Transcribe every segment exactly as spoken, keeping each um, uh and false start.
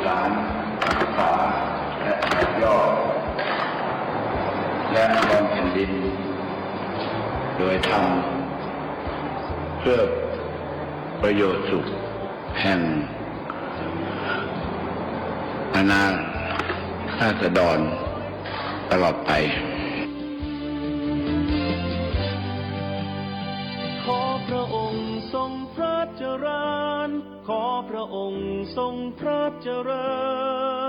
สาร ศึกษา และ ต่อยอด และ บำเพ็ญ แผ่นดิน โดยธรรม เพื่อประโยชน์สุขแห่ง คณะราษฎร ตลอดไป ขอพระองค์ทรงพระเจริญ ขอพระองค์ทรงพระเจริ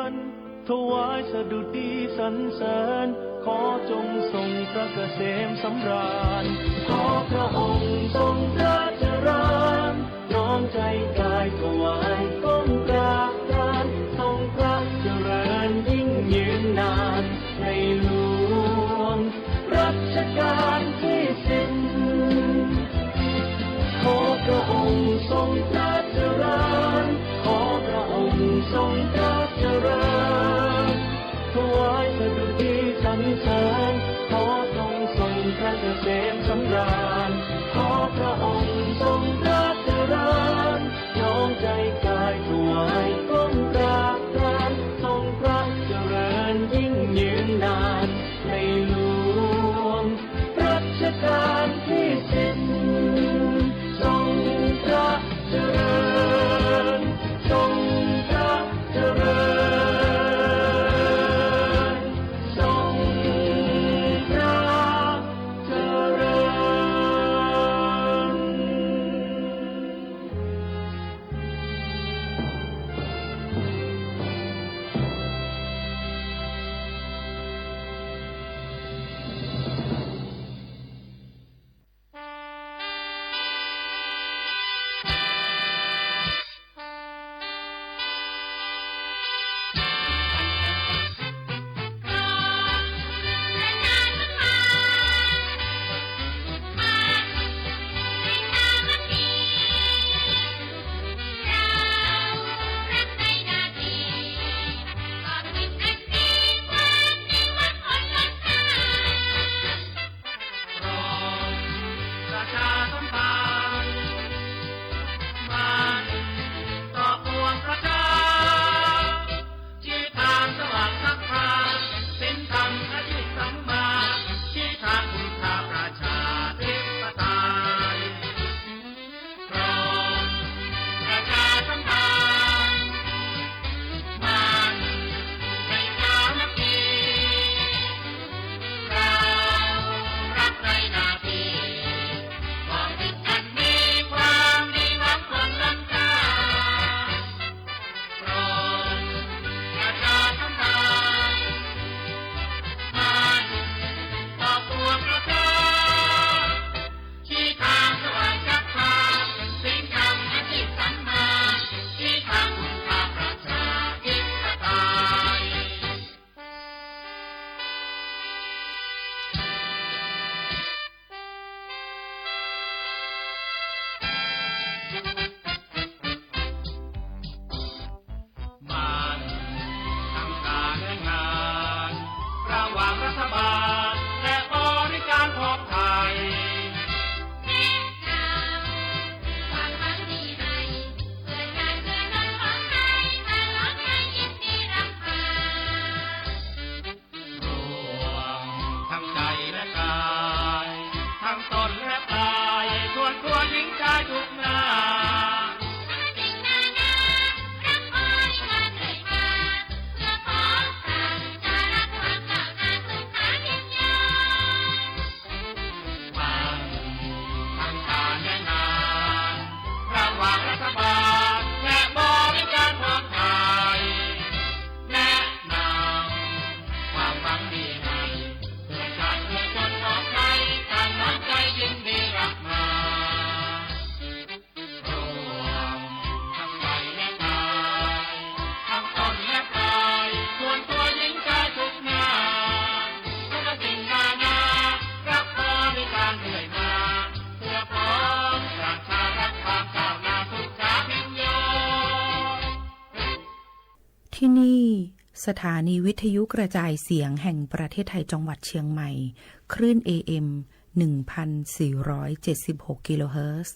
ญ ถวายสดุดีสรรเสริญ ขอจงทรงพระเกษมสำราญ ขอพระองค์ทรงพระเจริญ น้อมใจกายถวายก้มกราบลาน ทรงพระเจริญยิ่งยืนนาน ในหลวงรัชกาลที่สิบ ขอพระองค์ทรงพระเจริญ ขอพระองค์ทรงพระเจริญ ถวายสดุดีสรรเสริญ ขอทรงทรงพระเกษมสำราญ ขอพระองค์ทรงพระเจริญ น้อมใจกายถวายก้มกราบลาน ทรงพระเจริญยิ่งยืนนาน ในหลวงรัชกาลที่สิบ ทรงพระเจริญ ทรงพระเจริญ ทรงพระเจริญ ประชาสัมพันธ์ มาต่อปวงประชา ชี้ทางสว่างนำพา ศีลธรรมอาชีพสัมมา ชี้ทางคุณค่าประชาธิปไตย กรมประชาสัมพันธ์ มั่นในสามัคคี เรารักในหน้าที่ มองถึงอันมีความดีหวังผลล้ำค่า กรมประชาสัมพันธ์ มั่นต่อปวงประชา ชี้ทางสว่างนำพา ศีลธรรมอาชีพสัมมา ชี้ทางคุณค่าประชาธิปไตย มั่นทางการและงาน ระหว่างรัฐบาลและบริการพร้อมไทย แนะนำความหวังดีให้ เพื่อชาติเพื่อคนของไทย ตลอดไปยินดีรับฟัง ร่วมทั้งใจและกาย ทั้งตนและกาย ชวนตัวหญิงชายทุกหน้า ฟังทางการและงาน ระหว่างรัฐบาลและบริการพร้อมไทย แนะนำความหวังดีให้ เพื่อชาติเพื่อคนของไทย ตั้งน้ำใจยินดีรับมา ร่วมทั้งใจและกาย ทั้งตนและกาย ชวนตัวหญิงชายทุกหน้า ทุกสิ่งนานา รับบริการเรื่อยมา เพื่อพ้องประชารัฐ ความก้าวหน้าสุขาพิญโญ ที่นี่ สถานีวิทยุกระจายเสียงแห่งประเทศไทยจังหวัดเชียงใหม่ คลื่น เอ เอ็ม หนึ่งพันสี่ร้อยเจ็ดสิบหก กิโลเฮิรตซ์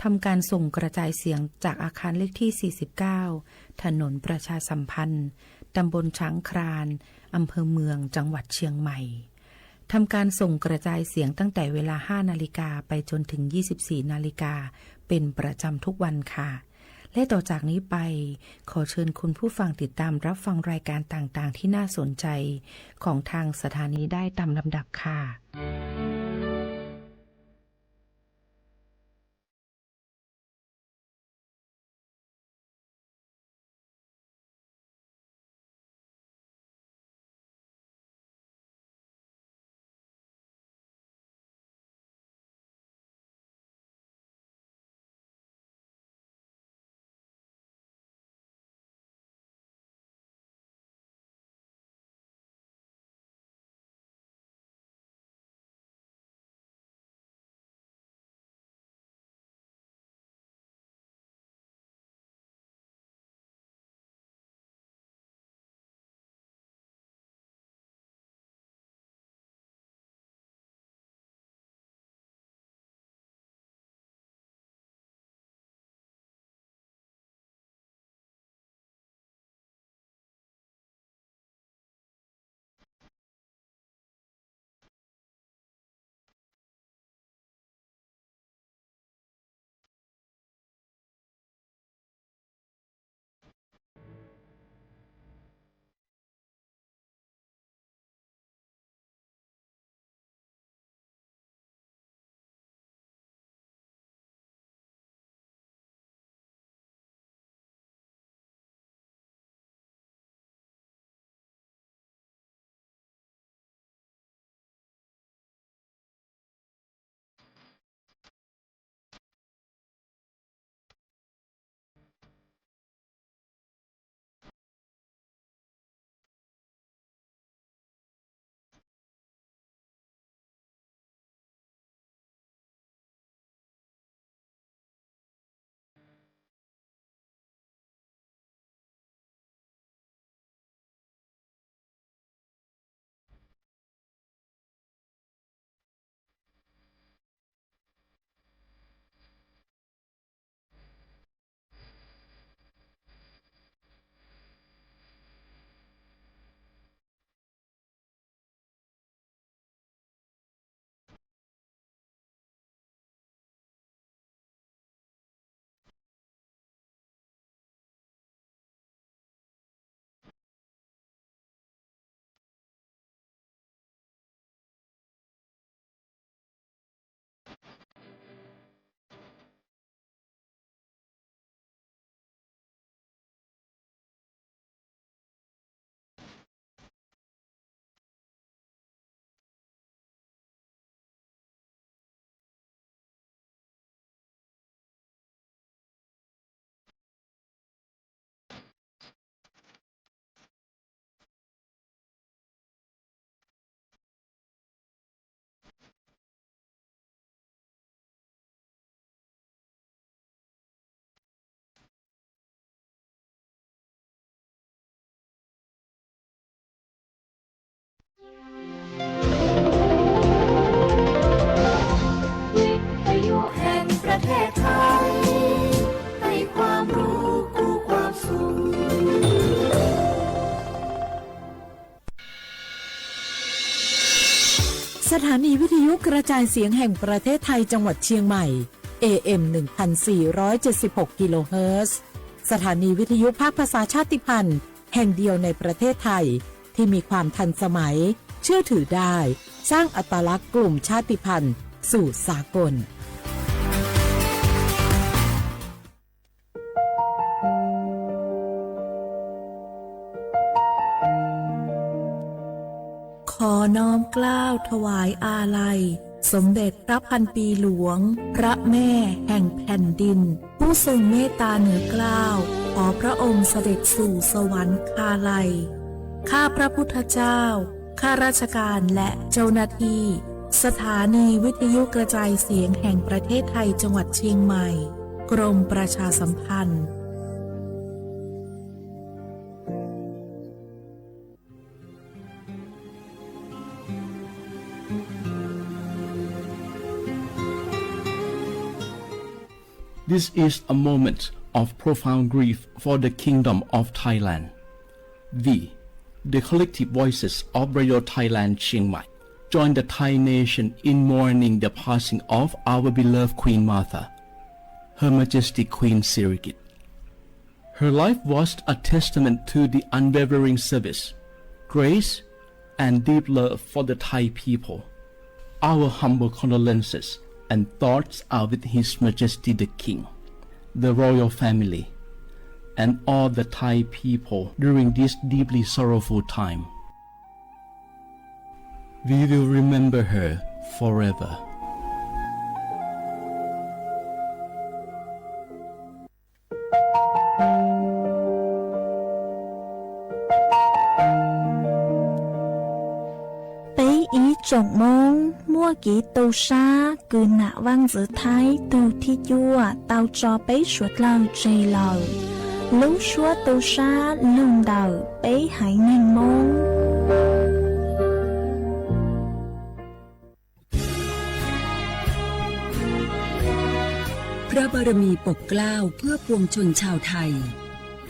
ทำการส่งกระจายเสียงจากอาคารเลขที่ สี่สิบเก้า ถนนประชาสัมพันธ์ ตำบลช้างคลาน อำเภอเมือง จังหวัดเชียงใหม่ ทำการส่งกระจายเสียงตั้งแต่เวลา ห้านาฬิกา ไปจนถึง ยี่สิบสี่นาฬิกา เป็นประจำทุกวันค่ะ และต่อจากนี้ไป ขอเชิญคุณผู้ฟังติดตามรับฟังรายการต่างๆ ที่น่าสนใจของทางสถานีได้ตามลำดับค่ะวิทยุแห่งประเทศไทย ให้ความรู้คู่ความสุข สถานีวิทยุกระจายเสียงแห่งประเทศไทยจังหวัดเชียงใหม่ เอเอ็ม หนึ่งพันสี่ร้อยเจ็ดสิบหก กิโลเฮิรตซ์ สถานีวิทยุภาคภาษาชาติพันธุ์แห่งเดียวในประเทศไทย ที่มีความทันสมัย เชื่อถือได้ สร้างอัตลักษณ์กลุ่มชาติพันธุ์สู่สากล ขอน้อมเกล้าถวายอาลัย สมเด็จพระพันปีหลวง พระแม่แห่งแผ่นดิน ผู้ทรงเมตตาเหนือเกล้า ขอพระองค์เสด็จสู่สวรรคาลัย ข้าพระพุทธเจ้า ข้าราชการและเจ้าหน้าที่ สถานีวิทยุกระจายเสียงแห่งประเทศไทยจังหวัดเชียงใหม่ กรมประชาสัมพันธ์ ข This is a moment of profound grief for the Kingdom of Thailand. We, the collective voices of Radio Thailand Chiang Mai, join the Thai nation in mourning the passing of our beloved Queen Mother, Her Majesty Queen Sirikit. Her life was a testament to the unwavering service, grace, and deep love for the Thai people. Our humble condolences and thoughts are with His Majesty the King, the royal family, and all the Thai people during this deeply sorrowful time. We will remember her forever. 北緯中央，摩揭島嶼， คือ ณ วังจือไทย เต้าตี้จั่ว เต้าจ่อไปสัวเต๋าเจริญ ลู่ซัวเต้าซา ลุ่มเดิา ไปหายแมงมอง พระบารมีปกเกล้าเพื่อปวงชนชาวไทย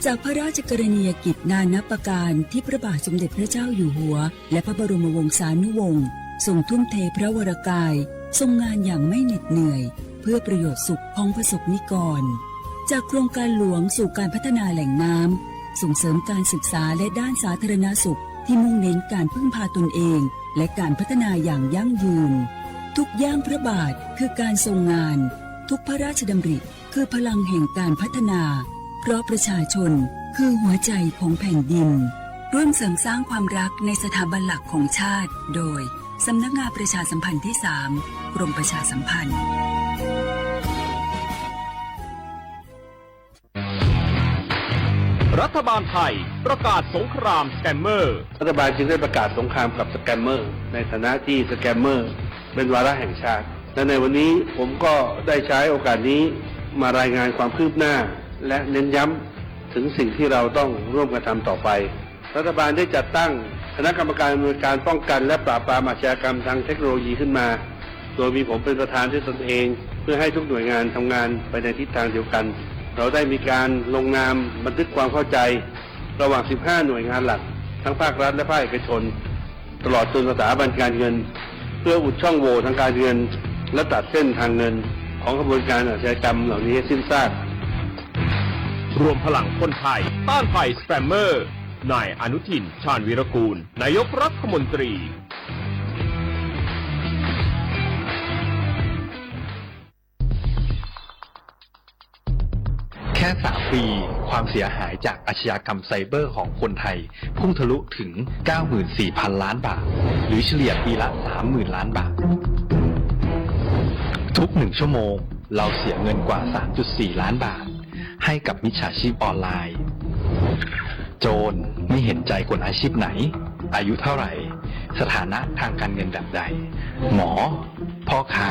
จากพระราชกรณียกิจนานับประการที่พระบาทสมเด็จพระเจ้าอยู่หัว และพระบรมวงศานุวงศ์ทรงทุ่มเทพระวรกาย ทรงงานอย่างไม่เหน็ดเหนื่อย เพื่อประโยชน์สุขของประสบนิกร จากโครงการหลวงสู่การพัฒนาแหล่งน้ำ ส่งเสริมการศึกษาและด้านสาธารณสุขที่มุ่งเน้นการพึ่งพาตนเอง และการพัฒนาอย่างยั่งยืน ทุกย่างพระบาทคือการทรงงาน ทุกพระราชดำริ คือพลังแห่งการพัฒนา เพราะประชาชนคือหัวใจของแผ่นดิน ร่วมเสริมสร้างความรักในสถาบันหลักของชาติ โดย สำนักงานประชาสัมพันธ์ที่สาม กรมประชาสัมพันธ์ รัฐบาลไทยประกาศสงครามสแกมเมอร์ รัฐบาลจึงได้ประกาศสงครามกับสแกมเมอร์ ในฐานะที่สแกมเมอร์เป็นวาระแห่งชาติ และในวันนี้ผมก็ได้ใช้โอกาสนี้มารายงานความคืบหน้า และเน้นย้ำถึงสิ่งที่เราต้องร่วมกันทำต่อไป รัฐบาลได้จัดตั้งคณะกรรมการอำนวยการป้องกันและปราบปรามอาชญากรรมทางเทคโนโลยีขึ้นมา โดยมีผมเป็นประธานด้วยตนเอง เพื่อให้ทุกหน่วยงานทำงานไปในทิศทางเดียวกัน เราได้มีการลงนามบันทึกความเข้าใจระหว่าง สิบห้า หน่วยงานหลัก ทั้งภาครัฐและภาคเอกชน ตลอดจนสถาบันการเงิน เพื่ออุดช่องโหว่ทางการเงิน และตัดเส้นทางเงินของขบวนการอาชญากรรมเหล่านี้ให้สิ้นซาก รวมพลังคนไทยต้านภัยสแกมเมอร์ นายอนุทิน ชาญวีรกูล นายกรัฐมนตรี แค่สามปี ความเสียหายจากอาชญากรรมไซเบอร์ของคนไทย พุ่งทะลุถึง เก้าหมื่นสี่พันล้านบาท หรือเฉลี่ยปีละ สามหมื่นล้านบาท ทุกหนึ่งชั่วโมง เราเสียเงินกว่า สามจุดสี่ล้านบาท ให้กับมิจฉาชีพออนไลน์ โจรไม่เห็นใจคนอาชีพไหน อายุเท่าไหร่ สถานะทางการเงินแบบใด หมอ พ่อค้า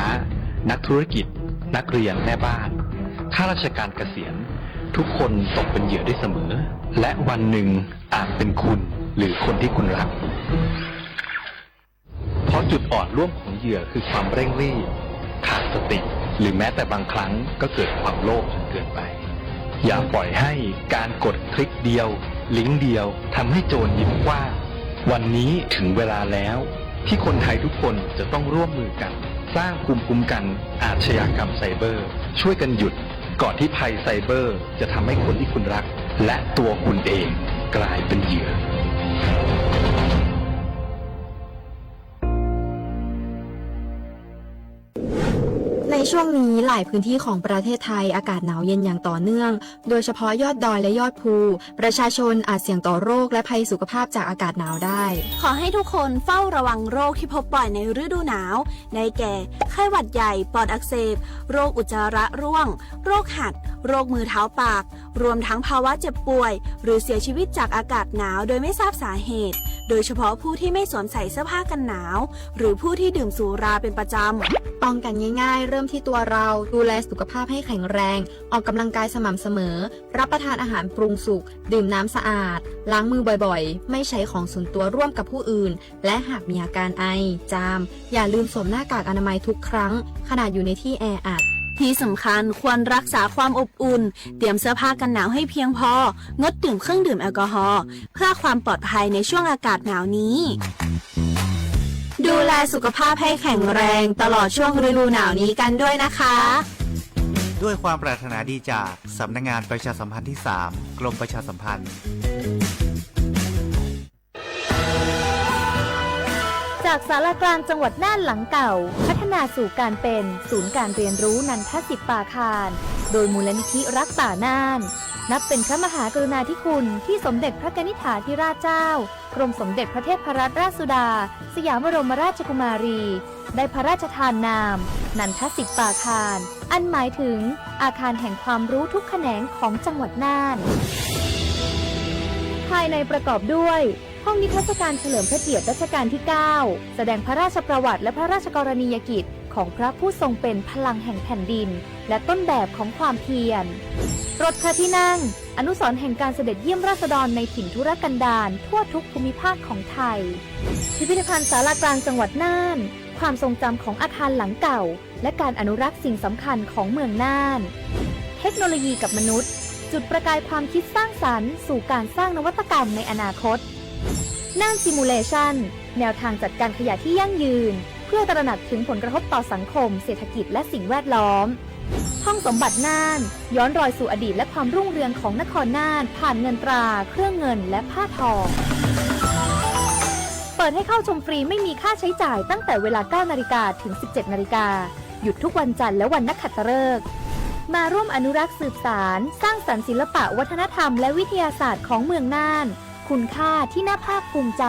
นักธุรกิจ นักเรียน แม่บ้าน ข้าราชการเกษียณ ทุกคนตกเป็นเหยื่อได้เสมอ และวันหนึ่งอาจเป็นคุณ หรือคนที่คุณรัก เพราะจุดอ่อนร่วมของเหยื่อคือความเร่งรีบ ขาดสติ หรือแม้แต่บางครั้งก็เกิดความโลภจนเกินไป อย่าปล่อยให้การกดคลิกเดียว ลิงก์เดียว ทำให้โจรยิ้มกว้าง วันนี้ถึงเวลาแล้ว ที่คนไทยทุกคนจะต้องร่วมมือกัน สร้างภูมิคุ้มกันอาชญากรรมไซเบอร์ ช่วยกันหยุด ก่อนที่ภัยไซเบอร์จะทำให้คนที่คุณรัก และตัวคุณเองกลายเป็นเหยื่อ ในช่วงนี้หลายพื้นที่ของประเทศไทยอากาศหนาวเย็นอย่างต่อเนื่อง โดยเฉพาะยอดดอยและยอดภู ประชาชนอาจเสี่ยงต่อโรคและภัยสุขภาพจากอากาศหนาวได้ ขอให้ทุกคนเฝ้าระวังโรคที่พบบ่อยในฤดูหนาว ได้แก่ ไข้หวัดใหญ่ ปอดอักเสบ โรคอุจจาระร่วง โรคหัด โรคมือเท้าปาก รวมทั้งภาวะเจ็บป่วย หรือเสียชีวิตจากอากาศหนาวโดยไม่ทราบสาเหตุ โดยเฉพาะผู้ที่ไม่สวมใส่เสื้อผ้ากันหนาว หรือผู้ที่ดื่มสุราเป็นประจำ ป้องกันง่ายๆ เริ่มที่ตัวเรา ดูแลสุขภาพให้แข็งแรง ออกกำลังกายสม่ำเสมอ รับประทานอาหารปรุงสุก ดื่มน้ำสะอาด ล้างมือบ่อยๆ ไม่ใช้ของส่วนตัวร่วมกับผู้อื่น และหากมีอาการไอ จาม อย่าลืมสวมหน้ากากอนามัยทุกครั้ง ขณะอยู่ในที่แออัด ที่สำคัญควรรักษาความอบอุ่น เตรียมเสื้อผ้ากันหนาวให้เพียงพอ งดดื่มเครื่องดื่มแอลกอฮอล์ เพื่อความปลอดภัยในช่วงอากาศหนาวนี้ ดูแลสุขภาพให้แข็งแรงตลอดช่วงฤดูหนาวนี้กันด้วยนะคะ ด้วยความปรารถนาดีจากสำนักงานประชาสัมพันธ์ที่สาม กรมประชาสัมพันธ์ จากศาลากลางจังหวัดน่านหลังเก่า พัฒนาสู่การเป็นศูนย์การเรียนรู้นันทสิปปาคาร โดยมูลนิธิรักป่าน่าน นับเป็นพระมหากรุณาธิคุณที่สมเด็จพระกนิษฐาธิราชเจ้า กรมสมเด็จพระเทพรัตนราชสุดา สยามบรมราชกุมารี ได้พระราชทานนาม นันทสิปปาคาร อันหมายถึงอาคารแห่งความรู้ทุกแขนงของจังหวัดน่าน ภายในประกอบด้วย ห้องนิทรรศการเฉลิมพระเกียรติรัชกาลที่เก้า แสดงพระราชประวัติและพระราชกรณียกิจของพระผู้ทรงเป็นพลังแห่งแผ่นดิน และต้นแบบของความเพียร รถพระที่นั่ง อนุสรณ์แห่งการเสด็จเยี่ยมราษฎรในถิ่นทุรกันดารทั่วทุกภูมิภาคของไทย พิพิธภัณฑ์ศาลากลางจังหวัดน่าน ความทรงจำของอาคารหลังเก่า และการอนุรักษ์สิ่งสำคัญของเมืองน่าน เทคโนโลยีกับมนุษย์ จุดประกายความคิดสร้างสรรค์สู่การสร้างนวัตกรรมในอนาคต น่าน Simulation แนวทางจัดการขยะที่ยั่งยืน เพื่อตระหนักถึงผลกระทบต่อสังคม เศรษฐกิจ และสิ่งแวดล้อม ห้องสมบัติน่าน ย้อนรอยสู่อดีตและความรุ่งเรืองของนครน่าน ผ่านเงินตรา เครื่องเงิน และผ้าทอ เปิดให้เข้าชมฟรีไม่มีค่าใช้จ่ายตั้งแต่เวลา เก้านาฬิกา ถึง สิบเจ็ดนาฬิกา หยุดทุกวันจันทร์และวันนักขัตฤกษ์ มาร่วมอนุรักษ์สืบสาน สร้างสรรค์ศิลปะวัฒนธรรมและวิทยาศาสตร์ของเมืองน่าน คุณค่าที่น่าภาคภูมิใจ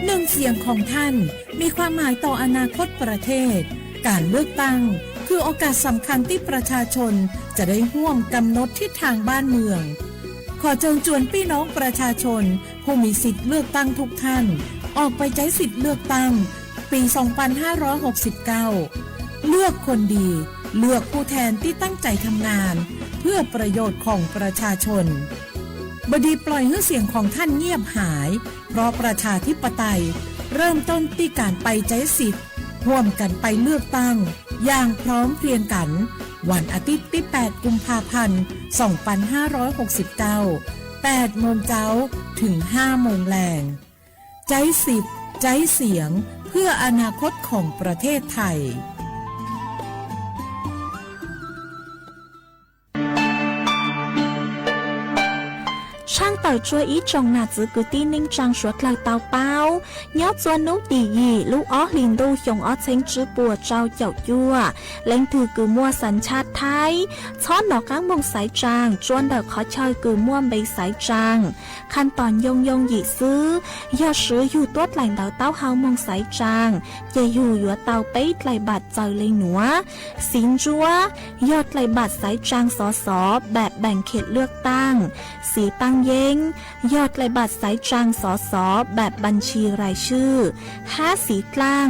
หนึ่งเสียงของท่านมีความหมายต่ออนาคตประเทศ การเลือกตั้งคือโอกาสสำคัญที่ประชาชนจะได้ร่วมกำหนดทิศทางบ้านเมือง ขอเจิญจวนปี้น้องประชาชนผู้มีสิทธิ์เลือกตั้งทุกท่าน ออกไปใจ๊สิทธิ์เลือกตั้ง ปีสองพันห้าร้อยหกสิบเก้า เลือกคนดี เลือกผู้แทนตี้ตั้งใจ๋ทำงาน เพื่อประโยชน์ของประชาชน บ่ดีปล่อยหื้อเสียงของท่านเงียบหาย เพราะประชาธิปไตยเริ่มต้นตี้ก๋านไปใจ๊สิทธิ์ ฮ่วมกั๋นไปเลือกตั้งอย่างพร้อมเพรียงกั๋น วันอาทิตย์ตี้แปดกุมภาพันธ์ สองพันห้าร้อยหกสิบเก้า แปดโมงเจ๊า เถิงห้าโมงแลง ใจ๊สิทธิ์ ใจ๊เสียง เพื่ออนาคตของประเทศไทย ช่างเต่าจัวอี้จ่องหนาจื้อกือตี้นิ่งจังสัวเกลาเตาเป้า ย้อจัวนุ๊กตีหยี่ ลู่อ้อหลีนดู หยงอ้อเช็งจื้อปัวเจ้าเจ้าจั่ว เล็งถือกือมั่วสัญชาติไทย ซ้อนหนอก้างมงสายจาง จวนเดิกขอเชยกือมั่วเบยสายจาง ขั้นต๋อนยงยงหยี่ซื้อ ยอดซื้ออยู่ตั้วไตล่เต๋าเต้าเฮามงสายจาง เจอยู่หยัวเตาเป๊ยไตล่บัตรเจอเล็งหนัว สินจั๊ว ยอดไตล่บัตรสายจาง สส แบบแบ่งเขตเลือกตั้ง สีตั้งเย้ง ยอดไตล่บัตรสายจาง สส แบบบัญชีรายชื่อ ห้าสีกล้าง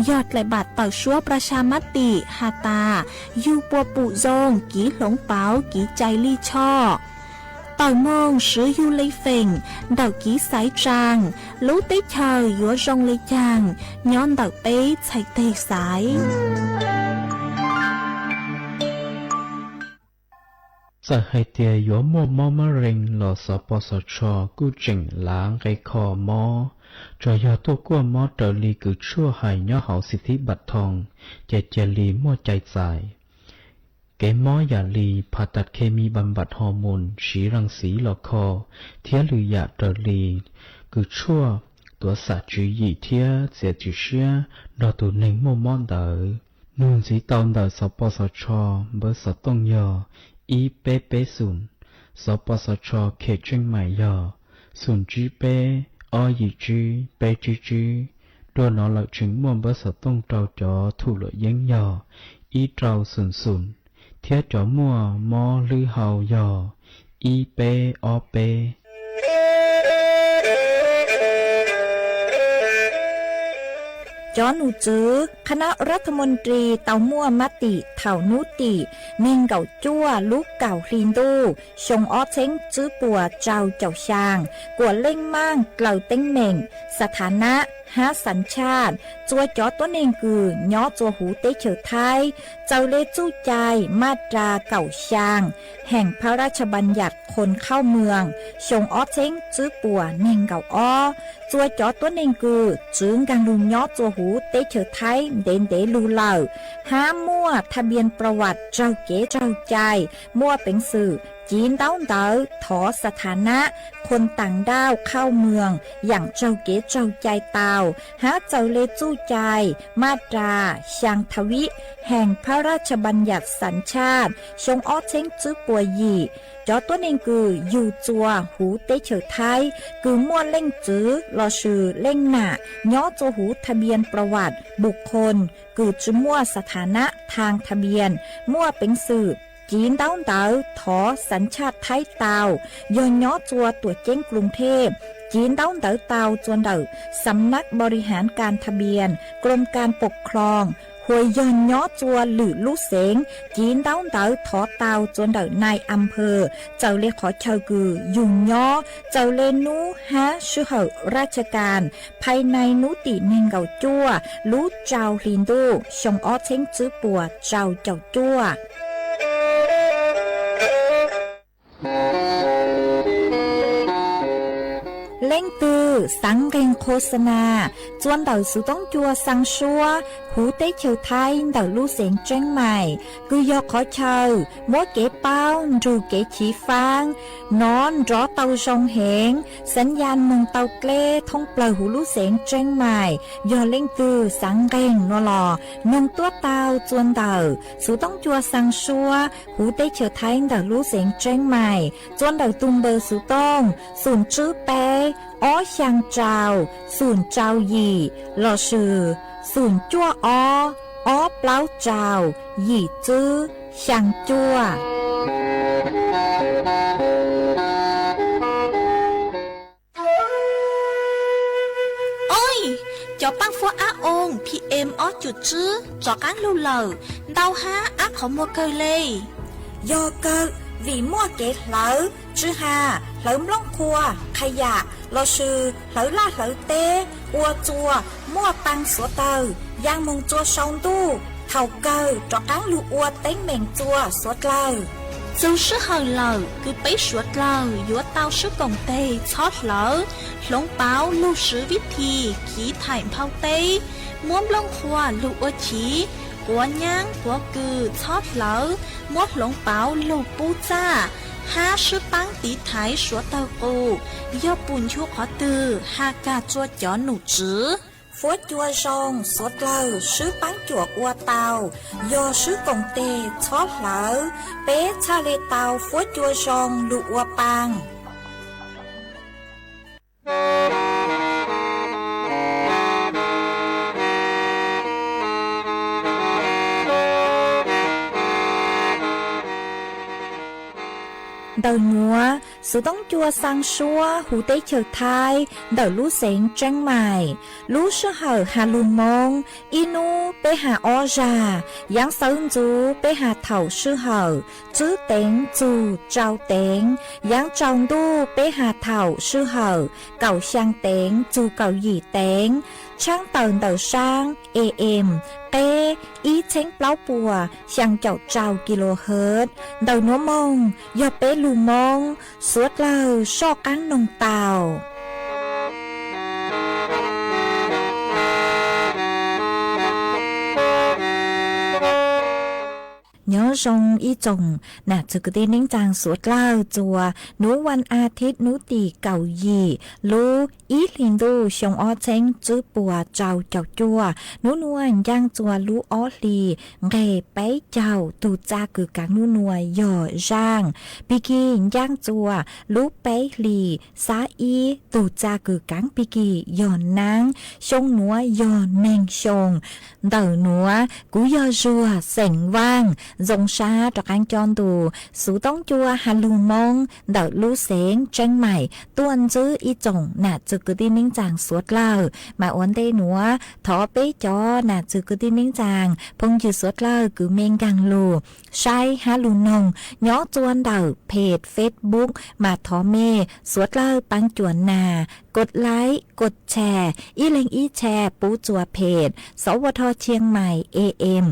ยอดไตล่บัตรเต่าซั่วประชามติ ฮาตา อยู่ปัวปู่โยง กี๋หลงเป๋า กี๋ใจ๋ลี่ช่อ เต่ามง ซื้ออยู่เลยเฝ่ง เดิกกี๋สายจาง ลู่เต๊เชย หยัวซงเลยจาง ย้อนเดิกเป๊ยใส่เตสาย เสิร์ชไฮเตีย หยัวมั่วม้อมะเร็ง หล่อ สปสช กู้เจ๋งล้างไกคอม้อ จอยอตั้วกั้วม้อเต๋อลี กือชั่วหายย้อหาวสิทธิบัตรทอง เจเจลีมั่วใจ๋สาย เก๋ม้อหย่าลี ผ่าตัดเคมีบำบัดฮอร์โมน ฉีรังสีหล่อคอ เทียะลือหย่าเต๋อลี กือชั่ว ตั๋วสะจือหยี่เทียะ เสียจือเสี้ย ดอตั๋วเน็งมั่วม้อเต๋อ หนุนสีเตาเต๋อ สปสช เบอร์สอดต้งยอ อี้เป๊ะเป๊ะศูนย์ สปสช เขตเจียงใหม่ยอ ศูนย์จื้อเป๊ะ อ้อหยี่จื้อ เป๊ะจื้อจื้อ ดัวหนอเหล่าเฉิงมั่วเบอร์สอดต้งเตาจ๋อ ถูกเหลือเย้งยอ อี้เตาศูนย์ศูนย์ เทียะจ๋อมั่วม้อลื้อเฮายอ อี้เป๊ะ อ้อเป๊ะ จอหนูจื๋อ คณะรัฐมนตรีเตามั่วมติเถ่านุติ เน่งเก่าจั่ว ลูกเก่าฮลีนตู้ ชงอ๊อเช้งจื้อปัวเจ้าเจ้าชาง กั๋วเร่งม่างเกลาเต๊งเหม่ง สถานะ ฮะสัญชาติ จัวจ๋อตั๋วเน่งกื่อ ย้อจัวหูเต๊เฉอไท้ เจ้าเลสู้จาย มาตราเก่าชาง แห่งพระราชบัญญัติคนเข้าเมือง ชงอ๊อเช้งจื้อปัวเน่งเก่าอ้อ จัวจ๋อตั๋วเน่งกื่อ จื้อกังลุงย้อจัวหูเต๊เฉอไท้ เด๋นเด๋นลูเหล่า ฮะมั่วทะเบียนประวัติ เจ้าเก๋เจ้าจาย มั่วเป๋งสื่อ จี๋เต๊าเต๋า ถอสถานะ คนต่างด้าวเข้าเมือง อย่างเจ้าเก๋เจ้าจายเตา ฮะเจ้าเลสู้จาย มาตรา ชางทวิ แห่งพระราชบัญญัติสัญชาติ ชงอ๊อเช้งจื้อปัวหยี่ จ๋อตั๋วเน่งกื่อ อยู่จัวหูเต๊เฉอไท้ กื่อมั่วเล่งจื้อ ลอสื่อเล่งหน้า ย้อจัวหูทะเบียนประวัติ บุคคล กื่อจะมั่วสถานะทางทะเบียน มั่วเป๋งสื่อ จี๋เต๊าเต๋า ถอสัญชาติไท้เตา ยอย้อจัวตั๋วเจ๊งกรุงเทพฯ จี๋เต๊าเต๋าเตา จวนเต๋า สำนักบริหารการทะเบียน กรมการปกครอง หวยยอย้อจัวหลู่ลู่เสง จี๋เต๊าเต๋า ถอเตา จวนเต๋านายอำเภอ เจ้าเลขอเชิญกื่อ อยู่ย้อ เจ้าเลนูฮะ ซื่อเห่อราชการ ภายในนุติเน่งเก่าจั่ว ลูกเจ้าฮลีนตู้ ชงอ๊อเช้งจื้อปัวเจ้าเจ้าจั่ว เล่งตื่อ สังเร่งโฆษณา จวนเต๋าสูต้องจัวซังซัว หูเต๊เฉอไท้ เต๋าลู่เสงเจ๊งใหม่ กือยอขอเชิญ มั่วเก๋เป๊า ดูเก๋ฉีฟ้าง นอนรอเตาซองเหง สัญญาณมงเตาเกล้ ท่องเปล่าหูลู่เสงเจ๊งใหม่ ยอเล่งตื่อ สังเร่ง นัวหล่อ นงตั้วเตา จวนเต๋า สูต้องจัวซังซัว หูเต๊เฉอไท้ เต๋าลู่เสงเจ๊งใหม่ จวนเต๋าตุงเบอร์สูต้อง ศูนย์จื้อแป๊ อ้อซังเจ้า ศูนย์เจ้าหยี่ ลอสื่อ ศูนย์จั่วอ้อ อ้อเปล้าเจ้า หยี่จื้อ ซังจั่ว โอ๊ย จ๋อปังฟัวอาองค์ พีเอ็ม อ้อจุดจื้อ จ๋อกังลู่เหล่า เดาฮะ อักขอมัวเกินเลย ยอเกิน หวีมั่วเก๋เผลอ จื้อฮา เผลอปล้องครัว ขยะ ลอสื่อ เผลอล่าเผลอเต๊ อัวจัว มั่วปังสัวเตา ยางมงจัวซองตู้ เถ่าเกิน จ๋อกังลู่อัวเต๊งเหม่งจัวสัวเตา จื้อซื่อเห่อเหล่า กือเป๊ะสัวเตา ยัวเตาซื่อก่งเต ซ้อเผลอ หลงเป๋าลู่ซื้อวิธี ขีถ่ายเผาเต๊ มั่วปล้องครัว ลู่อัวฉี กั๋วย้าง กั๋วกือ ซ้อเผลอ มั่วหลงเป๋า ลู่ปู้จ้า ฮะ ซื่อปังตี๋ไถสัวเตากู ยอดปุ่นชูขอตื่อ ฮากาจัวจ๋อหนูจื๋อ ฟัวจัวซอง สัวเตา ซื่อปังจั่วอัวเตา ยอซื่อก่งเต ซ้อเผลอ เป๊ะชาเลเตา ฟัวจัวซอง ลู่อัวปัง เต๋าหนัว สูต้องจัวซังซัว หูเต๊เฉอไท้ เต๋าลู่เสงเจ๊งใหม่ ลู่ซื่อเห่อหาลุงมง อี้นู้เป๊ะหาอ้อจ่า ยังเซิงจูเป๊ะหาเถ่าซื่อเห่อ จื้อเต็ง จู๋เจ้าเต็ง ยังเจ้าตู้เป๊ะหาเถ่าซื่อเห่อ เก่าซังเต็ง จู๋เก่าหยี่เต็ง ชั่งเต่าเต๋าซัง เอเอ็ม เป๊ะ อี้เช้งเปล้าปัว ซังเจ้าเจ้ากิโลเฮิรตซ์ เต๋าหนัวมง ยอเป๊ะลู่มง สัวเตา ซ่อกังนงเต่า ย้อซงอี้จ๋ง หน้าจื้อกือตี้เน้งจางสัวเตาจัว หนูวันอาทิตย์ หนูตี้เก่าหยี่ ลู่ อี้หลินตู้ ซงอ้อเช้ง จื้อปัว เจ้าเจ้าจั่ว หนูนัว ย้างจัว ลู่อ้อหลี เง่เป๊ะเจ้า ตู่จากือกั๋งหนูนัว ย่อจ้าง ปีกี้ ย้างจัว ลู่เป๊ะหลี ซ้าอี้ ตู่จากือกั๋งปีกี้ ย่อนาง ซงหนัว ย่อเน่งซง เต๋าหนัว กูย่อจั่ว เส้งว่าง ซง Sa rov qangx joi ntu, sux tongv jua ha lu mong ntawm lub xeev Tseng Maim tuaj ntxwb ib tsoom nam txwg kwv tij neej tsaam suav dlawg. Maam uas ntej nuav thov peb cov nam txwg kwv tij neej tsaam phooj ywg suav dlawg kws mej nkaag lug saib hab lug noog nyob tsua ntawm page Facebook, maam thov mej suav dlawg paab cuam nam กดไลค์ กดแชร์ ib leeg ib share puv txuas page สวท เชียงใหม่ เอเอ็ม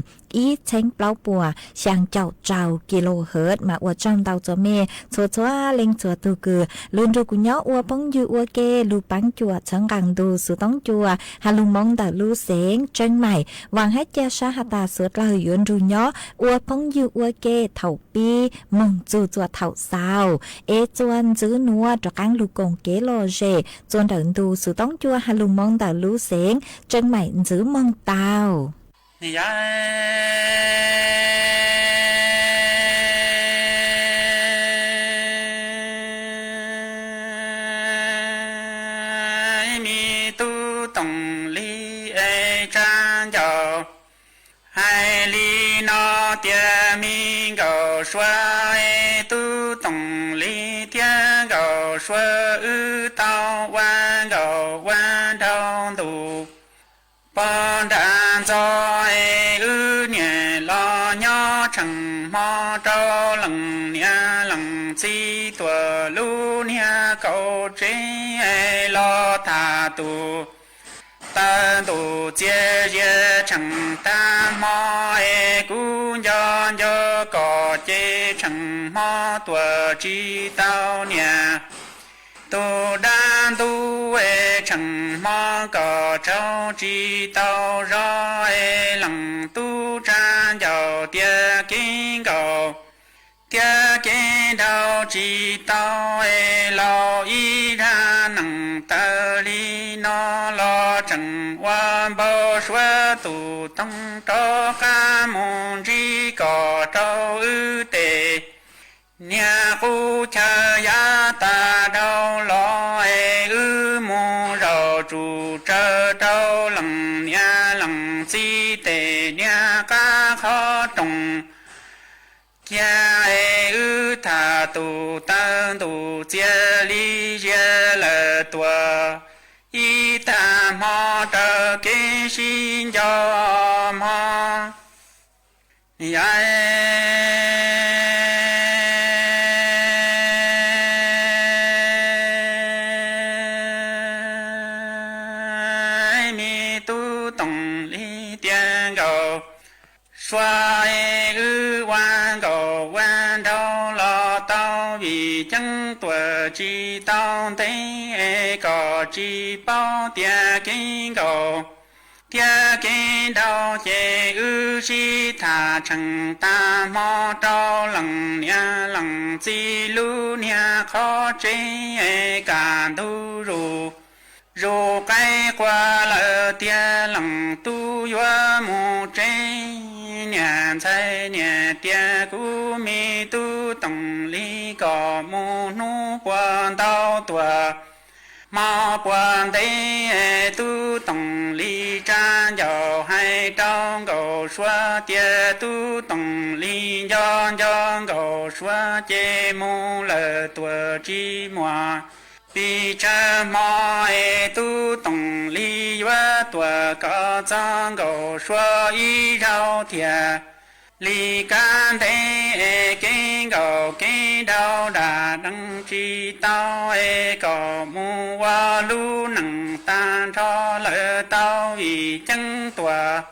ib txheeb plaub puas xyaa caum rau kilohertz. Maam ua tsaug ntau txug mej txhua txhua leej txhua tug kws lug nrug kuv nyob ua phooj ywg ua ke, lug paab cuam txhawb nqaa ntu sux tongv jua ha lu mong ntawm lub xeev Tseng Maim. Vaam hab ca sab has tas suav dlawg yuav nrug nyob ua phooj ywg ua ke thaum pib moog txug txuas thaum xaus, es txuas ntxwv nuav rov qaab lug koom kev lom zem txua ntawm ntu sux tongv jua ha lu mong ntawm lub xeev Tseng Maim ntxwv moog tau. Mi tub Toom Lis es Tsav Ncau hais li no tias: Mi Nkaus Sua es, tub Toom Lis thiab Nkaus Sua wb tau ua nkauj ua nraug ntu pog nram ntxo es, wb niam los nyob tsheej hmo rau leej niam leej txiv tuam lub niag kaum tsev es los tham tus taw ntuj txias zias tsheej tag hmo es, kuv nco nco kom ces tsheej hmo tuam tsis tau niam tus dab ntub es, tsheej hmo kom tsaug tsis tau zog es, leej tub Tsav Ncau tias kev nkaus thiab kev nraug tsis tau es, laus ib zag neej tawv li no los tseem ua npau suav tus toog rov qab mus ntsib kom rau wb tes niag qub chaw yav tas dhau los es, wb mus zaum tsum tsawv rau leej niam leej txiv tes niag qab qhov rooj kiag es, wb tham tus taw ntuj txias li zias lawm tuam ib tag hmo raws kev sib nco hmo. Mi tub Toom Lis tias Nkaus Sua es, wb ua nkauj ua nraug los tau vim ceeb tuam tsis tau ntev es, kom tsis paub tias kev nkaus thiab kev nraug ces, wb sib tham tsheej tag hmo rau leej niam leej txiv lub niag qhov tsev es, kaj ntug zuj zus qaib qua lawm tiag leej tub yuav mus tsev. Niam ntxhais niam tias kuv me tub Toom Lis kom mus hnub puas ntau tuam hmo puas ntev, tub Toom Lis Tsav Ncau hais rau Nkaus Sua tias tub Toom Lis nco nco Nkaus Sua ces mus lawm tuam tsis muaj pes tsawg hmo es, tub Toom Lis yuav tuaj kom txog Nkaus Sua ib zaug thiaj li kaj ntug es, kev nkaus kev nraug dam deev tsis tau es, kom mus ua lub neej tag nrho lawm tau vim ceeb tuam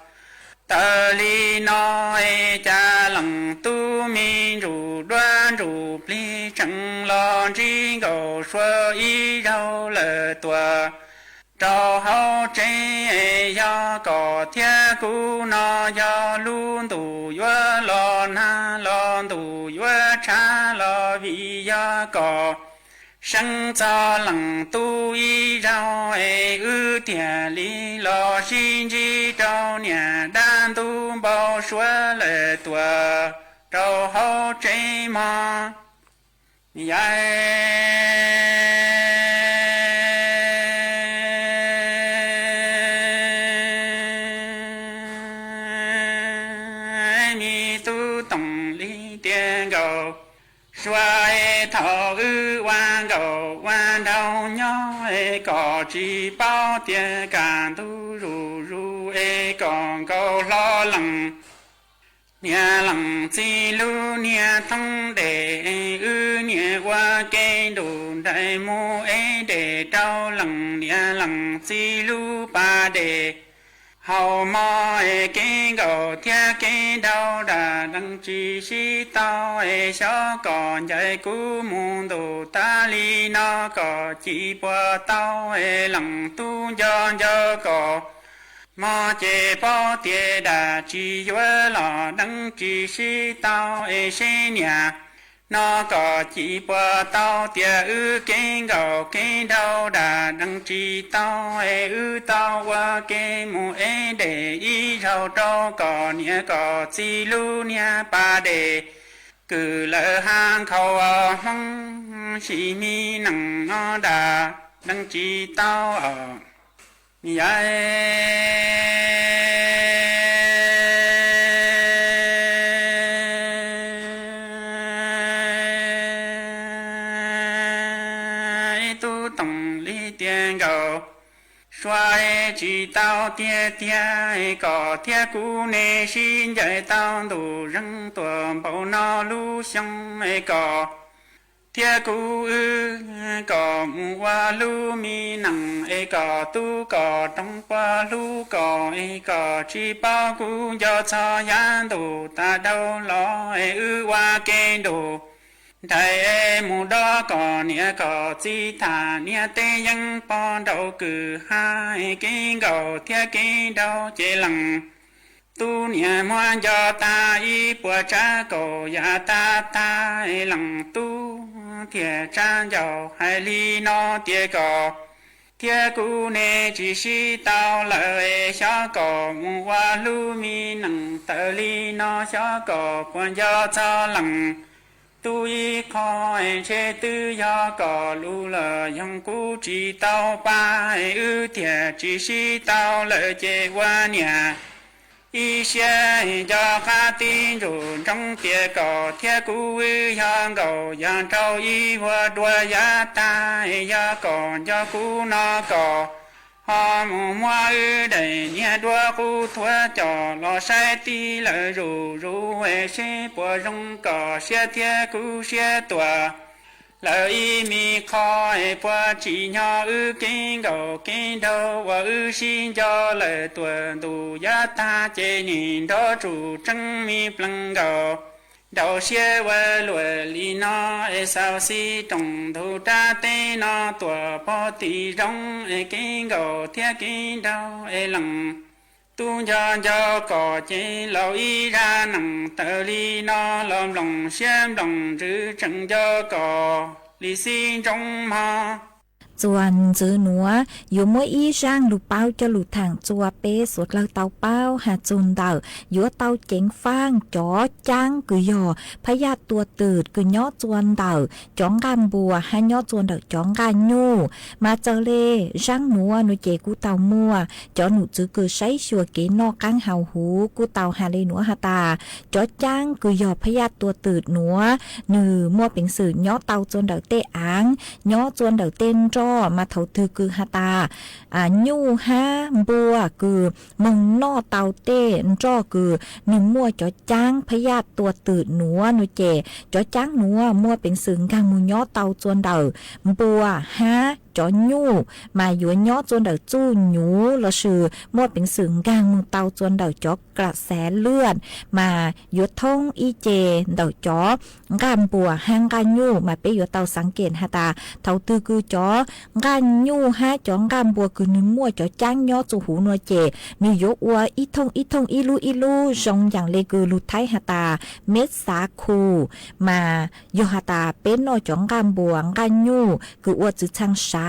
tawv li no es, cas leej tub me ntsuj duab ntsuj plig tseem los ntsib Nkaus Sua ib zaug lawm tuaj rau hauv tsev es, yog kom thiab kuv no yog lub ntuj yuav los nag los ntuj yuav tshav los vim yog kom seev txog leej tub ib zaug es, wb thiaj li los sib ntsib rau niam dab ntub npau suav lawm tuaj rau hauv tsev mog. Mi tub Toom nkaus. Suav es thaum wb ua nkaus ua nraug nyob es kom tsis paub tias kaj ntug zuj zus es kom nkaus hlo lees. Niam lees txiv lub niag thoob dej, wb niam ua ke nrug nraim mus ev dej rau lees, niam lees txiv lub pas dej. Haus mov es kev nkaus thiab kev nraug dab dees tsis sib tau es xyov kom ncaim kuv mus ntuj tas li no kom ci puas tau es lees tub nco nco kom mov ces paub tias dab tsis yuav los dees tsis sib tau es seb niam no kom ci puas tau tias wb kev nkaus kev nraug dab dees tsis tau es wb tau ua ke mus ev dej ib zaug rau kom niam kom txiv lub niag pas dej kwv lawm ha nkhaus Hmoob, sis mi nees no dab dees tsis tau os. Yam tub Toom Lis tias nkaus, Suav es tsis tau tiag tiag es kom thiab kuv nej sib ncaim tau ntuj zeeg tuaj npaum no lub xyoo es kom thiab kuv wb kom mus ua lub mi nees es kom tub kom roog puas hlub kom es kom tsis paub kuv nco txog yav ntuj tas dhau los es wb ua ke nrug nraim es mus dob kom niam kom txiv tham niam teb yeeb pog nraug kwj ha es kev nkaus thiab kev nraug ces lees tub niam muab nco tag ib puas tsav kaum yam tag tag es lees tub thiaj tsa ncauj hais li no tias kom thiab kuv nej tsis sib tau lawm es xyov kom mus ua lub mi nees tawm li no xyov kom puas nco txog lees tub ib qho es ntshe twb yog kom lus lawm yoog kuv tsis tau pab es wb thiaj tsis sib tau lawm ces ua niam ib siab nco qab tib ntsuj ntsoov tias kom thiab kuv wb yog nkaus yog nraug ib vuag dua yav tag es yog kom nco kuv no kom ho mus muab wb daim niag duab qub thuav coj los saib tib lawm zuj zus es seb puas zoo kom siab thiab kuv siab tuaj lawm ib me qho es puas tsim nyog wb kev nkaus kev nraug uas wb sib nco lawm tuaj ntuj yav tag ces nim nrov tsum tseeb me plees nkaus. Nraug siab ua luaj li no es xaus xi rooj ntug rab teb no tuaj pog tim zoov es kev nkaus thiab kev nraug es lees tub nco nco kom ces laus ib zaj nees tawm li no los mloog siab mloog ntsws tseem nco kom li xib ntsoov mog. Txuas ntxiv nuav yuav muab ib zaaj lug paub coj lug thaam txua peb suav dlawg tau paub has txug ntawm yuav tau ceev faaj cov caab kws yog phab yaj tua twm kws nyob txua ntawm cov nqaj npuas hab nyob txua ntawm cov nqaj nyuj. Mas txawm le zaab nuav nuav ces kuj tau muaj cov num txwv kws saib xyuas kev noj qaab hau huv kuj tau has le nuav has tas, cov caab kws yog phab yaj tua twm nuav, nwg muaj peev xwm nyob tau txua ntawm tej aav, nyob txua ntawm tej nroj, mas thaus twg kws has tas nyuj hab npua kws moog noj tau tej nroj kws nwg muaj cov caab phab yaj tua twm nuav nuav ces cov caab nuav muaj peev xwm nkaag moog nyob tau txua ntawm npua hab cov nyuj, mas yuav nyob txua ntawm txuj nyuv lossis muaj peev xwm nkaag moog tau txua ntawm cov kra xav lwaj, mas yuav thoob ib ce ntawm cov nqaj npuas hab nqaj nyuj. Mas peb yuav tau xaav kem has tas thaus twg kws cov nqaj nyuj hab cov nqaj npuas kws nwg muaj cov caab nyob txua huv nuav ces nwg yuav ua ib thooj ib thooj ib lub ib lub zoo yaam le kws lug Thaib has tas meb xav khu, mas yog has tas peb noj cov nqaj npuas nqaj nyuj kws ua txwv txhaj sav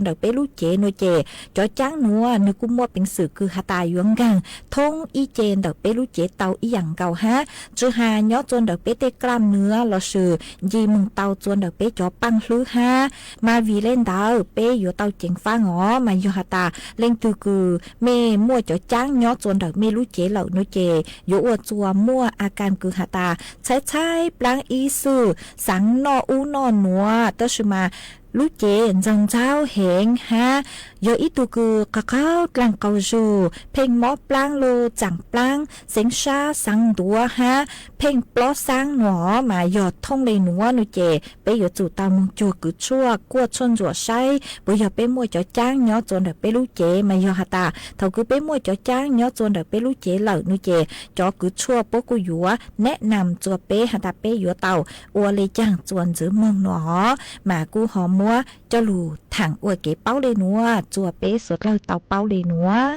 ndrau peb lub cev no ces, cov cangv nuav nws kuj muaj peev xwm kws has tas yuav nkaag thoob ib ce nraum peb lub cev tau ib yaam nkaus hab. Tsi has nyob tsua nraum peb tej klam nuav lossis nce moog tau tsua nraum peb cov paaj hlwb hab. Mas vim le ntawd peb yuav tau ceev faab os. Mas yog has tas leej twg kws mej muaj cov cangv nyob tsua nraum mej lub cev lawm no ces yuav ua tsua muaj a kan kws has tas tshaib tshaib plaab ib xwb, xaav noj ub noj nuav, tab sis mas lub cev ntxaug ntxaug heev hab. Yog ib tug kws qaug qaug dlaag qaug zug, pheej mob plaab lug tsaam plaab, xeev sab xaav ntuav hab pheej plob xaab nuav, mas yog thoob le nuav no ces peb yuav tsum tau moog cuag kws tshuaj kuaj tshuaj ntsuam saib puas yog peb muaj cov cangv nyob tsua nraum peb lub cev. Mas yog has tas thaus kws peb muaj cov cangv nyob tsua nraum peb lub cev lawm no ces cov kws tshuaj puab kuj yuav neb nam tsua peb has tas peb yuav tau ua le caag tsua ntxwv moog nuav os. Mas kuj ho muab coj lug thaam ua kev paub le nuav tsua peb suav dlawg tau paub le nuav.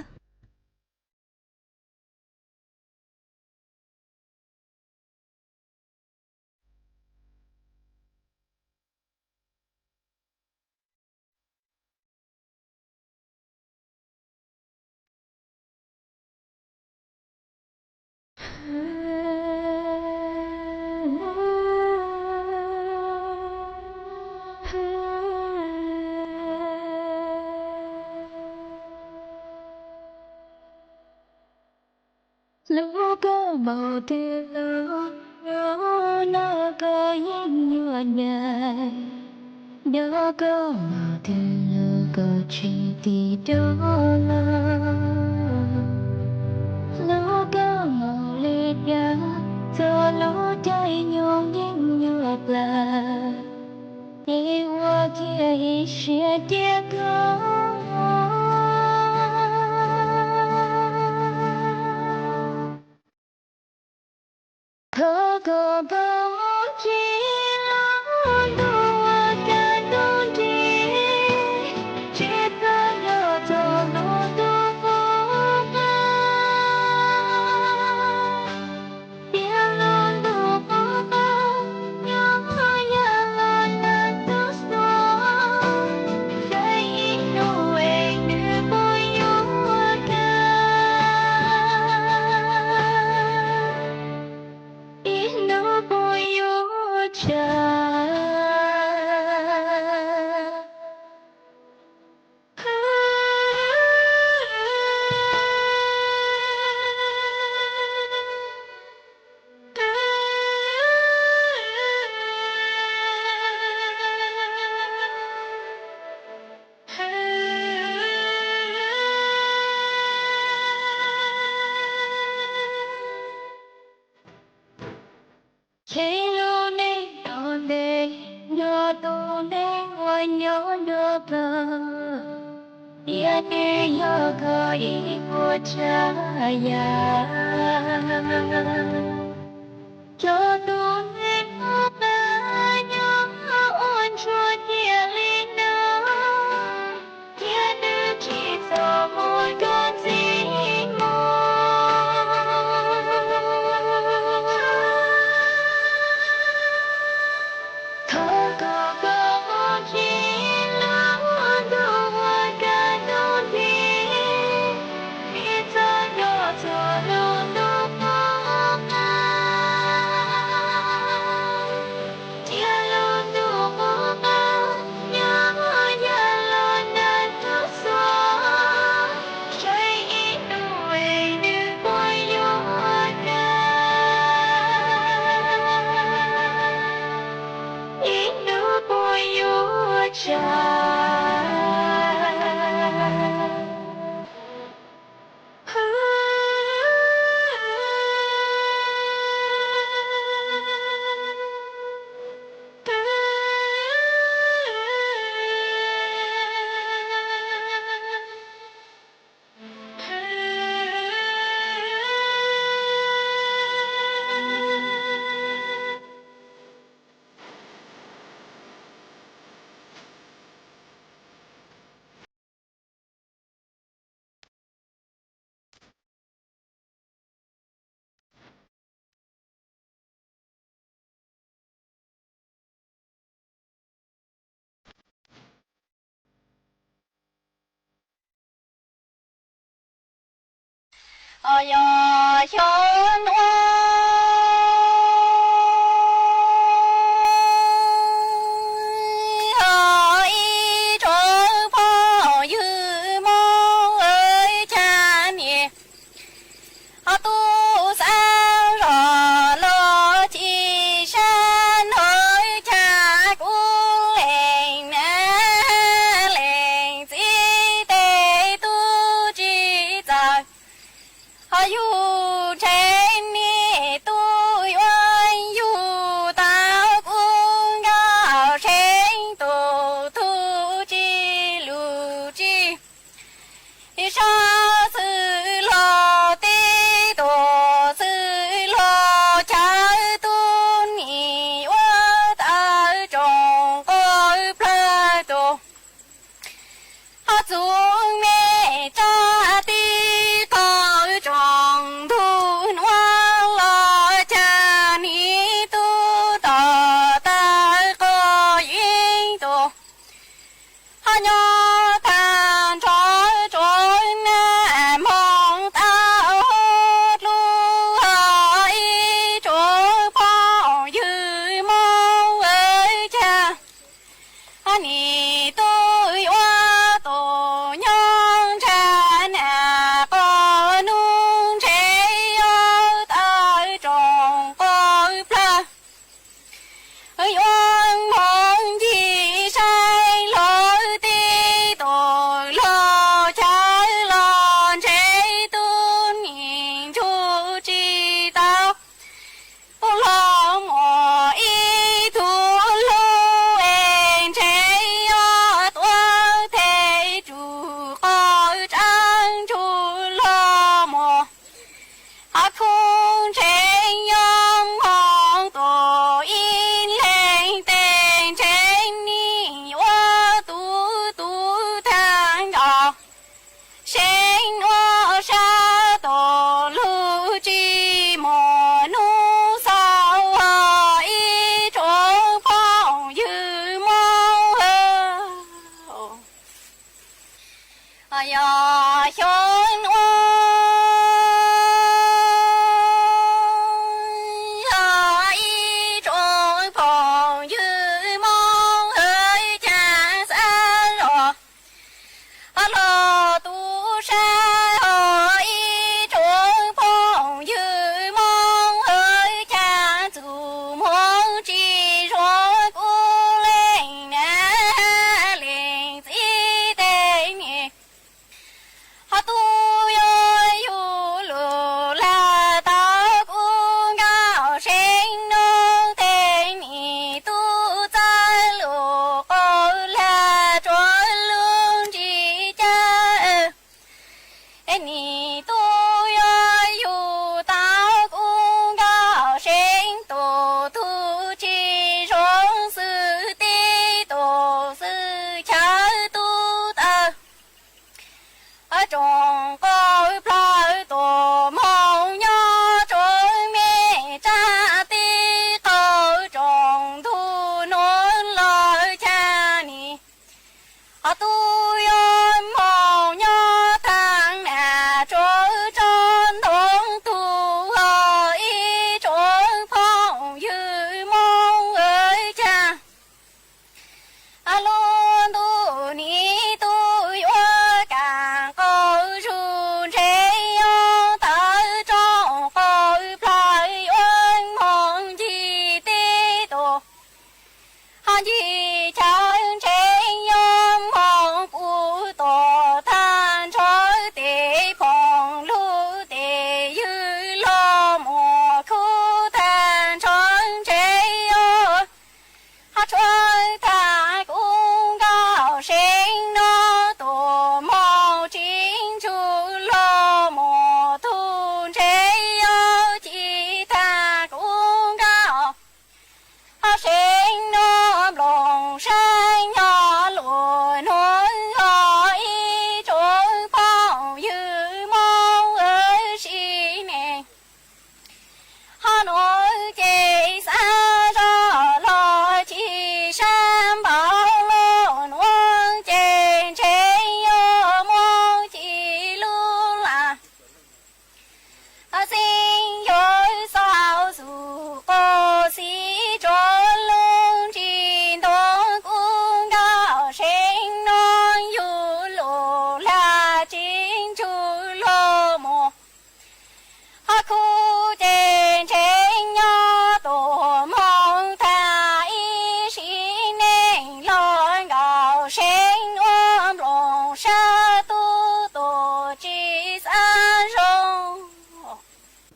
Lub koob moov twg lug, nub koj yeej yuav ncaim. Lub koob moov twg lug koj tsi tig rov los. Lub koob moov le caag, txhua lub caij nyoog yeej yuav plam. Es ua kiag ib siab tiag koj. Thov koj pab muab kiv lub ntuj ua kag ntuj nti, tsi txhob yog txog lub ntuj qub qab. Tias lub ntuj qub qab nyob yog los nag tub suav, saib ib hnub es nws puas yuav kag, ib hnub puas yuav tsaam. Kheev lub neej nyob ntev, nyob tus neeg uas nyob nrog koj, tias nws yog koj ib puas tsav yam. Cov tus neeg uas nyob ua ntsuag tiag li no, thiab nws tsis txhob muab koj ntxig mus. Thov koj kom muab kiv lub ntuj ua kag ntuj nti, txhob yog txog lub ntuj qub qab. Tias lub ntuj qub qab nyob yog los nag tub suav, saib ib hnub es nws puas yuav kag, ib hnub puas yuav tsaam. Ov, yog xyoo nuav, ib tsoom phooj ywg Moob Chav ni, ov, tub xaav zog lug ci sab nuav, ca kuv lees nam lees txiv tes tub tsi txawj. Ov, yug ntshe nej tub yuav yug tau kuv nkauj seev tus tub tsi lug tsi. Ib sab xwb lug tib tug xwb lug, chaw tub ni yuav tawv tsoom qaug plawg tug. Ov, txug mej tsab tib qaug tsoom ntug nuav los, ca ni tub tom tawv qaug yeeb tug. Ov, nyob taag nrho tsoom naj moog tau huv dlub, ov, ib tsoom phooj ywg Moob Chav. Ov, nej tub yuav tuaj nyob nraag naj qhov nuav ntshe yuav tawv tsoom qaug plawg. Yuav moog ncig saib lug tib tug lug chaw los ntshe tub ni nrug tsi tau. Puj lug muaj ib tug lug es ntshe yuav tuav them tsuj qaug tsaab nrug lug muaj. Ov, khub ntshe yuav moog tuaj ib leeg tes ntshe nej yuav tub tub taag nkaus. Seev nuav sab tug lug tsi muaj nub xaus, ov, ib tsoom phooj ywg Moob. Ov, yog xyoo nuav, ov, ib tsoom phooj ywg Moob, ca xaav zog, ov, lug tub sab, ov, ib tsoom phooj ywg Moob, ca txug moog tsi zoo kuv lees nam lees txiv tes ni. Ov, tub yuav yug lug lag tau kuv nkauj seev nuav tes ni, tub txawj lug qaug lag tsuav lug ntsis ca. Es nej tub yuav yug tau kuv nkauj seev tus tub tsi zoo xwb, tib tug xwb chaw tub tawv tsoom qaug plawg tug, moog nyob tsoom mej tsab tib qaug tsoom ntug nuav los ca ni. Ov, tub yuav moog nyob taag naj tsuav tsob ntoo tug, ov, ib tsoom phooj ywg Moob ca. Ov, lub ntuj ni tub yuav kaam qaug zug ntshe yuav tawv tsoom qaug plawg yuav moog ncig tib tug, ov, ncig chaw ntshe yuav moog puv tuaj taag nrho tes phooj lug tes ywg lug muaj khub taag nrho ntshe yuav tshuav taag kuv nkauj seev nuav, tuaj moog tsi ntsuj lug muaj tug ntshe yuav ci taag kuv nkauj seev nuav nplua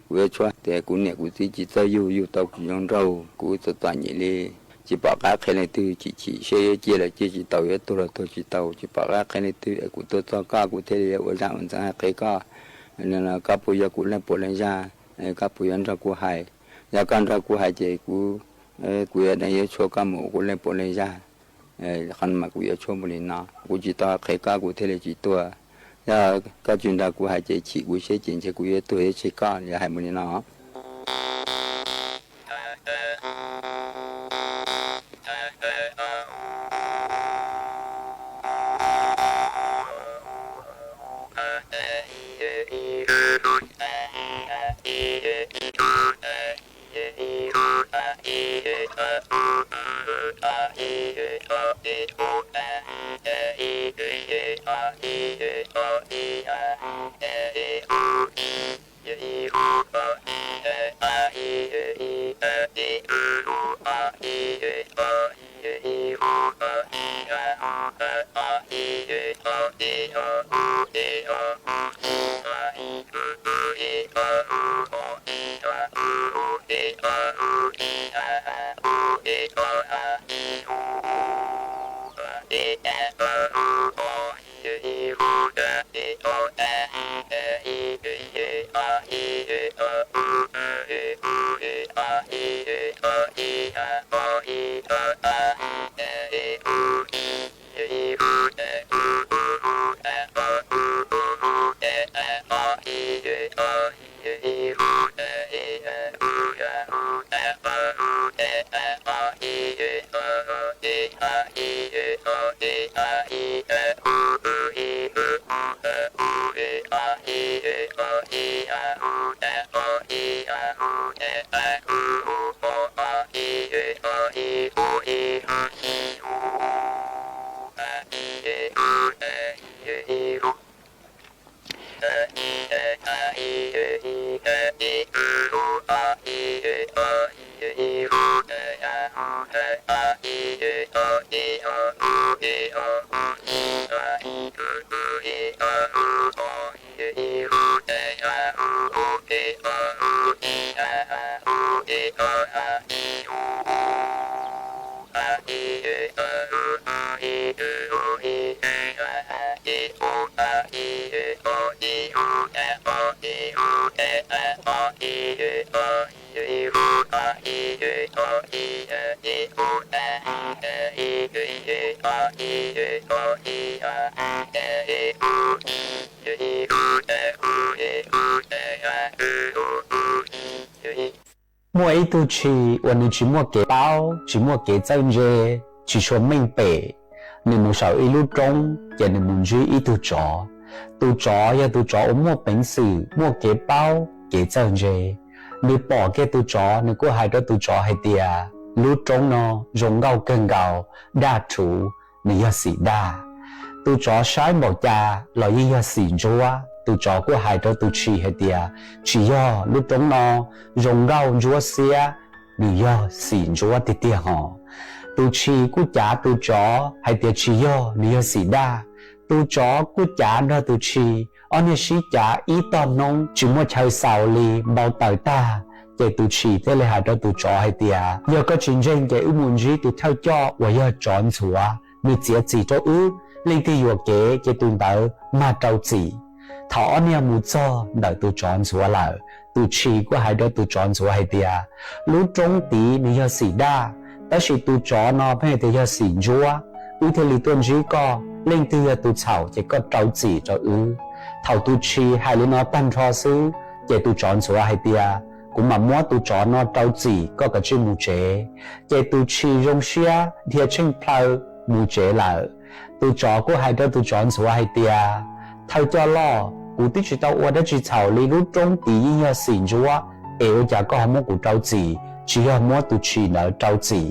Kuv yuav tshua tias kuv niam kuv txiv tsis txawj yug, yug tau kuv zoo nraug, kuv txom txom nyem li, tsis pom qab qhia leej twg, chim chim siab yuav ciaj los ciaj tsis tau, yuav tuag los tuag tsis tau, tsis pom qab qhia leej twg, es kuv tuaj txog koj kuv thiaj li ua zaj ua ntxeev hais qhia koj. Koj puas yuav kuv leej puas leej zaj? Koj puas yuav nrog kuv hais? Yog koj nrog kuv hais ces kuv, kuv yuav deev yuav tshua koj mus ua kuv leej puas leej zaj. Qhov no mas kuv yuav tshua mus li no, kuv tsis tau qhia koj kuv thiaj li tsis tuag. Yog koj tsis nrog kuv hais ces chim kuv siab ces ntshe kuv yuav tuag thiab tseg koj, yuav hais mus li no. Muaj ib tug tshis uas nws tsis muaj kev paub, tsis muaj kev txawj ntse, tsis tshua meej pem, nws mus saum ib lub roob ces nws mus ntsib ib tug tsov. Tus tsov yog tus tsov uas muaj peev xwm, muaj kev paub, kev txawj ntse. Nws pom kiag tus tsov, nws kuj hais rau tus tsov hais tias, lub roob no zoo nkauj kawg nkaus, daj rhuv, nws yog xim daj. Tus tsov saib npaum cas los yeej yog xim ntsuab. Tus tsov kuj hais rau tus tshis hais tias, tsis yog, lub roob no zoo nkauj ntsuab xiab, nws yog xim ntsuab tiag tiag hos. Tus tshis kuj cav tus tsov hais tias tsis yog, nws yog xim daj. Tus tsov kuj cav nrog tus tshis, ob niag sib cav ib tog hnub tsis muaj chaw xaus li, npau taws tag. Ces tus tshis thiaj li hais rau tus tsov hais tias, yog koj tsis ntseeg ces wb mus ntsib tus thawj coj uas yog tsov ntxhuav, nws txiav txim rau wb, leej twg yuam kev ces tus ntawd mag rau txim. Thaum ob niag mus txog ntawm tus tsov ntxhuav lawm, tus tshis kuj hais rau tus tsov ntxhuav hais tias, lub roob tid nws yog xim daj, tab sis tus tsov no pheej hais tias yog xim ntsuab, wb thiaj li tuaj ntsib koj, leej twg yog tus txhaum ces koj rau txim rau wb. Thaum tus tshis hais li no tag nrho xwb, ces tus tsov ntxhuav hais tias, kuv mam muab tus tsov no rau txim, koj kav tsij mus tsev. Ces tus tshis zoo siab dhia tsheej plhaw mus tsev lawm. Tus tsov kuj hais rau tus tsov ntxhuav hais tias, thawj coj loj, kuv twb tsis tau ua dab tsi txhaum li, lub roob tid yeej yog xim ntsuab, es ua cas koj ho muab kuv rau txim, tsis yog muab tus tshis ntawd rau txim?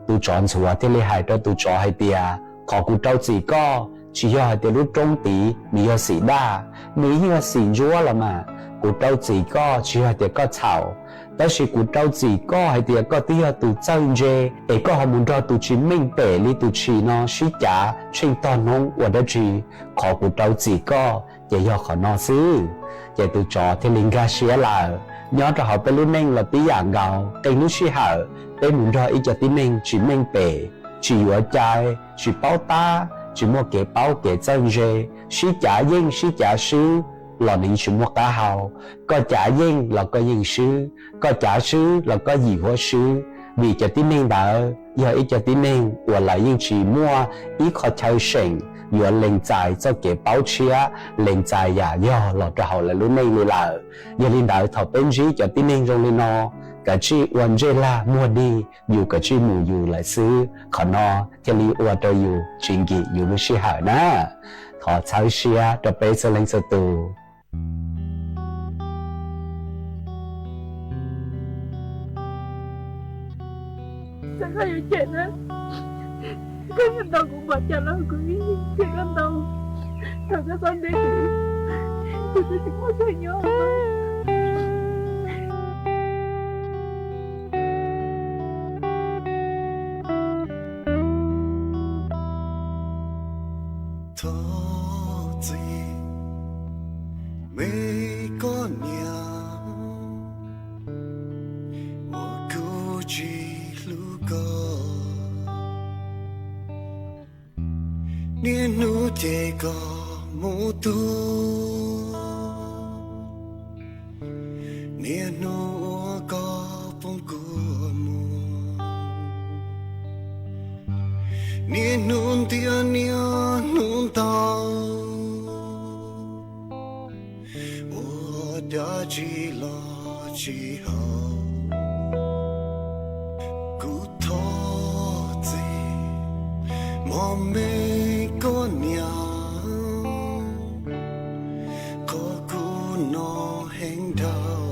Tus tsov ntxhuav thiaj li hais rau tus tsov hais tias, qhov kuv rau txim koj tsis yog hais tias lub roob tid nws yog xim daj, nws yeej yog xim ntsuab los mas. Kuv rau txim koj tsis yog hais tias koj txhaum, tab sis kuv rau txim koj hais tias koj twb yog tus txawj ntse, es koj ho mus nrog tus tsis meej pem li tus tshis no sib cav tsheej tog hnub ua dab tsi. Qhov kuv rau txim koj ces yog qhov no xwb. Ces tus tsov thiaj li nkag siab lawm. Nyob rau hauv peb lub neej los tib yam nkaus, qee lub sij hawm peb mus nrog ib co tib neeg tsis meej pem, tsis yuav cai, tsis paub tab, tsis muaj kev paub kev txawj ntse, sib cav yeej sib cav swb los nws tsis muaj qab hau. Koj cav yeej los koj yeej swb, koj cav swb los koj yim huab swb, vim cov tib neeg ntawd yog ib co tib neeg uas lawv yeej tsis muaj ib qho chaw seem yuav lees txais txoj kev paub tshiab, lees txais yam yog los rau hauv lawv lub neej li lawm. Yog li ntawd, thaum peb ntsib cov tib neeg zoo li no, kav tsij ua ntsej lag muag dig, yus kav tsij mus yus lawm xwb. Qhov no thiaj li ua rau yus tsis nkim yus lub sij hawm na. Thov txhawb siab rau peb txhua leej txhua tus. Thov txim, me koj niam, uas kuv tsis hlub koj. Niaj hnub ces koj mus tuag, niaj hnub uas koj poob kua muag, niaj hnub ntiaj niaj hnub ntau, ua dab tsi los tsis haum. Kuv thov txim, mog me koj niam, qhov kuv hnov heev dhau.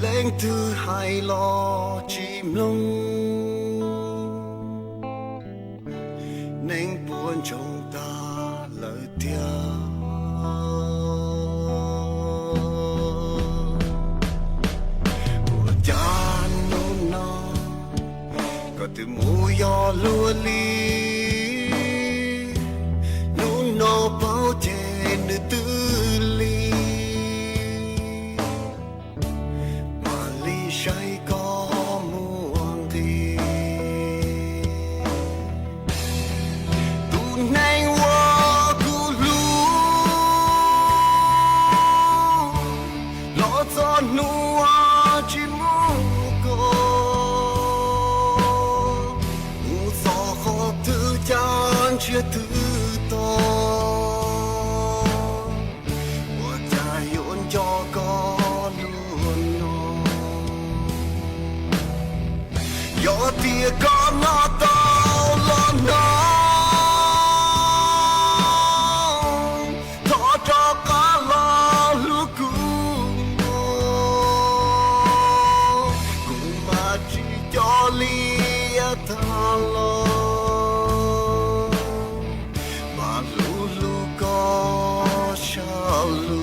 Leej twg hais los tsis mloog, neeg puas ntsoov tas lawm tiag. Ua cas hnub no koj twb mus yos luag li, hnub no paub ces nws twb lig, mam li saib koj muaj nqis. Tus neeg uas kuv hlub, los txog hnub uas tsis muaj koj, mus txog qhov twg cas ntsiag twb to. Ua cas yuav nco koj luag no? Yog tias koj noj tau los noj, thov rov qab los hlub kuv, kuv mam tsis co li tag los, mam hlub hlub koj sab lug.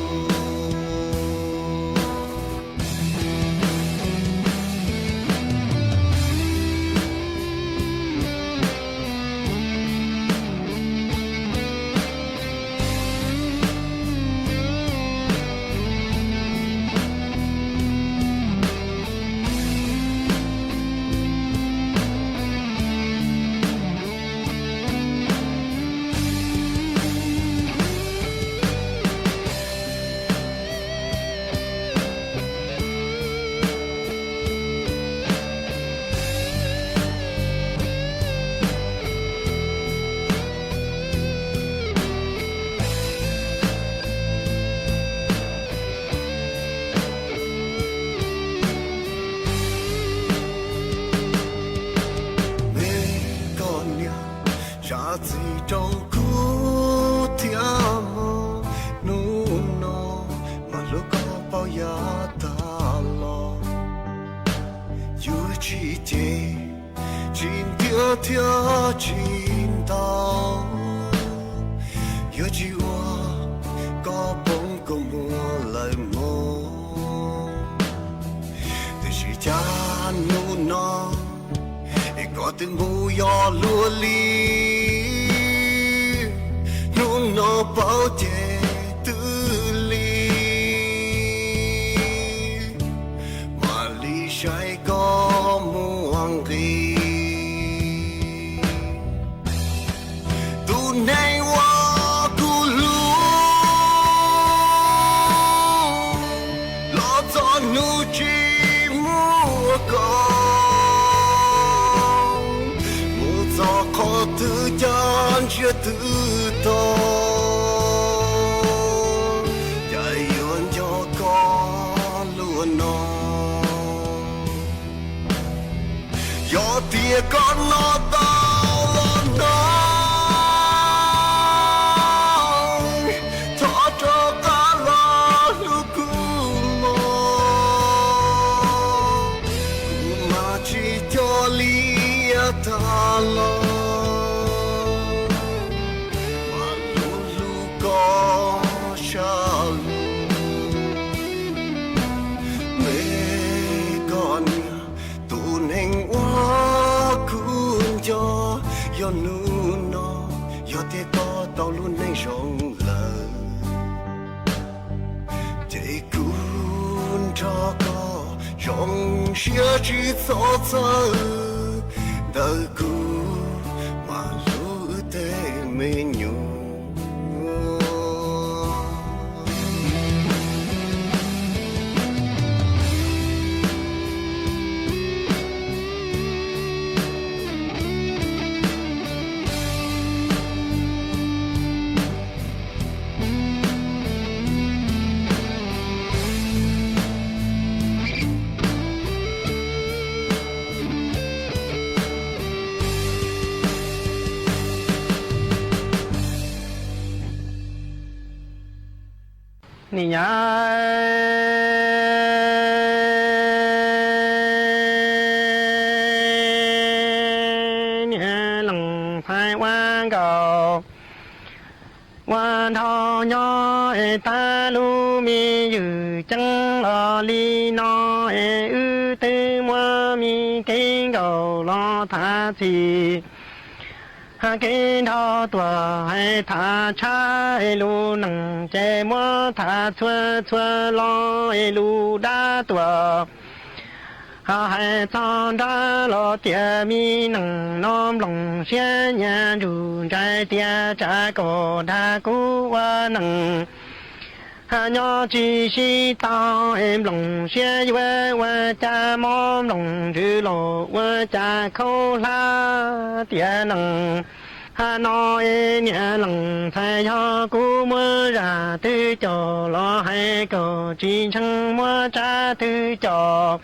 Me koj niam, zam txim rau kuv thiab mog, hnub no mas hlub koj paub yav tag los, yuav tsis cem, tsis ntiab thiab tsis ntau, yuav tsis ua koj poob kua muag lawm mog. Tiam sis cas hnub no es koj twb mus yos luag li, hnub no paub ces twb lig. muaj nqi. Tus neeg uas kuv hlub, los txog hnub tsis muaj koj, mus txog qhov twg ca ntsiag twb to, ca yuav nco koj luag no. Yog tias koj nov tau los no, thov rov qab los hlub kuv mog, kuv mas tsis coj li tag los, mas hlub hlub koj sab lug. Me koj niam, tus neeg uas kuv nco, yog hnub no, yog tias koj tau lub neej zoo lawm, ces kuv nrog koj zoo siab tsis txhob txhawj, ntawm kuv mas hlub wb tej me nyuam. Niam, niam Loos Ntxhais ua nkaus, ua nrog nyob es tag lub me ywm ceeb los li no es wb twb muab me keeb nkaus los tham txhim. Hais keeb nrog Tuam, hais tham tshab es lus nees ces muab tham txhua txhua lo es lus dab Tuam. Hais txog nrab los tias me nees no Nploos siab nyias ntsug ntsais tias tsam kom dag kuv ua nees. Nyob tsis sib tau es Nploos siab yuav ua cas mob, Nploos ntsws los ua cas khaub hlab tias nees. Hais no es niam Loos Ntxhais, yog kuv muab zaj twg coj los hais kom tsis ntseeg, muab tsab twg coj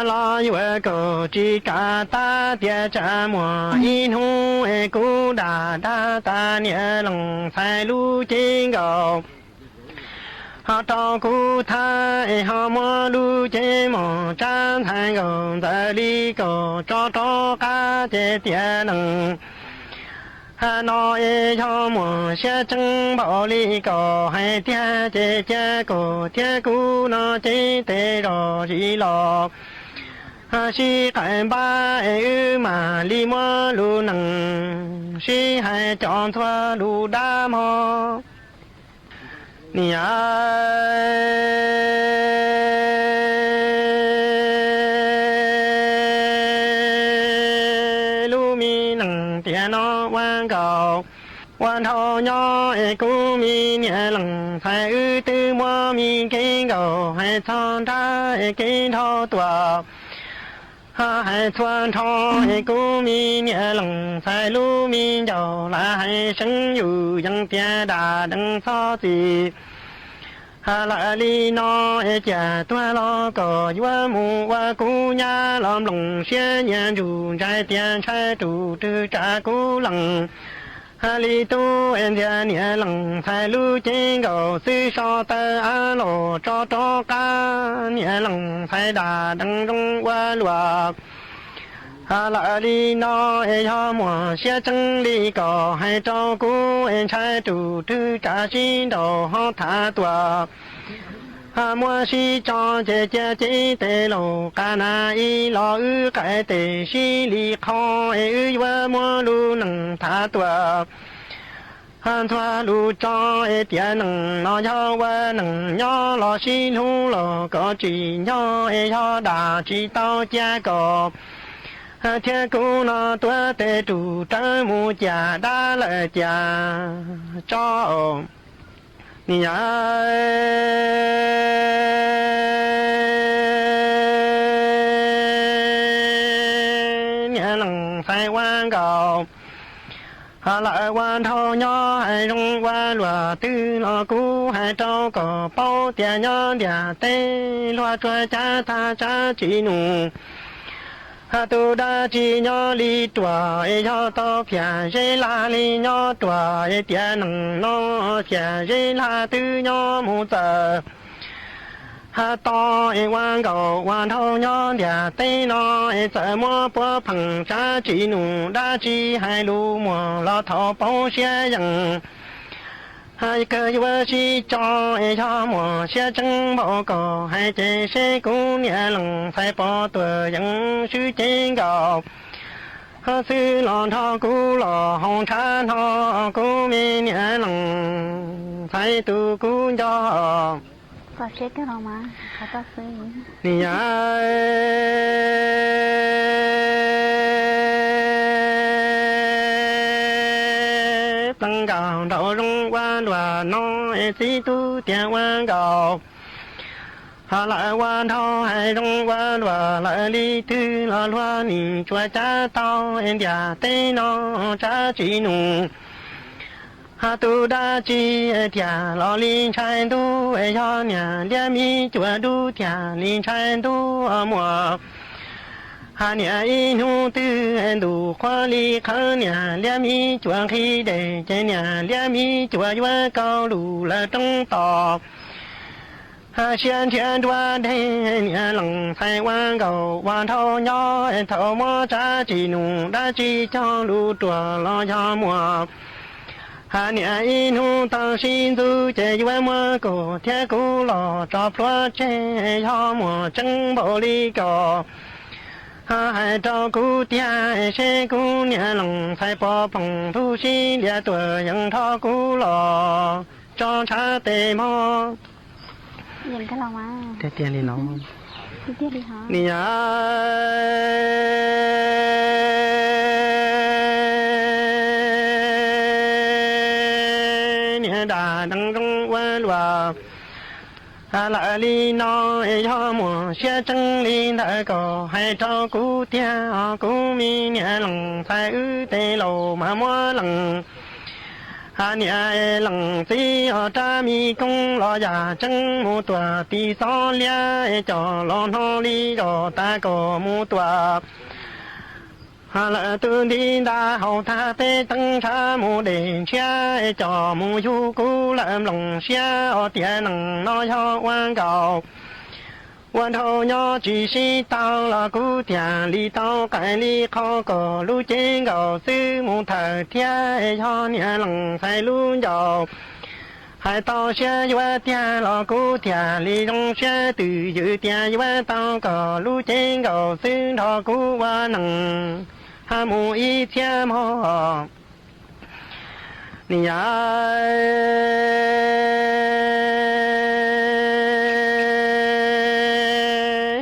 los yuav kom tsis kam tab, tias tsam muaj ib hnub es kuv dag dag tas niam Loos Ntxhais lub cev nkaus. Ho rau kuv tham es ho muab lub cev mom tsab ntxhais nkaus ntxaws li kom tso rov qab ces tias nees. Hais no es yog muaj siab tseeb npaum li kom hais tiag ces cia kom thiab kuv no cev tes zog zis los. Sib qais npab es wb mam li muab lus nees sib hais cov ntxhua lus dab mog. Niam, lub me nees tiam no ua nkaus, ua nrog nyob es kuv me niam Loos Ntxhais, wb twb muab me keeb nkaus hais txog nrab es keeb nrog Tuam. Hais txhua nrho es kuv me niam Loos Ntxhais lub me ncaus lam hais seeb yus yees tias dam dees txhob txim. Lawm li no es ciam tuag los kom yuav mus ua kuv nyab los Nploos siab nyias ntsug ntsais tias ntshai rus rwg tsam kuv lees. Li tub es ntxias niam Loos Ntxhais lub cev nkaus xwb so taw ab los tso rov qab, niam Loos Ntxhais dam dees zoo ua luam. Lawm li no es yog muaj siab tseeb li kom hais rau kuv es ntshai rus rwg tsam sib nraus ho tham Tuam. Muab sib tso ces cia cev tes laus qas nas ib los wb qais tes sib li qho es wb yuav muab lus nees tham Tuam. Ntxuag lus tso es tias neeg no yog ua neeg nyob los sib hlub los kom tsim nyog es yog dam tsis tau cia kom thiab kuv no tuav tes rus rawv mus ciam dab lawm ciam tso. Niam, niam Leej Xais ua nkaus, ho lawv ua nraug nyob hais zoo ua luag twg los kuv hais rau kom paub tias nyob ntiaj teb luag tsuas cav tag tsab tsim num. Ha tus dab tsi nyob li ruam es yog tau phiaj zeb lag li nyob ruam es tias neeg no phiaj zeb lag twb nyob mus txawm. Ha to es ua nkaus ua nraug nyob ntiaj teb no es txawm muab puab pheej tsab tsim num dab tsi hais lus muag los thaum paub siab yeej. Ha kawg yuav sib tso es yog muaj siab tseeb npaum kom hais ces seb kuv niam Leej Xais pom tuam yeej swb cev nkaus. Ha xwb los nrog kuv los hauv ntshav no kuv me niam Leej Xais tus kuv nco. Niam, pleev nkaus nraum zoov ua luag no es txiv tub tias ua nkaus. Ho lawv ua nraug hais zoo ua luag lawm li twg los luag nim tsuas cav tau es ntiaj teb no tsab tsim num. Ha tus dab tsi thiaj los li ntshai ntuj es yog niam liab mi cuam dub thiaj li ntshai ntuj muag. Ha niam ib hnub twg ntuj qhuav li qhawv niam liab mi cuam nqhis dej ces niam liab mi cuam yuav kaus lus lawm roob tod. Ha siab nrhiav nruab deg niam Leej Xais ua nkaus ua nraug nyob thaum muab tsab tsim num dab tsi cog lus ruam los yog muag. Ha niam ib hnub tau sib ntxub ces yuav muab kuv thiab kuv los tso plhuav tseg yog muag tseeb npaum li ko. Ha hais rau kuv tiag seb kuv niam Leej Xais pom phoom ntuj sib liam tuam yeej nrog kuv los tso ntshav tes mog. Niam, niam dab neeg zoo ua luaj lawm li no es yog muaj siab tseeb li ntawd kom hais rau kuv tiag os kuv me niam Leej Xais wb tej laus mas muab lees. Ha niam leej txiv os rab mi koob los yam tseeb mus tuam tim xob liab es coj los hno li zos tas kom mus tuam. Ha lawm tus ntiv nta haus tag peb teev ntshav mus dej ntshiab es coj mus yug kuv lawm mloog siab os tiam neej no yog ua nkaus ua nraug nyob tsis sib tau los kuv thiaj li tau qais li qhov kom lub cev nkaus xwb mus thawm thiab es yog niam Leej Xais lub ncauj hais tau siab yuav tiag los kuv thiaj li zoo siab twj ywm tias yuav tau kom lub cev nkaus xwb nrog kuv ua neej ha mus ib txhiab mog. Niam,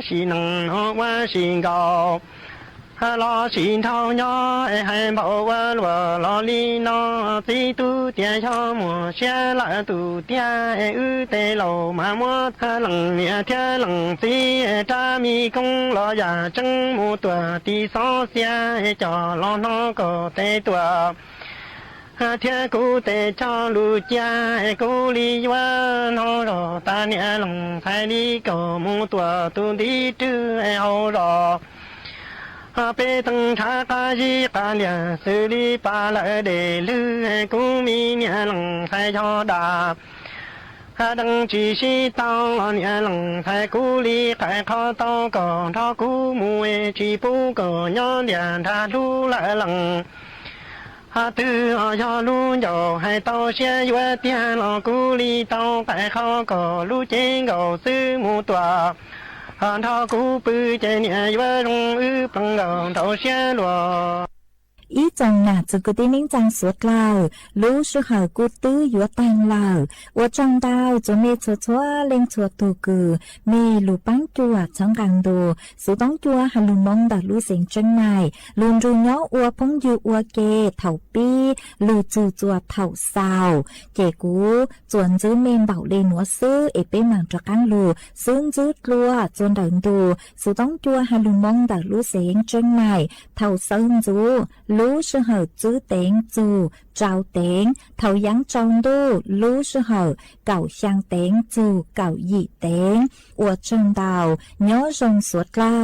sim neej no ua sim nkaus ha los sim nraug nyob es hais npaum ua luaj los li no. Txiv tub tias yog muaj siab lawm tus tiag es wb tej laus mas muab ha leej niam thiab leej txiv es rab mi koob los yam tseeb mus tuam tim xob xiab es coj los hno kom tes tuam ha thiab kuv tes cog lus cia es kuv li yuav hno zog tas niam Leej Xais li kom mus tuam tus ntiv rwg es hauv zos ha peb teev ntshav qab zib qab liag xws li pas lawm dej lwg es kuv me niam Leej Xais yog dam ha deev tsis sib tau los niam Leej Xais kuv li qais qhov tau kom nrog kuv mus es tsis pub kom nyob ntiaj nrag hlub lawm leej ha twg os yog lub ncauj hais tau siab yuav tiag los kuv li tau qais qhov kom lub cev nkaus xwb mus tuam ha nrog kuv pw ces niam yuav zoo wb pleev nkaus nraum siab luag. อีจงหนา จุกุตี้เม้งจังสัวเกลา ลู้ซื่อเหอะ กูตื้อหยัวแตงเหล่า อัวจองดาว จัวเมย์ชัวชัว เล็งชัวตูกือ เมย์หลู่ปังจั่ว ช้างกังโด สูต้องจั่ว หาหลู่มองเต๋อ ลู่เสียงเจียงใหม่ หลู่ดูย้ออัว พ้งยืออัวเก เถ่าปี้ หลู่จู่จั่ว เถ่าเซา เก๋กู จั่วจื้อเมย์เบาเลหนัวซื่อ เอเป้หมั่งตระกังหลู่ ซื่อจื้อตลัว จนเดินดู สูต้องจั่ว หาหลู่มองเต๋อ ลู่เสียงเจียงใหม่ เถ่าเซิงจู ลู่ซื่อเหอะ จื้อเต็ง จู่ เจ้าเต็ง เถ่ายั้งจองดู ลู่ซื่อเหอะ เก่าฮยางเต็ง จู่ เก่าหยี่เต็ง อัวเจิงเตา ย้อซงสัวเกลา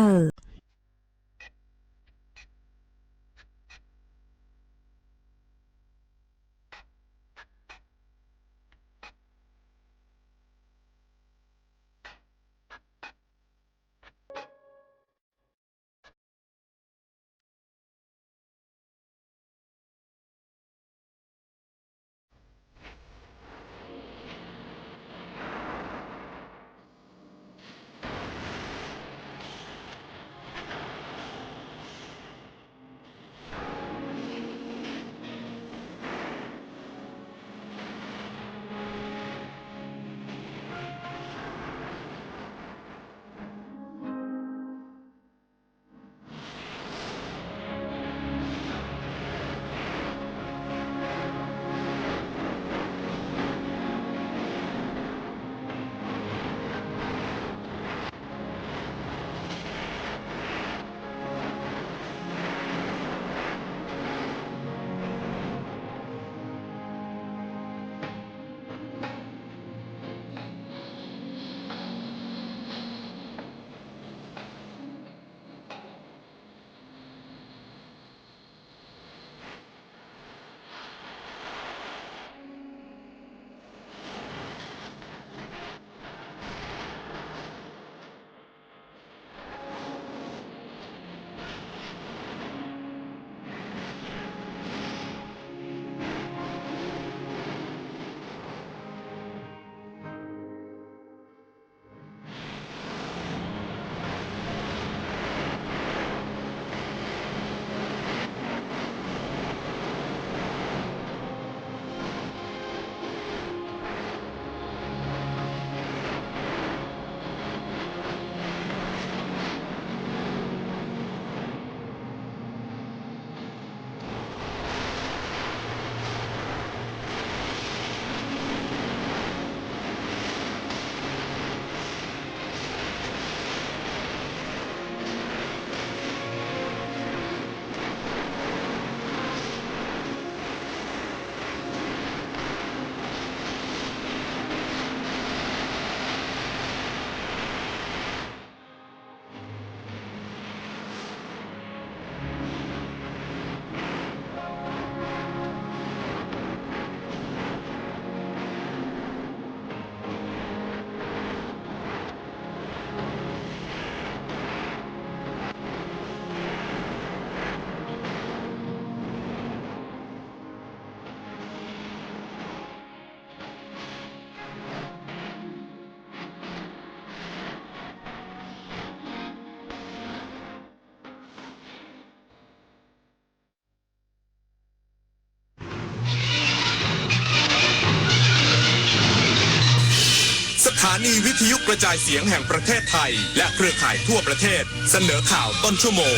สถานีวิทยุกระจายเสียงแห่งประเทศไทย และเครือข่ายทั่วประเทศ เสนอข่าวต้นชั่วโมง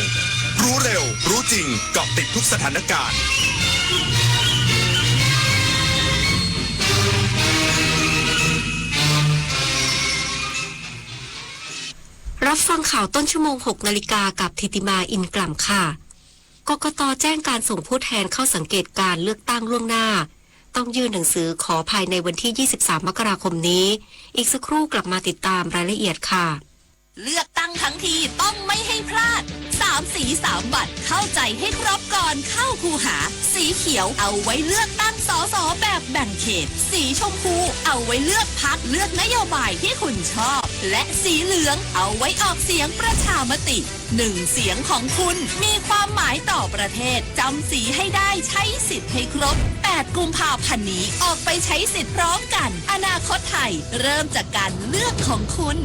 รู้เร็ว รู้จริง เกาะติดทุกสถานการณ์ รับฟังข่าวต้นชั่วโมง หกนาฬิกา กับธิติมา อินกล่ำค่ะ กกต แจ้งการส่งผู้แทนเข้าสังเกตการณ์เลือกตั้งล่วงหน้า ต้องยื่นหนังสือขอภายในวันที่ ยี่สิบสาม มกราคมนี้ อีกสักครู่กลับมาติดตามรายละเอียดค่ะ เลือกตั้งทั้งทีต้องไม่ให้พลาด สามสีสามบัตร เข้าใจให้ครบก่อนเข้าคูหา สีเขียวเอาไว้เลือกตั้ง สส แบบแบ่งเขต สีชมพูเอาไว้เลือกพรรค เลือกนโยบายที่คุณชอบ และสีเหลืองเอาไว้ออกเสียงประชามติ หนึ่งเสียงของคุณมีความหมายต่อประเทศ จำสีให้ได้ ใช้สิทธิ์ให้ครบ แปดกุมภาพันธ์นี้ ออกไปใช้สิทธิ์พร้อมกัน อนาคตไทยเริ่มจากการเลือกของคุณ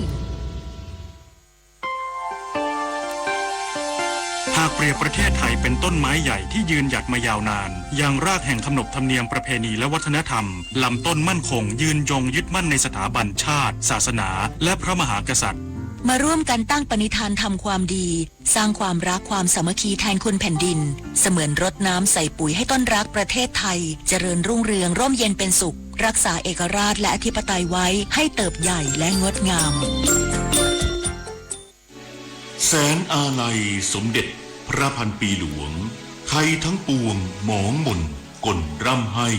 หากเปรียบประเทศไทยเป็นต้นไม้ใหญ่ที่ยืนหยัดมายาวนาน ยังรากแห่งขนบธรรมเนียมประเพณีและวัฒนธรรม ลำต้นมั่นคง ยืนยงยึดมั่นในสถาบันชาติ ศาสนา และพระมหากษัตริย์ มาร่วมกันตั้งปณิธานทำความดี สร้างความรักความสามัคคีแทนคุณแผ่นดิน เสมือนรดน้ำใส่ปุ๋ยให้ต้นรักประเทศไทย เจริญรุ่งเรืองร่มเย็นเป็นสุข รักษาเอกราชและอธิปไตยไว้ให้เติบใหญ่และงดงาม แสนอาลัยสมเด็จพระพันปีหลวง ไทยทั้งปวงหมองหม่นก่นร่ำไห้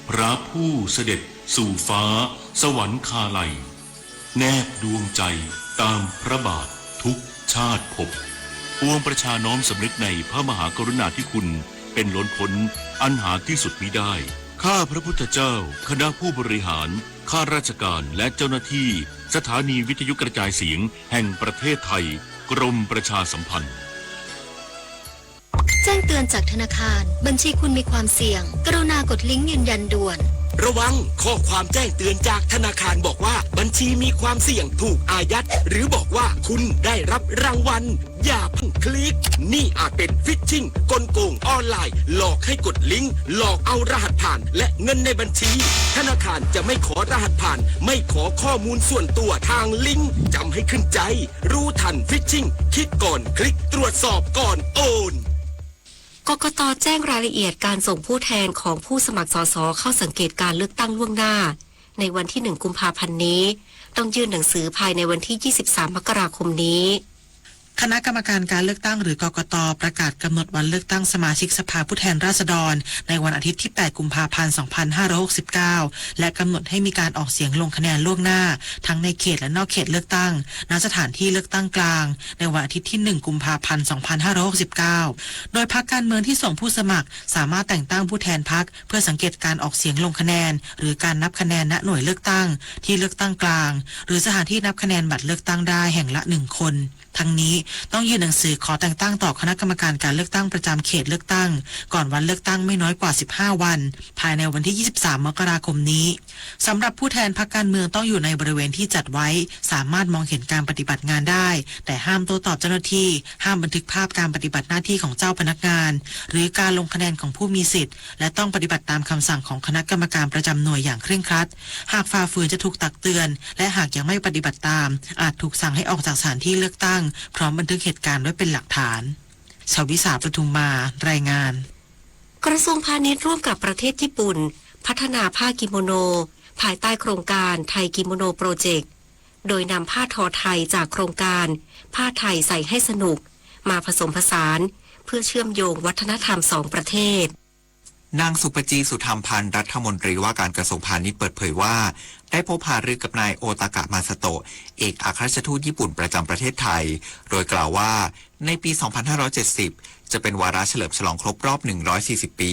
พระผู้เสด็จสู่ฟ้าสวรรคาลัย แนบดวงใจตามพระบาททุกชาติภพ ปวงประชาน้อมสำนึกในพระมหากรุณาธิคุณเป็นล้นพ้นอันหาที่สุดมิได้ ข้าพระพุทธเจ้า คณะผู้บริหาร ข้าราชการและเจ้าหน้าที่สถานีวิทยุกระจายเสียงแห่งประเทศไทย กรมประชาสัมพันธ์ แจ้งเตือนจากธนาคาร บัญชีคุณมีความเสี่ยง กรุณากดลิงก์ยืนยันด่วน ระวัง ข้อความแจ้งเตือนจากธนาคารบอกว่าบัญชีมีความเสี่ยงถูกอายัด หรือบอกว่าคุณได้รับรางวัล อย่าเพิ่งคลิก นี่อาจเป็น phishing กลโกงออนไลน์ หลอกให้กดลิงก์ หลอกเอารหัสผ่าน และเงินในบัญชี ธนาคารจะไม่ขอรหัสผ่าน ไม่ขอข้อมูลส่วนตัวทางลิงก์ จำให้ขึ้นใจ รู้ทัน phishing คิดก่อนคลิก ตรวจสอบก่อนโอน กกต.แจ้งรายละเอียดการส่งผู้แทนของผู้สมัคร สส เข้าสังเกตการณ์เลือกตั้งล่วงหน้า ในวันที่ หนึ่ง กุมภาพันธ์นี้ ต้องยื่นหนังสือภายในวันที่ ยี่สิบสาม มกราคมนี้ คณะกรรมการการเลือกตั้งหรือ กกต. ประกาศกำหนดวันเลือกตั้งสมาชิกสภาผู้แทนราษฎร ในวันอาทิตย์ที่ แปด กุมภาพันธ์ สองพันห้าร้อยหกสิบเก้า และกำหนดให้มีการออกเสียงลงคะแนนล่วงหน้า ทั้งในเขตและนอกเขตเลือกตั้ง ณ สถานที่เลือกตั้งกลาง ในวันอาทิตย์ที่ หนึ่ง กุมภาพันธ์ สองพันห้าร้อยหกสิบเก้า โดยพรรคการเมืองที่ส่งผู้สมัคร สามารถแต่งตั้งผู้แทนพรรค เพื่อสังเกตการออกเสียงลงคะแนน หรือการนับคะแนน ณ หน่วยเลือกตั้ง ที่เลือกตั้งกลาง หรือสถานที่นับคะแนนบัตรเลือกตั้งได้แห่งละหนึ่งคน ทั้งนี้ต้องยื่นหนังสือขอแต่งตั้งต่อคณะกรรมการการเลือกตั้งประจำเขตเลือกตั้ง ก่อนวันเลือกตั้งไม่น้อยกว่า สิบห้า วัน ภายในวันที่ ยี่สิบสาม มกราคมนี้ สำหรับผู้แทนพรรคการเมืองต้องอยู่ในบริเวณที่จัดไว้ สามารถมองเห็นการปฏิบัติงานได้ แต่ห้ามโต้ตอบเจ้าหน้าที่ ห้ามบันทึกภาพการปฏิบัติหน้าที่ของเจ้าพนักงาน หรือการลงคะแนนของผู้มีสิทธิ์ และต้องปฏิบัติตามคำสั่งของคณะกรรมการประจำหน่วยอย่างเคร่งครัด หากฝ่าฝืนจะถูกตักเตือน และหากยังไม่ปฏิบัติตาม อาจถูกสั่งให้ออกจากสถานที่เลือกตั้ง พร้อมบันทึกเหตุการณ์ไว้เป็นหลักฐาน ชวิสา ปทุมมา รายงาน กระทรวงพาณิชย์ร่วมกับประเทศญี่ปุ่น พัฒนาผ้ากิโมโน ภายใต้โครงการไทยกิโมโนโปรเจกต์ โดยนำผ้าทอไทยจากโครงการผ้าไทยใส่ให้สนุก มาผสมผสาน เพื่อเชื่อมโยงวัฒนธรรมสองประเทศ นางสุปจี สุธรรมพันธ์ รัฐมนตรีว่าการกระทรวงพาณิชย์เปิดเผยว่า ได้พบหารือกับนายโอตากะ มาซาโตะ เอกอัครราชทูตญี่ปุ่นประจำประเทศไทย โดยกล่าวว่า ในปี สองพันห้าร้อยเจ็ดสิบ จะเป็นวาระเฉลิมฉลองครบรอบ หนึ่งร้อยสี่สิบ ปี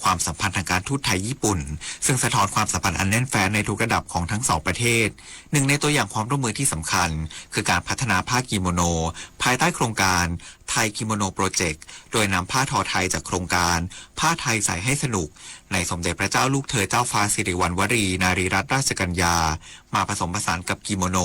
ความสัมพันธ์ทางการทูตไทย-ญี่ปุ่น ซึ่งสะท้อนความสัมพันธ์อันแน่นแฟ้นในทุกระดับของทั้งสองประเทศ หนึ่งในตัวอย่างความร่วมมือที่สำคัญ คือการพัฒนาผ้ากิโมโน ภายใต้โครงการไทยกิโมโนโปรเจกต์ โดยนำผ้าทอไทยจากโครงการผ้าไทยใส่ให้สนุก ในสมเด็จพระเจ้าลูกเธอเจ้าฟ้าสิริวัณวรี นารีรัตนราชกัญญา มาผสมผสานกับกิโมโน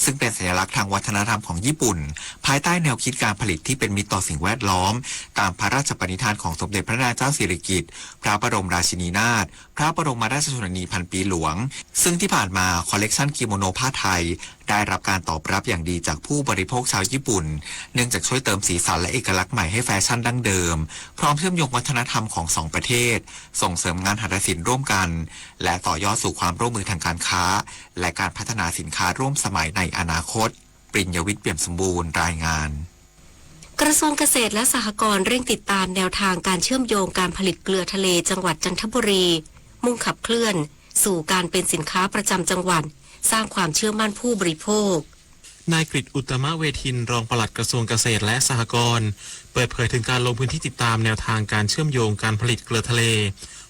ซึ่งเป็นสัญลักษณ์ทางวัฒนธรรมของญี่ปุ่น ภายใต้แนวคิดการผลิตที่เป็นมิตรต่อสิ่งแวดล้อม ตามพระราชปณิธานของสมเด็จพระนางเจ้าสิริกิติ์ พระบรมราชินีนาถ พระบรมราชชนนีพันปีหลวง ซึ่งที่ผ่านมาคอลเลกชันกิโมโนผ้าไทย ได้รับการตอบรับอย่างดีจากผู้บริโภคชาวญี่ปุ่น เนื่องจากช่วยเติมสีสันและเอกลักษณ์ใหม่ให้แฟชั่นดั้งเดิม พร้อมเชื่อมโยงวัฒนธรรมของสองประเทศ ส่งเสริมงานหัตถศิลป์ร่วมกัน และต่อยอดสู่ความร่วมมือทางการค้า และการพัฒนาสินค้าร่วมสมัยในอนาคต ปริญญวิทย์ เปี่ยมสมบูรณ์ รายงาน กระทรวงเกษตรและสหกรณ์เร่งติดตามแนวทางการเชื่อมโยงการผลิตเกลือทะเลจังหวัดจันทบุรี มุ่งขับเคลื่อนสู่การเป็นสินค้าประจำจังหวัด สร้างความเชื่อมั่นผู้บริโภค นายกฤษ อุตตมเวทิน รองปลัดกระทรวงเกษตรและสหกรณ์ เปิดเผยถึงการลงพื้นที่ติดตามแนวทางการเชื่อมโยงการผลิตเกลือทะเล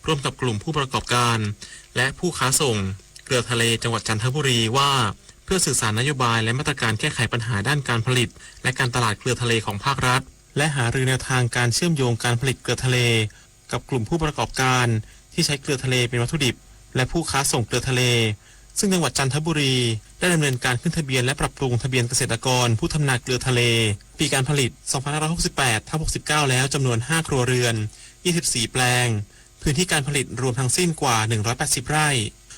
ร่วมกับกลุ่มผู้ประกอบการ และผู้ค้าส่งเกลือทะเลจังหวัดจันทบุรีว่า เพื่อสื่อสารนโยบายและมาตรการแก้ไขปัญหาด้านการผลิต และการตลาดเกลือทะเลของภาครัฐ และหารือแนวทางการเชื่อมโยงการผลิตเกลือทะเล กับกลุ่มผู้ประกอบการที่ใช้เกลือทะเลเป็นวัตถุดิบ และผู้ค้าส่งเกลือทะเล ซึ่งจังหวัดจันทบุรีได้ดำเนินการขึ้นทะเบียนและปรับปรุงทะเบียนเกษตรกรผู้ทำนาเกลือทะเล ปีการผลิต สองพันห้าร้อยหกสิบแปดทับหกสิบเก้า แล้วจำนวน ห้า ครัวเรือน ยี่สิบสี่ แปลง พื้นที่การผลิตรวมทั้งสิ้นกว่า หนึ่งร้อยแปดสิบ ไร่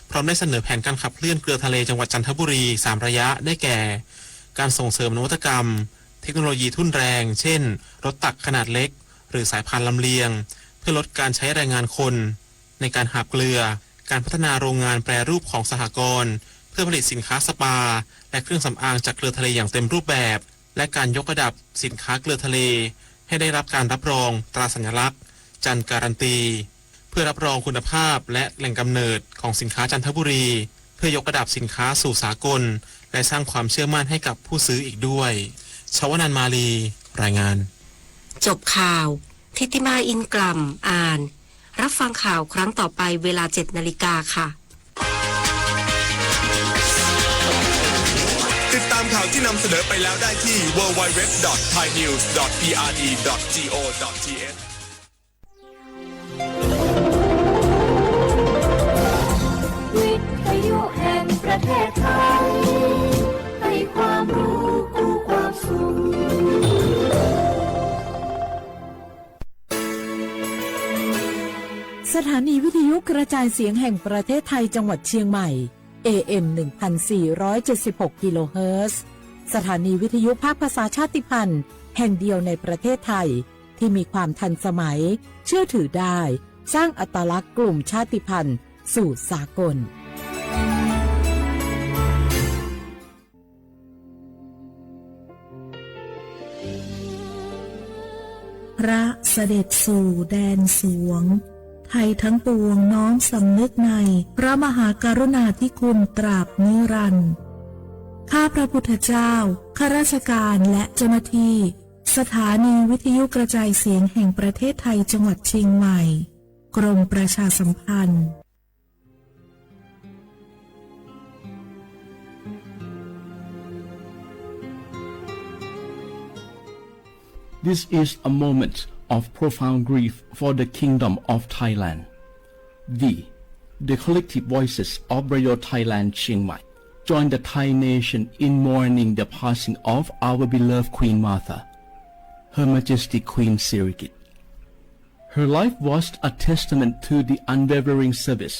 พร้อมได้เสนอแผนการขับเคลื่อนเกลือทะเลจังหวัดจันทบุรี สาม ระยะ ได้แก่ การส่งเสริมนวัตกรรม เทคโนโลยีทุ่นแรง เช่น รถตักขนาดเล็ก หรือสายพานลำเลียง เพื่อลดการใช้แรงงานคนในการหาบเกลือ การพัฒนาโรงงานแปรรูปของสหกรณ์ เพื่อผลิตสินค้าสปา และเครื่องสำอางจากเกลือทะเลอย่างเต็มรูปแบบ และการยกระดับสินค้าเกลือทะเล ให้ได้รับการรับรองตราสัญลักษณ์ จันทร์การันตี เพื่อรับรองคุณภาพและแหล่งกำเนิดของสินค้าจันทบุรี เพื่อยกระดับสินค้าสู่สากล และสร้างความเชื่อมั่นให้กับผู้ซื้ออีกด้วย ชวนันท์ มาลี รายงาน จบข่าว ทิติมา อินกล่ำ อ่าน รับฟังข่าวครั้งต่อไปเวลา เจ็ด นาฬิกาค่ะ ติดตามข่าวที่นำเสนอไปแล้วได้ที่ ดับเบิลยู ดับเบิลยู ดับเบิลยู ดอท ไทยนิวส์ ดอท พีอาร์ดี ดอท จีโอ ดอท ทีเอช วิทยุแห่งประเทศไทย ให้ความรู้กู้ความสุข สถานีวิทยุกระจายเสียงแห่งประเทศไทยจังหวัดเชียงใหม่ เอเอ็ม หนึ่งพันสี่ร้อยเจ็ดสิบหก กิโลเฮิรตซ์ สถานีวิทยุภาคภาษาชาติพันธุ์แห่งเดียวในประเทศไทย ที่มีความทันสมัย เชื่อถือได้ สร้างอัตลักษณ์กลุ่มชาติพันธุ์สู่สากล พระเสด็จสู่แดนสวง ไทยทั้งปวงน้อมสำนึกในพระมหากรุณาธิคุณตราบนิรันดร์ ข้าพระพุทธเจ้า ข้าราชการและเจ้าหน้าที่ สถานีวิทยุกระจายเสียงแห่งประเทศไทยจังหวัดเชียงใหม่ กรมประชาสัมพันธ์ This is a moment of profound grief for the Kingdom of Thailand. We, the collective voices of Radio Thailand Chiang Mai, join the Thai nation in mourning the passing of our beloved Queen Mother, Her Majesty Queen Sirikit. Her life was a testament to the unwavering service,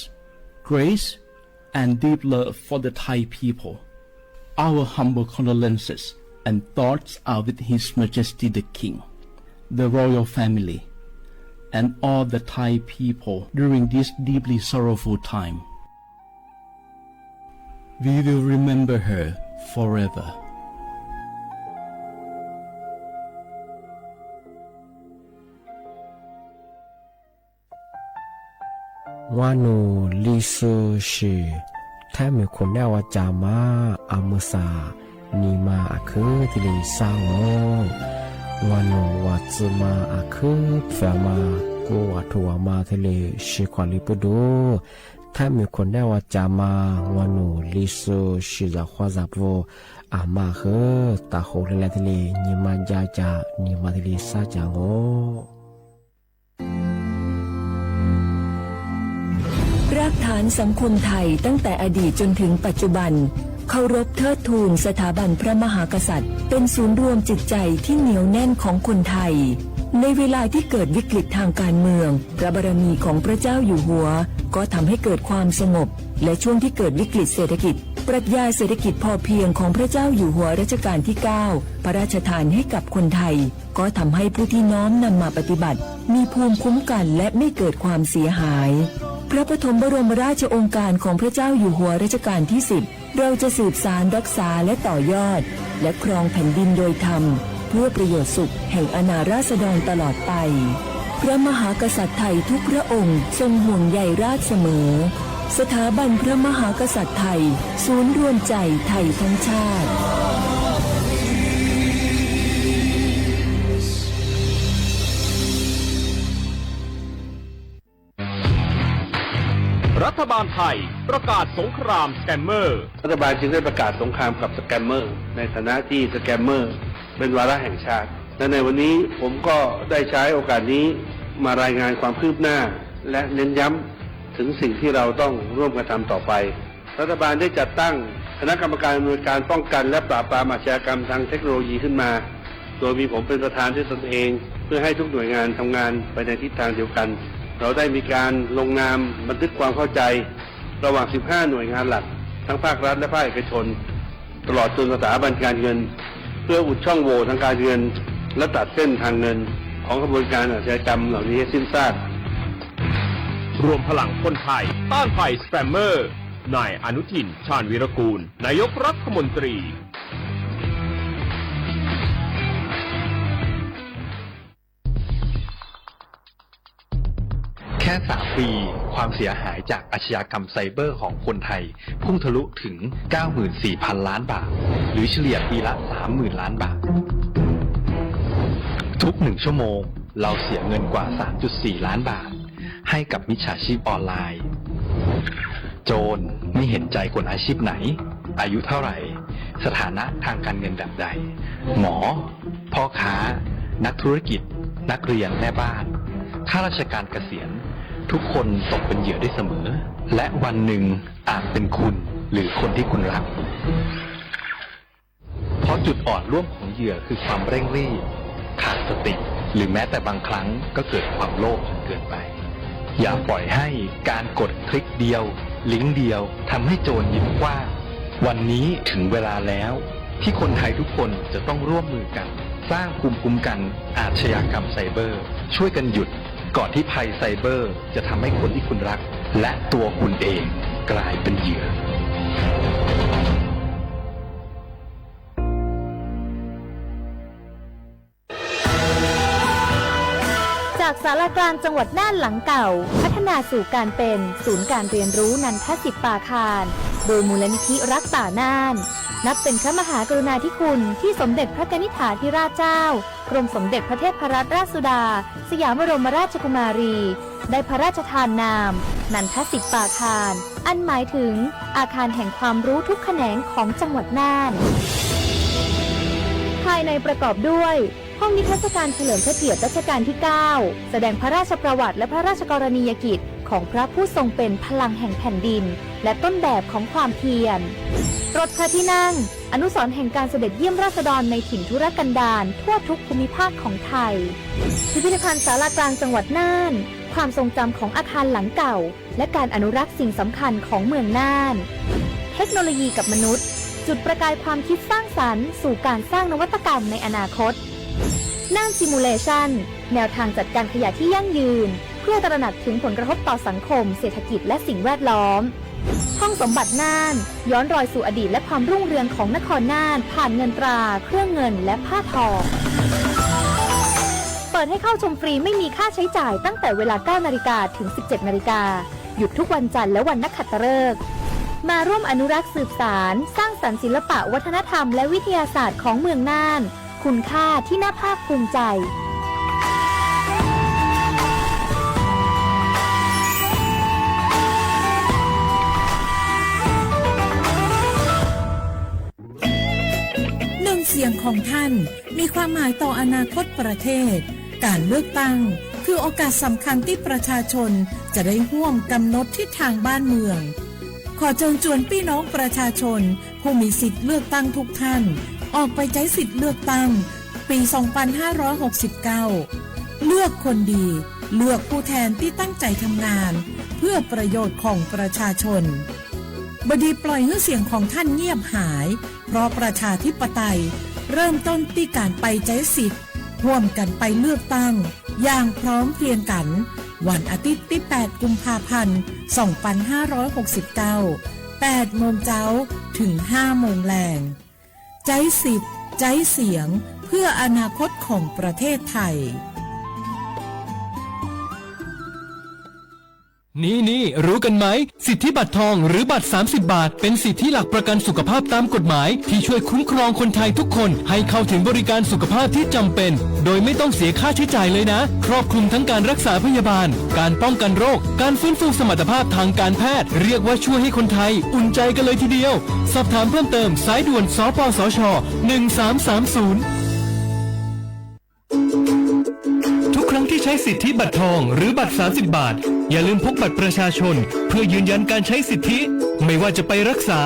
grace, and deep love for the Thai people. Our humble condolences and thoughts are with His Majesty the King, the royal family, and all the Thai people during this deeply sorrowful time. We will remember her forever. ဝၤနုာ်လီၤစိၤရှံး ထဲမုၢ်ခိၣ်နဲဝၤကၠၢ်မး အမုၢ်သၣ် နံၤမၤအခုၣ်သလ့ၤစၢ်ဂီၤ ဝၤနုာ်ဝၤစၢၤမၤအခုၣ်ဖျၢၣ်မၤ ကိးဝၤထူဝၤမၤသလ့ၤ ရှံးခီၣ်လံပုဒိၣ် ထဲမုၢ်ခိၣ်နဲဝၤကၠၢ်မး ဝၤနုာ်လီၤစိၤရှံး ယၢ်ဃီၤယၢ်ပူၤ အမၤဃုာ် တၢ်ဟူးလၢလဲသလ့ၤ နံၤမၤကၠၢ်ကၠၢ် နံၤမၤသလ့ၤစၢ်ကၠၢ်ဂီၤ รากฐานสังคมไทยตั้งแต่อดีตจนถึงปัจจุบัน เคารพเทิดทูนสถาบันพระมหากษัตริย์ เป็นศูนย์รวมจิตใจที่เหนียวแน่นของคนไทย ในเวลาที่เกิดวิกฤตทางการเมือง พระบารมีของพระเจ้าอยู่หัว ก็ทำให้เกิดความสงบ และช่วงที่เกิดวิกฤตเศรษฐกิจ ปรัชญาเศรษฐกิจพอเพียงของพระเจ้าอยู่หัวรัชกาลที่เก้า พระราชทานให้กับคนไทย ก็ทำให้ผู้ที่น้อมนำมาปฏิบัติ มีภูมิคุ้มกันและไม่เกิดความเสียหาย พระปฐมบรมราชโองการของพระเจ้าอยู่หัวรัชกาลที่สิบ เราจะสืบสานรักษาและต่อยอด และครองแผ่นดินโดยธรรม เพื่อประโยชน์สุขแห่งอาณาราษฎรตลอดไป พระมหากษัตริย์ไทยทุกพระองค์ทรงห่วงใยราษฎรเสมอ สถาบันพระมหากษัตริย์ไทย ศูนย์รวมใจไทยทั้งชาติ รัฐบาลไทยประกาศสงครามสแกมเมอร์ รัฐบาลจึงได้ประกาศสงครามกับสแกมเมอร์ ในฐานะที่สแกมเมอร์เป็นวาระแห่งชาติ และในวันนี้ผมก็ได้ใช้โอกาสนี้มารายงานความคืบหน้า และเน้นย้ำถึงสิ่งที่เราต้องร่วมกันทำต่อไป รัฐบาลได้จัดตั้งคณะกรรมการอำนวยการป้องกันและปราบปรามอาชญากรรมทางเทคโนโลยีขึ้นมา โดยมีผมเป็นประธานด้วยตนเอง เพื่อให้ทุกหน่วยงานทำงานไปในทิศทางเดียวกัน เราได้มีการลงนามบันทึกความเข้าใจระหว่าง สิบห้า หน่วยงานหลัก ทั้งภาครัฐและภาคเอกชน ตลอดจนสถาบันการเงิน เพื่ออุดช่องโหว่ทางการเงิน และตัดเส้นทางเงินของขบวนการอาชญากรรมเหล่านี้ให้สิ้นซาก รวมพลังคนไทยต้านภัยสแปมเมอร์ นายอนุทิน ชาญวีรกูล นายกรัฐมนตรี แค่สามปี ความเสียหายจากอาชญากรรมไซเบอร์ของคนไทย พุ่งทะลุถึง เก้าหมื่นสี่พันล้านบาท หรือเฉลี่ยปีละ สามหมื่นล้านบาท ทุกหนึ่งชั่วโมง เราเสียเงินกว่า สามจุดสี่ล้านบาท ให้กับมิจฉาชีพออนไลน์ โจรไม่เห็นใจคนอาชีพไหน อายุเท่าไหร่ สถานะทางการเงินแบบใด หมอ พ่อค้า นักธุรกิจ นักเรียน แม่บ้าน ข้าราชการเกษียณ ทุกคนตกเป็นเหยื่อได้เสมอ และวันหนึ่งอาจเป็นคุณหรือคนที่คุณรัก เพราะจุดอ่อนร่วมของเหยื่อคือความเร่งรีบ ขาดสติ หรือแม้แต่บางครั้งก็เกิดความโลภจนเกินไป อย่าปล่อยให้การกดคลิกเดียว ลิงก์เดียว ทำให้โจรยิ้มกว้าง วันนี้ถึงเวลาแล้ว ที่คนไทยทุกคนจะต้องร่วมมือกัน สร้างภูมิคุ้มกันอาชญากรรมไซเบอร์ ช่วยกันหยุด ก่อนที่ภัยไซเบอร์จะทำให้คนที่คุณรัก และตัวคุณเองกลายเป็นเหยื่อ จากศาลากลางจังหวัดน่านหลังเก่า พัฒนาสู่การเป็นศูนย์การเรียนรู้นันทสิทธิ์ปาคาร โดยมูลนิธิรักป่าน่าน นับเป็นพระมหากรุณาธิคุณที่สมเด็จพระกนิษฐาธิราชเจ้า กรมสมเด็จพระเทพรัตนราชสุดา สยามบรมราชกุมารี ได้พระราชทานนาม นันทสิทธิ์ปาคาร อันหมายถึงอาคารแห่งความรู้ทุกแขนงของจังหวัดน่าน ภายในประกอบด้วย ห้องนิทรรศการเฉลิมพระเกียรติรัชกาลที่เก้า แสดงพระราชประวัติและพระราชกรณียกิจของพระผู้ทรงเป็นพลังแห่งแผ่นดิน และต้นแบบของความเพียร รถพระที่นั่ง อนุสรณ์แห่งการเสด็จเยี่ยมราษฎรในถิ่นทุรกันดารทั่วทุกภูมิภาคของไทย พิพิธภัณฑ์ศาลากลางจังหวัดน่าน ความทรงจำของอาคารหลังเก่า และการอนุรักษ์สิ่งสำคัญของเมืองน่าน เทคโนโลยีกับมนุษย์ จุดประกายความคิดสร้างสรรค์สู่การสร้างนวัตกรรมในอนาคต น่าน Simulation แนวทางจัดการขยะที่ยั่งยืน เพื่อตระหนักถึงผลกระทบต่อสังคม เศรษฐกิจ และสิ่งแวดล้อม ห้องสมบัติน่าน ย้อนรอยสู่อดีตและความรุ่งเรืองของนครน่าน ผ่านเงินตรา เครื่องเงิน และผ้าทอง เปิดให้เข้าชมฟรีไม่มีค่าใช้จ่ายตั้งแต่เวลา เก้านาฬิกา ถึง สิบเจ็ดนาฬิกา หยุดทุกวันจันทร์และวันนักขัตฤกษ์ มาร่วมอนุรักษ์สืบสาน สร้างสรรค์ศิลปะวัฒนธรรมและวิทยาศาสตร์ของเมืองน่าน คุณค่าที่น่าภาคภูมิใจ หนึ่งเสียงของท่านมีความหมายต่ออนาคตประเทศ การเลือกตั้งคือโอกาสสำคัญที่ประชาชนจะได้ร่วมกำหนดทิศทางบ้านเมือง ขอเชิญชวนพี่น้องประชาชนผู้มีสิทธิ์เลือกตั้งทุกท่าน ออกไปใจ๊สิทธิ์เลือกตั้งปี สองพันห้าร้อยหกสิบเก้า เลือกคนดี เลือกผู้แทนที่ตั้งใจทำงานเพื่อประโยชน์ของประชาชน บ่ดีปล่อยหื้อเสียงของท่านเงียบหาย เพราะประชาธิปไตยเริ่มต้นตี้การไปใจ๊สิทธิ์ ร่วมกันไปเลือกตั้งอย่างพร้อมเพรียงกั๋น วันอาทิตย์ตี้ แปดกุมภาพันธ์ สองพันห้าร้อยหกสิบเก้า แปดโมงเจ๊า ถึง ห้าโมงแลง ใจ๊สิทธิ์ ใจ๊เสียง เพื่ออนาคตของประเทศไทย นี่ๆ รู้กันไหม สิทธิบัตรทองหรือบัตร สามสิบบาท เป็นสิทธิหลักประกันสุขภาพตามกฎหมาย ที่ช่วยคุ้มครองคนไทยทุกคนให้เข้าถึงบริการสุขภาพที่จำเป็น โดยไม่ต้องเสียค่าใช้จ่ายเลยนะ ครอบคลุมทั้งการรักษาพยาบาล การป้องกันโรค การฟื้นฟูสมรรถภาพทางการแพทย์ เรียกว่าช่วยให้คนไทยอุ่นใจกันเลยทีเดียว สอบถามเพิ่มเติม สายด่วน สปสช หนึ่งสามสามศูนย์ ทุกครั้งที่ ใช้สิทธิบัตรทองหรือบัตรสามสิบบาท อย่าลืมพกบัตรประชาชน เพื่อยืนยันการใช้สิทธิ ไม่ว่าจะไปรักษา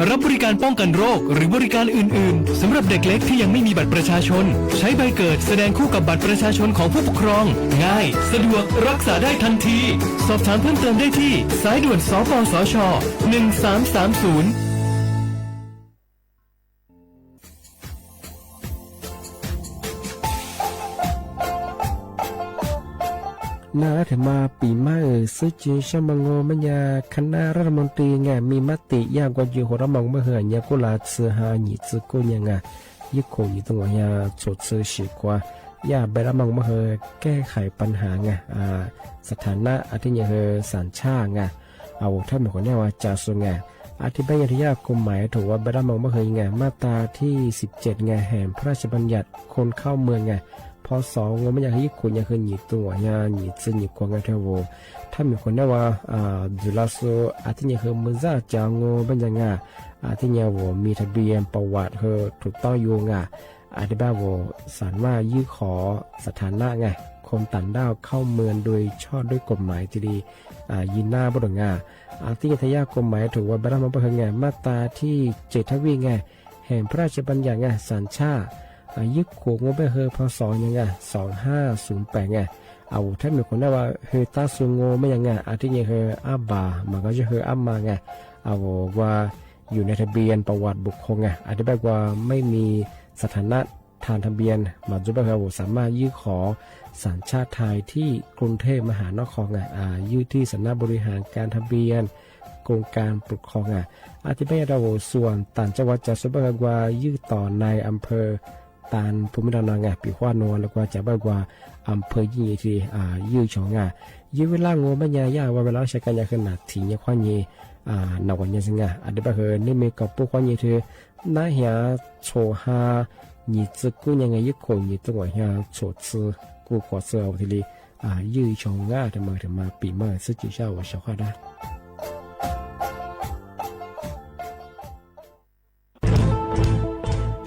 รับบริการป้องกันโรค หรือบริการอื่นๆ สำหรับเด็กเล็กที่ยังไม่มีบัตรประชาชน ใช้ใบเกิดแสดงคู่กับบัตรประชาชนของผู้ปกครอง ง่าย สะดวก รักษาได้ทันที สอบถามเพิ่มเติมได้ที่ สายด่วน สปสช หนึ่งสามสามศูนย์ နာ်လၢထဲမၤပီမးဧိၤ သိုၵ်းကၠိၣ်ရှဲမီၤ ငိုၢ်မဲာ်ညါ คณะรัฐมนตรี ငါ မံမၤတံၢ်ယၢ်ကွၢ်ယိၤ ဟူးဒီးမီၤကမၢဟၢၣ် ညါကိလး သၢဟါ နံၣ်သီၵိုညါ ငါ ယုၢ်ခိၣ်ယုၢ်သဝီညါ ဆိတ်းသီဆံးကွၢ် ယၢ်ဘဲဒၣ်မီၤကမၢဟၢၣ် แก้ไขปัญหา ငါ สถานะ အထံၣ်ညါဟၢ สัญชาติ ငါ အဝဲထၢၣ်မုၢ်ဃိးန့ၣ်ဝဲ ကျားစု ငါ အထံၣ်ဘၣ်ညါ ထဲယၢ်ကိၢ်မၢ် ถูกว่า ဘဲဒၣ်မီၤကမၢဟၢၣ် ငါ มาตราที่สิบเจ็ด ငါ แห่งพระราชบัญญัติคนเข้าเมือง ငါ พ.ศ. ငိုၢ်မဲာ်ညါဟၢ ယုၢ်ခိၣ်ညါဟၢ နံၣ်သီညါ နံၣ်သီညါ ကွၢ် ငါ ထဲဝဲ ထၢၣ်မုၢ်ဃိးန့ၣ်ဝဲ ဒုးလၢ်စိ အထံၣ်ညါဟၢ မုၢ်စၢ်ကၠီ ငိုၢ်မဲာ်ညါ ငါ အထံၣ်ညါဝဲ มีทะเบียนประวัติ ဟၢ ถูกต้อง ယိၤ ငါ အထံၣ်ဘၣ်ဝဲ สามารถยื่นขอสถานะ ငါ คนต่างด้าวเข้าเมืองโดยชอบด้วยกฎหมาย တံၤလံ ယံၤနၢ်ဘိၣ်ဒီး ငါ အထံၣ်ညါထဲယၢ်ကိၢ်မၢ် ถูกว่า ဘဲဒၣ်မီၤကမၢဟၢၣ် ငါ มาตราที่เจ็ด ထၢၣ်ဝံၣ် ငါ แห่งพระราชบัญญัติ ငါ สัญชาติ ယုၢ်ခိၣ် ငိုၢ်မဲာ်ဟၢ พ.ศ. ညါ ငါ สองห้าศูนย์แปด ငါ အဝဲထၢၣ်မုၢ်ဃိးန့ၣ်ဝဲ ဟၢ ကျားစု ငိုၢ်မဲာ်ညါ ငါ အထံၣ်ညါဟၢ အါဘၣ် မ့ၢ်ကီး ဟၢ အါမါ ငါ အဝဲကွၢ် อยู่ในทะเบียนประวัติบุคคล ငါ အထံၣ်ဘၣ်ကွၢ် ไม่มีสถานะทางทะเบียน မၤဒိဘၣ်ဟၢ အဝဲ สามารถยื่นขอสัญชาติไทยที่กรุงเทพมหานคร ငါ อา ยื่นที่สำนักบริหารการทะเบียนกรมการปกครอง ငါ အထံၣ်ဘၣ်ညါတၢ်ဝဲ ส่วนต่างจังหวัด ကျားစုဘၣ်ဟၢကွၢ် ยื่นต่อในอำเภอ ตามภูมิลำเนา ငါ ပံၤဃီနူ လၢကွၢ် ကျားဘၣ်ကွၢ် อำเภอ ยิ่งเยอะทีเดียว ยื่น ငါ ယုၢ်ဝဲလၢ် ငိုၢ်မဲာ်ညါ ယၢ်ဝဲ เวลาราชการ ညါဟၢ နာ်ထံးညါခွါညါ နဝဲညါစ့ၢ် ငါ အထံၣ်ဘၣ်ဟၢ နမ့ၢ်ကီးပိၢ်ခွါညါဟၢ နဟၢ ဆိးဟါ နံၣ်သီၵိုညါ ငါ ယုၢ်ခိၣ် နံၣ်သီညါ ဆိးသီ ကိၢ်ခိးသီ အဝဲတံၤလံ ယုၢ် ငါ ထဲမၤ ထဲမၤပီမးဧိၤ သိုၵ်းကၠိၣ်ရှဲ ဝဲ စှၤဃာ်ဒၣ်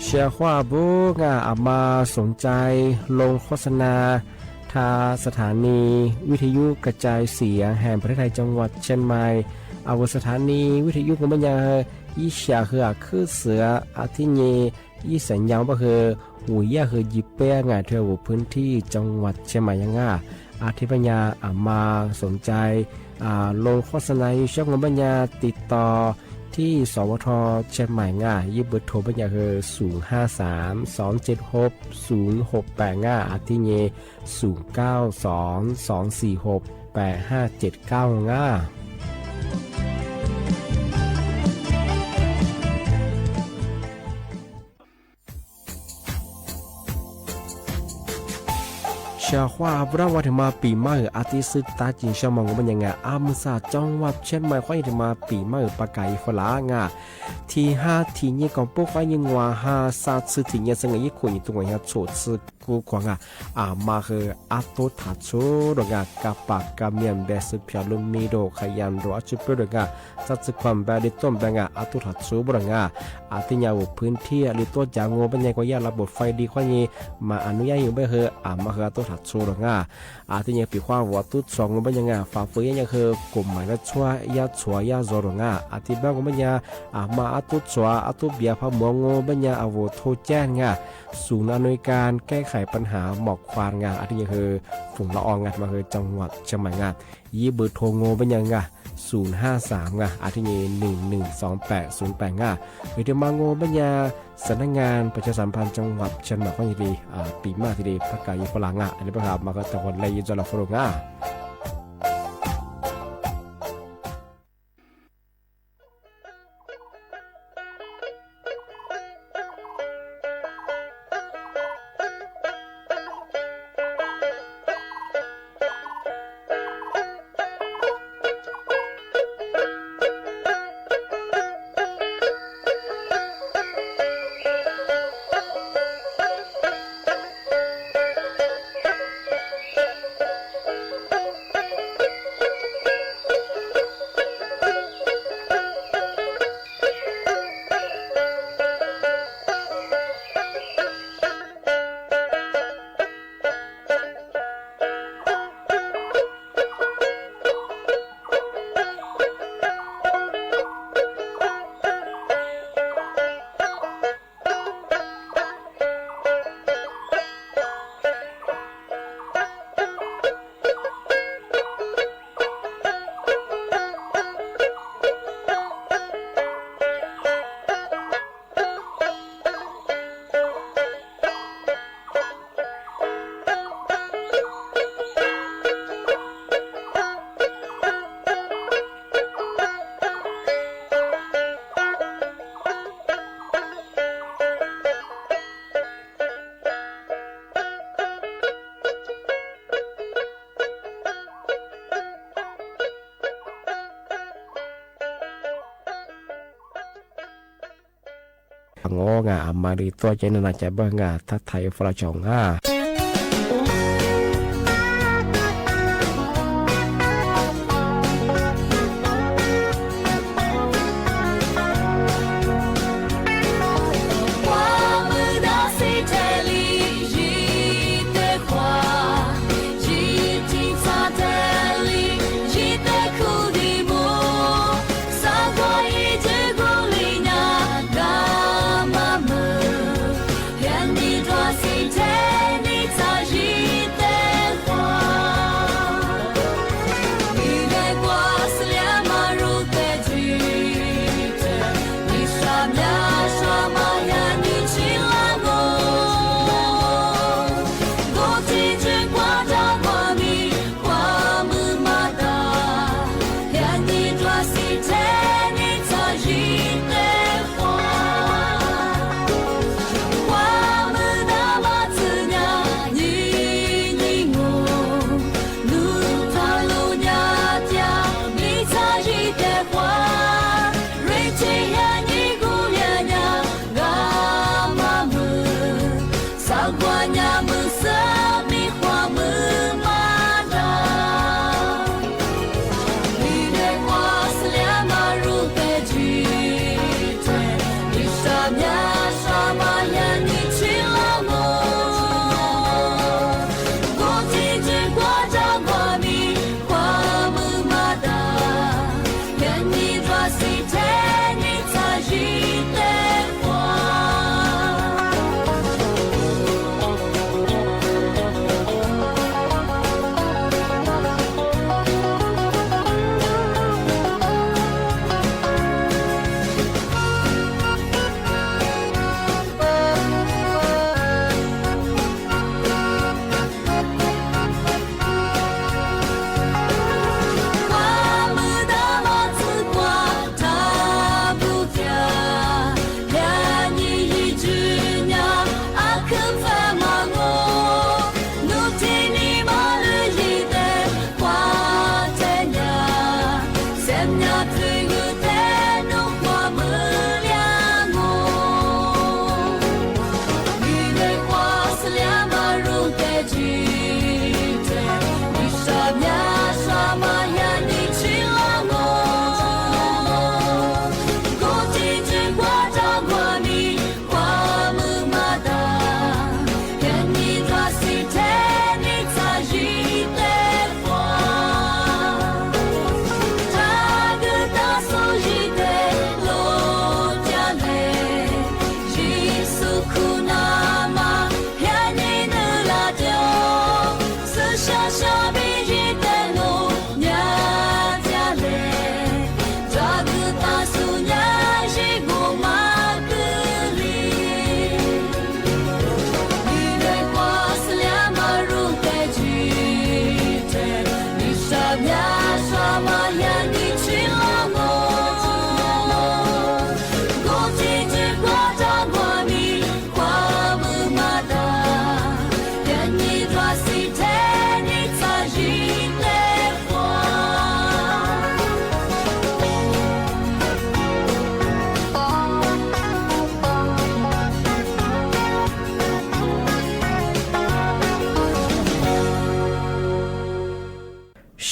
เชียงขวาง ငါ อาม่าสมใจ ลงโฆษณา ที่สถานีวิทยุกระจายเสียงแห่งประเทศไทยจังหวัดเชียงใหม่ အဝဲ สถานีวิทยุ ငိုၢ်မဲာ်ညါ ယုၢ်ဆှၢဟၢ အခုၣ်စၢ အထံၣ်ညါ ယုၢ်သညါဘၣ်ဟၢ ဝူၤယၢ်ဟၢ ယံၤပဲ ငါ ထဲဝဲ พื้นที่จังหวัดเชียงใหม่ ညါ ငါ အထံၣ်ဘၣ်ညါ อาม่าสมใจ ลงโฆษณา ယုၢ်ဆှၢ ငိုၢ်မဲာ်ညါ ติดต่อที่ สวท เชียงใหม่ ငါ ယုၢ်ဘုร์โทร ဘၣ်ညါဟၢ ศูนย์ห้าสาม สองเจ็ดหก ศูนย์หกแปด ငါ အထံၣ်ညါ ศูนย์เก้าสอง สองสี่หก แปดห้าเจ็ดเก้า ငါ เชียงขวาง ဘၣ်ဝဲ ထဲမၤပီမးဧိၤ အသီး သိုၵ်းတၢ်ကၠိၣ်ရှဲမီၤ ငိုၢ်မဲာ်ညါ ငါ အမုစၢ် จังหวัดเชียงใหม่ ခွါညါ ထဲမၤပီမးဧိၤ ပကးယံၤဖီလာ် ငါ ထံၣ်ဟါ ထံၣ်ညါ ကီးပိၢ်ခွါညါ နွံဟါ သၢဆံ ထံၣ်ညါသၢ ငါ ယုၢ်ခိၣ် နံၣ်သီညါ ဆိးသီ ကိၢ်ခိး ငါ အမၤဟၢ အတိၢ်ထးဆိဒီး ငါ ကပာ်ကမၠၢၢ်ဘဲ စံးဖျါလိမံၤဒီး ခယၢၣ်ဒီး အဆိပိၢ်ဒီး ငါ သးစံးကွၢ်ဘဲ လံာ်တိၢ်ဘဲ ငါ အတိၢ်ထးဆိဘၣ်ဒီး ငါ အသ့ၣ်ညါဝဲ พื้นที่ လံာ်တိၢ်ကၠၢ ငိုၢ်မဲာ်ညါ ကွၢ်ယၢ်လၢ ဘိး ไฟดี ခွါညါ မၤ อนุญาต ယုၢ်ဘၣ်ဟၢ အမၤဟၢ အတိၢ်ထးဆိဒီး ငါ အသ့ၣ်ညါ ပံၤခွါဝဲ တိၢ်ဆိ ငိုၢ်မဲာ်ညါ ငါ ฝ่าฝืน ယဲၢ်ညါဟၢ กฎหมาย လၢ ဆွဲ ယၢ်ဆွဲ ယၢ်စီဒီး ငါ အသ့ၣ်ဘၣ် ငိုၢ်မဲာ်ညါ အမၤ အတိၢ်ဆိ အတိၢ်ဘျၢ ဖးမီၤ ငိုၢ်မဲာ်ညါ အဝဲ โทรแจ้ง ငါ ศูนย์อำนวยการแก้ไขปัญหาหมอกควัน ငါ အသ့ၣ်ညါဟၢ ဖုန်းလၢအီၤ ငါ ထဲမၤဟၢ จังหวัดเชียงใหม่ ငါ ယုၢ်ဘုร์โทร ငိုၢ်မဲာ်ညါ ငါ ศูนย์ห้าสาม ငါ အထံၣ်ညါ หนึ่งหนึ่งสองแปดศูนย์แปด ငါ ဟဲ ထဲမၤ ငိုၢ်မဲာ်ညါ สำนักงานประชาสัมพันธ์จังหวัดเชียงใหม่ ခွါညါ တံၤလံ ပီမးတံၤလံ ပကးယံၤဖီလာ် ငါ အန့ၣ် ပကးမၤဟၢ တၢ်ဝဲလၢ ယံၤ ကၠီလီၤဖိလိာ် ငါ ပၢင်ဢေၣ်ငါ အမၤဒ်သိးကဲန့ၣ် နာ်ကဘၢၣ်ငါ ထၢၣ်ထၢၣ်ယိၤ ပလီၢ်ကၠီၣ်ငါ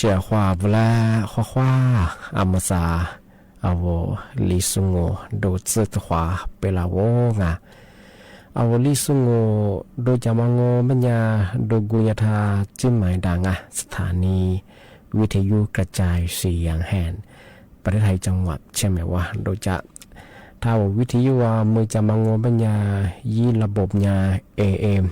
ရှဲးခွါပူၤလၢ ခွါခွါ အမုၢ်သၣ် အဝဲ လံာ်သူငို ဒိၣ်တဆၢတခွါ ပဲလၢဝဲငါ အဝဲလံာ်သူငို ဒိကၠီမၤငိုဘၣ်ညါ ဒိဂုာ်ညါထါ ကၠံမၤဒၣ်ငါ สถานีวิทยุกระจายเสียงแห่งประเทศไทย จังหวัดเชียงใหม่ ဝဲဒိကၠီ ထါဝဲဝံထယုဝဲ မ့ၢ်ကၠီမၤငိုဘၣ်ညါ ယံၤระบบညါ เอเอ็ม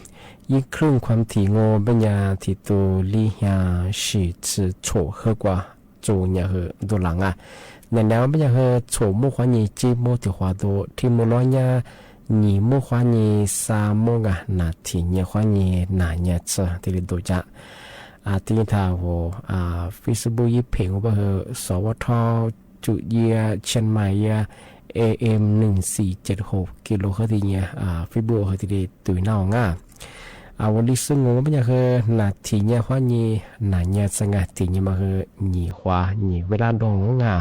ယံၤคลื่นความถี่ ငိုဘၣ်ညါ ထံၣ်တူၢ်လံဟါ ဆံၣ်ဆံၣ်ဆိၣ် ဟဲကွၢ် ကၠိညါဟဲဒိၣ်လၢ်ငါ နၢ်နၢ်ဘၣ်ညါဟဲ ဆိၣ်မုၢ်ခွါညါ ကၠံမိၢ်ထံၣ်ခွါဒိၣ် ထံၣ်မုၢ်လီညါ နံၤမုၢ်ခွါညါ သၢမုၢ်ဂၤ နၢ်ထံၣ်ညါခွါညါ နၢ်ညါဆၢ တ့လံဒိၣ်ကၠၢ် အတ့ထါဝဲ အ Facebook ယဖ့ၣ် ငိုဘၣ်ဟဲ สวท จุดเยียะ เชียงใหม่เยียะ เอเอ็ม หนึ่งสี่เจ็ดหก กิโลเฮิรตซ์ တ့ညါ အ Facebook ဟဲတ့လံတုၤနၢ်အီၤငါ အဝဲလံာ်သူငိုဘၣ်ညါဟဲ နၢ်ထံၣ်ညါခွါညါ နၢ်ညါဆၢ နၢ်ထံၣ်ညါမၤဟဲ နံၤခွါညါ ဝဲဒၣ်ဒိၣ်ငါ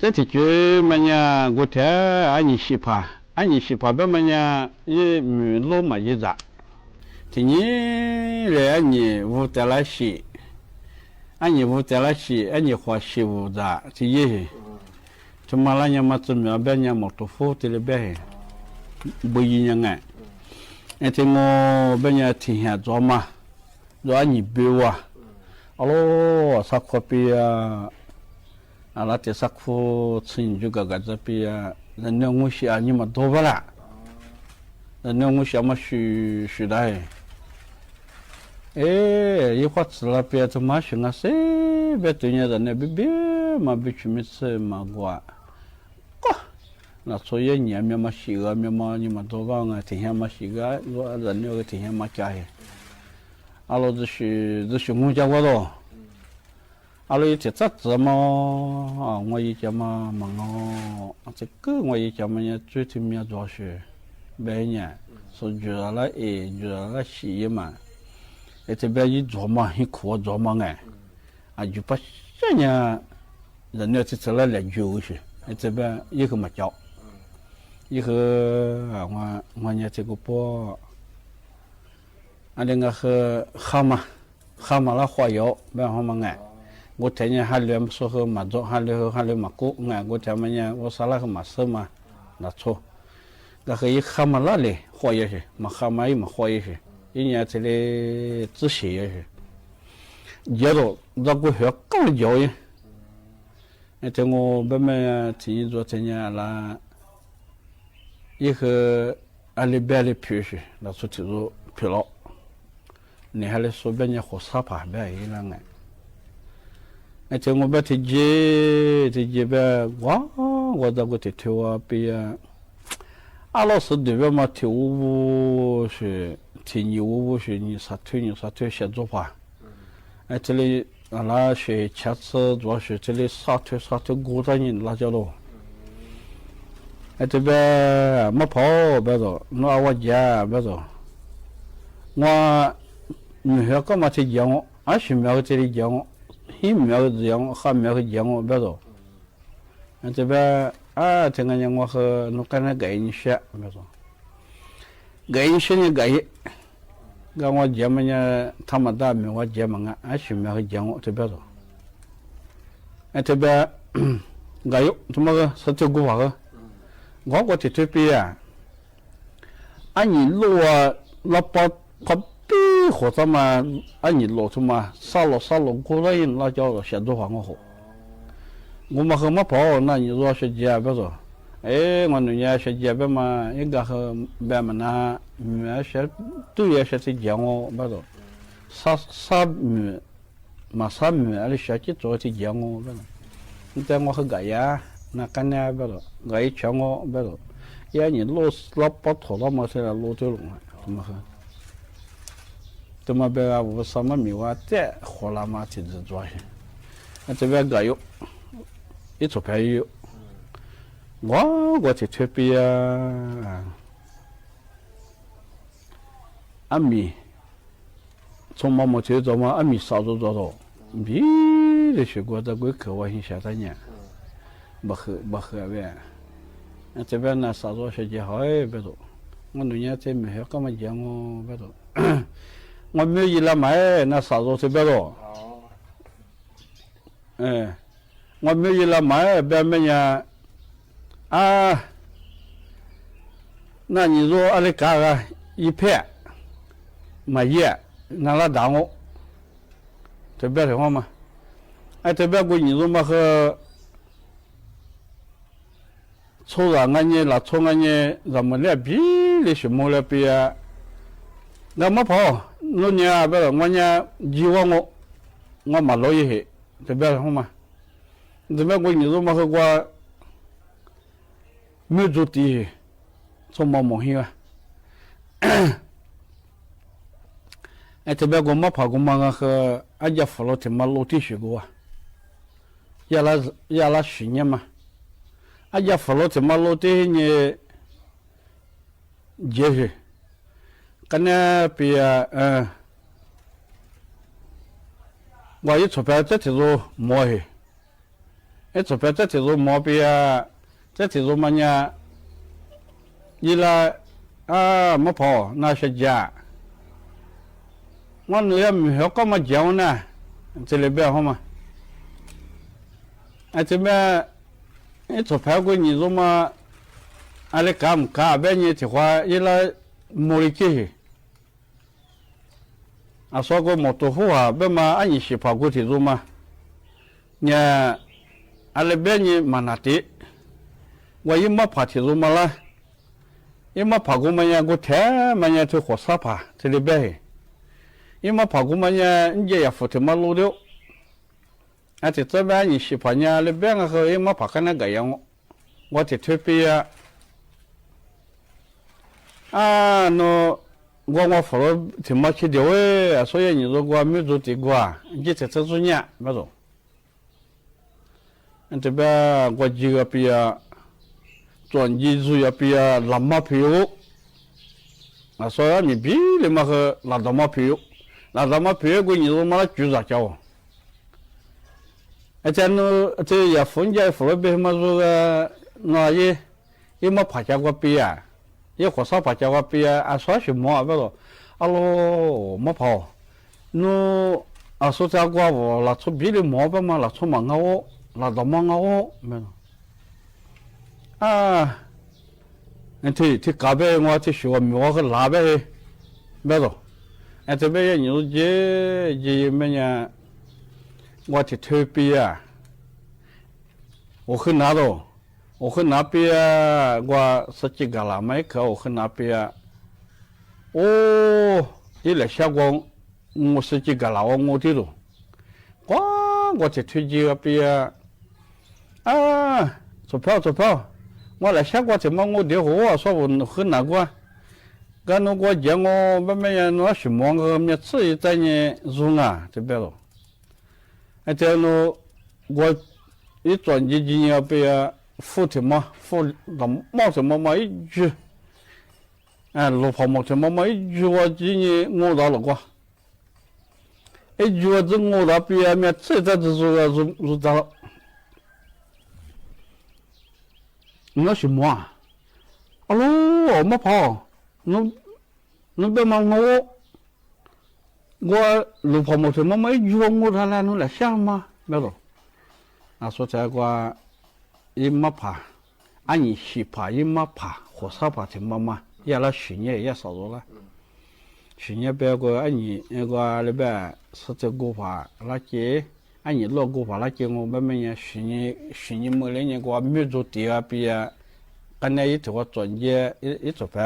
เจ๊ เจ๊ เจ๊ มาเนี่ย กูเตีย อะหยี่สิบผ่า อะหยี่สิบผ่าแป๊บมาเนี่ย ยี่หมื่นโลมายี่จ๋า ทีนี้เลย อะหยี่ วัวแต่ละสี่ อะหยี่ วัวแต่ละสี่ อะหยี่ ขวาสี่วัวจ๋า ทีนี้ ถืกมาละเนี่ย มาจะมีแป๊บเนี่ย หมดตั๋วฟูตี้เลยแป๊บ บ่ยียังไง ไอ้ตี้โง่แป๊บเนี่ย ตี้เหียจ๋อมา จ๋ออะหยี่เบาอะ อะโล สักครัวเปีย อะละเตียสักครัว ซึ่งอยู่กั๋นกั๋นจะเปีย แต่เนื้องูเสียนี่มาโดนบ่ละ แต่เนื้องูเสียมาสืบสืบได้ เอ๊ะ ยี่ควัดสละเปีย ถืกมาเสียงาเส เบาตั๋วเนี่ย แต่เนื้อเบาเบา มาเบา ชีวิตเสมากั๋น ก็ น่าโศกเย้ยเนี่ย เมียมาเสีย เมียมานี่มาโดนบ่าไง ตี้เหียมาเสีย แต่เนื้อก็ตี้เหียมาจ๋า อะโล จะสืบ จะสืบงูจ๋ากั๋นโต อะโล ยี่เตียจัดจะมา อะ งวดยี่จ๋ามา มางอ อะ จะกึ๊ดงวดยี่จ๋ามาเนี่ย จุ้ยตี้เมียจ๋อเสีย เบาเนี่ย ส่วนจ๋อละเอ จ๋อละสี่ยี่มา ไอ้ตี้เบายี่จ๋อมา หิ้งขัวจ๋อมาไง อะ อยู่ป่ะเสียเนี่ย แต่เนื้อตี้เสละแหละอยู่เสีย ไอ้ตี้เบายี่คือมาเจ้า ยี่คือ อะ งวด งวดเนี่ยตี้กูป้อ อันนี้ก็คือข้ามา ข้ามาละขวาเยาะ เบาฮ้องมาไง กูเตียเนี่ย ฮาเรือมาโซ่คือมาโจะ ฮาเรือ ฮาเรือมากู้ไง กูเตียมาเนี่ย วัวสละคือมาเสมา น่าโศก ก็คือยี่ข้ามาละเลย ขวาเยาะเสีย มาข้ามา ยี่มาขวาเยาะเสีย ยี่เนี่ยตี้เลย จื้อเสียเยาะเสีย เดี๋ยวโต จ๋อกูเหียก้าเยาะยี่ ไอ้ตี้โง่แป๊บมา ตี้นี่จ๋อตี้เนี่ยละ ยี่คือ อะเลเบาเลผิวเสีย น่าโศกตี้จ๋อผิวละ นี่ฮะเลยโซ่เบาเนี่ย ขอสาผ่าเบายี่ละไง ไอ้ตี้โง่เบาตี้เจ๊ ตี้เจ๊เบา กั๋ว กั๋วจ๋อกูตี้เตียวเปีย อะโล สะดุดเบามาตี้อู้เสีย ตี้นี่อู้เสีย นี่สะเทือน นี่สะเทือน เสียจ๋อผ่า ไอ้ตี้เลย อะละเสีย ชัดเสียจ๋อเสีย ตี้เลย สะเทือน สะเทือน กูตายนี่ละจ๋อโล ไอ้ตี้เบา มาเผา เบาโต หนูเอาว่าเจ๋า เบาโต งวด หมู่เหียก็มาตี้เจ๋า อะ สี่หมู่ตี้เจ๋า หิ้งหมู่เจ๋า ข้าหมู่เจ๋า เบาโต อันจะแบบ อ่า ถึงกันยังว่าคือ หนูกั๋นนะ ก๋ายนี่เสีย แบบ ก๋ายนี่เสียเนี่ย ก๋าย ก็ว่าเจ๋ามันเนี่ย ธรรมดา ไม่ว่าเจ๋ามันอ่ะ อาชีพมันคือเจ๋า จะแบบ อันจะแบบ ก๋าย ถืกมาคือ สะเทือนกูว่าคือ ก็ ก็ติดถือเปีย อันนี้โลละ ละปอ ปอปี้หัวตามา อันนี้โลถืกมา ซาโล ซาโล กูเลย ละเจ้าเสียดูหัวงอหัว กูมาคือมาเผา นั่นนี่รู้เสียเจ๋าแบบโต เอ๊ะ งอหนูเนี่ยเสียเจ๋าแบบมา อีกก็คือแบบมันนะ แม่เสีย ตู้เย็นเสียตี้เจ๋าแบบโต ซา ซาหมู่ มาซาหมู่ อะลีเสียตี้โตตี้เจ๋าแบบโต แต่งอคือก๋ายา นากั๋นเนี่ยแบบโต ก๋ายเจ๋าแบบโต ยานี่โลละปอถอดละมาเสียละโลเตียวลงมา ถืกมาคือ ถืกมาแบบว่า สามัญมีว่า แต่ขอละมาตี้จะจ้วย อันจะแบบก๋ายอยู่ อีโตแผลอยู่ ก็ ก็ติดถือเปีย อะมี สมมาหมดเสียจ๋อมา อะมีสาวจ๋อจ๋อโต บีเลยเสียกู แต่กูเขินว่าหิ้งเสียตาเนี่ย บ่คือ บ่คือแบบ อันจะแบบน่าสาวจ๋อเสียเจ๋าหอยแบบโต งอหนูเนี่ยตี้ไม่เหียก็มาเจ๋าแบบโต งอมียี่ละไหม น่าสาวจ๋อตี้แบบโต เออ งอมียี่ละไหม แบบแม่เนี่ย อ่า นั่นนี่รู้อะไรกะกะ อีเพ่ มาเยี่ย นั่นละดังโอ จะแบบเถิงว่ามา ไอ้จะแบบกูนี่รู้มาคือ โชว์หลังงานเนี่ย ละโชว์งานเนี่ย จะมาเรียกบีเลยสิโมงแล้วเปีย แล้วมาพอ นู่นเนี่ย แบบว่าเนี่ย จีว่าโง งอมาโลยเห จะแบบเถิงว่ามา จะแบบกูนี่รู้มาคือว่า ไม่จุดตี สมองมองเหีย ไอ้จะแบบกูมาเผากูมาก็คือ อาจจะฝันเราถึงมาโลที่สิกูว่า ยาละ ยาละสิเนี่ยมา อาจจะฝันเราถึงมาโลที่เนี่ย เจ๋อสิ กั๋นเนี่ยเปีย เออ ว่ายี่สิบแปดจะถือโลหมอเห ไอ้โสแผวเต๊อะเตียะโซมอเปีย เต๊อะเตียะโซมาเนีย ยี่ละ อ้า มะเผา นาชะจา ว่าหนูยังมีหัวก็มาเจียวนะ เตเลยแบ้ฮ้องมา ไอ้เตแม่ ไอ้โสแผวกูหนีโซมา อะเลก๋ำก๋าแบ้เนีย เตียะขวา ยี่ละ โมลิเก้ อะซ้อก็หมดตั๋วหัว แบ้มา อะหนีฉีดผ่ากูเตียะโซมา เนี่ย อะเลแบ้เนีย มานาเต๊ะ ว่ายี่มะผ่าเตียะโซมาละ ยี่มะผ่ากูมาเนีย กูแถมาเนีย ถือขัวสาผ่า เตเลยแบ้ ยี่มะผ่ากูมาเนีย เยียะหยาบฝูเตียะมาโลเดียว อะเตเตอะแม่ อะหนีฉีดผ่าเนีย เลแบ้งอะคือ ยี่มะผ่ากั๋นนะก๋ายัง ว่าเตียะเทอเปีย อ้า โน กว่างัวฝนเตียะมาเชเดียวเอ้ย อะซ้อยังหนีโซกว่า ไม่โจเตียะกว่า เยียะเตียะเตอะโซเนีย แม่โต อันเตแบ้กว่าจีอะเปีย จ๋อนจีซูอะเปีย ลำมาผิว อะซ้อมีบีเลยมาคือ ลำดำมาผิว ลำดำมาผิว กูหนีโซมาละ จู๋สาเจ้า อาจ๋ารย์ เตยาฝนใหญ่ฝนเบมาซูกะ นอยี่ ยี่มะผ่าจากว่าเปีย ยี่ขัวสาผ่าจากว่าเปีย อะซ้อสิหมอ แบ้โต อะโล มะเผา หนู อะซ้อจากว่าบ่ ละโชบีเลยหมอ แบ้มา ละโชมางาโอ ละดำมางาโอ แบ้โต อ้า อันเต เตก๋าแบ้งัว เตสิว่ามีงัวคือลาแบ้ แบ้โต อันเตแบ้ยังหนีโซเยียะ เยียะแม่เนีย ว่าเตียะเทอเปีย โอขึ้นหนาโต โอขึ้นหนาเปีย กว่าสะจิกก๋าหลามา เขยโอขึ้นหนาเปีย โอ้ ยี่แหละชะกว่า โงสะจิกก๋าหลาว่าโงตี้โต กว่า กว่าเตียะเทอเยียะเปีย อ้า โสแผว โสแผว ว่าแหละชะกว่าเตียะมาโงเดียว โห อะซ้อบ่ขึ้นหนากว่า กาหนูกว่าเจียงโง แบ้แม่เนีย หนูสิหมอ เออ เมียซื่อใต้เนีย ซุงอ่ะ เตแบ้โต ไอ้เต๋อหนู กว่า ยี่จ๋อนจีจีเนียเปีย ฟูเตียะมา ฟูดำมอเตียะมา มาอี้จื้อ อ่า หลูผ่าหมอกเตียะมา มาอี้จื้อว่าจีเนีย โงดาหลอกว่า ไอ้จื้อว่าจื้อโงดาเปีย เมียซื่อใต้จื้อ ซู ซูดาหลอก หนูสิหมอ อะโล มะเผา หนู หนูแบ้มาโง กว่าหลูผ่าหมอกเตียะมา มาอี้จื้อว่าโงดาแล หนูแหละชะมา แบ้โต อะ สุดท้ายกว่า ยี่มะผ่า อะหนีฉีดผ่า ยี่มะผ่า ขัวสาผ่าเตียะมา มา ยาละสิเนีย ยาสาวโตละ สิเนียเปียกว่า อะหนี กว่าเลยแบ้ สะเตียะกูผ่าละเจ อะหนีลวกกูผ่าละเจ โงแบ้แม่เนีย สิเนีย สิเนียเมื่อเลยเนีย กว่าไม่โจเตียะเปีย กาเนีย ยี่ถือว่าจ๋อนเยียะ ยี่ ยี่จ๋อนแผล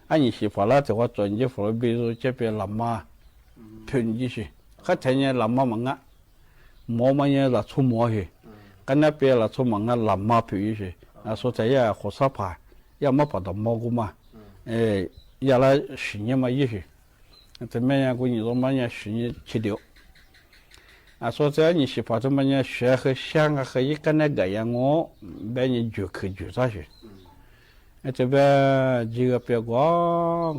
อะหนีฉีดผ่าละ ถือว่าจ๋อนเยียะ ฝนบีโจเจ๊เปีย ลำมา ผิวยี่สิ ข้าแถเนีย ลำมามังงะ หมอมาเนีย ละโชหมอเห กาเนียเปีย ละโชมังงะ ลำมาผิวยี่สิ อะ สุดท้ายยาขัวสาผ่า ยามะผ่าดำมอกูมา เอ่อ ยาละสิเนียมายี่สิ เต๋อแม่เนีย กูหนีโซมาเนีย สิเนียเชเดียว อะ สุดท้ายหนีฉีดผ่าเตียะมาเนีย เสียคือเสียงะคือ ยี่กาเนียก๋ายังโง แบ้เนีย จื้อคือจื้อซะสิ เต๋อแบ้ จีกะเปียกว่า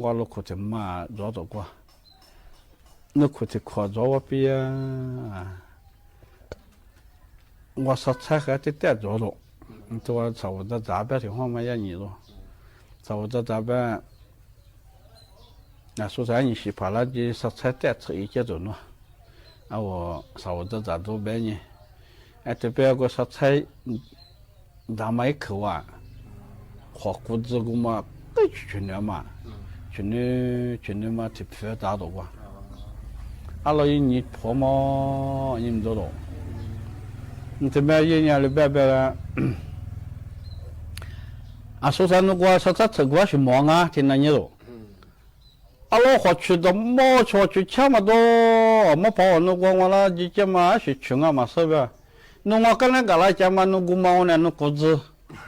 กว่าลูกขุดเตียะมาจ๋อโตกว่า นึกขุดเตียะขวาจ๋อว่าเปีย ว่าสัตว์ใช้คือเต๊ะจ๋อโต ตัวสาวตาจ๋าแบ้เตียะห้องมาย่าหนีโต สาวตาจ๋าแบ้ อะ สุดท้ายหนีฉีดผ่าละ จีสัตว์ใช้เต๊ะเถืออีกเจ๊โตเนาะ อะ ว่าสาวตาจ๋าโตแบ้เนีย ไอ้เต๋อแบ้ก็สัตว์ใช้ ดำมาอี้คือว่า ขอกูจื้อกูมา เอ้ย เฉยเนื้อมา เฉยเนื้อ เฉยเนื้อมา ถิบเฟือตาโตกว่า อะ เรายิ่งหนีผัวมา ยิ่งโดด เต๋อแม่ยี่เนียเลยแบ้แบ้ละ อะ สุดท้ายหนูกว่าสัตว์ใช้เถือกูว่าสิหมองะ ตี้นั่นเนียโต อะ เราขอเฉยดำมอ ขอเฉยช้ำมาโต มะเผา หนูกว่างัวละ จีเจ๊มา สิเฉยงะมาเสียแบ้ หนูงัวกาเนียก๋าละจามา หนูกูมาเนี่ย หนูกูจื้อ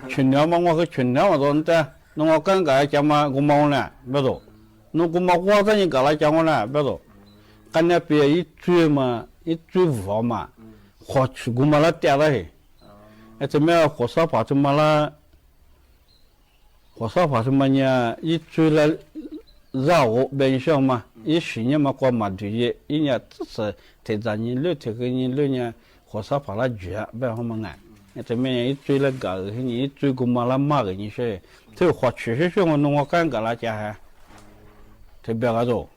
เฉยเนื้อมา งัวคือเฉยเนื้อมาโต เต๋อ หนูงัวกาเนียก๋าละจามา กูมาเนี่ย แบ้โต หนูกูมาว่าเต๋อ ยี่ก๋าละจางัวเนี่ย แบ้โต กาเนียเปีย ยี่จุ้ยมา ยี่จุ้ยหัวมา ขอเฉยกูมาละเต๊ะละเห ไอ้เต๋อแม่ ขัวสาผ่าเตียะมาละ ขัวสาผ่าเตียะมาเนีย ยี่จุ้ยละ เจ้าแบ้เนียเสียมา ยี่สิเนียมากว่ามาดูเยะ ยี่เนียตึ๊ดเสย เต๋อจ๋าเนียเลือด เต๋อคือเนียเลือดเนีย火烧耙拉攫，不然好嘛。哎，这面一追了个，一追过嘛拉嘛个，你说，这火取去去，我弄我刚刚拉家还，这边个走。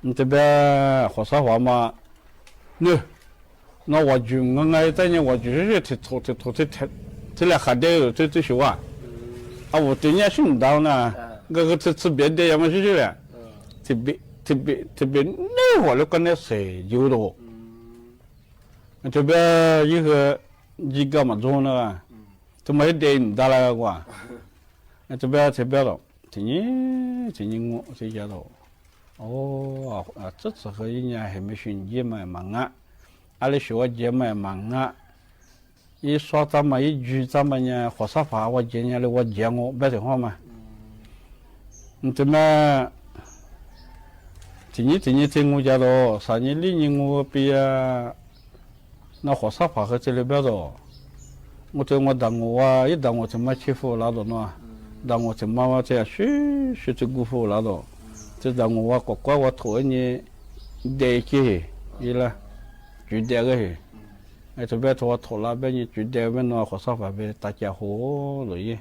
你这边火烧耙嘛，喏，那我就，我，我一带人我就去去，这头，这头，这，这，这来还得有，这，这些哇。啊，我等下去不到呢，那个这，这别的要么去去了。 特别，特别，特别，那会儿那个那谁有的哦。特别一个，一个嘛，中那个，他妈一点不打那个哇。特别，特别了，天天，天天我，这家伙，哦，啊，这次和人家还没寻见嘛，忙啊，俺那学校见嘛，忙啊。 一说咱们一聚咱们呢，火烧耙我见人家来我见我，不是好嘛？嗯，这么，第二，第二天我家咯，三日里日我比啊，那火烧耙和这里边咯，我对我大我啊，一大我这么欺负拉着呢，大我这么妈这样虚虚这辜负拉着，这大我啊，乖乖我头一年带去，一了，就带个去。 哎，这边头拖拉边呢，就在外面弄火烧耙边大家伙了也。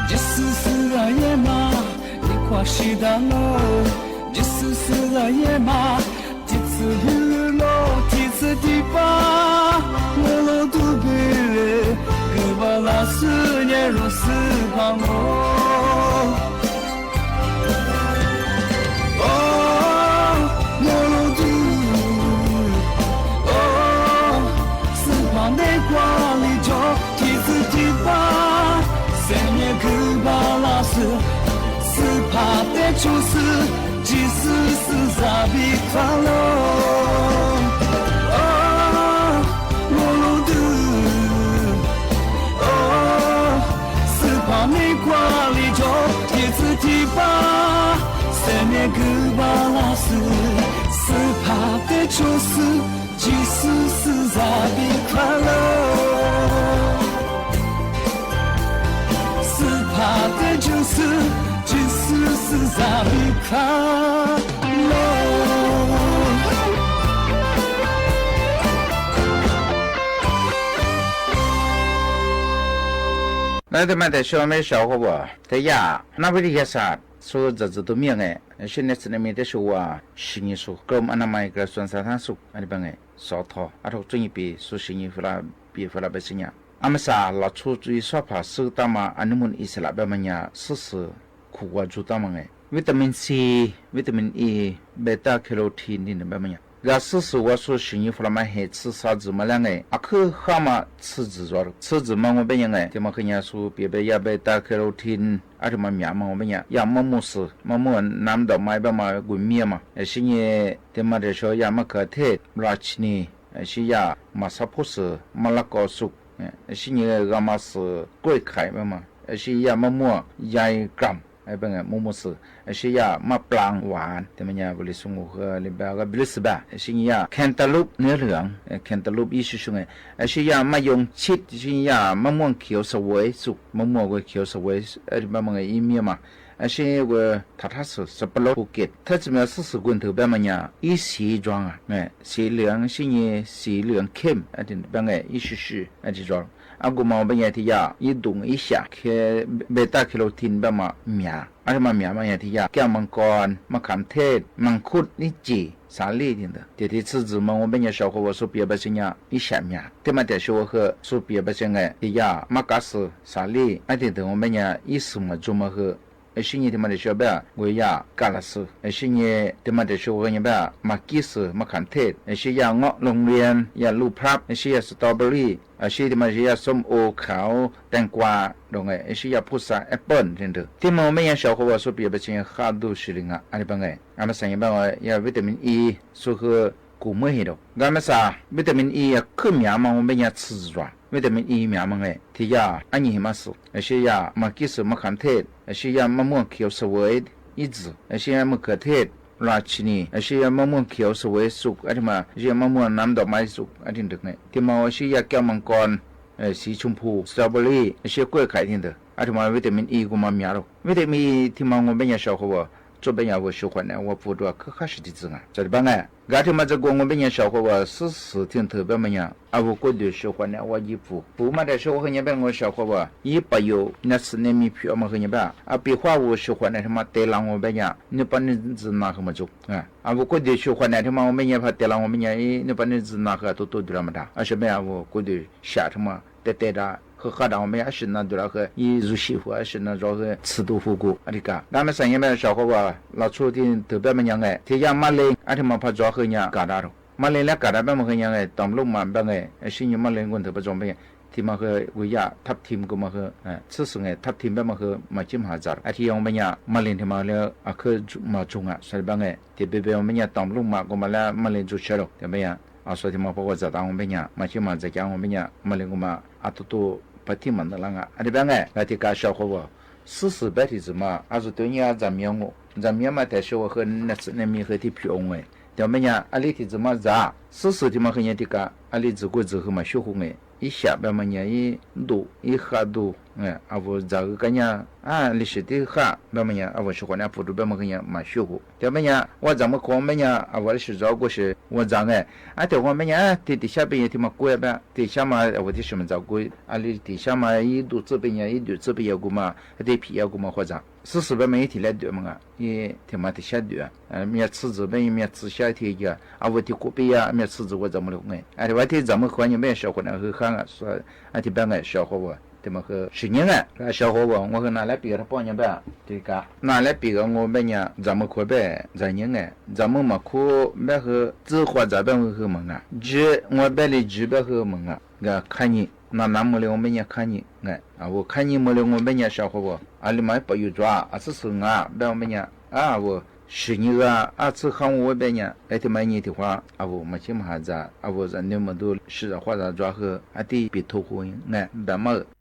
Jesu sira yema, ni kwa shida lo. Jesu sira yema, ti tsü lu lo, ti tsü tipa, lo lo du bu le, gu ba la sü nye ro sü pa mo. Oh, lo lo du. Oh, sü pa ne kwa li jo, ti tsü tipa, se nye gu ba la sü, sü pa te cho sü, Jesu sü za bi kra lo. Oh, lo lo du. Oh, sü pa ne kwa li jo, ti tsü tipa, se nye gu ba la sü, sü pa te cho sü, Jesu sü za bi kra lo. Sü pa te cho sü, Jesu sü za bi kra lo. Na te ma te sho me sha ho wa. Te ya, na wi di ya sa, so za zu tu mi nge, shi ne si ne mi te sho wa, shi ni so, krom ana mai kra suan sa ta su, ani ba nge. Sotho, a tok tsu nyi pi, su shi nyi fila, pi fila be shi nya. A ma sa la chu chu i swa pa su ta ma, a ni mun i se la be ma nya, su su, ku wa ju ta ma nge. Vitamin C, vitamin E, beta carotene ni be ma nya. Ga su su wa su shi nyi fila ma he, su sa zu ma la nge. A ku ha ma, su zu zwa, su zu ma ngo be nya nge. Te ma ke nya su, pi be ya beta carotene, a te ma mia ma ngo be nya. Ya ma mu su, ma mu nam do ma be ma gu mi ma. E shi nyi, te ma te sho ya ma ka te, ra chi ni. E shi ya ma sa pu su, ma la ko su, e shi nyi ga ma su, gui kai ma ma, e shi ya ma mu, ya i gram, e be nge mu mu su, e shi ya ma plang wan, te ma nya bu li su ngu he li ba ga bi li su ba, e shi nyi ya cantaloupe ne liang, e cantaloupe i shu shu nge, e shi ya ma yong chit, e shi nyi ya ma muang kiao sa wei su, ma muang gui kiao sa wei, e li ba ma nge i mi ma, A shi we ta ta su, sa pa lo ku ket. Ta zi me su su gun tu be ma nya, i si zhuang a, me, si liang, shi nyi, si liang kem, a tin be nge, i shi shi, a ti zhuang. A gu ma be nya ti ya, i dung, i xia, ke beta carotene be ma mia. A ti ma mia ma nya ti ya, kiao mangkon, ma kam tet, mangkut, ni ji, sa li tin de. Ti ti ci zi ma wo be nya shao ko wo su pie be shi nya, i xia mia. Ti ma ti shi wo he, su pie be shi nge, ti ya, ma ka su, sa li, a ti de wo be nya, i su ma zu ma he, A shi nyi ti ma ti shi be a, gu ya ka la su. A shi nyi ti ma ti shi gu nyi be a, ma ki su, ma kan tet. A shi ya ngok long lian, ya lu prap, a shi ya strawberry, a shi ti ma ti shi ya som o kao, tengkwa, dong e, a shi ya pusa apple, tin tu. Ti ma me ya shao ko wa su pie be shi nyi ha du shi li nga, a ni ba nge. A ma sa nyi ba nge, ya vitamin E, su he, ku me hi do. Ga ma sa, vitamin E ya ke mia ma wo be nya ci zwa. Vitamin E mia ma nge, ti ya, a nyi hi ma su. A shi ya, ma ki su ma kan tet. A shi ya ma muang kiao sa wei, i zi. A shi ya ma ke tet, ra chi ni. A shi ya ma muang kiao sa wei su. A ti ma, a shi ya ma muang nam do mai su. A tin tu nge. Ti ma a shi ya kiao mangkon, e, si chum pu, strawberry. A shi ya gui kai tin tu. A ti ma vitamin E gu ma mia do. Vitamin E ti ma wo be nya shao ko wa. Zu be nya wo shi huan ne wa pu du a ke ka shi ti zi nga. Za ti ba nge. Ga ti ma za gu wo be nya shao ko wa, si si tin tu be ma nya, a wo gu du shi huan ne wa yi pu. Pu ma de shi huan nya be ngo shao ko wa, yi pa yo, na si ne mi pu ma he nya be, a pi hua wo shi huan ne ti ma te lang wo be nya, ni pa ni zi na he ma zu. A, a wo gu du shi huan ne ti ma wo be nya pa te lang wo be nya, i ni pa ni zi na he tu tu du la ma da. A shi be a wo gu du sha ti ma, te te da, he ka da wo me a shi na du la he, i zu shi hu a shi na zhuo he, ci du hu gu, a ti ka. Ga ma sa nya me shao ko wa, la chu tin tu be ma nya nge, ti ya ma leng, a ti ma pa zhuo he nya, ga da do. Ma leng le ga da be ma he nya nge, tam lu ma be nge, a shi nyi ma leng gun tu pa zong be nge, ti ma he gu ya, tap tim gu ma he, e, ci su nge, tap tim be ma he, ma chi ma za. A ti yong be nya, ma leng ti ma le, a ke zu, ma zu nga, sa be nge, ti be be ma nya tam lu ma gu ma le, ma leng zu che lo, ti be ya. A shuwa ti ma pa wo za dang wo be nya, ma chi ma za kiang wo be nya, ma leng gu ma, a tu tu pa ti ma na la nga. A ti be nge, ga ti ka shao ko wa. Si si be ti zi ma, a zu tu nya za mia ngo. Za mia ma te shi wo he ne si ne mi he ti pu ong e. Ti wo be nya, a li ti zi ma za. Si si ti ma he nya ti ka, a li zi gu zi he ma shu hu nge. I xia be ma nya i du, i ha du. ဢႃႈ ဢႃႈ ဝူၺ်ႇ ၸၢၵ်ႈၵႃႈၼႆႉ ဢႃႈ လီသီႇတီႈႁႃႈ ဝႃႈမၼ်းယဝ်ႉ ဢႃႈ ဝူၺ်ႇ သျႃႇၵေႃႉၼႆႉ ဢႃႈ ဝူၺ်ႇ ၵူၺ်းၵႃႈ မႃးၸူးၵူႈ တေမၼ်းယဝ်ႉ ဝႃႈ ၸၢၵ်ႈမိူဝ်ႈၶေႃမၼ်းယဝ်ႉ ဢႃႈ ဝူၺ်ႇ လီသီႇၸၢၵ်ႈၵူၺ်းသေ ဝူၺ်ႇ ၸၢၵ်ႈၼႆႉ ဢႃႈ တေၵူၺ်းမၼ်းယဝ်ႉ တေ တေသျႃးပဵၼ်ယဝ်ႉ တေမႃးၵူၺ်းပႃး တေသျႃးမႃး ဢႃႈ ဝူၺ်ႇ တေသျႃးမၼ်းၸၢၵ်ႈၵူၺ်း ဢႃႈ လီ တေသျႃးမႃး ယိုဝ်းတူၺ်းၸိူဝ်းပဵၼ်ယဝ်ႉ ယိုဝ်းတူၺ်းၸိူဝ်းပဵၼ်ယဝ်ႉ ၵူႈမႃး ဢႃႈ တေၽီႇယဝ်ႉ ၵူႈမႃး ၶေႃႈၸၢၵ်ႈ သိုဝ်ႈသိုဝ်ႈပႃး မၼ်းတေလႆႈတူၺ်းမၼ်းဢႃႈ ဢေႈ တေမႃး တေသျႃးတူၺ်း ဢႃႈ မႃးသိုဝ်ႈသိုဝ်ႈပႃး မႃးသိုဝ်ႈသျႃး တေယဝ်ႉ ဢႃႈ ဝူၺ်ႇ တေၵူႈပီႈယဝ်ႉ မႃးသိုဝ်ႈသိုဝ်ႈ ဝူၺ်ႇ ၸၢၵ်ႈမိူဝ်ႈလဵဝ်ၼႆႉ ဢႃႈ တေဝႃႈ တေၸၢၵ်ႈမိူဝ်ႈၶေႃ ယင်းပႆႇသျႃးၶေႃၼႃႈ ႁိုဝ်ၶႃႈဢႃႈ ဢႃႈ တေပႆႇငၢႆႈသျႃးၶေႃဝႃႈ တေမႃးၶိုၼ်း သီႇၼိုင်ႈဢႃႈ ၵႃႈသျႃးၶေႃဝႃႈ ငဝ်ႈႁိုဝ် ၼႃႈလႄႈပီႈၵႃႈ ထႃႈပေႃးယင်းပႆႇ တေၵႃႈ ၼႃႈလႄႈပီႈၵႃႈ ငဝ်ႈပႆႇၺႃး ၸၢၵ်ႈမိူဝ်ႈၶေႃပႆႇ သီႇၼိုင်ႈဢႃႈ ၸၢၵ်ႈမိူဝ်ႈမႃးၶူဝ်း ပႆႇႁိုဝ် ၸိူဝ်းၶေႃၸၢၵ်ႈပႆႇ ႁိုဝ်ႁိုဝ်မႃးၼႃႈ ၸိူဝ်း ငဝ်ႈပႆႇလႄႈ ၸိူဝ်းပႆႇႁိုဝ်မႃးၼႃႈ ၵႃႈၶၢဝ်းၼႆႉ ၼႃႈၼမ်မိူဝ်ႈလဵဝ် ပႆႇၺႃးၶၢဝ်းၼႆႉ ဢႃႈ ဢႃႈ ၶၢဝ်းၼႆႉ မိူဝ်ႈလဵဝ် ပႆႇၺႃးသျႃးၶေႃဝႃႈ ဢႃႈ လီမႃး ပႆႇယူႇၸွမ်း ဢႃႈ သိုဝ်ႈသိုဝ်ႈၼႃႈ ပႆႇၺႃး ဢႃႈ ဢႃႈ သီႇၼိုင်ႈဢႃႈ ဢႃႈ သိုဝ်ႈၶၢဝ်းဝႆႉပႆႇၺႃး ဢႃႈ တေမႃးၺႃးတီႈၶႂႃ ဢႃႈ မႃးၶျိၼ်းမႃးႁႃၸႃႉ ဢႃႈ ဢၼ်ၼႆႉမႃးတူၺ်း သီႇၸႃႉၶႂႃၸႃႉၸွႆႈႁိုဝ် ဢႃႈ တေပဵၼ်ထုၵ်ႇႁူၺ်ႈၼႃႈ တႃႇမႂ်း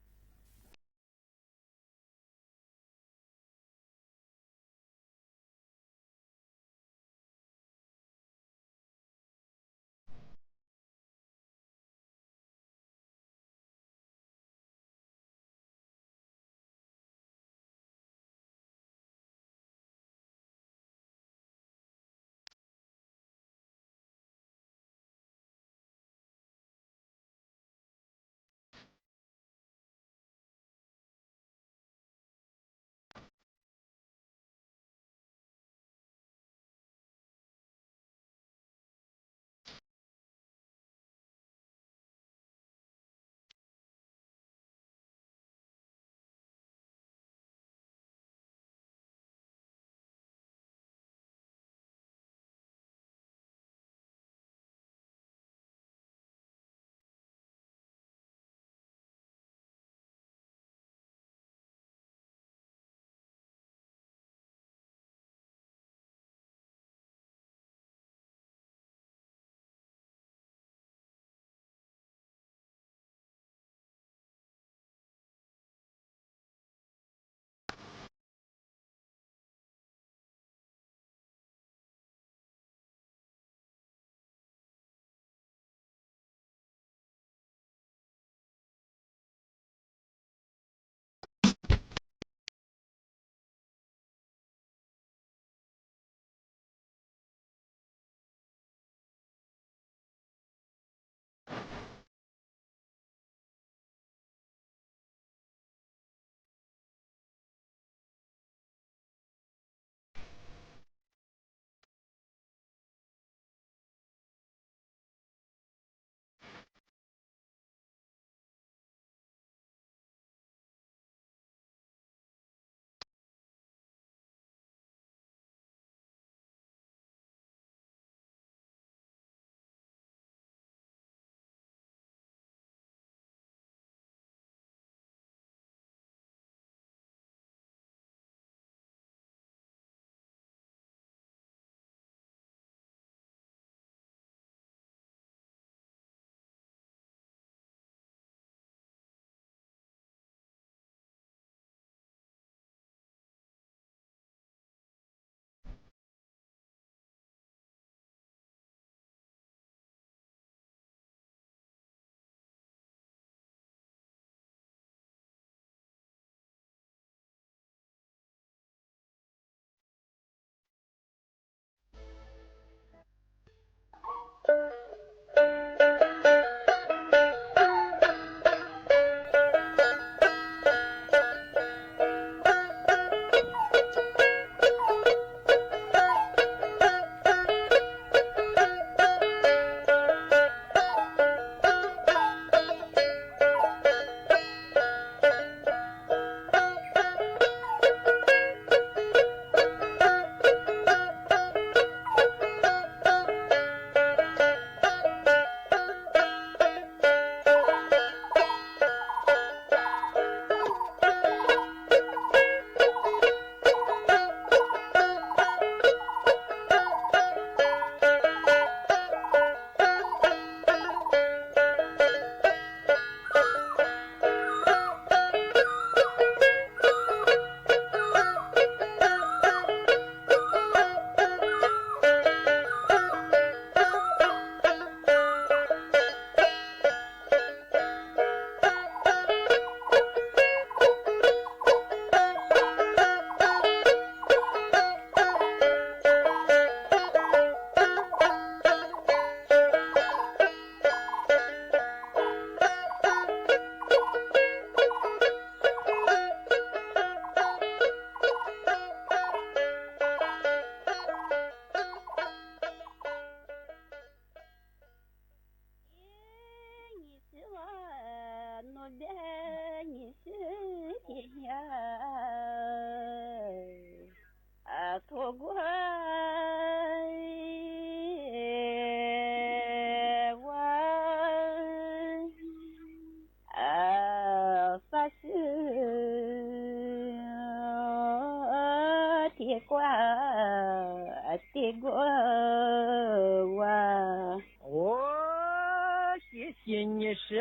你是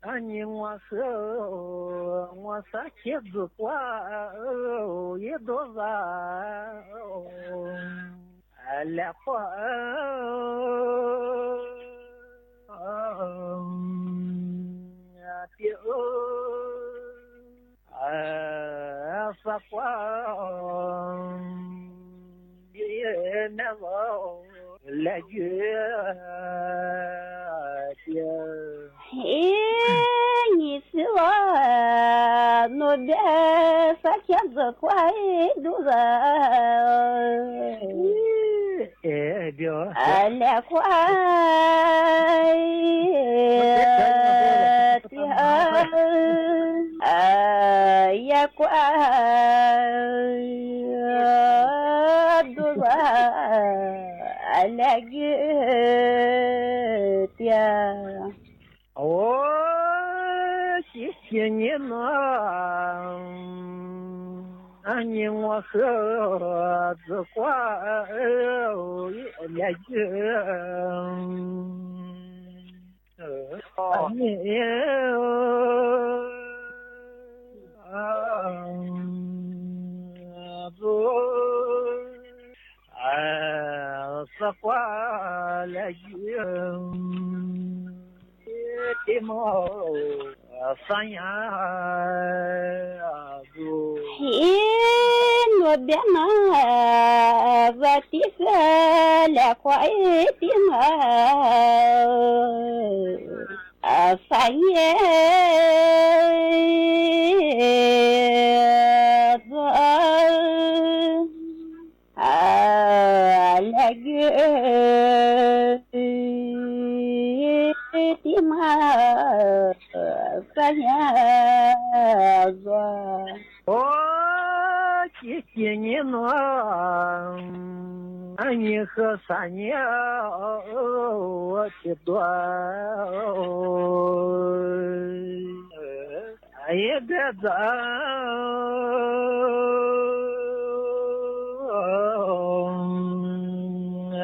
啊，你我是，我是茄子瓜，一朵子，来花，的。 哦，谢谢你呐，你我和子瓜，哦，也来个，哦。你，啊，子，啊，子瓜来个。 哦，谢谢你呐，你和三年，我知道。 也别走，老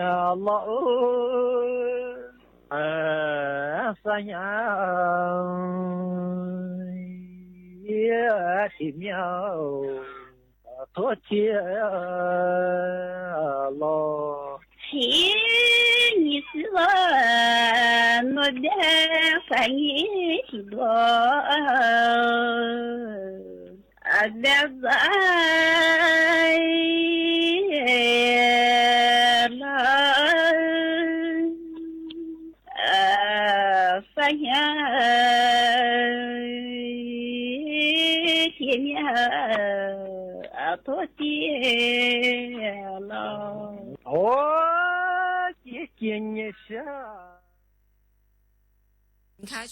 三娘也的庙。 多谢了。请你是我的生意的多，啊，别再来。 啊，三年前呀，啊，多谢了。哦，谢谢你是。你看。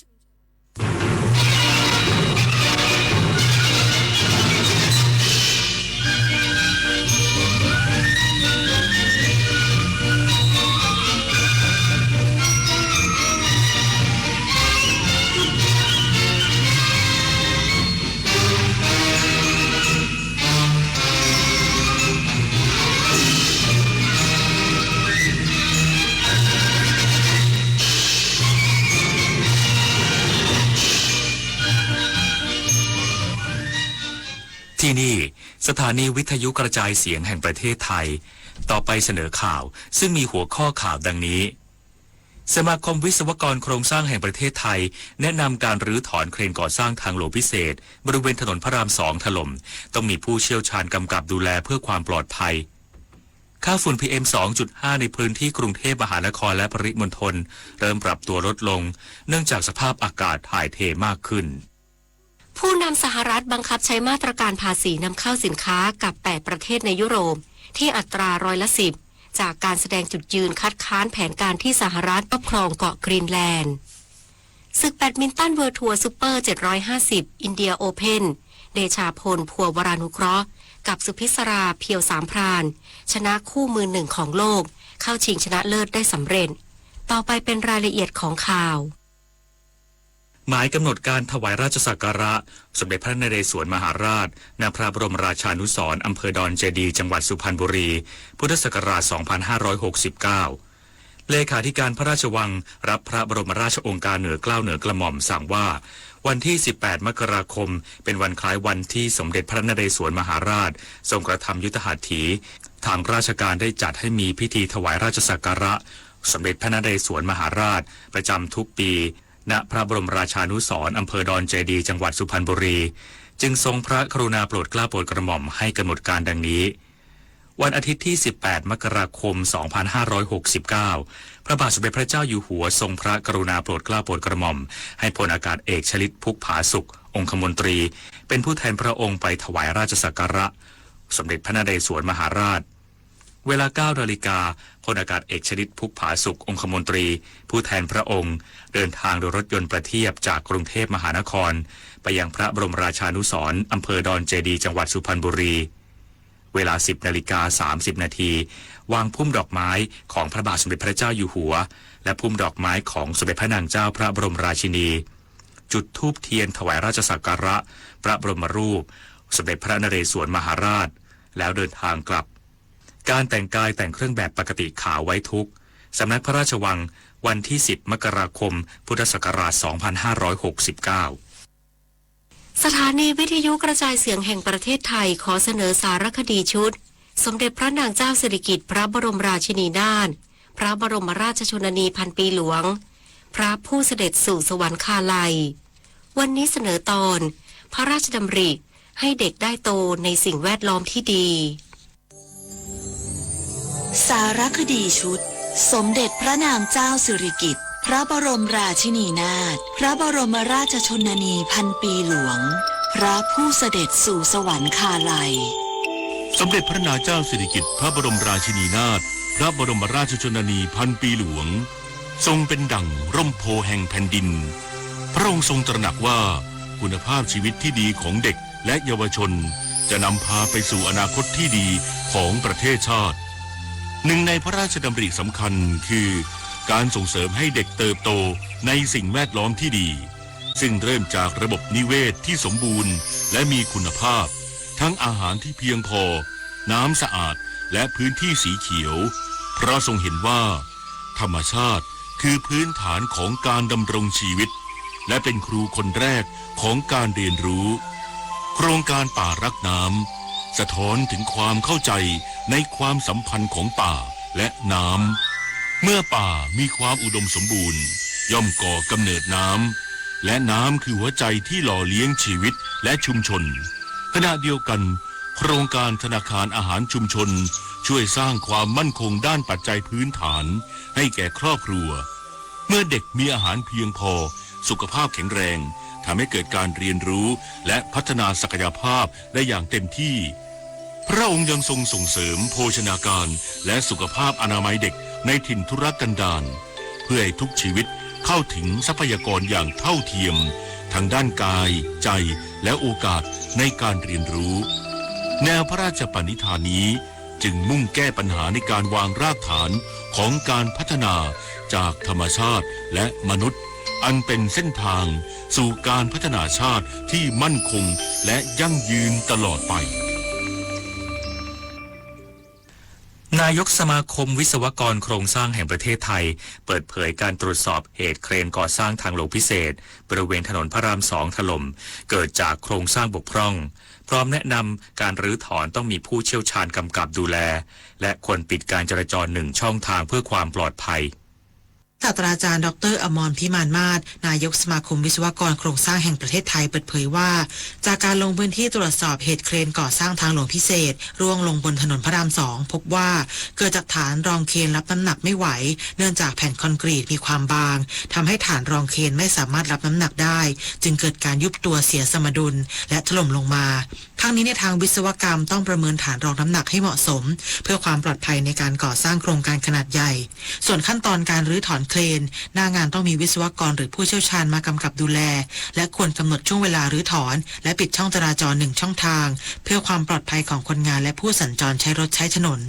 ที่นี่ สถานีวิทยุกระจายเสียงแห่งประเทศไทย ต่อไปเสนอข่าว ซึ่งมีหัวข้อข่าวดังนี้ สมาคมวิศวกรโครงสร้างแห่งประเทศไทย แนะนำการรื้อถอนเครนก่อสร้างทางหลวงพิเศษ บริเวณถนนพระรามสองถล่ม ต้องมีผู้เชี่ยวชาญกำกับดูแลเพื่อความปลอดภัย ค่าฝุ่น พีเอ็ม สองจุดห้า ในพื้นที่กรุงเทพมหานครและปริมณฑล เริ่มปรับตัวลดลง เนื่องจากสภาพอากาศถ่ายเทมากขึ้น ผู้นำสหรัฐบังคับใช้มาตรการภาษีนำเข้าสินค้ากับแปดประเทศในยุโรป ที่อัตราร้อยละสิบ จากการแสดงจุดยืนคัดค้านแผนการที่สหรัฐครอบครองเกาะกรีนแลนด์ ศึกแบดมินตันเวิลด์ทัวร์ซูเปอร์ เจ็ดร้อยห้าสิบ อินเดียโอเพ่น เดชาพล พัววรานุเคราะห์ กับสุพิศรา เพียวสามพราน ชนะคู่มือหนึ่งของโลก เข้าชิงชนะเลิศได้สำเร็จ ต่อไปเป็นรายละเอียดของข่าว หมายกำหนดการถวายราชสักการะสมเด็จพระนเรศวรมหาราช ณ พระบรมราชานุสรณ์ อำเภอดอนเจดีย์ จังหวัดสุพรรณบุรี พุทธศักราช สองพันห้าร้อยหกสิบเก้า เลขาธิการพระราชวังรับพระบรมราชโองการเหนือเกล้าเหนือกระหม่อมสั่งว่า วันที่ สิบแปด มกราคม เป็นวันคล้ายวันที่สมเด็จพระนเรศวรมหาราช ทรงกระทำยุทธหัตถี ทางราชการได้จัดให้มีพิธีถวายราชสักการะ สมเด็จพระนเรศวรมหาราช ประจำทุกปี ณ พระบรมราชานุสรณ์อำเภอดอนเจดีย์ จังหวัดสุพรรณบุรี จึงทรงพระกรุณาโปรดเกล้าโปรดกระหม่อมให้กำหนดการดังนี้ วันอาทิตย์ที่ สิบแปด มกราคม สองพันห้าร้อยหกสิบเก้า พระบาทสมเด็จพระเจ้าอยู่หัวทรงพระกรุณาโปรดเกล้าโปรดกระหม่อม ให้พลอากาศเอกชลิต พุกผาสุข องคมนตรี เป็นผู้แทนพระองค์ไปถวายราชสักการะ สมเด็จพระนเรศวรมหาราช เวลา เก้า นาฬิกา พลอากาศเอกชลิต พุกผาสุข องคมนตรี ผู้แทนพระองค์ เดินทางโดยรถยนต์ประเทียบจากกรุงเทพมหานคร ไปยังพระบรมราชานุสรณ์อำเภอดอนเจดีย์ จังหวัดสุพรรณบุรี เวลา สิบ นาฬิกา สามสิบ นาที วางพุ่มดอกไม้ของพระบาทสมเด็จพระเจ้าอยู่หัว และพุ่มดอกไม้ของสมเด็จพระนางเจ้าพระบรมราชินี จุดธูปเทียนถวายราชสักการะ พระบรมรูป สมเด็จพระนเรศวรมหาราช แล้วเดินทางกลับ การแต่งกายแต่งเครื่องแบบปกติขาวไว้ทุกข์ สำนักพระราชวัง วันที่ สิบ มกราคม พุทธศักราช สองพันห้าร้อยหกสิบเก้า สถานีวิทยุกระจายเสียงแห่งประเทศไทยขอเสนอสารคดีชุด สมเด็จพระนางเจ้าสิริกิติ์ พระบรมราชินีนาถ พระบรมราชชนนีพันปีหลวง พระผู้เสด็จสู่สวรรคาลัย วันนี้เสนอตอน พระราชดำริให้เด็กได้โตในสิ่งแวดล้อมที่ดี สารคดีชุด สมเด็จพระนางเจ้าสิริกิติ์ พระบรมราชินีนาถ พระบรมราชชนนีพันปีหลวง พระผู้เสด็จสู่สวรรคาลัย สมเด็จพระนางเจ้าสิริกิติ์ พระบรมราชินีนาถ พระบรมราชชนนีพันปีหลวง ทรงเป็นดั่งร่มโพธิ์แห่งแผ่นดิน พระองค์ทรงตระหนักว่าคุณภาพชีวิตที่ดีของเด็กและเยาวชน จะนำพาไปสู่อนาคตที่ดีของประเทศชาติ หนึ่งในพระราชดำริสำคัญคือ การส่งเสริมให้เด็กเติบโตในสิ่งแวดล้อมที่ดี ซึ่งเริ่มจากระบบนิเวศที่สมบูรณ์และมีคุณภาพ ทั้งอาหารที่เพียงพอ น้ำสะอาด และพื้นที่สีเขียว เพราะทรงเห็นว่า ธรรมชาติคือพื้นฐานของการดำรงชีวิต และเป็นครูคนแรกของการเรียนรู้ โครงการป่ารักน้ำ สะท้อนถึงความเข้าใจในความสัมพันธ์ของป่าและน้ำ เมื่อป่ามีความอุดมสมบูรณ์ ย่อมก่อกำเนิดน้ำ และน้ำคือหัวใจที่หล่อเลี้ยงชีวิตและชุมชน ขณะเดียวกัน โครงการธนาคารอาหารชุมชน ช่วยสร้างความมั่นคงด้านปัจจัยพื้นฐานให้แก่ครอบครัว เมื่อเด็กมีอาหารเพียงพอ สุขภาพแข็งแรง ทำให้เกิดการเรียนรู้ และพัฒนาศักยภาพได้อย่างเต็มที่ พระองค์ยังทรงส่งเสริมโภชนาการ และสุขภาพอนามัยเด็กในถิ่นทุรกันดาร เพื่อให้ทุกชีวิตเข้าถึงทรัพยากรอย่างเท่าเทียม ทั้งด้านกาย ใจ และโอกาสในการเรียนรู้ แนวพระราชปณิธานนี้จึงมุ่งแก้ปัญหาในการวางรากฐานของการพัฒนาจากธรรมชาติและมนุษย์ อันเป็นเส้นทางสู่การพัฒนาชาติที่มั่นคงและยั่งยืนตลอดไป นายกสมาคมวิศวกรโครงสร้างแห่งประเทศไทย เปิดเผยการตรวจสอบเหตุเครนก่อสร้างทางหลวงพิเศษ บริเวณถนนพระรามสองถล่ม เกิดจากโครงสร้างบกพร่อง พร้อมแนะนำการรื้อถอนต้องมีผู้เชี่ยวชาญกำกับดูแล และควรปิดการจราจรหนึ่งช่องทางเพื่อความปลอดภัย ศาสตราจารย์ ดอกเตอร์ อมร พิมานมาศ นายกสมาคมวิศวกรโครงสร้างแห่งประเทศไทย เปิดเผยว่า จากการลงพื้นที่ตรวจสอบเหตุเครนก่อสร้างทางหลวงพิเศษ ร่วงลงบนถนนพระรามสอง พบว่าเกิดจากฐานรองเครนรับน้ำหนักไม่ไหว เนื่องจากแผ่นคอนกรีตมีความบาง ทำให้ฐานรองเครนไม่สามารถรับน้ำหนักได้ จึงเกิดการยุบตัวเสียสมดุล และถล่มลงมา ทั้งนี้ในทางวิศวกรรมต้องประเมินฐานรองน้ำหนักให้เหมาะสม เพื่อความปลอดภัยในการก่อสร้างโครงการขนาดใหญ่ ส่วนขั้นตอนการรื้อถอนเครน หน้างานต้องมีวิศวกรหรือผู้เชี่ยวชาญมากำกับดูแล และควรกำหนดช่วงเวลารื้อถอน และปิดช่องจราจรหนึ่งช่องทาง เพื่อความปลอดภัยของคนงานและผู้สัญจรใช้รถใช้ถนน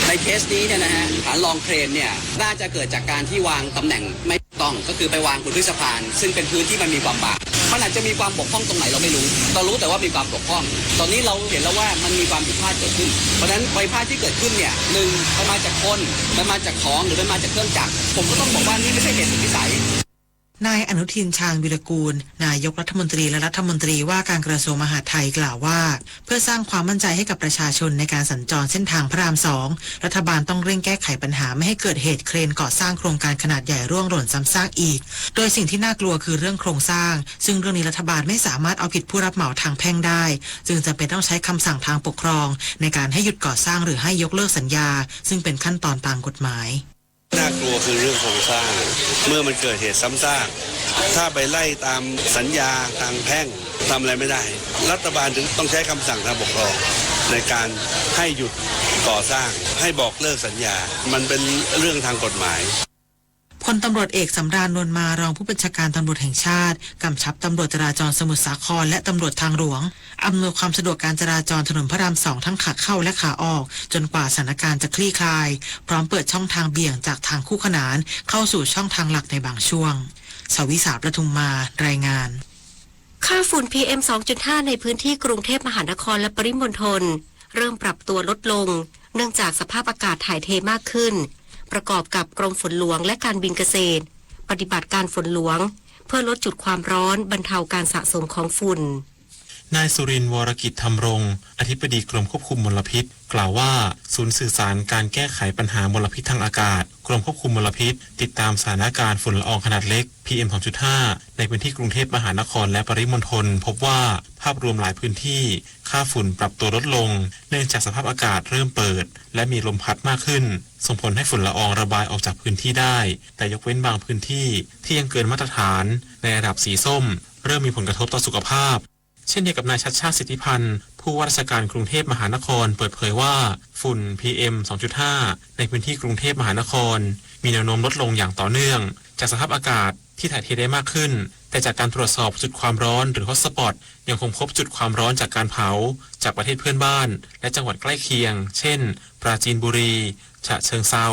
ในเคสนี้เนี่ยนะฮะ ฐานรองเครนเนี่ย น่าจะเกิดจากการที่วางตำแหน่งไม่ ต้อง ก็คือไปวางบนพื้นสะพาน ซึ่งเป็นพื้นที่มันมีความบาง มันอาจจะมีความบกพร่องตรงไหนเราไม่รู้ เรารู้แต่ว่ามีความบกพร่อง ตอนนี้เราเห็นแล้วว่ามันมีความผิดพลาดเกิดขึ้น เพราะฉะนั้นความผิดพลาดที่เกิดขึ้นเนี่ย หนึ่ง มันมาจากคน มันมาจากของ หรือมันมาจากเครื่องจักร ผมก็ต้องบอกว่านี่ไม่ใช่เหตุสุดวิสัย นายอนุทิน ชาญวีรกูล นายกรัฐมนตรีและรัฐมนตรีว่าการกระทรวงมหาดไทยกล่าวว่า เพื่อสร้างความมั่นใจให้กับประชาชนในการสัญจรเส้นทางพระรามสอง รัฐบาลต้องเร่งแก้ไขปัญหาไม่ให้เกิดเหตุเครนก่อสร้างโครงการขนาดใหญ่ร่วงหล่นซ้ำซากอีก โดยสิ่งที่น่ากลัวคือเรื่องโครงสร้าง ซึ่งเรื่องนี้รัฐบาลไม่สามารถเอาผิดผู้รับเหมาทางแพ่งได้ จึงจำเป็นต้องใช้คำสั่งทางปกครอง ในการให้หยุดก่อสร้างหรือให้ยกเลิกสัญญา ซึ่งเป็นขั้นตอนตามกฎหมาย น่ากลัวคือเรื่องโครงสร้าง เมื่อมันเกิดเหตุซ้ำซาก ถ้าไปไล่ตามสัญญาทางแพ่ง ทำอะไรไม่ได้ รัฐบาลถึงต้องใช้คำสั่งทางปกครอง ในการให้หยุดก่อสร้าง ให้บอกเลิกสัญญา มันเป็นเรื่องทางกฎหมาย พลตำรวจเอก สำราญ นวลมา รองผู้บัญชาการตำรวจแห่งชาติ กำชับตำรวจจราจรสมุทรสาครและตำรวจทางหลวง อำนวยความสะดวกการจราจรถนนพระรามสองทั้งขาเข้าและขาออก จนกว่าสถานการณ์จะคลี่คลาย พร้อมเปิดช่องทางเบี่ยงจากทางคู่ขนานเข้าสู่ช่องทางหลักในบางช่วง สวิสา ประทุมมา รายงาน ค่าฝุ่น พีเอ็ม สองจุดห้า ในพื้นที่กรุงเทพมหานครและปริมณฑลเริ่มปรับตัวลดลง เนื่องจากสภาพอากาศถ่ายเทมากขึ้น ประกอบกับกรมฝนหลวงและการบินเกษตร ปฏิบัติการฝนหลวง เพื่อลดจุดความร้อน บรรเทาการสะสมของฝุ่น นายสุรินทร์ วรกิจธรรมรงค์ อธิบดีกรมควบคุมมลพิษ กล่าวว่า ศูนย์สื่อสารการแก้ไขปัญหามลพิษทางอากาศ กรมควบคุมมลพิษ ติดตามสถานการณ์ฝุ่นละอองขนาดเล็ก พีเอ็ม สองจุดห้า ในพื้นที่กรุงเทพมหานครและปริมณฑล พบว่าภาพรวมหลายพื้นที่ ค่าฝุ่นปรับตัวลดลง เนื่องจากสภาพอากาศเริ่มเปิด และมีลมพัดมากขึ้น ส่งผลให้ฝุ่นละอองระบายออกจากพื้นที่ได้ แต่ยกเว้นบางพื้นที่ที่ยังเกินมาตรฐาน ในระดับสีส้ม เริ่มมีผลกระทบต่อสุขภาพ เช่นเดียวกับนายชัชชาติ สิทธิพันธ์ ผู้ว่าราชการกรุงเทพมหานคร เปิดเผยว่า ฝุ่น พีเอ็ม สองจุดห้า ในพื้นที่กรุงเทพมหานคร มีแนวโน้มลดลงอย่างต่อเนื่อง จากสภาพอากาศที่ถ่ายเทได้มากขึ้น แต่จากการตรวจสอบจุดความร้อนหรือ ฮอตสปอต ยังคงพบจุดความร้อนจากการเผา จากประเทศเพื่อนบ้าน และจังหวัดใกล้เคียง เช่น ปราจีนบุรี ฉะเชิงเทรา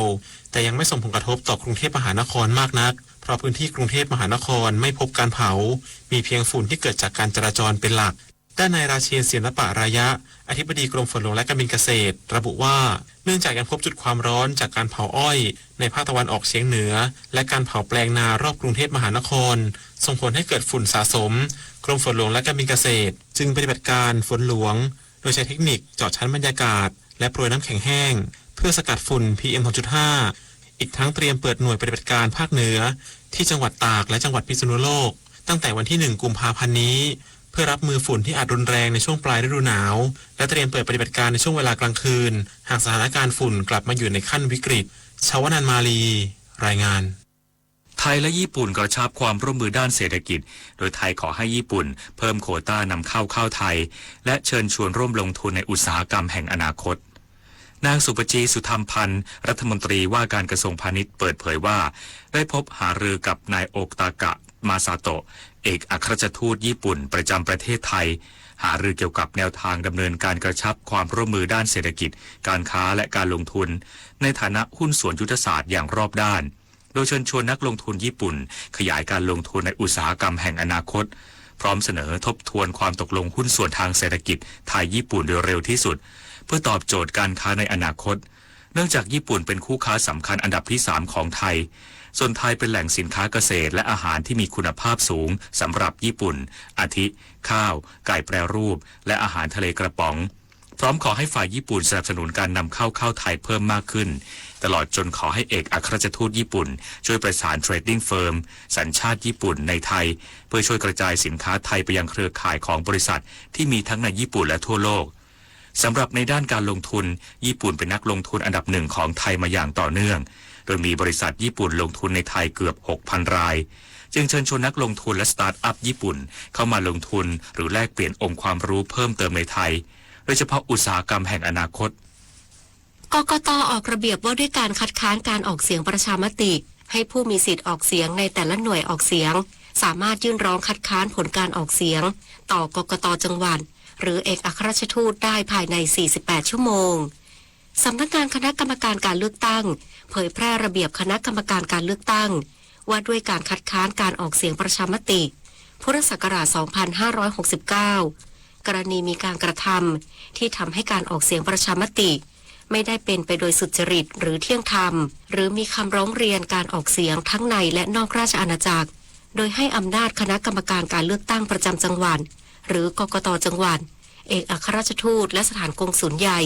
แต่ยังไม่ส่งผลกระทบต่อกรุงเทพมหานครมากนัก เพราะพื้นที่กรุงเทพมหานครไม่พบการเผา มีเพียงฝุ่นที่เกิดจากการจราจรเป็นหลัก ด้านนายราเชน ศิลปะอารยะ อธิบดีกรมฝนหลวงและการบินเกษตร ระบุว่า เนื่องจากยังพบจุดความร้อนจากการเผาอ้อยในภาคตะวันออกเฉียงเหนือ และการเผาแปลงนารอบกรุงเทพมหานคร ส่งผลให้เกิดฝุ่นสะสม กรมฝนหลวงและการบินเกษตร จึงปฏิบัติการฝนหลวง โดยใช้เทคนิคเจาะชั้นบรรยากาศ และโปรยน้ำแข็งแห้ง เพื่อสกัดฝุ่น พีเอ็ม สองจุดห้า อีกทั้งเตรียมเปิดหน่วยปฏิบัติการภาคเหนือ ที่จังหวัดตากและจังหวัดพิษณุโลก ตั้งแต่วันที่ หนึ่ง กุมภาพันธ์นี้ เพื่อรับมือฝุ่นที่อาจรุนแรงในช่วงปลายฤดูหนาว และเตรียมเปิดปฏิบัติการในช่วงเวลากลางคืน หากสถานการณ์ฝุ่นกลับมาอยู่ในขั้นวิกฤต ชวนันท์ มาลี รายงาน ไทยและญี่ปุ่นกระชับความร่วมมือด้านเศรษฐกิจ โดยไทยขอให้ญี่ปุ่นเพิ่มโควต้านำเข้าข้าวไทย และเชิญชวนร่วมลงทุนในอุตสาหกรรมแห่งอนาคต นางสุปจี สุธรรมพันธ์ รัฐมนตรีว่าการกระทรวงพาณิชย์เปิดเผยว่า ได้พบหารือกับนายโอตากะ มาซาโตะ เอกอัครราชทูตญี่ปุ่นประจำประเทศไทย หารือเกี่ยวกับแนวทางดำเนินการกระชับความร่วมมือด้านเศรษฐกิจ การค้าและการลงทุน ในฐานะหุ้นส่วนยุทธศาสตร์อย่างรอบด้าน โดยเชิญชวนนักลงทุนญี่ปุ่นขยายการลงทุนในอุตสาหกรรมแห่งอนาคต พร้อมเสนอทบทวนความตกลงหุ้นส่วนทางเศรษฐกิจไทย-ญี่ปุ่นโดยเร็วที่สุด เพื่อตอบโจทย์การค้าในอนาคต เนื่องจากญี่ปุ่นเป็นคู่ค้าสำคัญอันดับที่สามของไทย ส่วนไทยเป็นแหล่งสินค้าเกษตรและอาหารที่มีคุณภาพสูงสำหรับญี่ปุ่น อาทิ ข้าว ไก่แปรรูป และอาหารทะเลกระป๋อง พร้อมขอให้ฝ่ายญี่ปุ่นสนับสนุนการนำเข้าข้าวไทยเพิ่มมากขึ้น ตลอดจนขอให้เอกอัครราชทูตญี่ปุ่นช่วยประสาน trading firm สัญชาติญี่ปุ่นในไทย เพื่อช่วยกระจายสินค้าไทยไปยังเครือข่ายของบริษัทที่มีทั้งในญี่ปุ่นและทั่วโลก สำหรับในด้านการลงทุน ญี่ปุ่นเป็นนักลงทุนอันดับหนึ่งของไทยมาอย่างต่อเนื่อง โดยมีบริษัทญี่ปุ่นลงทุนในไทยเกือบ หกพัน ราย จึงเชิญชวนนักลงทุนและสตาร์ทอัพญี่ปุ่นเข้ามาลงทุนหรือแลกเปลี่ยนองค์ความรู้เพิ่มเติมในไทย โดยเฉพาะอุตสาหกรรมแห่งอนาคต กกต. ออกระเบียบว่าด้วยการคัดค้านการออกเสียงประชามติ ให้ผู้มีสิทธิ์ออกเสียงในแต่ละหน่วยออกเสียง สามารถยื่นร้องคัดค้านผลการออกเสียง ต่อกกต. จังหวัด หรือเอกอัครราชทูตได้ภายใน สี่สิบแปด ชั่วโมง สำนักงานคณะกรรมการการเลือกตั้ง เผยแพร่ระเบียบคณะกรรมการการเลือกตั้ง ว่าด้วยการคัดค้านการออกเสียงประชามติ พุทธศักราช สองพันห้าร้อยหกสิบเก้า กรณีมีการกระทำที่ทำให้การออกเสียงประชามติ ไม่ได้เป็นไปโดยสุจริตหรือเที่ยงธรรม หรือมีคำร้องเรียนการออกเสียงทั้งในและนอกราชอาณาจักร โดยให้อำนาจคณะกรรมการการเลือกตั้งประจำจังหวัด หรือ กกต จังหวัด เอกอัครราชทูต และสถานกงสุลใหญ่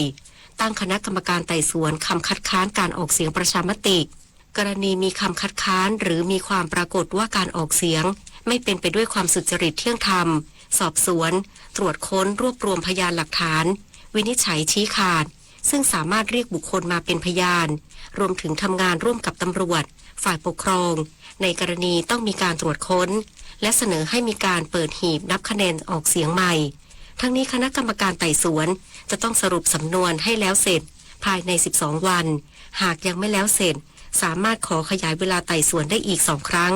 ตั้งคณะกรรมการไต่สวนคำคัดค้านการออกเสียงประชามติ กรณีมีคำคัดค้านหรือมีความปรากฏว่าการออกเสียงไม่เป็นไปด้วยความสุจริตเที่ยงธรรม สอบสวน ตรวจค้น รวบรวมพยานหลักฐาน วินิจฉัยชี้ขาด ซึ่งสามารถเรียกบุคคลมาเป็นพยาน รวมถึงทำงานร่วมกับตำรวจ ฝ่ายปกครอง ในกรณีต้องมีการตรวจค้น และเสนอให้มีการเปิดหีบนับคะแนนออกเสียงใหม่ ทั้งนี้คณะกรรมการไต่สวนจะต้องสรุปสำนวนให้แล้วเสร็จภายใน สิบสอง วัน หากยังไม่แล้วเสร็จ สามารถขอขยายเวลาไต่สวนได้อีกสองครั้ง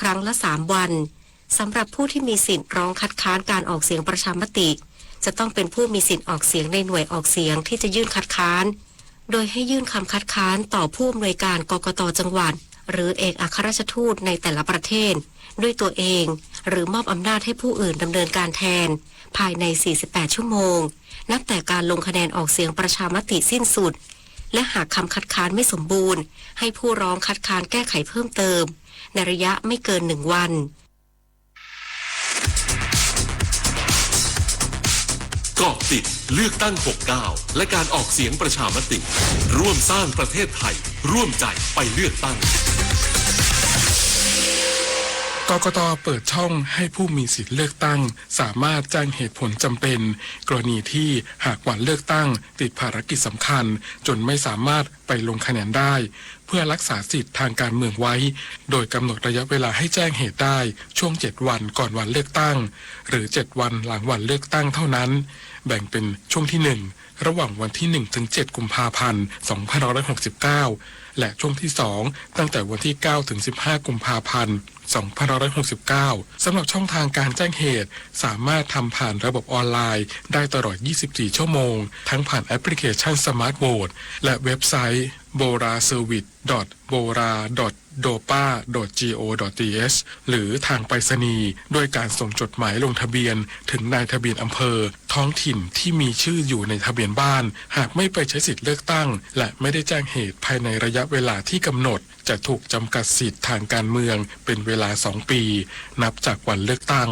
ครั้งละสามวัน สำหรับผู้ที่มีสิทธิ์ร้องคัดค้านการออกเสียงประชามติ จะต้องเป็นผู้มีสิทธิ์ออกเสียงในหน่วยออกเสียงที่จะยื่นคัดค้าน โดยให้ยื่นคำคัดค้านต่อผู้อำนวยการ กกต จังหวัด หรือเอกอัครราชทูตในแต่ละประเทศ ด้วยตัวเอง หรือมอบอำนาจให้ผู้อื่นดำเนินการแทน ภายใน สี่สิบแปด ชั่วโมง นับแต่การลงคะแนนออกเสียงประชามติสิ้นสุด และหากคำคัดค้านไม่สมบูรณ์ ให้ผู้ร้องคัดค้านแก้ไขเพิ่มเติม ในระยะไม่เกินหนึ่งวัน เกาะติดเลือกตั้ง หกเก้า และการออกเสียงประชามติ ร่วมสร้างประเทศไทย ร่วมใจไปเลือกตั้ง กกต เปิดช่องให้ผู้มีสิทธิ์เลือกตั้ง สามารถแจ้งเหตุผลจำเป็น กรณีที่หากวันเลือกตั้งติดภารกิจสำคัญ จนไม่สามารถไปลงคะแนนได้ เพื่อรักษาสิทธิ์ทางการเมืองไว้ โดยกำหนดระยะเวลาให้แจ้งเหตุได้ช่วงเจ็ดวันก่อนวันเลือกตั้ง หรือเจ็ดวันหลังวันเลือกตั้งเท่านั้น แบ่งเป็นช่วงที่หนึ่ง ระหว่างวันที่หนึ่งถึงเจ็ดกุมภาพันธ์ สองพันห้าร้อยหกสิบเก้า และช่วงที่สอง ตั้งแต่วันที่เก้าถึงสิบห้ากุมภาพันธ์ สองพันห้าร้อยหกสิบเก้า สำหรับช่องทางการแจ้งเหตุ สามารถทำผ่านระบบออนไลน์ได้ตลอดยี่สิบสี่ชั่วโมง ทั้งผ่านแอปพลิเคชัน Smart Vote และเว็บไซต์ โบรา service dot bora dot dopa dot go dot th หรือทางไปรษณีย์ ด้วยการส่งจดหมายลงทะเบียนถึงนายทะเบียนอำเภอ ท้องถิ่นที่มีชื่ออยู่ในทะเบียนบ้าน หากไม่ไปใช้สิทธิ์เลือกตั้ง และไม่ได้แจ้งเหตุภายในระยะเวลาที่กำหนด จะถูกจำกัดสิทธิ์ทางการเมืองเป็นเวลาสองปี นับจากวันเลือกตั้ง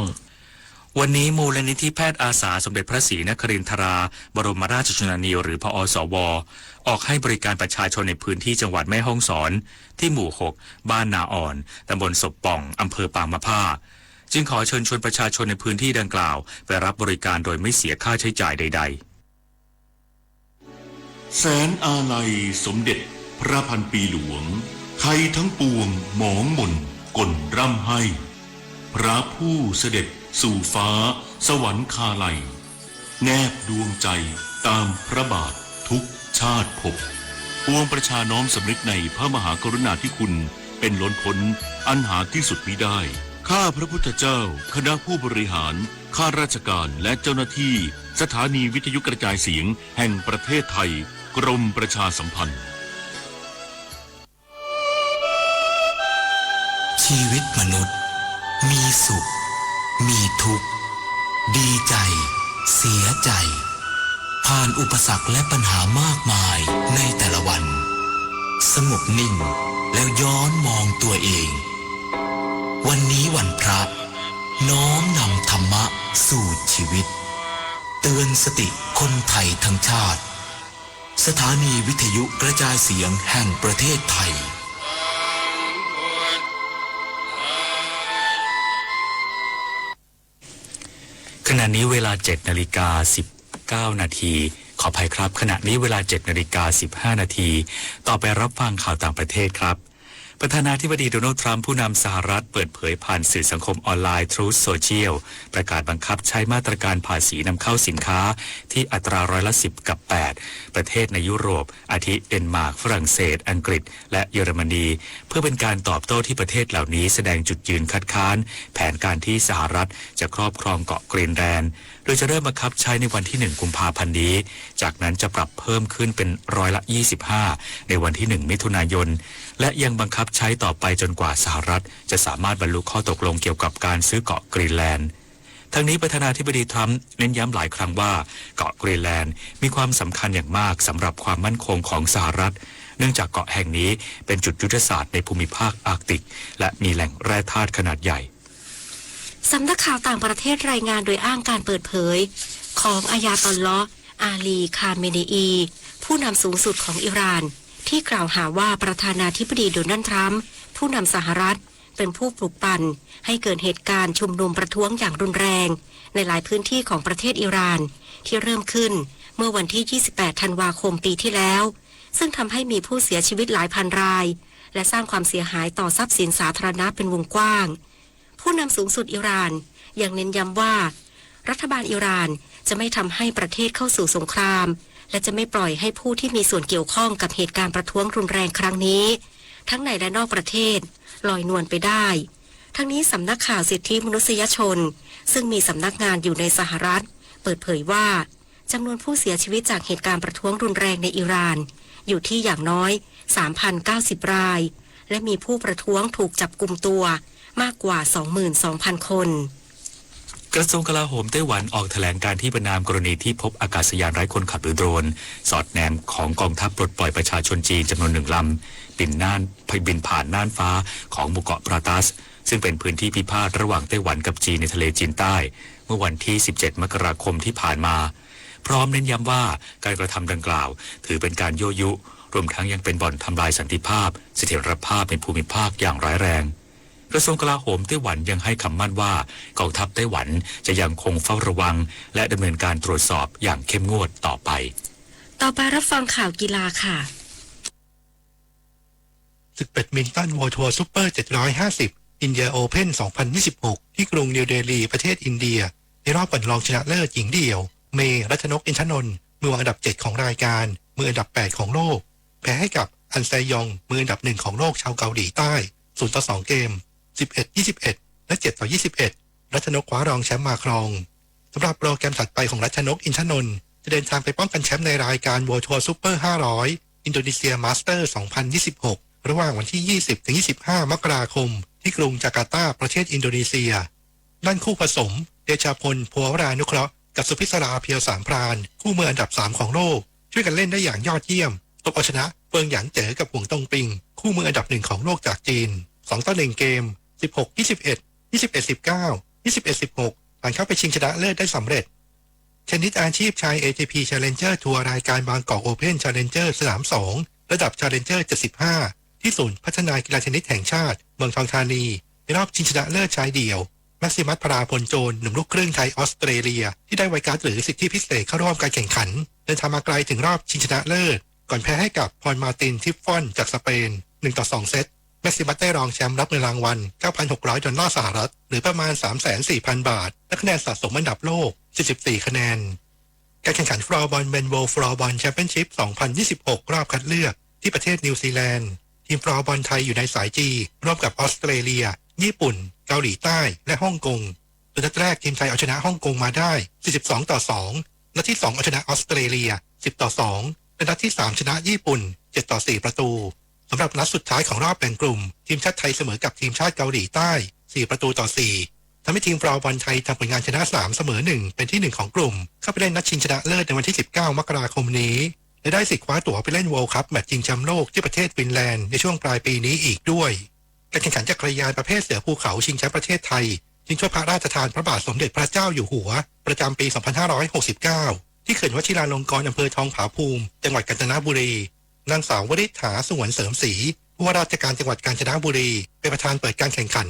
วันนี้มูลนิธิแพทย์อาสาสมเด็จพระศรีนครินทรา บรมราชชนนี หรือ ผอ.สว. ออกให้บริการประชาชนในพื้นที่จังหวัดแม่ฮ่องสอน ที่หมู่หก บ้านนาอ่อน ตำบลศพป่อง อำเภอปางมะผ้า จึงขอเชิญชวนประชาชนในพื้นที่ดังกล่าว ไปรับบริการโดยไม่เสียค่าใช้จ่ายใดๆ แสนอาลัยสมเด็จพระพันปีหลวง ไทยทั้งปวงหมองหม่นก่นร่ำไห้ พระผู้เสด็จสู่ฟ้าสวรรคาลัย แนบดวงใจตามพระบาททุกชาติภพ ปวงประชาน้อมสำนึกในพระมหากรุณาธิคุณเป็นล้นพ้น อันหาที่สุดมิได้ ข้าพระพุทธเจ้า คณะผู้บริหาร ข้าราชการ และเจ้าหน้าที่ สถานีวิทยุกระจายเสียงแห่งประเทศไทย กรมประชาสัมพันธ์ ชีวิตมนุษย์ มีสุข มีทุกข์ ดีใจ เสียใจ ผ่านอุปสรรคและปัญหามากมายในแต่ละวัน สงบนิ่ง แล้วย้อนมองตัวเอง วันนี้วันพระ น้อมนำธรรมะสู่ชีวิต เตือนสติคนไทยทั้งชาติ สถานีวิทยุกระจายเสียงแห่งประเทศไทย ขณะนี้เวลาเจ็ดนาฬิกาสิบเก้านาที ขออภัยครับ ขณะนี้เวลาเจ็ดนาฬิกาสิบห้านาที ต่อไปรับฟังข่าวต่างประเทศครับ ประธานาธิบดีโดนัลด์ทรัมป์ ผู้นำสหรัฐ เปิดเผยผ่านสื่อสังคมออนไลน์ Truth Social ประกาศบังคับใช้มาตรการภาษีนำเข้าสินค้าที่อัตราร้อยละสิบกับแปด ประเทศในยุโรป อาทิ เดนมาร์ก ฝรั่งเศส อังกฤษ และเยอรมนี เพื่อเป็นการตอบโต้ที่ประเทศเหล่านี้แสดงจุดยืนคัดค้านแผนการที่สหรัฐจะครอบครองเกาะกรีนแลนด์ ห ดยจะเริ่มบังคับใช้ในวันที่ หนึ่ง กุมภาพันธ์นี้ จากนั้นจะปรับเพิ่มขึ้นเป็นร้อยละ ยี่สิบห้า ในวันที่ หนึ่ง มิถุนายน และยังบังคับใช้ต่อไปจนกว่าสหรัฐจะสามารถบรรลุข้อตกลงเกี่ยวกับการซื้อเกาะกรีนแลนด์ ทั้งนี้ประธานาธิบดีทรัมป์เน้นย้ำหลายครั้งว่าเกาะกรีนแลนด์มีความสำคัญอย่างมากสำหรับความมั่นคงของสหรัฐ เนื่องจากเกาะแห่งนี้เป็นจุดยุทธศาสตร์ในภูมิภาคอาร์กติก และมีแหล่งแร่ธาตุขนาดใหญ่ สำนักข่าวต่างประเทศรายงานโดยอ้างการเปิดเผยของอายาตอลลอฮ์อาลี คาเมเนอี ผู้นำสูงสุดของอิหร่าน ที่กล่าวหาว่าประธานาธิบดีโดนัลด์ทรัมป์ ผู้นำสหรัฐ เป็นผู้ปลุกปั่นให้เกิดเหตุการณ์ชุมนุมประท้วงอย่างรุนแรง ในหลายพื้นที่ของประเทศอิหร่าน ที่เริ่มขึ้นเมื่อวันที่ ยี่สิบแปด ธันวาคมปีที่แล้ว ซึ่งทำให้มีผู้เสียชีวิตหลายพันราย และสร้างความเสียหายต่อทรัพย์สินสาธารณะเป็นวงกว้าง ผู้นำสูงสุดอิหร่านยังเน้นย้ำว่า รัฐบาลอิหร่านจะไม่ทำให้ประเทศเข้าสู่สงคราม และจะไม่ปล่อยให้ผู้ที่มีส่วนเกี่ยวข้องกับเหตุการณ์ประท้วงรุนแรงครั้งนี้ ทั้งในและนอกประเทศ ลอยนวลไปได้ ทั้งนี้สำนักข่าวสิทธิมนุษยชน ซึ่งมีสำนักงานอยู่ในสหรัฐ เปิดเผยว่า จำนวนผู้เสียชีวิตจากเหตุการณ์ประท้วงรุนแรงในอิหร่าน อยู่ที่อย่างน้อย สามพันเก้าสิบราย และมีผู้ประท้วงถูกจับกุมตัวมากกว่า สองหมื่นสองพันคน กระทรวงกลาโหมไต้หวันออกแถลงการณ์ที่ประณามกรณีที่พบอากาศยานไร้คนขับหรือโดรน สอดแนมของกองทัพปลดปล่อยประชาชนจีนจำนวนหนึ่งลำ บินน่าน บินผ่านน่านฟ้าของหมู่เกาะปราตัส ซึ่งเป็นพื้นที่พิพาทระหว่างไต้หวันกับจีนในทะเลจีนใต้ เมื่อวันที่ สิบเจ็ด มกราคมที่ผ่านมา พร้อมเน้นย้ำว่าการกระทำดังกล่าวถือเป็นการยั่วยุ รวมทั้งยังเป็นบ่อนทำลายสันติภาพ เสถียรภาพในภูมิภาคอย่างร้ายแรง กระทรวงกลาโหมไต้หวันยังให้คำมั่นว่ากองทัพไต้หวันจะยังคงเฝ้าระวัง และดำเนินการตรวจสอบอย่างเข้มงวดต่อไป ต่อไปรับฟังข่าวกีฬาค่ะ ศึกแบดมินตัน World Tour Super เจ็ดร้อยห้าสิบ India Open สองพันยี่สิบหก ที่กรุงนิวเดลี ประเทศอินเดีย ในรอบก่อนรองชนะเลิศหญิงเดี่ยว เมย์ รัชนก อินทนนท์ มือวางอันดับ เจ็ด ของรายการ มืออันดับ แปด ของโลก แพ้ให้กับ อันแซยอง มืออันดับ หนึ่ง ของโลกชาวเกาหลีใต้ ศูนย์ต่อสอง เกม สิบเอ็ด ยี่สิบเอ็ด และ เจ็ดต่อยี่สิบเอ็ด รัชนกคว้ารองแชมป์มาครอง สำหรับโปรแกรมถัดไปของรัชนก อินทนนท์ จะเดินทางไปป้องกันแชมป์ในรายการ World Tour Super ห้าร้อย Indonesia Master สองพันยี่สิบหก ระหว่างวันที่ ยี่สิบถึงยี่สิบห้า มกราคม ที่กรุงจาการ์ตา ประเทศอินโดนีเซีย ด้านคู่ผสม เดชาพล ภัวรานุเคราะห์ กับสุพิศรา เพียวสามพราน คู่มืออันดับ สาม ของโลก ช่วยกันเล่นได้อย่างยอดเยี่ยม ตบเอาชนะ เฟิงหยางเจ๋อ กับหวงตงปิง คู่มืออันดับ หนึ่ง ของโลกจากจีน สองต่อหนึ่ง เกม สิบหก ยี่สิบเอ็ด ยี่สิบเอ็ด สิบเก้า ยี่สิบเอ็ด สิบหก ผ่านเข้าไปชิงชนะเลิศได้สำเร็จ เทนนิสอาชีพชาย เอ ที พี Challenger Tour รายการบางกอก Open Challenger สนาม สอง ระดับ Challenger เจ็ดสิบห้า ที่ศูนย์พัฒนากีฬาเทนนิสแห่งชาติ เมืองทองธานี ในรอบชิงชนะเลิศชายเดี่ยว แม็กซิมัส พลาพลโจร หนุ่มลูกครึ่งไทยออสเตรเลีย ที่ได้ไวการ์ดหรือสิทธิพิเศษเข้าร่วมการแข่งขัน เดินทางมาไกลถึงรอบชิงชนะเลิศ ก่อนแพ้ให้กับ พอลมาร์ติน ทิฟฟอน จากสเปน หนึ่งต่อสอง เซต แม็กซิมัสได้รองแชมป์รับเงินรางวัล เก้าพันหกร้อย ดอลลาร์สหรัฐ หรือประมาณ สามแสนสี่พัน บาท และคะแนนสะสมอันดับโลก สี่สิบสี่ คะแนน การแข่งขันฟลอร์บอล เมน World Floorball Championship สองพันยี่สิบหก รอบคัดเลือก ที่ประเทศนิวซีแลนด์ ทีมฟลอร์บอลไทยอยู่ในสาย G ร่วมกับออสเตรเลีย ญี่ปุ่น เกาหลีใต้ และฮ่องกง โดยนัดแรกทีมไทยเอาชนะฮ่องกงมาได้ สี่สิบสองต่อสอง นัดที่สองเอาชนะออสเตรเลีย สิบต่อสอง และนัดที่สามชนะญี่ปุ่น เจ็ดต่อสี่ ประตู สำหรับนัดสุดท้ายของรอบแบ่งกลุ่ม ทีมชาติไทยเสมอกับทีมชาติเกาหลีใต้ สี่ประตูต่อสี่ ทำให้ทีมฟลอร์บอลไทยทำผลงานชนะสาม เสมอหนึ่ง เป็นที่หนึ่งของกลุ่ม เข้าไปเล่นนัดชิงชนะเลิศในวันที่ สิบเก้า มกราคมนี้ และได้สิทธิ์คว้าตั๋วไปเล่น World Cup แมตช์ชิงแชมป์โลกที่ประเทศฟินแลนด์ในช่วงปลายปีนี้อีกด้วย การแข่งขันจักรยานประเภทเสือภูเขาชิงแชมป์ประเทศไทย ชิงถ้วยพระราชทานพระบาทสมเด็จพระเจ้าอยู่หัว ประจำปี สองพันห้าร้อยหกสิบเก้า ที่เขื่อนวชิราลงกรณ์ อำเภอทองผาภูมิ จังหวัดกาญจนบุรี นางสาววริษฐา สงวนเสริมศรี ผู้ว่าราชการจังหวัดกาญจนบุรี เป็นประธานเปิดการแข่งขัน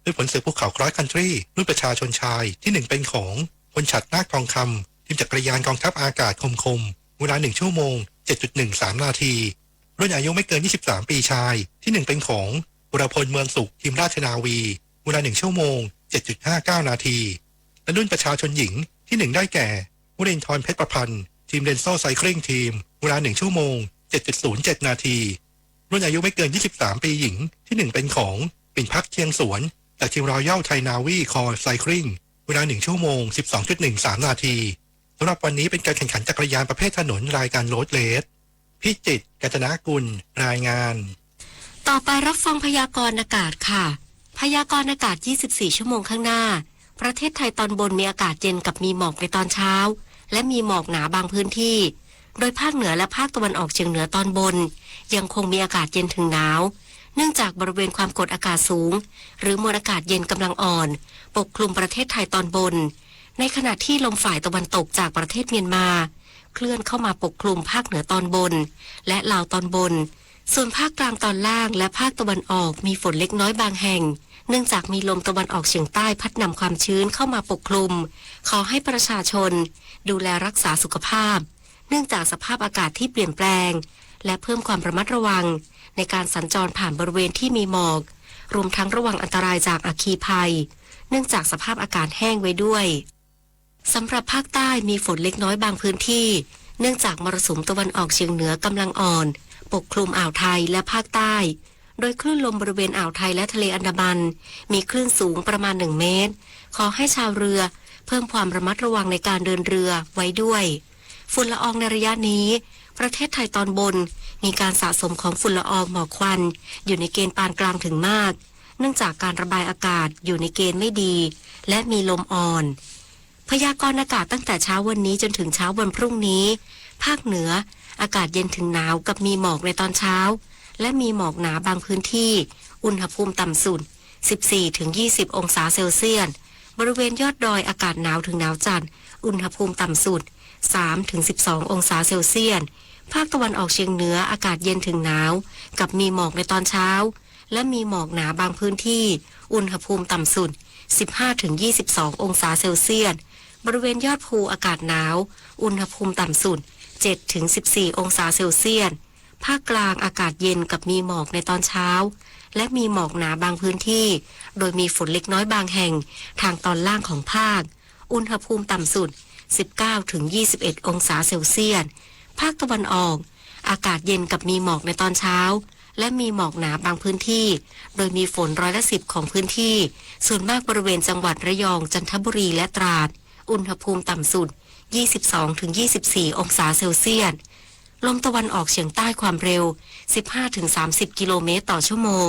ด้วยผลเสือภูเขา Cross Country รุ่นประชาชนชาย ที่หนึ่งเป็นของ พลฉัตร นาคทองคำ ทีมจักรยานกองทัพอากาศคมคม เวลา หนึ่งชั่วโมง เจ็ดจุดหนึ่งสาม นาที รุ่นอายุไม่เกิน ยี่สิบสาม ปีชาย ที่หนึ่งเป็นของ วรพล เมืองสุข ทีมราชนาวี เวลา หนึ่งชั่วโมง เจ็ดจุดห้าเก้า นาที และรุ่นประชาชนหญิง ที่หนึ่งได้แก่ วรินทร์ เพชรประพันธ์ ทีม Denso Cycling Team เวลา หนึ่งชั่วโมง เจ็ดจุดศูนย์เจ็ด นาที รุ่นอายุไม่เกิน ยี่สิบสาม ปีหญิง ที่หนึ่งเป็นของ ปิ่นพัก เชียงสวน จากทีม Royal Thai Navy Core Cycling เวลาหนึ่งชั่วโมง สิบสองจุดหนึ่งสามนาที สำหรับวันนี้เป็นการแข่งขันจักรยานประเภทถนนรายการโรดเรส พิจิตร กัญจนกุล รายงาน ต่อไปรับฟังพยากรณ์อากาศค่ะ พยากรณ์อากาศ ยี่สิบสี่ ชั่วโมงข้างหน้า ประเทศไทยตอนบนมีอากาศเย็นกับมีหมอกในตอนเช้า และมีหมอกหนาบางพื้นที่ โดยภาคเหนือและภาคตะวันออกเฉียงเหนือตอนบน ยังคงมีอากาศเย็นถึงหนาว เนื่องจากบริเวณความกดอากาศสูง หรือมวลอากาศเย็นกำลังอ่อน ปกคลุมประเทศไทยตอนบน ในขณะที่ลมฝ่ายตะวันตกจากประเทศเมียนมา เคลื่อนเข้ามาปกคลุมภาคเหนือตอนบน และลาวตอนบน ส่วนภาคกลางตอนล่างและภาคตะวันออกมีฝนเล็กน้อยบางแห่ง เนื่องจากมีลมตะวันออกเฉียงใต้พัดนำความชื้นเข้ามาปกคลุม ขอให้ประชาชนดูแลรักษาสุขภาพ เนื่องจากสภาพอากาศที่เปลี่ยนแปลง และเพิ่มความระมัดระวัง ในการสัญจรผ่านบริเวณที่มีหมอก รวมทั้งระวังอันตรายจากอัคคีภัย เนื่องจากสภาพอากาศแห้งไว้ด้วย สำหรับภาคใต้มีฝนเล็กน้อยบางพื้นที่ เนื่องจากมรสุมตะวันออกเฉียงเหนือกำลังอ่อน ปกคลุมอ่าวไทยและภาคใต้ โดยคลื่นลมบริเวณอ่าวไทยและทะเลอันดามัน มีคลื่นสูงประมาณหนึ่งเมตร ขอให้ชาวเรือเพิ่มความระมัดระวังในการเดินเรือไว้ด้วย ฝุ่นละอองในระยะนี้ ประเทศไทยตอนบน มีการสะสมของฝุ่นละอองหมอกควัน อยู่ในเกณฑ์ปานกลางถึงมาก เนื่องจากการระบายอากาศอยู่ในเกณฑ์ไม่ดี และมีลมอ่อน พยากรณ์อากาศตั้งแต่เช้าวันนี้จนถึงเช้าวันพรุ่งนี้ ภาคเหนือ อากาศเย็นถึงหนาวกับมีหมอกในตอนเช้า และมีหมอกหนาบางพื้นที่ อุณหภูมิต่ำสุด สิบสี่ถึงยี่สิบองศาเซลเซียส บริเวณยอดดอยอากาศหนาวถึงหนาวจัด อุณหภูมิต่ำสุด สามถึงสิบสององศาเซลเซียส ภาคตะวันออกเฉียงเหนืออากาศเย็นถึงหนาว กับมีหมอกในตอนเช้า และมีหมอกหนาบางพื้นที่ อุณหภูมิต่ำสุด สิบห้าถึงยี่สิบสององศาเซลเซียส บริเวณยอดภูอากาศหนาว อุณหภูมิต่ำสุด เจ็ดถึงสิบสี่องศาเซลเซียส ภาคกลางอากาศเย็นกับมีหมอกในตอนเช้า และมีหมอกหนาบางพื้นที่ โดยมีฝนเล็กน้อยบางแห่ง ทางตอนล่างของภาค อุณหภูมิต่ำสุด สิบเก้าถึงยี่สิบเอ็ดองศาเซลเซียส ภาคตะวันออก อากาศเย็นกับมีหมอกในตอนเช้า และมีหมอกหนาบางพื้นที่ โดยมีฝนร้อยละสิบของพื้นที่ ส่วนมากบริเวณจังหวัดระยอง จันทบุรี และตราด อุณหภูมิต่ำสุด ยี่สิบสองถึงยี่สิบสี่องศาเซลเซียส ลมตะวันออกเฉียงใต้ความเร็ว สิบห้าถึงสามสิบกิโลเมตรต่อชั่วโมง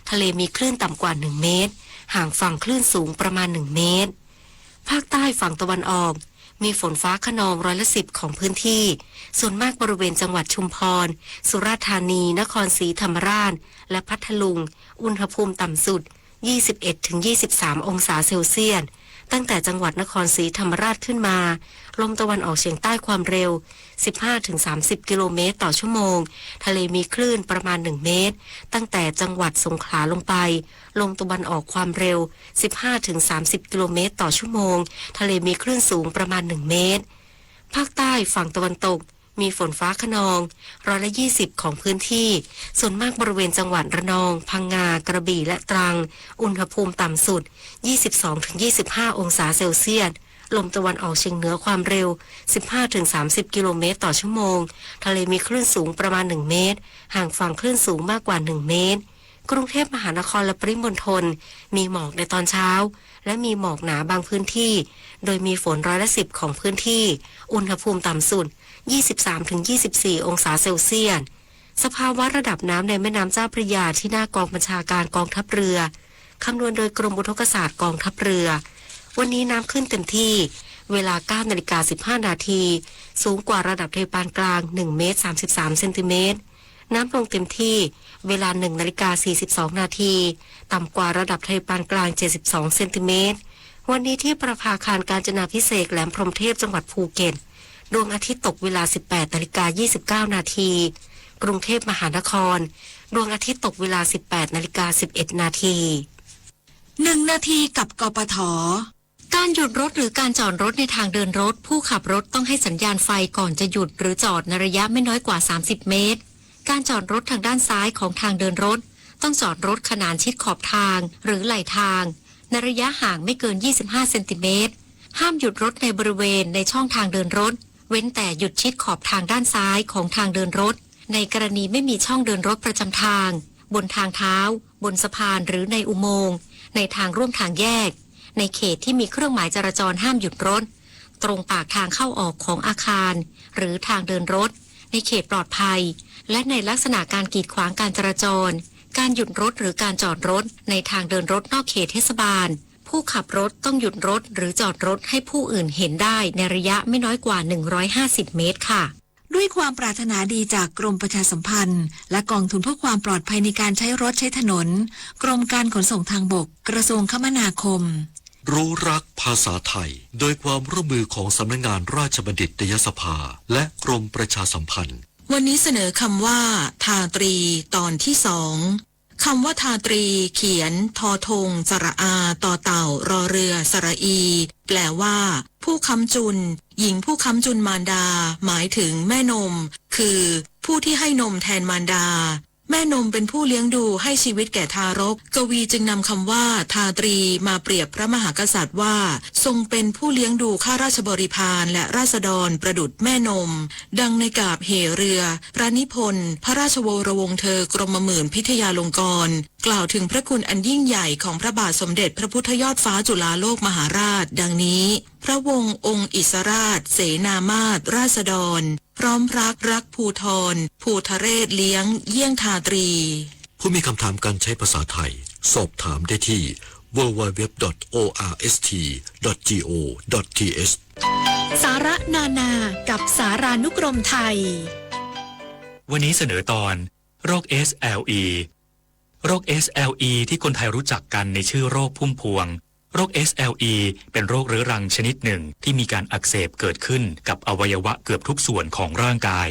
ทะเลมีคลื่นต่ำกว่าหนึ่งเมตร ห่างฝั่งคลื่นสูงประมาณหนึ่งเมตร ภาคใต้ฝั่งตะวันออก มีฝนฟ้าคะนองร้อยละสิบของพื้นที่ ส่วนมากบริเวณจังหวัดชุมพร สุราษฎร์ธานี นครศรีธรรมราช และพัทลุง อุณหภูมิต่ำสุด ยี่สิบเอ็ดถึงยี่สิบสามองศาเซลเซียส ตั้งแต่จังหวัดนครศรีธรรมราชขึ้นมา ลมตะวันออกเฉียงใต้ความเร็ว สิบห้าถึงสามสิบกิโลเมตรต่อชั่วโมง ทะเลมีคลื่นประมาณหนึ่งเมตร ตั้งแต่จังหวัดสงขลาลงไป ลมตะวันออกความเร็ว สิบห้าถึงสามสิบกิโลเมตรต่อชั่วโมง ทะเลมีคลื่นสูงประมาณหนึ่งเมตร ภาคใต้ฝั่งตะวันตก มีฝนฟ้าคะนอง ร้อยละยี่สิบของพื้นที่ ส่วนมากบริเวณจังหวัดระนอง พังงา กระบี่ และตรัง อุณหภูมิต่ำสุด ยี่สิบสองถึงยี่สิบห้าองศาเซลเซียส ลมตะวันออกเฉียงเหนือความเร็ว สิบห้าถึงสามสิบกิโลเมตรต่อชั่วโมง ทะเลมีคลื่นสูงประมาณหนึ่งเมตร ห่างฝั่งคลื่นสูงมากกว่าหนึ่งเมตร กรุงเทพมหานครและปริมณฑล มีหมอกในตอนเช้า และมีหมอกหนาบางพื้นที่ โดยมีฝนร้อยละสิบของพื้นที่ อุณหภูมิต่ำสุด ยี่สิบสามถึงยี่สิบสี่องศาเซลเซียส สภาวะระดับน้ำในแม่น้ำเจ้าพระยาที่หน้ากองบัญชาการกองทัพเรือ คำนวณโดยกรมอุทกศาสตร์กองทัพเรือ วันนี้น้ำขึ้นเต็มที่ เวลาเก้านาฬิกาสิบห้านาที สูงกว่าระดับทะเลปานกลางหนึ่งเมตรสามสิบสามเซนติเมตร น้ำลงเต็มที่ เวลาหนึ่งนาฬิกาสี่สิบสองนาที ต่ำกว่าระดับทะเลปานกลางเจ็ดสิบสองเซนติเมตร วันนี้ที่ประภาคารกาญจนาภิเษกแหลมพรหมเทพจังหวัดภูเก็ต ดวงอาทิตย์ตกเวลาสิบแปดนาฬิกายี่สิบเก้านาที กรุงเทพมหานคร ดวงอาทิตย์ตกเวลาสิบแปดนาฬิกาสิบเอ็ดนาที หนึ่งนาทีกับ กปท. การหยุดรถหรือการจอดรถในทางเดินรถ ผู้ขับรถต้องให้สัญญาณไฟก่อนจะหยุดหรือจอดในระยะไม่น้อยกว่าสามสิบเมตร การจอดรถทางด้านซ้ายของทางเดินรถ ต้องจอดรถขนานชิดขอบทางหรือไหล่ทาง ในระยะห่างไม่เกินยี่สิบห้าเซนติเมตร ห้ามหยุดรถในบริเวณในช่องทางเดินรถ เว้นแต่หยุดชิดขอบทางด้านซ้ายของทางเดินรถ ในกรณีไม่มีช่องเดินรถประจำทาง บนทางเท้า บนสะพานหรือในอุโมงค์ ในทางร่วมทางแยก ในเขตที่มีเครื่องหมายจราจรห้ามหยุดรถ ตรงปากทางเข้าออกของอาคาร หรือทางเดินรถ ในเขตปลอดภัย และในลักษณะการกีดขวางการจราจร การหยุดรถหรือการจอดรถในทางเดินรถนอกเขตเทศบาล ผู้ขับรถต้องหยุดรถหรือจอดรถให้ผู้อื่นเห็นได้ในระยะไม่น้อยกว่า หนึ่งร้อยห้าสิบ เมตรค่ะ ด้วยความปรารถนาดีจากกรมประชาสัมพันธ์ และกองทุนเพื่อความปลอดภัยในการใช้รถใช้ถนน กรมการขนส่งทางบก กระทรวงคมนาคม รู้รักภาษาไทย โดยความร่วมมือของสำนักงานราชบัณฑิตยสภา และกรมประชาสัมพันธ์ วันนี้เสนอคำว่า ทาตรี ตอนที่สอง คำว่าทาตรี เขียน ทอธง สระอา ต่อเต่า รอเรือ สระอี แปลว่า ผู้ค้ำจุน หญิงผู้ค้ำจุนมารดา หมายถึงแม่นม คือ ผู้ที่ให้นมแทนมารดา แม่นมเป็นผู้เลี้ยงดูให้ชีวิตแก่ทารก กวีจึงนำคำว่า ทาตรี มาเปรียบพระมหากษัตริย์ว่า ทรงเป็นผู้เลี้ยงดูข้าราชบริพารและราษฎรประดุจแม่นม ดังในกาบเหเรือ พระนิพนธ์ พระราชวรวงศ์เธอ กรมหมื่นพิทยาลงกรณ์ กล่าวถึงพระคุณอันยิ่งใหญ่ของพระบาทสมเด็จพระพุทธยอดฟ้าจุฬาโลกมหาราช ดังนี้ พระวงศ์องค์อิสราช เสนามาตร ราษฎร พร้อมพรักรักภูธร ภูทะเรศเลี้ยงเยี่ยงทาตรี ผู้มีคำถามการใช้ภาษาไทย สอบถามได้ที่ ดับเบิลยู ดับเบิลยู ดับเบิลยู ดอท โอ อาร์ เอส ที ดอท จี โอ ดอท ที เอช สาระนานากับสารานุกรมไทย วันนี้เสนอตอน โรค เอส แอล อี โรค เอส แอล อี ที่คนไทยรู้จักกันในชื่อโรคพุ่มพวง โรค เอส แอล อี เป็นโรคเรื้อรังชนิดหนึ่งที่มีการอักเสบเกิดขึ้นกับอวัยวะเกือบทุกส่วนของร่างกาย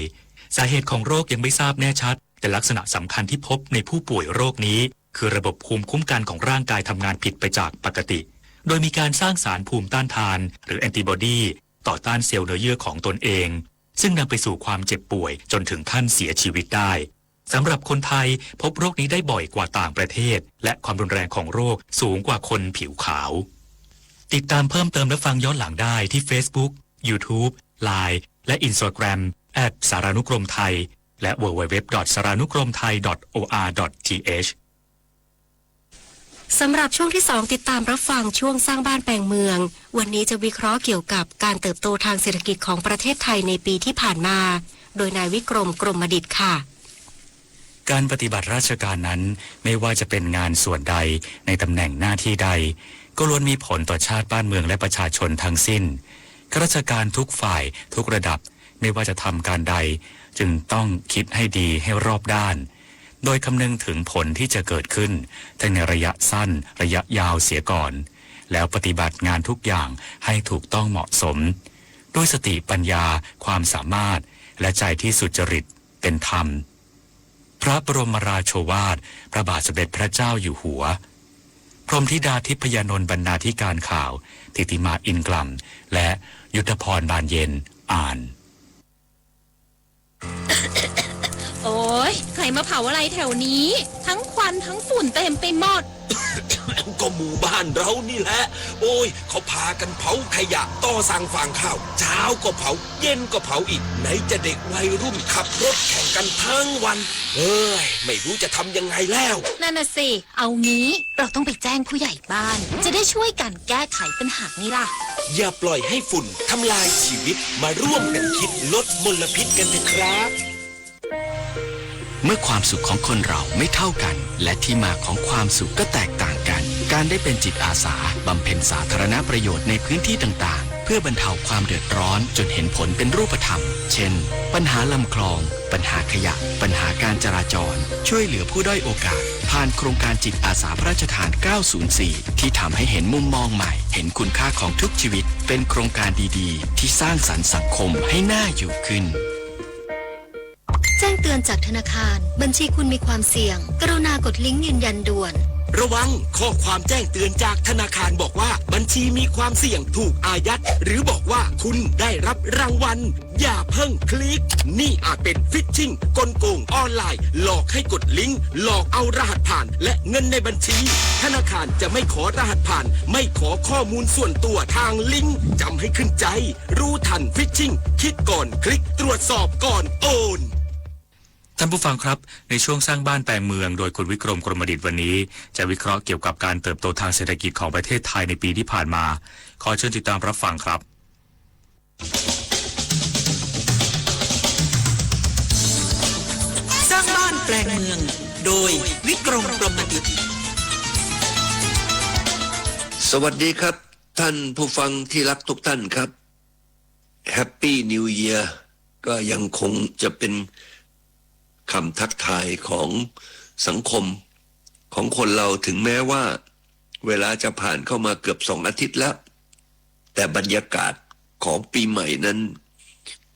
สาเหตุของโรคยังไม่ทราบแน่ชัด แต่ลักษณะสำคัญที่พบในผู้ป่วยโรคนี้ คือระบบภูมิคุ้มกันของร่างกายทำงานผิดไปจากปกติ โดยมีการสร้างสารภูมิต้านทาน หรือแอนติบอดี ต่อต้านเซลล์เนื้อเยื่อของตนเอง ซึ่งนำไปสู่ความเจ็บป่วยจนถึงขั้นเสียชีวิตได้ สำหรับคนไทย พบโรคนี้ได้บ่อยกว่าต่างประเทศ และความรุนแรงของโรคสูงกว่าคนผิวขาว ติดตามเพิ่มเติมและฟังย้อนหลังได้ที่ Facebook YouTube Line และ Instagram แอท สารานุกรมไทย และ ดับเบิลยู ดับเบิลยู ดับเบิลยู ดอท สารานุกรมไทย ดอท โอ อาร์ ดอท ที เอช สำหรับช่วงที่สอง ติดตามรับฟังช่วงสร้างบ้านแปลงเมือง วันนี้จะวิเคราะห์เกี่ยวกับการเติบโตทางเศรษฐกิจของประเทศไทยในปีที่ผ่านมา โดยนายวิกรม กรมดิตค่ะ การปฏิบัติราชการนั้น ไม่ว่าจะเป็นงานส่วนใด ในตำแหน่งหน้าที่ใด ก็ล้วนมีผลต่อชาติบ้านเมืองและประชาชนทั้งสิ้น ข้าราชการทุกฝ่าย ทุกระดับ ไม่ว่าจะทำการใด จึงต้องคิดให้ดีให้รอบด้าน โดยคำนึงถึงผลที่จะเกิดขึ้น ทั้งในระยะสั้น ระยะยาวเสียก่อน แล้วปฏิบัติงานทุกอย่างให้ถูกต้องเหมาะสม ด้วยสติปัญญา ความสามารถ และใจที่สุจริต เป็นธรรม พระบรมราโชวาท พระบาทสมเด็จพระเจ้าอยู่หัว พรหมธิดาทิพยานนท์ บรรณาธิการข่าว ธิติมา อินกล่ำ และยุทธพร บานเย็น อ่าน โอ๊ย ใครมาเผาอะไรแถวนี้ ทั้งควันทั้งฝุ่นเต็มไปหมด ก็หมู่บ้านเรานี่แหละ โอ๊ย เขาพากันเผาขยะต่อสั่งฟางข้าว เช้าก็เผา เย็นก็เผาอีก ไหนจะเด็กวัยรุ่นขับรถแข่งกันทั้งวัน เอ้ย ไม่รู้จะทำยังไงแล้ว นั่นน่ะสิ เอางี้ เราต้องไปแจ้งผู้ใหญ่บ้าน จะได้ช่วยกันแก้ไขปัญหานี้ล่ะ อย่าปล่อยให้ฝุ่นทำลายชีวิต มาร่วมกันคิดลดมลพิษกันเถอะครับ เมื่อความสุขของคนเราไม่เท่ากัน และที่มาของความสุขก็แตกต่างกัน การได้เป็นจิตอาสา บำเพ็ญสาธารณประโยชน์ในพื้นที่ต่างๆ เพื่อบรรเทาความเดือดร้อนจนเห็นผลเป็นรูปธรรม เช่น ปัญหาลำคลอง ปัญหาขยะ ปัญหาการจราจร ช่วยเหลือผู้ด้อยโอกาส ผ่านโครงการจิตอาสาพระราชทาน เก้าศูนย์สี่ ที่ทำให้เห็นมุมมองใหม่ เห็นคุณค่าของทุกชีวิต เป็นโครงการดีๆ ที่สร้างสรรค์สังคมให้น่าอยู่ขึ้น แจ้งเตือนจากธนาคาร บัญชีคุณมีความเสี่ยง กรุณากดลิงก์ยืนยันด่วน ระวัง ข้อความแจ้งเตือนจากธนาคารบอกว่าบัญชีมีความเสี่ยงถูกอายัด หรือบอกว่าคุณได้รับรางวัล อย่าเพิ่งคลิก นี่อาจเป็น phishing กลโกงออนไลน์ หลอกให้กดลิงก์ หลอกเอารหัสผ่าน และเงินในบัญชี ธนาคารจะไม่ขอรหัสผ่าน ไม่ขอข้อมูลส่วนตัวทางลิงก์ จำให้ขึ้นใจ รู้ทัน phishing คิดก่อนคลิก ตรวจสอบก่อนโอน ท่านผู้ฟังครับ ในช่วงสร้างบ้านแปลงเมืองโดยคุณวิกรม กรมดิต วันนี้จะวิเคราะห์เกี่ยวกับการเติบโตทางเศรษฐกิจของประเทศไทยในปีที่ผ่านมา ขอเชิญติดตามรับฟังครับ สร้างบ้านแปลงเมือง โดยวิกรม กรมดิต สวัสดีครับ ท่านผู้ฟังที่รักทุกท่านครับ Happy New Year ก็ยังคงจะเป็นคำทักทายของสังคมของคนเรา ถึงแม้ว่าเวลาจะผ่านเข้ามาเกือบสองอาทิตย์แล้ว แต่บรรยากาศของปีใหม่นั้น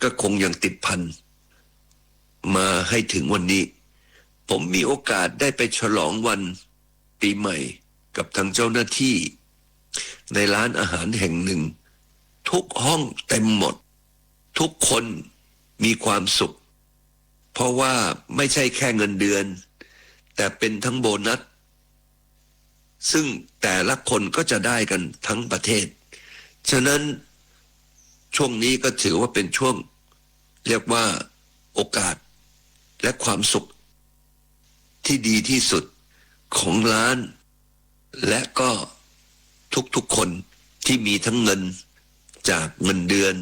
ก็คงยังติดพันมาให้ถึงวันนี้ ผมมีโอกาสได้ไปฉลองวันปีใหม่กับทางเจ้าหน้าที่ ในร้านอาหารแห่งหนึ่ง ทุกห้องเต็มหมด ทุกคนมีความสุข เพราะว่าไม่ใช่แค่เงินเดือน แต่เป็นทั้งโบนัส ซึ่งแต่ละคนก็จะได้กันทั้งประเทศ ฉะนั้นช่วงนี้ก็ถือว่าเป็นช่วง เรียกว่าโอกาสและความสุขที่ดีที่สุดของร้าน และก็ทุกๆคนที่มีทั้งเงินจากเงินเดือน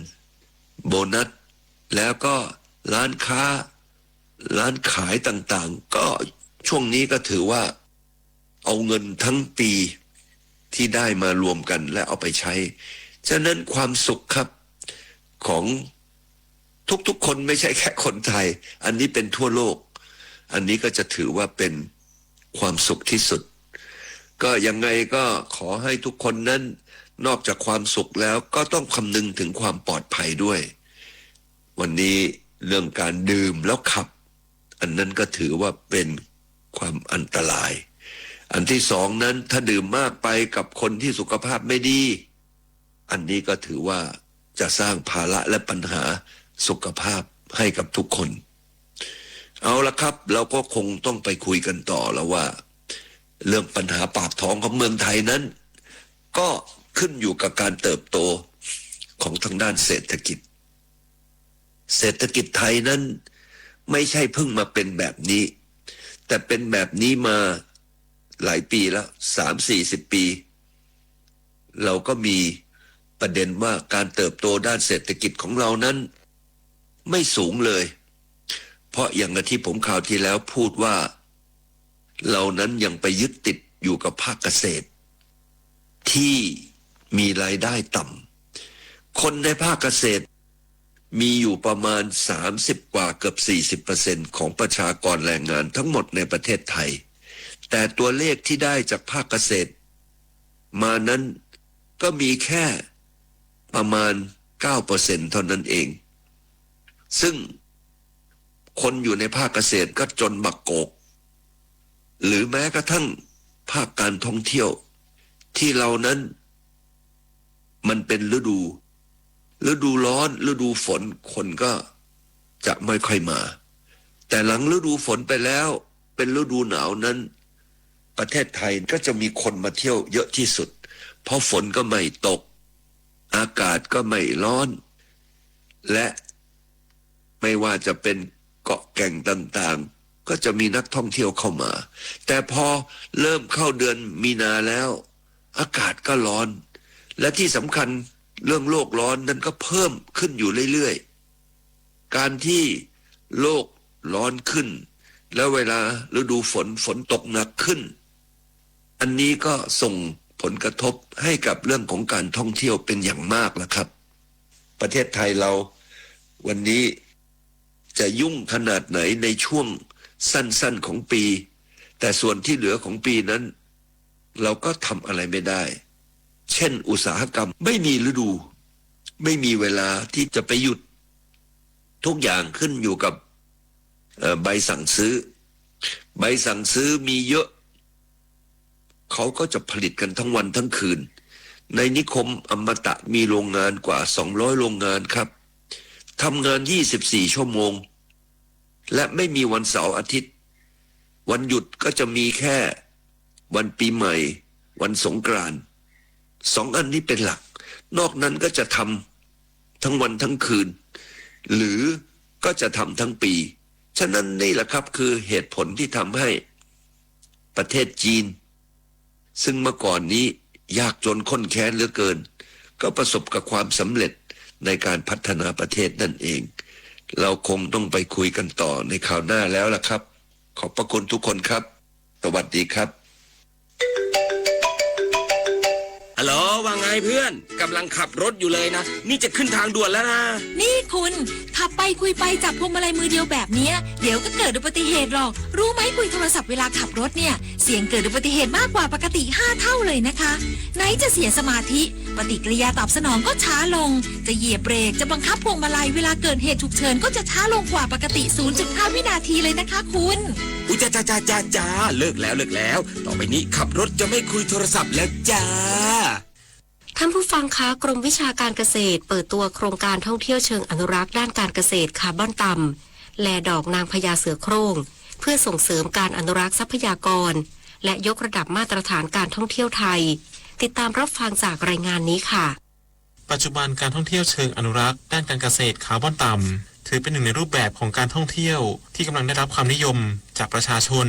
โบนัส แล้วก็ร้านค้า ร้านขายต่างๆ ก็ช่วงนี้ก็ถือว่าเอาเงินทั้งปีที่ได้มารวมกันและเอาไปใช้ ฉะนั้นความสุขครับ ของทุกๆคน ไม่ใช่แค่คนไทย อันนี้เป็นทั่วโลก อันนี้ก็จะถือว่าเป็นความสุขที่สุด ก็ยังไงก็ขอให้ทุกคนนั้น นอกจากความสุขแล้วก็ต้องคำนึงถึงความปลอดภัยด้วย วันนี้เรื่องการดื่มแล้วขับ อันนั้นก็ถือว่าเป็นความอันตราย อันที่สองนั้น ถ้าดื่มมากไปกับคนที่สุขภาพไม่ดี อันนี้ก็ถือว่าจะสร้างภาระและปัญหาสุขภาพให้กับทุกคน เอาละครับ เราก็คงต้องไปคุยกันต่อแล้วว่า เรื่องปัญหาปากท้องของเมืองไทยนั้น ก็ขึ้นอยู่กับการเติบโตของทางด้านเศรษฐกิจ เศรษฐกิจไทยนั้นไม่ใช่เพิ่งมาเป็นแบบนี้ แต่เป็นแบบนี้มาหลายปีแล้ว สามสี่สิบปี เราก็มีประเด็นว่าการเติบโตด้านเศรษฐกิจของเรานั้นไม่สูงเลย เพราะอย่างที่ผมคราวที่แล้วพูดว่า เรานั้นยังไปยึดติดอยู่กับภาคเกษตร ที่มีรายได้ต่ำ คนในภาคเกษตรมีอยู่ประมาณสามสิบกว่า เกือบสี่สิบเปอร์เซ็นต์ของประชากรแรงงานทั้งหมดในประเทศไทย แต่ตัวเลขที่ได้จากภาคเกษตรมานั้นก็มีแค่ประมาณเก้าเปอร์เซ็นต์เท่านั้นเอง ซึ่งคนอยู่ในภาคเกษตรก็จนบักโกก หรือแม้กระทั่งภาคการท่องเที่ยว ที่เรานั้นมันเป็นฤดู ฤดูร้อน ฤดูฝน คนก็จะไม่ค่อยมา แต่หลังฤดูฝนไปแล้ว เป็นฤดูหนาวนั้น ประเทศไทยก็จะมีคนมาเที่ยวเยอะที่สุด เพราะฝนก็ไม่ตก อากาศก็ไม่ร้อน และไม่ว่าจะเป็นเกาะแก่งต่างๆ ก็จะมีนักท่องเที่ยวเข้ามา แต่พอเริ่มเข้าเดือนมีนาแล้ว อากาศก็ร้อน และที่สำคัญเรื่องโลกร้อนนั้นก็เพิ่มขึ้นอยู่เรื่อยๆ การที่โลกร้อนขึ้น แล้วเวลาฤดูฝน ฝนตกหนักขึ้น อันนี้ก็ส่งผลกระทบให้กับเรื่องของการท่องเที่ยวเป็นอย่างมากนะครับ ประเทศไทยเราวันนี้จะยุ่งขนาดไหนในช่วงสั้นๆของปี แต่ส่วนที่เหลือของปีนั้น เราก็ทำอะไรไม่ได้ เช่นอุตสาหกรรมไม่มีฤดู ไม่มีเวลาที่จะไปหยุด ทุกอย่างขึ้นอยู่กับ เอ่อ ใบสั่งซื้อ ใบสั่งซื้อมีเยอะ เขาก็จะผลิตกันทั้งวันทั้งคืน ในนิคมอมตะมีโรงงานกว่าสองร้อยโรงงานครับ ทำงานยี่สิบสี่ชั่วโมง และไม่มีวันเสาร์อาทิตย์ วันหยุดก็จะมีแค่วันปีใหม่ วันสงกรานต์ สองอันนี้เป็นหลัก นอกนั้นก็จะทำทั้งวันทั้งคืน หรือก็จะทำทั้งปี ฉะนั้นนี่แหละครับคือเหตุผลที่ทำให้ประเทศจีน ซึ่งเมื่อก่อนนี้ยากจนข้นแค้นเหลือเกิน ก็ประสบกับความสำเร็จในการพัฒนาประเทศนั่นเอง เราคงต้องไปคุยกันต่อในคราวหน้าแล้วล่ะครับ ขอบพระคุณทุกคนครับ สวัสดีครับ ฮัลโหล ว่าไงเพื่อน กำลังขับรถอยู่เลยนะ นี่จะขึ้นทางด่วนแล้วนะ นี่คุณ ขับไปคุยไปจับพวงมาลัยมือเดียวแบบเนี้ย เดี๋ยวก็เกิดอุบัติเหตุหรอก รู้ไหม คุยโทรศัพท์เวลาขับรถเนี่ย เสี่ยงเกิดอุบัติเหตุมากกว่าปกติห้าเท่าเลยนะคะ ไหนจะเสียสมาธิ ปฏิกิริยาตอบสนองก็ช้าลง จะเหยียบเบรก จะบังคับพวงมาลัย เวลาเกิดเหตุฉุกเฉินก็จะช้าลงกว่าปกติศูนย์จุดห้าวินาทีเลยนะคะคุณ อุ๊ย จ้า จ้า จ้า จ้า จ้า เลิกแล้ว เลิกแล้ว ต่อไปนี้ขับรถจะไม่คุยโทรศัพท์แล้วจ้า ท่านผู้ฟังคะ กรมวิชาการเกษตรเปิดตัวโครงการท่องเที่ยวเชิงอนุรักษ์ด้านการเกษตรคาร์บอนต่ำ แลดอกนางพญาเสือโคร่ง เพื่อส่งเสริมการอนุรักษ์ทรัพยากร และยกระดับมาตรฐานการท่องเที่ยวไทย ติดตามรับฟังจากรายงานนี้ค่ะ ปัจจุบันการท่องเที่ยวเชิงอนุรักษ์ด้านการเกษตรคาร์บอนต่ำ ถือเป็นหนึ่งในรูปแบบของการท่องเที่ยวที่กำลังได้รับความนิยมจากประชาชน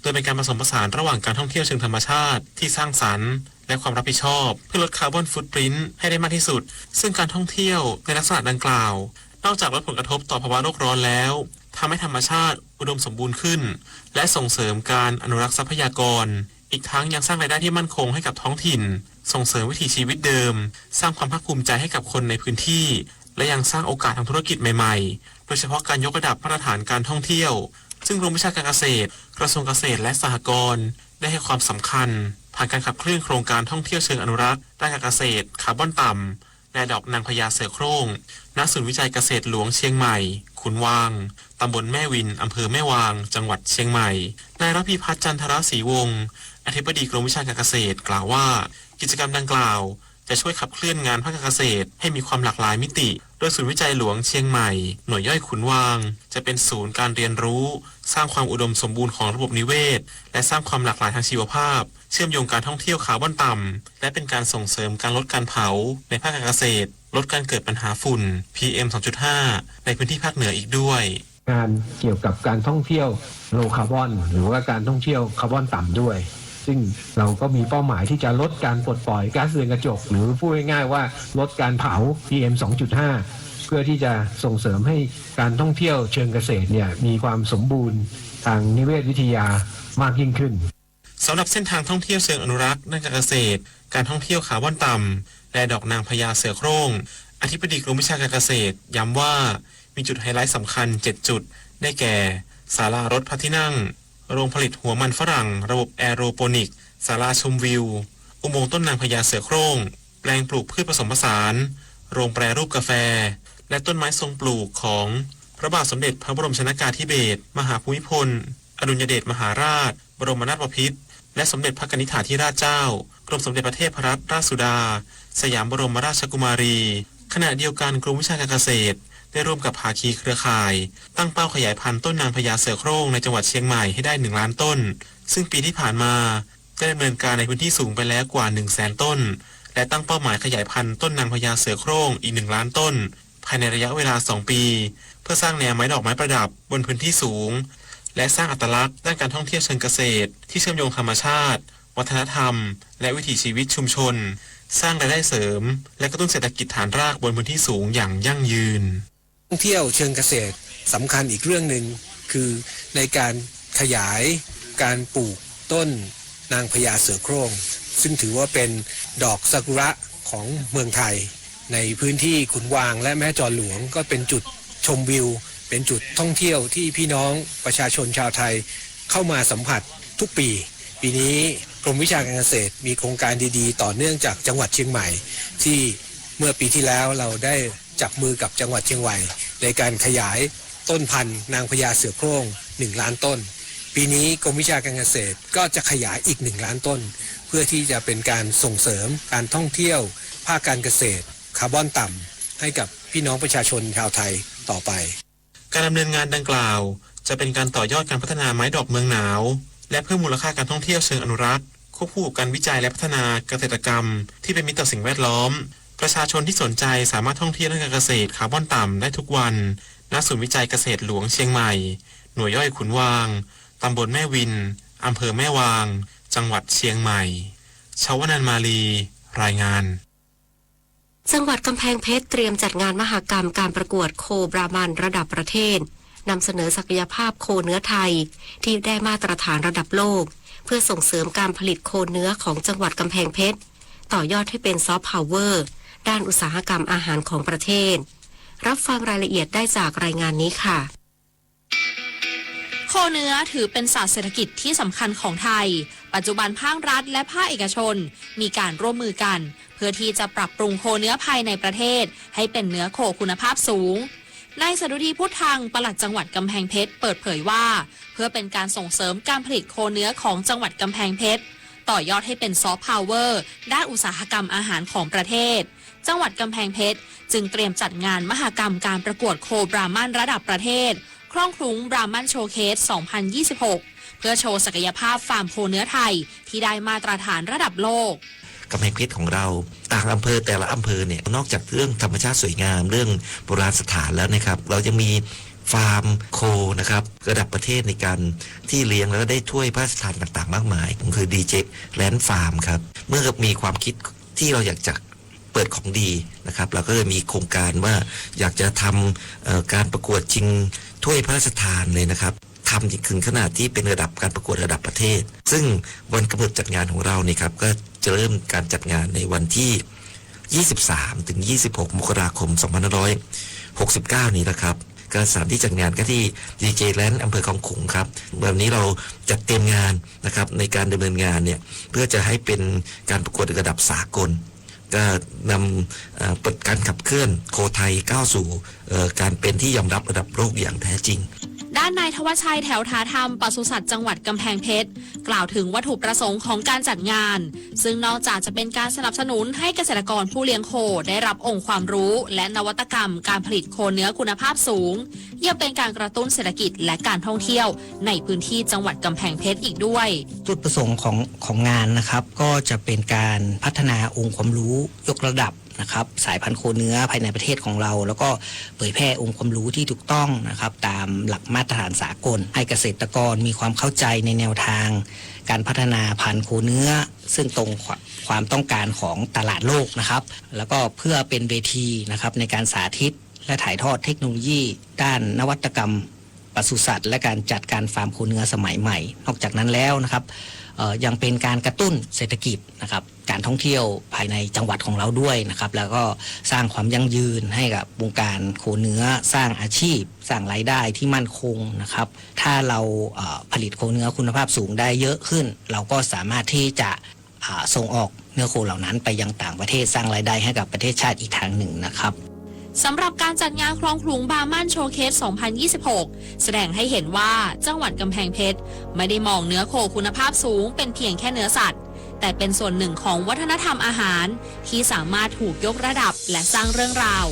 โดยเป็นการผสมผสานระหว่างการท่องเที่ยวเชิงธรรมชาติที่สร้างสรรค์ และความรับผิดชอบ เพื่อลดคาร์บอนฟุตปริ้นท์ให้ได้มากที่สุด ซึ่งการท่องเที่ยวในลักษณะดังกล่าว นอกจากลดผลกระทบต่อภาวะโลกร้อนแล้ว ทำให้ธรรมชาติอุดมสมบูรณ์ขึ้น และส่งเสริมการอนุรักษ์ทรัพยากร อีกทั้งยังสร้างรายได้ที่มั่นคงให้กับท้องถิ่น ส่งเสริมวิถีชีวิตเดิม สร้างความภาคภูมิใจให้กับคนในพื้นที่ และยังสร้างโอกาสทางธุรกิจใหม่ๆ โดยเฉพาะการยกระดับมาตรฐานการท่องเที่ยว ซึ่งกรมวิชาการเกษตร กระทรวงเกษตรและสหกรณ์ ได้ให้ความสำคัญ ผ่านการขับเคลื่อนโครงการท่องเที่ยวเชิงอนุรักษ์ด้านการเกษตรคาร์บอนต่ำ แลดอกนางพญาเสือโคร่ง ณ ศูนย์วิจัยเกษตรหลวงเชียงใหม่ ขุนวาง ตำบลแม่วิน อำเภอแม่วาง จังหวัดเชียงใหม่ นายระพีพัฒน์ จันทรศรีวงศ์ อธิบดีกรมวิชาการเกษตร กล่าวว่า กิจกรรมดังกล่าว จะช่วยขับเคลื่อนงานภาคการเกษตรให้มีความหลากหลายมิติ โดยศูนย์วิจัยหลวงเชียงใหม่ หน่วยย่อยขุนวาง จะเป็นศูนย์การเรียนรู้ สร้างความอุดมสมบูรณ์ของระบบนิเวศ และสร้างความหลากหลายทางชีวภาพ เชื่อมโยงการท่องเที่ยวคาร์บอนต่ำ และเป็นการส่งเสริมการลดการเผาในภาคการเกษตร ลดการเกิดปัญหาฝุ่น พีเอ็ม สองจุดห้า ในพื้นที่ภาคเหนืออีกด้วย งานเกี่ยวกับการท่องเที่ยว low carbon หรือว่าการท่องเที่ยวคาร์บอนต่ำด้วย ซึ่งเราก็มีเป้าหมายที่จะลดการปลดปล่อยก๊าซเรือนกระจก หรือพูดง่ายๆว่าลดการเผา พีเอ็ม สองจุดห้า เพื่อที่จะส่งเสริมให้การท่องเที่ยวเชิงเกษตรเนี่ยมีความสมบูรณ์ทางนิเวศวิทยามากยิ่งขึ้น สำหรับเส้นทางท่องเที่ยวเชิงอนุรักษ์ด้านการเกษตร การท่องเที่ยวคาร์บอนต่ำ แลดอกนางพญาเสือโคร่ง อธิบดีกรมวิชาการเกษตร ย้ำว่ามีจุดไฮไลท์สำคัญ เจ็ด จุด ได้แก่ ศาลารถพระที่นั่ง โรงผลิตหัวมันฝรั่ง ระบบแอโรโปนิก ศาลาชมวิว อุโมงค์ต้นนางพญาเสือโคร่ง แปลงปลูกพืชผสมผสาน โรงแปรรูปกาแฟ และต้นไม้ทรงปลูกของพระบาทสมเด็จพระบรมชนกาธิเบศร มหาภูมิพล อดุลยเดชมหาราช บรมนาถบพิตร และสมเด็จพระกนิษฐาธิราชเจ้า กรมสมเด็จพระเทพรัตนราชสุดา สยามบรมราชกุมารี ขณะเดียวกันกรมวิชาการเกษตร ได้ร่วมกับภาคีเครือข่าย ตั้งเป้าขยายพันธุ์ต้นนางพญาเสือโคร่งในจังหวัดเชียงใหม่ให้ได้หนึ่งล้านต้น ซึ่งปีที่ผ่านมาได้ดำเนินการในพื้นที่สูงไปแล้วกว่าหนึ่งแสนต้น และตั้งเป้าหมายขยายพันธุ์ต้นนางพญาเสือโคร่งอีกหนึ่งล้านต้น ภายในระยะเวลาสองปี เพื่อสร้างแนวไม้ดอกไม้ประดับบนพื้นที่สูง และสร้างอัตลักษณ์ด้านการท่องเที่ยวเชิงเกษตรที่เชื่อมโยงธรรมชาติ วัฒนธรรม และวิถีชีวิตชุมชน สร้างรายได้เสริม และกระตุ้นเศรษฐกิจฐานรากบนพื้นที่สูงอย่างยั่งยืน ท่องเที่ยวเชิงเกษตรสำคัญอีกเรื่องหนึ่ง คือในการขยายการปลูกต้นนางพญาเสือโคร่ง ซึ่งถือว่าเป็นดอกซากุระของเมืองไทย ในพื้นที่ขุนวางและแม่จอหลวง ก็เป็นจุดชมวิว เป็นจุดท่องเที่ยวที่พี่น้องประชาชนชาวไทยเข้ามาสัมผัสทุกปี ปีนี้กรมวิชาการเกษตรมีโครงการดีๆ ต่อเนื่องจากจังหวัดเชียงใหม่ ที่เมื่อปีที่แล้วเราได้จับมือกับจังหวัดเชียงใหม่ ในการขยายต้นพันธุ์นางพญาเสือโคร่งหนึ่งล้านต้น ปีนี้กรมวิชาการเกษตรก็จะขยายอีกหนึ่งล้านต้น เพื่อที่จะเป็นการส่งเสริมการท่องเที่ยวภาคการเกษตรคาร์บอนต่ำให้กับพี่น้องประชาชนชาวไทยต่อไป การดำเนินงานดังกล่าว จะเป็นการต่อยอดการพัฒนาไม้ดอกเมืองหนาว และเพิ่มมูลค่าการท่องเที่ยวเชิงอนุรักษ์ ควบคู่กับการวิจัยและพัฒนาเกษตรกรรมที่เป็นมิตรต่อสิ่งแวดล้อม ประชาชนที่สนใจสามารถท่องเที่ยวด้านการเกษตรคาร์บอนต่ำได้ทุกวัน ณ ศูนย์วิจัยเกษตรหลวงเชียงใหม่ หน่วยย่อยขุนวาง ตำบลแม่วิน อำเภอแม่วาง จังหวัดเชียงใหม่ ชวนันท์ มาลี รายงาน จังหวัดกำแพงเพชรเตรียมจัดงานมหกรรมการประกวดโคบราหมันระดับประเทศ นำเสนอศักยภาพโคเนื้อไทยที่ได้มาตรฐานระดับโลก เพื่อส่งเสริมการผลิตโคเนื้อของจังหวัดกำแพงเพชร ต่อยอดให้เป็นซอฟต์พาวเวอร์ด้านอุตสาหกรรมอาหารของประเทศ รับฟังรายละเอียดได้จากรายงานนี้ค่ะ โคเนื้อถือเป็นศาสตร์เศรษฐกิจที่สำคัญของไทย ปัจจุบันภาครัฐและภาคเอกชนมีการร่วมมือกัน เพื่อที่จะปรับปรุงโคเนื้อภายในประเทศให้เป็นเนื้อโคคุณภาพสูง นายสดุดี พุทธัง ปลัดจังหวัดกำแพงเพชร เปิดเผยว่า เพื่อเป็นการส่งเสริมการผลิตโคเนื้อของจังหวัดกำแพงเพชร ต่อยอดให้เป็นซอฟต์พาวเวอร์ด้านอุตสาหกรรมอาหารของประเทศ จังหวัดกำแพงเพชรจึงเตรียมจัดงานมหกรรมการประกวดโคบราหมันระดับประเทศ คลองขลุงบราหมันโชว์เคส สองพันยี่สิบหก เพื่อโชว์ศักยภาพฟาร์มโคเนื้อไทยที่ได้มาตรฐานระดับโลก กำแพงเพชรของเรา ต่างอำเภอแต่ละอำเภอเนี่ย นอกจากเรื่องธรรมชาติสวยงาม เรื่องโบราณสถานแล้วนะครับ เรายังมีฟาร์มโคนะครับ ระดับประเทศในการที่เลี้ยงแล้วก็ได้ถ้วยพระราชทานต่างๆ มากมาย คือ ดีเจ Land Farm ครับ เมื่อมีความคิดที่เราอยากจะเปิดของดีนะครับ เราก็เลยมีโครงการว่าอยากจะทำ เอ่อ การประกวดชิงถ้วยพระราชทานเลยนะครับ ทำถึงขนาดที่เป็นระดับการประกวดระดับประเทศ ซึ่งวันกำหนดจัดงานของเราเนี่ยครับ ก็จะเริ่มการจัดงานในวันที่ ยี่สิบสาม ถึง ยี่สิบหก มกราคม สองพันห้าร้อยหกสิบเก้า นี้นะครับ ก็สถานที่จัดงานก็ที่ ดีเจ Land อำเภอคลองขลุงครับ วันนี้เราจัดเตรียมงานนะครับ ในการดำเนินงานเนี่ย เพื่อจะให้เป็นการประกวดระดับสากล ก็นำ เอ่อ เปิดการขับเคลื่อนโคไทยก้าวสู่ เอ่อ การเป็นที่ยอมรับระดับโลกอย่างแท้จริง ด้านนายธวัชชัย แถวถาธรรม ปศุสัตว์จังหวัดกำแพงเพชร กล่าวถึงวัตถุประสงค์ของการจัดงาน ซึ่งนอกจากจะเป็นการสนับสนุนให้เกษตรกรผู้เลี้ยงโคได้รับองค์ความรู้ และนวัตกรรมการผลิตโคเนื้อคุณภาพสูง ยังเป็นการกระตุ้นเศรษฐกิจและการท่องเที่ยวในพื้นที่จังหวัดกำแพงเพชรอีกด้วย จุดประสงค์ของ ของงานนะครับ ก็จะเป็นการพัฒนาองค์ความรู้ยกระดับนะครับ สายพันธุ์โคเนื้อภายในประเทศของเรา แล้วก็เผยแพร่องค์ความรู้ที่ถูกต้องนะครับ ตามหลักมาตรฐานสากล ให้เกษตรกรมีความเข้าใจในแนวทางการพัฒนาพันธุ์โคเนื้อ ซึ่งตรงความต้องการของตลาดโลกนะครับ แล้วก็เพื่อเป็นเวทีนะครับ ในการสาธิตและถ่ายทอดเทคโนโลยีด้านนวัตกรรมปศุสัตว์ และการจัดการฟาร์มโคเนื้อสมัยใหม่ นอกจากนั้นแล้วนะครับ เอ่อ ยังเป็นการกระตุ้นเศรษฐกิจนะครับ การท่องเที่ยวภายในจังหวัดของเราด้วยนะครับ แล้วก็สร้างความยั่งยืนให้กับวงการโคเนื้อ สร้างอาชีพ สร้างรายได้ที่มั่นคงนะครับ ถ้าเรา เอ่อ ผลิตโคเนื้อคุณภาพสูงได้เยอะขึ้น เราก็สามารถที่จะ อ่า ส่งออกเนื้อโคเหล่านั้นไปยังต่างประเทศ สร้างรายได้ให้กับประเทศชาติอีกทางหนึ่งนะครับ สำหรับการจัดงานคลองขลุงบราหมันโชว์เคส สองพันยี่สิบหก แสดงให้เห็นว่าจังหวัดกำแพงเพชรไม่ได้มองเนื้อโคคุณภาพสูงเป็นเพียงแค่เนื้อสัตว์ แต่เป็นส่วนหนึ่งของวัฒนธรรมอาหารที่สามารถถูกยกระดับและสร้างเรื่องราว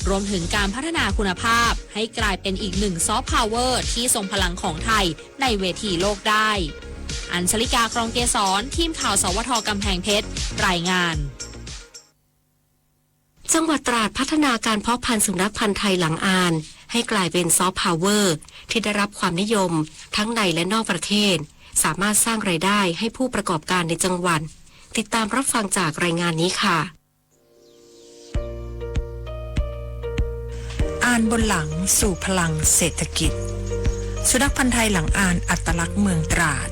รวมถึงการพัฒนาคุณภาพให้กลายเป็นอีกหนึ่งซอฟต์พาวเวอร์ที่ทรงพลังของไทย ในเวทีโลกได้ อัญชลิกา ครองเกษร ทีมข่าว สวท กำแพงเพชร รายงาน จังหวัดตราดพัฒนาการเพาะพันธุ์สุนัขพันธุ์ไทยหลังอ่าน ให้กลายเป็นซอฟต์พาวเวอร์ที่ได้รับความนิยมทั้งในและนอกประเทศ สามารถสร้างรายได้ให้ผู้ประกอบการในจังหวัด ติดตามรับฟังจากรายงานนี้ค่ะ อ่านบนหลังสู่พลังเศรษฐกิจ สุนัขพันธุ์ไทยหลังอ่านอัตลักษณ์เมืองตราด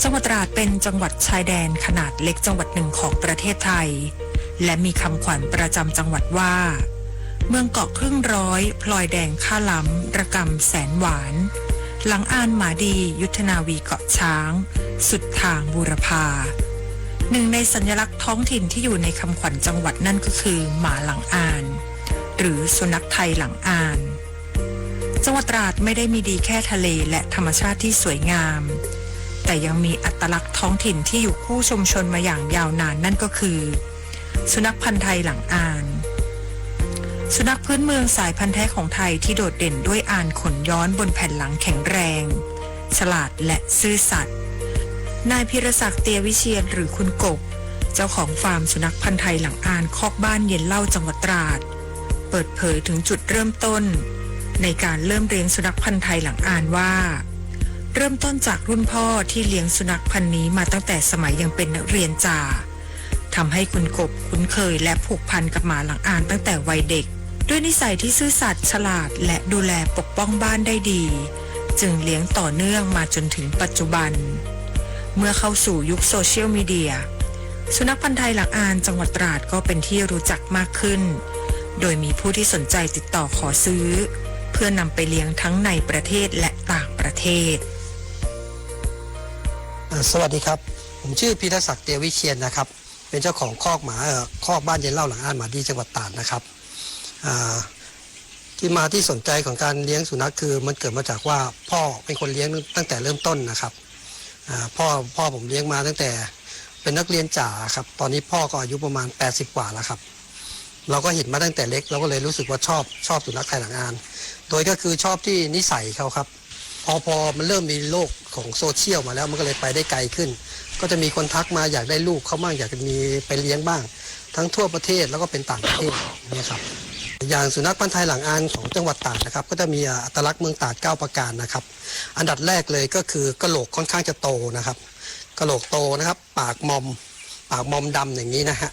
จังหวัดตราดเป็นจังหวัดชายแดนขนาดเล็กจังหวัดหนึ่งของประเทศไทย และมีคำขวัญประจำจังหวัดว่า เมืองเกาะครึ่งร้อย พลอยแดงค่าล้ำ ระกำแสนหวาน หลังอ่านหมาดี ยุทธนาวีเกาะช้าง สุดทางบูรพา หนึ่งในสัญลักษณ์ท้องถิ่นที่อยู่ในคำขวัญจังหวัดนั่นก็คือหมาหลังอ่าน หรือสุนัขไทยหลังอ่าน จังหวัดตราดไม่ได้มีดีแค่ทะเลและธรรมชาติที่สวยงาม แต่ยังมีอัตลักษณ์ท้องถิ่นที่อยู่คู่ชุมชนมาอย่างยาวนานนั่นก็คือ สุนัขพันธุ์ไทยหลังอ่าน สุนัขพื้นเมืองสายพันธุ์แท้ของไทยที่โดดเด่นด้วยอ่านขนย้อนบนแผ่นหลังแข็งแรง ฉลาดและซื่อสัตย์ นายพีรศักดิ์ เตียวิเชียร หรือคุณกบ เจ้าของฟาร์มสุนัขพันธุ์ไทยหลังอ่านคอกบ้านเย็นเล่าจังหวัดตราด เปิดเผยถึงจุดเริ่มต้น ในการเริ่มเลี้ยงสุนัขพันธุ์ไทยหลังอานว่า เริ่มต้นจากรุ่นพ่อที่เลี้ยงสุนัขพันธุ์นี้มาตั้งแต่สมัยยังเป็นนักเรียนจ่า ทำให้คุณกบคุ้นเคยและผูกพันกับหมาหลังอานตั้งแต่วัยเด็ก ด้วยนิสัยที่ซื่อสัตย์ ฉลาด และดูแลปกป้องบ้านได้ดี จึงเลี้ยงต่อเนื่องมาจนถึงปัจจุบัน เมื่อเข้าสู่ยุคโซเชียลมีเดีย สุนัขพันธุ์ไทยหลังอานจังหวัดตราดก็เป็นที่รู้จักมากขึ้น โดยมีผู้ที่สนใจติดต่อขอซื้อ เพื่อนำไปเลี้ยงทั้งในประเทศและต่างประเทศ อ่า สวัสดีครับ ผมชื่อพีรศักดิ์ เตียวิเชียรนะครับ เป็นเจ้าของคอกหมา เอ่อ คอกบ้านเย็นเล่าหลังอานหมาดีจังหวัดตราดนะครับ อ่า ที่มาที่สนใจของการเลี้ยงสุนัขคือมันเกิดมาจากว่าพ่อเป็นคนเลี้ยงตั้งแต่เริ่มต้นนะครับ อ่า พ่อ พ่อผมเลี้ยงมาตั้งแต่เป็นนักเรียนจ๋าครับ ตอนนี้พ่อก็อายุประมาณแปดสิบกว่าแล้วครับ เราก็เห็นมาตั้งแต่เล็ก เราก็เลยรู้สึกว่าชอบ ชอบสุนัขไทยหลังอาน โดยก็คือชอบที่นิสัยเขาครับ พอ พอมันเริ่มมีโลกของโซเชียลมาแล้ว มันก็เลยไปได้ไกลขึ้น ก็จะมีคนทักมาอยากได้ลูกเขาบ้าง อยากจะมีไปเลี้ยงบ้าง ทั้งทั่วประเทศแล้วก็เป็นต่างประเทศเนี่ยครับ อย่างสุนัขพันธุ์ไทยหลังอานของจังหวัดตราดนะครับ ก็จะมี อ่า อัตลักษณ์เมืองตราดเก้าประการนะครับ อันดับแรกเลยก็คือกะโหลกค่อนข้างจะโตนะครับ กะโหลกโตนะครับ ปากมอม ปากมอมดำอย่างนี้นะฮะ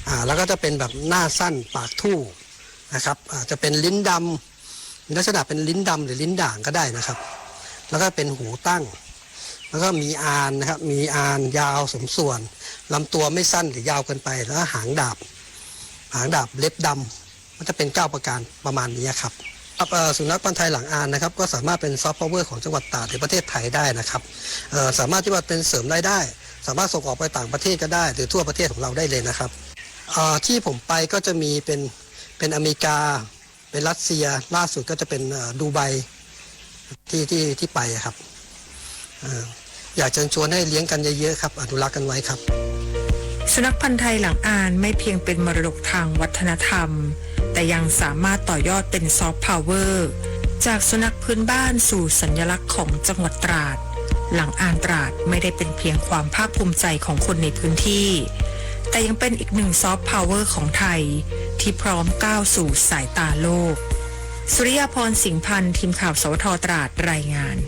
อ่า แล้วก็จะเป็นแบบหน้าสั้น ปากทู่นะครับ อ่า จะเป็นลิ้นดำ มีลักษณะเป็นลิ้นดำหรือลิ้นด่างก็ได้นะครับ แล้วก็เป็นหูตั้ง แล้วก็มีอานนะครับ มีอานยาวสมส่วน ลำตัวไม่สั้นหรือยาวเกินไป แล้วก็หางดาบ หางดาบเล็บดำ มันจะเป็นเก้าประการประมาณนี้ครับ ครับ เอ่อ สุนัขพันธุ์ไทยหลังอานนะครับ ก็สามารถเป็นซอฟต์พาวเวอร์ของจังหวัดตราดหรือประเทศไทยได้นะครับ เอ่อ สามารถที่ว่าเป็นเสริมรายได้ สามารถส่งออกไปต่างประเทศก็ได้ หรือทั่วประเทศของเราได้เลยนะครับ เอ่อ ที่ผมไปก็จะมีเป็น เป็นอเมริกา เป็นรัสเซีย ล่าสุดก็จะเป็น เอ่อ ดูไบ ที่ ที่ ที่ไปอะครับ เอ่อ อยากเชิญชวนให้เลี้ยงกันเยอะๆ ครับ อนุรักษ์กันไว้ครับ สุนัขพันธุ์ไทยหลังอานไม่เพียงเป็นมรดกทางวัฒนธรรม แต่ยังสามารถต่อยอดเป็นซอฟต์พาวเวอร์ จากสุนัขพื้นบ้านสู่สัญลักษณ์ของจังหวัดตราด หลังอานตราดไม่ได้เป็นเพียงความภาคภูมิใจของคนในพื้นที่ แต่ยังเป็นอีกหนึ่งซอฟต์พาวเวอร์ของไทย ที่พร้อมก้าวสู่สายตาโลก สุริยาภรณ์ สิงห์พันธ์ ทีมข่าว สวท ตราด รายงาน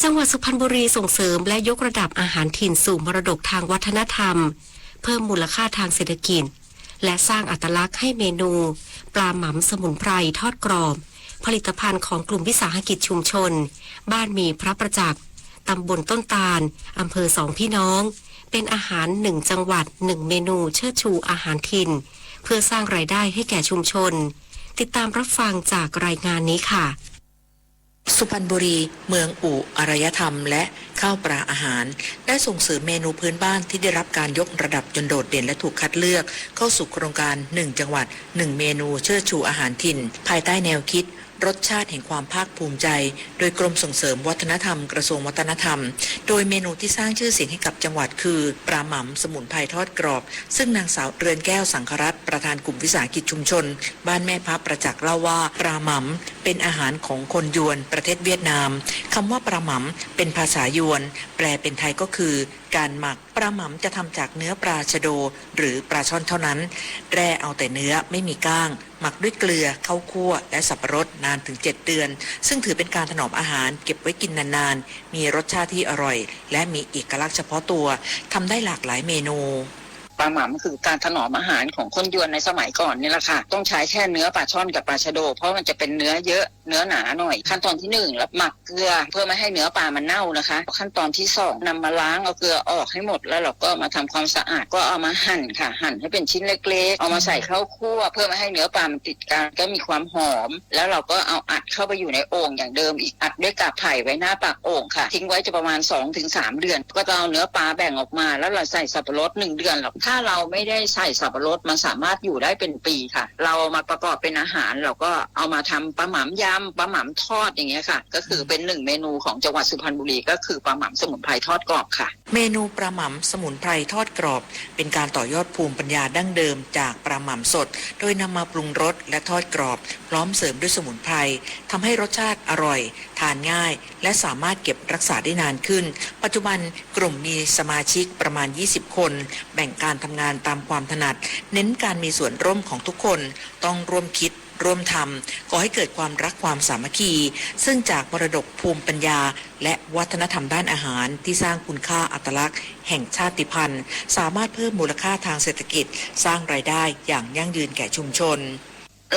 จังหวัดสุพรรณบุรีส่งเสริมและยกระดับอาหารถิ่นสู่มรดกทางวัฒนธรรม เพิ่มมูลค่าทางเศรษฐกิจ และสร้างอัตลักษณ์ให้เมนูปลาหม่ำสมุนไพรทอดกรอบ ผลิตภัณฑ์ของกลุ่มวิสาหกิจชุมชน บ้านมีพระประจักษ์ ตำบลต้นตาล อำเภอสองพี่น้อง เป็นอาหารหนึ่งจังหวัดหนึ่งเมนูเชิดชูอาหารถิ่น เพื่อสร้างรายได้ให้แก่ชุมชน ติดตามรับฟังจากรายงานนี้ค่ะ สุพรรณบุรี เมืองอู่อารยธรรมและข้าวปลาอาหาร ได้ส่งเสริมเมนูพื้นบ้านที่ได้รับการยกระดับจนโดดเด่นและถูกคัดเลือกเข้าสู่โครงการหนึ่งจังหวัดหนึ่งเมนูเชิดชูอาหารถิ่น ภายใต้แนวคิดรสชาติแห่งความภาคภูมิใจ โดยกรมส่งเสริมวัฒนธรรม กระทรวงวัฒนธรรม โดยเมนูที่สร้างชื่อเสียงให้กับจังหวัดคือปลาหม่ำสมุนไพรทอดกรอบ ซึ่งนางสาวเรือนแก้ว สังครัตน์ ประธานกลุ่มวิสาหกิจชุมชน บ้านแม่พระประจักษ์เล่าว่า ปลาหม่ำเป็นอาหารของคนยวนประเทศเวียดนาม คำว่าปลาหม่ำเป็นภาษายวน แปลเป็นไทยก็คือการหมัก ปลาหม่ำจะทำจากเนื้อปลาชะโดหรือปลาช่อนเท่านั้น แร่เอาแต่เนื้อไม่มีก้าง หมักด้วยเกลือ ข้าวคั่ว และสับปะรดนานถึงเจ็ดเดือน ซึ่งถือเป็นการถนอมอาหาร เก็บไว้กินนานๆ มีรสชาติที่อร่อย และมีเอกลักษณ์เฉพาะตัว ทำได้หลากหลายเมนู ปลาหม่ำคือการถนอมอาหารของคนยวนในสมัยก่อนนี่แหละค่ะ ต้องใช้แค่เนื้อปลาช่อนกับปลาชะโด เพราะมันจะเป็นเนื้อเยอะ เนื้อหนาหน่อย ขั้นตอนที่หนึ่ง แล้วหมักเกลือเพื่อไม่ให้เนื้อปลามันเน่านะคะ ขั้นตอนที่สอง นำมาล้างเอาเกลือออกให้หมด แล้วเราก็มาทำความสะอาด ก็เอามาหั่นค่ะ หั่นให้เป็นชิ้นเล็กๆ เอามาใส่ข้าวคั่ว เพื่อไม่ให้เนื้อปลามันติดกัน ก็มีความหอม แล้วเราก็เอาอัดเข้าไปอยู่ในโอ่งอย่างเดิมอีก อัดด้วยกาบไผ่ไว้หน้าปากโอ่งค่ะ ทิ้งไว้จะประมาณสองถึงสามเดือน ก็จะเอาเนื้อปลาแบ่งออกมา แล้วเราใส่สับปะรดหนึ่งเดือนหรอก ถ้าเราไม่ได้ใส่สับปะรด มันสามารถอยู่ได้เป็นปีค่ะ เราเอามาประกอบเป็นอาหาร เราก็เอามาทำปลาหม่ำยำ ปลาหม่ำทอดอย่างเงี้ยค่ะ ก็คือเป็นหนึ่งเมนูของจังหวัดสุพรรณบุรี ก็คือปลาหม่ำสมุนไพรทอดกรอบค่ะ เมนูปลาหม่ำสมุนไพรทอดกรอบ เป็นการต่อยอดภูมิปัญญาดั้งเดิมจากปลาหม่ำสด โดยนำมาปรุงรสและทอดกรอบ พร้อมเสริมด้วยสมุนไพร ทำให้รสชาติอร่อย แถ ทานง่าย และสามารถเก็บรักษาได้นานขึ้น ปัจจุบันกลุ่มมีสมาชิกประมาณ ยี่สิบ คน แบ่งการทำงานตามความถนัด เน้นการมีส่วนร่วมของทุกคน ต้องร่วมคิด ร่วมทำ ก่อให้เกิดความรักความสามัคคี ซึ่งจากมรดกภูมิปัญญา และวัฒนธรรมด้านอาหารที่สร้างคุณค่าอัตลักษณ์แห่งชาติพันธุ์ สามารถเพิ่มมูลค่าทางเศรษฐกิจ สร้างรายได้อย่างยั่งยืนแก่ชุมชน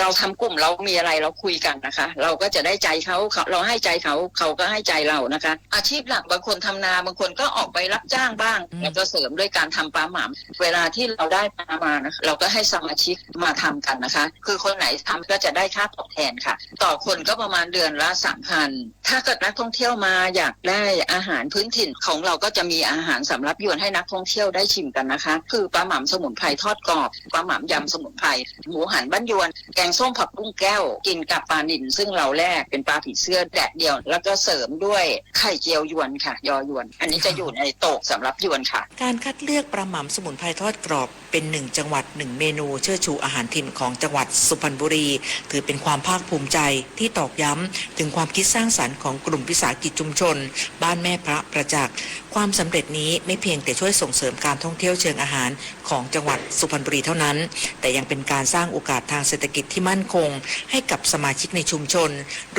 เราทำกลุ่ม เรามีอะไรเราคุยกันนะคะ เราก็จะได้ใจเขา เขา เราให้ใจเขา เขาก็ให้ใจเรานะคะ อาชีพหลักบางคนทำนา บางคนก็ออกไปรับจ้างบ้าง อืม แล้วก็เสริมด้วยการทำปาหม่ำ เวลาที่เราได้ปามานะคะ เราก็ให้สมาชิกมาทำกันนะคะ คือคนไหนทำก็จะได้ค่าตอบแทนค่ะ ต่อคนก็ประมาณเดือนละ สามพัน ถ้าเกิดนักท่องเที่ยวมาอยากได้อาหารพื้นถิ่น ของเราก็จะมีอาหารสำรับยวนให้นักท่องเที่ยวได้ชิมกันนะคะ คือปาหม่ำสมุนไพรทอดกรอบ ปาหม่ำยำสมุนไพร หมูหันบ้านยวน แกงส้มผักบุ้งแก้ว กินกับปลานิล ซึ่งเราแล่เป็นปลาผีเสื้อแดดเดียว แล้วก็เสริมด้วยไข่เจียวยวนค่ะ ยอยวน อันนี้จะอยู่ในโต๊ะสำรับยวนค่ะ การคัดเลือกปาหม่ำสมุนไพรทอดกรอบ เป็นหนึ่งจังหวัดหนึ่งเมนู เชิดชูอาหารถิ่นของจังหวัดสุพรรณบุรี ถือเป็นความภาคภูมิใจที่ตอกย้ำถึงความคิดสร้างสรรค์ของกลุ่มวิสาหกิจชุมชนบ้านแม่พระประจักษ์ ความสำเร็จนี้ไม่เพียงแต่ช่วยส่งเสริมการท่องเที่ยวเชิงอาหารของจังหวัดสุพรรณบุรีเท่านั้น แต่ยังเป็นการสร้างโอกาสทางเศรษฐกิจที่มั่นคงให้กับสมาชิกในชุมชน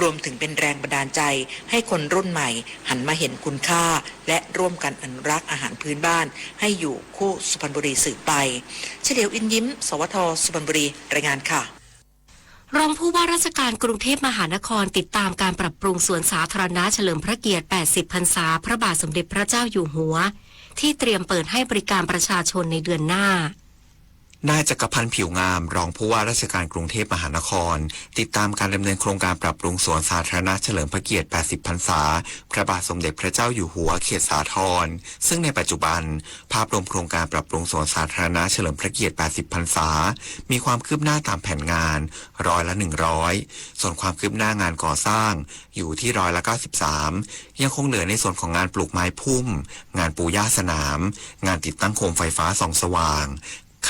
รวมถึงเป็นแรงบันดาลใจให้คนรุ่นใหม่หันมาเห็นคุณค่า และร่วมกันอนุรักษ์อาหารพื้นบ้านให้อยู่คู่สุพรรณบุรีสืบไป เฉลียว อินยิ้ม สวท สุพรรณบุรี รายงานค่ะ รองผู้ว่าราชการกรุงเทพมหานครติดตามการปรับปรุงสวนสาธารณะเฉลิมพระเกียรติ แปดสิบ พรรษา พระบาทสมเด็จพระเจ้าอยู่หัว ที่เตรียมเปิดให้บริการประชาชนในเดือนหน้า นายจักรพันธ์ ผิวงาม รองผู้ว่าราชการกรุงเทพมหานคร ติดตามการดำเนินโครงการปรับปรุงสวนสาธารณะเฉลิมพระเกียรติ แปดสิบ พรรษา พระบาทสมเด็จพระเจ้าอยู่หัว เขตสาทร ซึ่งในปัจจุบัน ภาพรวมโครงการปรับปรุงสวนสาธารณะเฉลิมพระเกียรติ แปดสิบ พรรษา มีความคืบหน้าตามแผนงาน ร้อยละหนึ่งร้อย ส่วนความคืบหน้างานก่อสร้างอยู่ที่ ร้อยละเก้าสิบสาม ยังคงเหลือในส่วนของงานปลูกไม้พุ่ม งานปูหญ้าสนาม งานติดตั้งโคมไฟฟ้าส่องสว่าง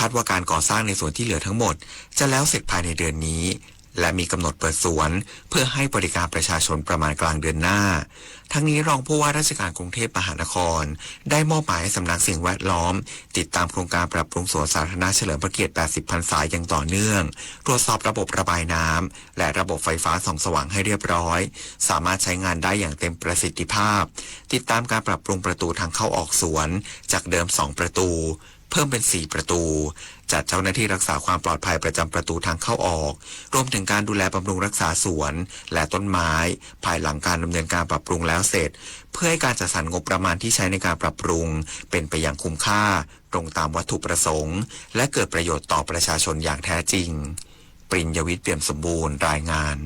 คาดว่าการก่อสร้างในส่วนที่เหลือทั้งหมด จะแล้วเสร็จภายในเดือนนี้ และมีกำหนดเปิดสวน เพื่อให้บริการประชาชนประมาณกลางเดือนหน้า ทั้งนี้รองผู้ว่าราชการกรุงเทพมหานคร ได้มอบหมายให้สำนักสิ่งแวดล้อม ติดตามโครงการปรับปรุงสวนสาธารณะเฉลิมพระเกียรติ แปดสิบ พรรษาอย่างต่อเนื่อง ตรวจสอบระบบระบายน้ำ และระบบไฟฟ้าส่องสว่างให้เรียบร้อย สามารถใช้งานได้อย่างเต็มประสิทธิภาพ ติดตามการปรับปรุงประตูทางเข้าออกสวน จากเดิมสองประตู เพิ่มเป็นสี่ประตู จัดเจ้าหน้าที่รักษาความปลอดภัยประจำประตูทางเข้าออก รวมถึงการดูแลบำรุงรักษาสวน และต้นไม้ ภายหลังการดำเนินการปรับปรุงแล้วเสร็จ เพื่อให้การจัดสรรงบประมาณที่ใช้ในการปรับปรุง เป็นไปอย่างคุ้มค่า ตรงตามวัตถุประสงค์ และเกิดประโยชน์ต่อประชาชนอย่างแท้จริง ปริญญวิทย์ เปี่ยมสมบูรณ์ รายงาน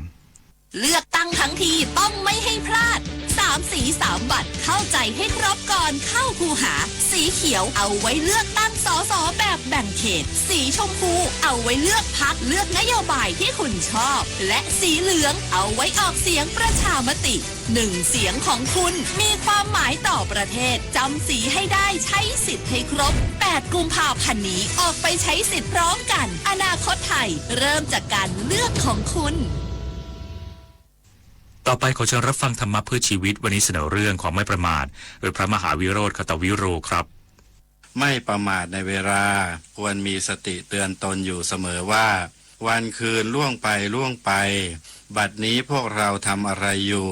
เลือกตั้งทั้งทีต้องไม่ให้พลาด สามสีสามบัตร เข้าใจให้ครบก่อนเข้าคูหา สีเขียวเอาไว้เลือกตั้ง สส แบบแบ่งเขต สีชมพูเอาไว้เลือกพรรค เลือกนโยบายที่คุณชอบ และสีเหลืองเอาไว้ออกเสียงประชามติ หนึ่งเสียงของคุณมีความหมายต่อประเทศ จำสีให้ได้ ใช้สิทธิ์ให้ครบ แปดกุมภาพันธ์นี้ ออกไปใช้สิทธิ์พร้อมกัน อนาคตไทยเริ่มจากการเลือกของคุณ ต่อไปขอเชิญรับฟังธรรมะเพื่อชีวิต วันนี้เสนอเรื่องความไม่ประมาท โดยพระมหาวิโรจน์ ขตวิโร ครับ ไม่ประมาทในเวลา ควรมีสติเตือนตนอยู่เสมอว่า วันคืนล่วงไปล่วงไป บัดนี้พวกเราทำอะไรอยู่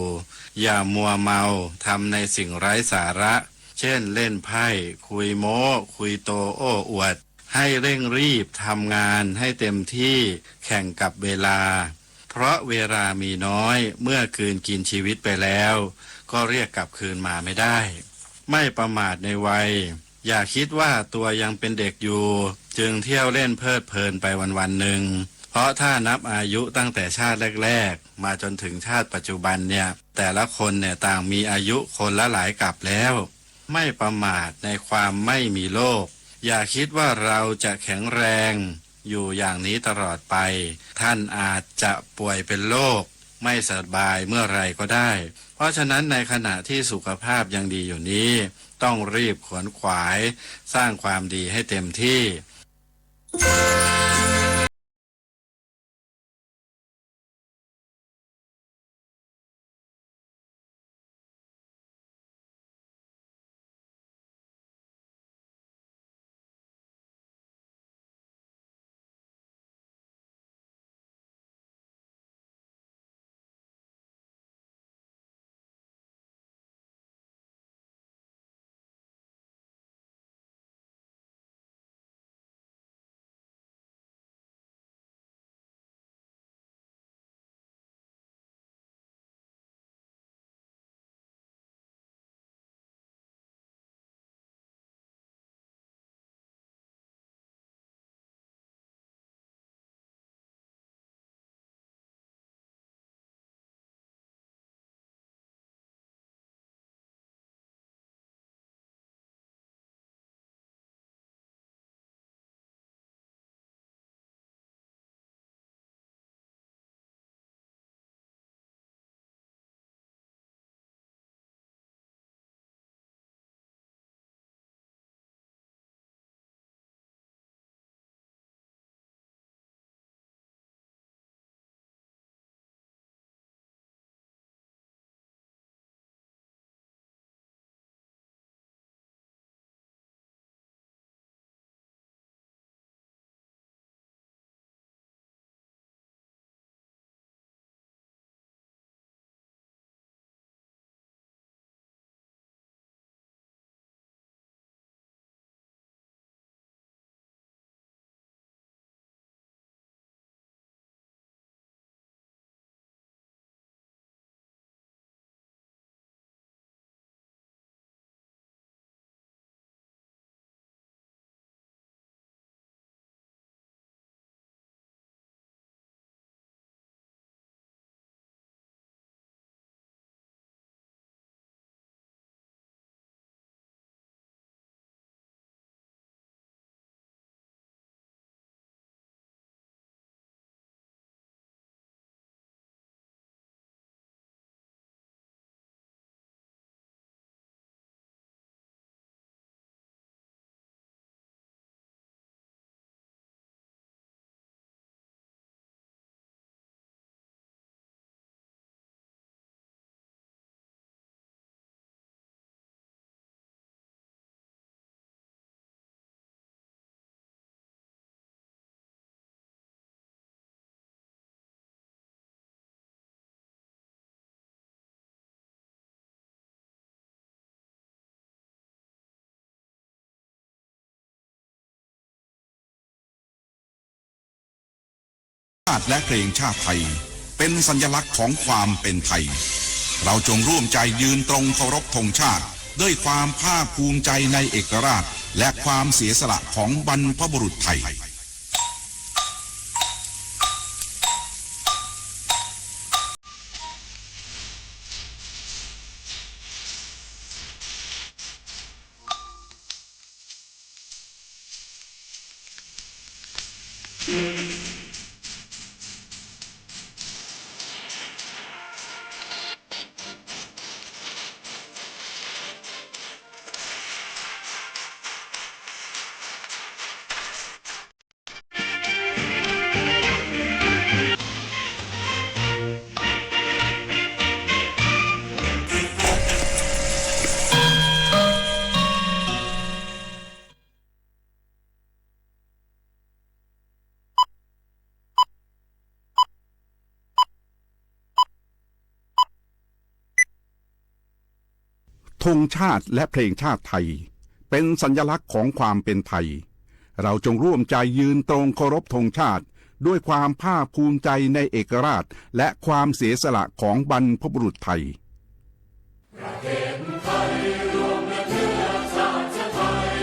อย่ามัวเมาทำในสิ่งไร้สาระ เช่นเล่นไพ่ คุยโม้ คุยโตโอ้อวด ให้เร่งรีบทำงานให้เต็มที่แข่งกับเวลา เพราะเวลามีน้อย เมื่อกลืนกินชีวิตไปแล้ว ก็เรียกกลับคืนมาไม่ได้ ไม่ประมาทในวัย อย่าคิดว่าตัวยังเป็นเด็กอยู่ จึงเที่ยวเล่นเพลิดเพลินไปวันๆ หนึ่ง เพราะถ้านับอายุตั้งแต่ชาติแรกๆ มาจนถึงชาติปัจจุบันเนี่ย แต่ละคนเนี่ยต่างมีอายุคนละหลายกลับแล้ว ไม่ประมาทในความไม่มีโรค อย่าคิดว่าเราจะแข็งแรงอยู่อย่างนี้ตลอดไป ท่านอาจจะป่วยเป็นโรคไม่สบายเมื่อไหร่ก็ได้ เพราะฉะนั้นในขณะที่สุขภาพยังดีอยู่นี้ ต้องรีบขวนขวายสร้างความดีให้เต็มที่ และเพลงชาติไทย เป็นสัญลักษณ์ของความเป็นไทย เราจงร่วมใจยืนตรงเคารพธงชาติ ด้วยความภาคภูมิใจในเอกราช และความเสียสละของบรรพบุรุษไทย ธงชาติและเพลงชาติไทย เป็นสัญลักษณ์ของความเป็นไทย เราจงร่วมใจยืนตรงเคารพธงชาติ ด้วยความภาคภูมิใจในเอกราช และความเสียสละของบรรพบุรุษไทย ประเทศไทยรวมและเชื้อชาติไทย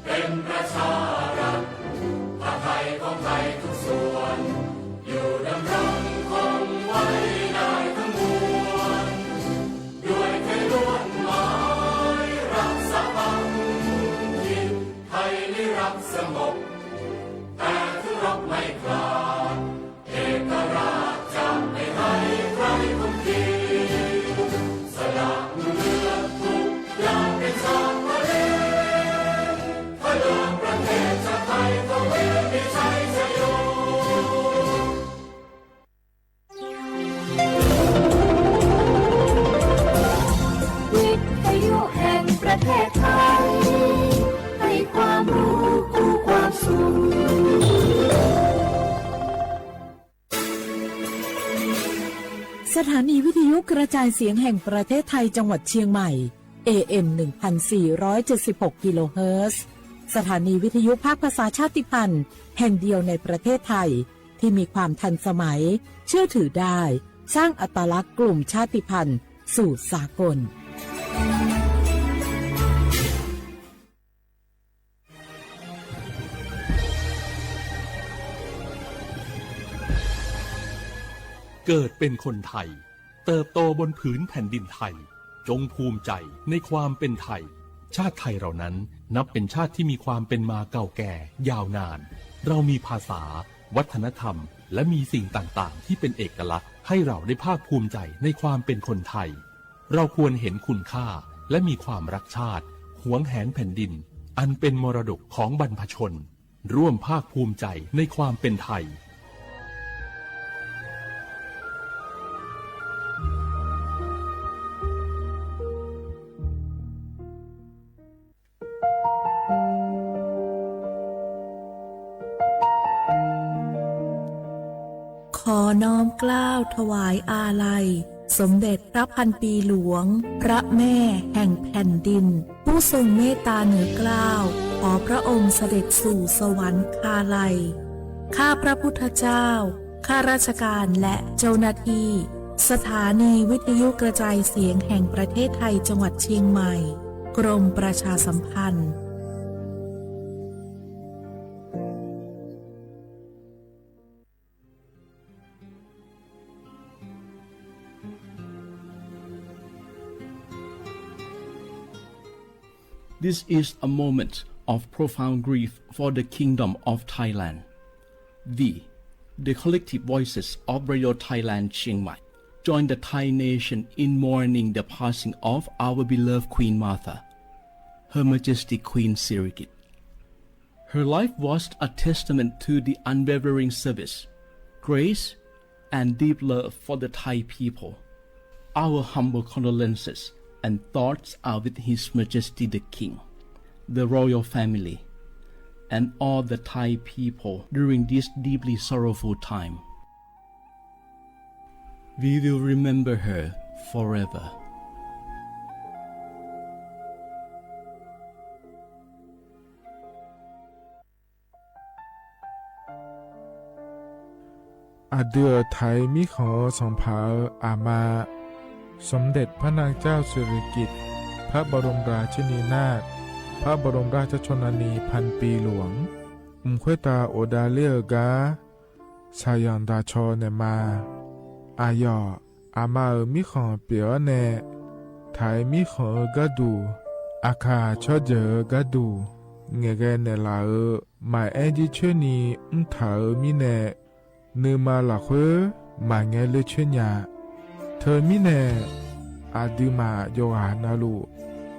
เป็นประชารัฐ ผ้าไทยของไทยทุกส่วน อยู่ดำรงคงไว้ได้ทั้งมวล ด้วยไทยล้วนหมายรักสถาบันถิ่น ไทยนิรักษ์สงบ แต่ถึงรบไม่กล้า เอกราชจะไม่ให้ใครคุมขีด สละเลือดทุกอย่างเป็นชาติทะเล พลังประเทศชาติไทยทวีมีชัยชโย วิทยุแห่งประเทศไทย ให้ความรู้คู่ความสุข สถานีวิทยุกระจายเสียงแห่งประเทศไทยจังหวัดเชียงใหม่ เอ เอ็ม หนึ่งพันสี่ร้อยเจ็ดสิบหก กิโลเฮิรตซ์ สถานีวิทยุภาคภาษาชาติพันธุ์แห่งเดียวในประเทศไทย ที่มีความทันสมัย เชื่อถือได้ สร้างอัตลักษณ์กลุ่มชาติพันธุ์สู่สากล เกิดเป็นคนไทย เติบโตบนผืนแผ่นดินไทย จงภูมิใจในความเป็นไทย ชาติไทยเรานั้นนับเป็นชาติที่มีความเป็นมาเก่าแก่ยาวนาน เรามีภาษา วัฒนธรรม และมีสิ่งต่างๆ ที่เป็นเอกลักษณ์ ให้เราได้ภาคภูมิใจในความเป็นคนไทย เราควรเห็นคุณค่า และมีความรักชาติ หวงแหนแผ่นดิน อันเป็นมรดกของบรรพชน ร่วมภาคภูมิใจในความเป็นไทย ขอน้อมเกล้าถวายอาลัย สมเด็จพระพันปีหลวง พระแม่แห่งแผ่นดิน ผู้ทรงเมตตาเหนือเกล้า ขอพระองค์เสด็จสู่สวรรคาลัย ข้าพระพุทธเจ้า ข้าราชการและเจ้าหน้าที่ สถานีวิทยุกระจายเสียงแห่งประเทศไทยจังหวัดเชียงใหม่ กรมประชาสัมพันธ์ This is a moment of profound grief for the Kingdom of Thailand. We, the collective voices of Radio Thailand Chiang Mai, join the Thai nation in mourning the passing of our beloved Queen Mother, Her Majesty Queen Sirikit. Her life was a testament to the unwavering service, grace, and deep love for the Thai people. Our humble condolences and thoughts are with His Majesty the King, the royal family, and all the Thai people during this deeply sorrowful time. We will remember her forever. อะดือไถมิขังสองผาอามา สมเด็จพระนางเจ้าสิริกิติ์ พระบรมราชินีนาถ พระบรมราชชนนีพันปีหลวง อุ๋มค่อยตาโอดาเล่อก๊า สาหยันตาชอแหน่มา อะหยอ อามาเอ๋อ มิขังเปียแหน่ ไถมิขังเอ๋อก๊าดู อะข่าชอดเจ๋อเอ๋อก๊าดู แหง่แกแหน่หละเอ๋อ หมายแอ้นยี่เชอร์นี อุ้มถาเอ๋อ มิแหน่ นือมาหละเค้อ หมายแงเล่อเชอร์ยา เธอมิแหน่ อะดือหมาหยกหานาลุ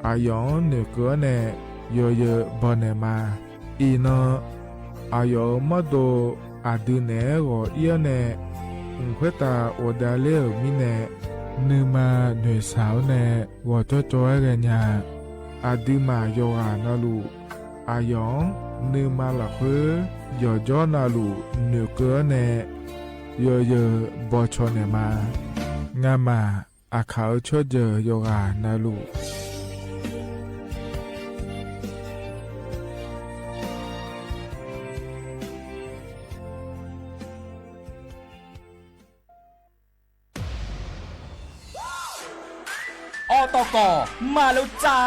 อะหยองเหน่อเก๋อแหน่ เยอเยอบ่อแหน่มา อี่นอ อะหยองเอ๋อ มอดโด อะดือแหน่หงอเอี้ยวแหน่ อุ๋มค่อยตาโอดาเล่อเอ๋อ มิแหน่ นือมาเหน่อสาวแหน่ หงอจ้อจ้อแกยา อะดือหมาหยกหานาลุ อะหยอง นือมาหละเค้อ หยอจ้อนาลุ เหน่อเก๋อแหน่ เยอเยอบ่อชอแหน่มา งาหมา อะข่าเอ๋อ ชอดเจ๋อหยกหานาลุ อตก มาแล้วจ้า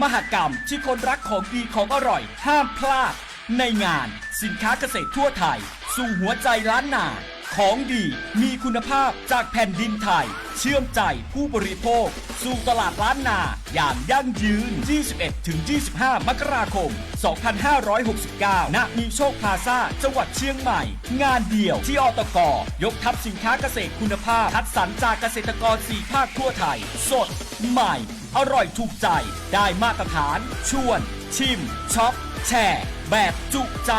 มหกรรมที่คนรักของดีของอร่อยห้ามพลาด ในงานสินค้าเกษตรทั่วไทย สู่หัวใจล้านนา ของดีมีคุณภาพจากแผ่นดินไทย เชื่อมใจผู้บริโภค สู่ตลาดล้านนาอย่างยั่งยืน ยี่สิบเอ็ดถึงยี่สิบห้า มกราคม สองพันห้าร้อยหกสิบเก้า ณ มีโชคพลาซ่า จังหวัดเชียงใหม่ งานเดียวที่ อตก ยกทัพสินค้าเกษตรคุณภาพ คัดสรรจากเกษตรกรสี่ภาคทั่วไทย สด ใหม่ อร่อยถูกใจ ได้มาตรฐาน ชวน ชิม ช็อป แชร์ แบบจุใจ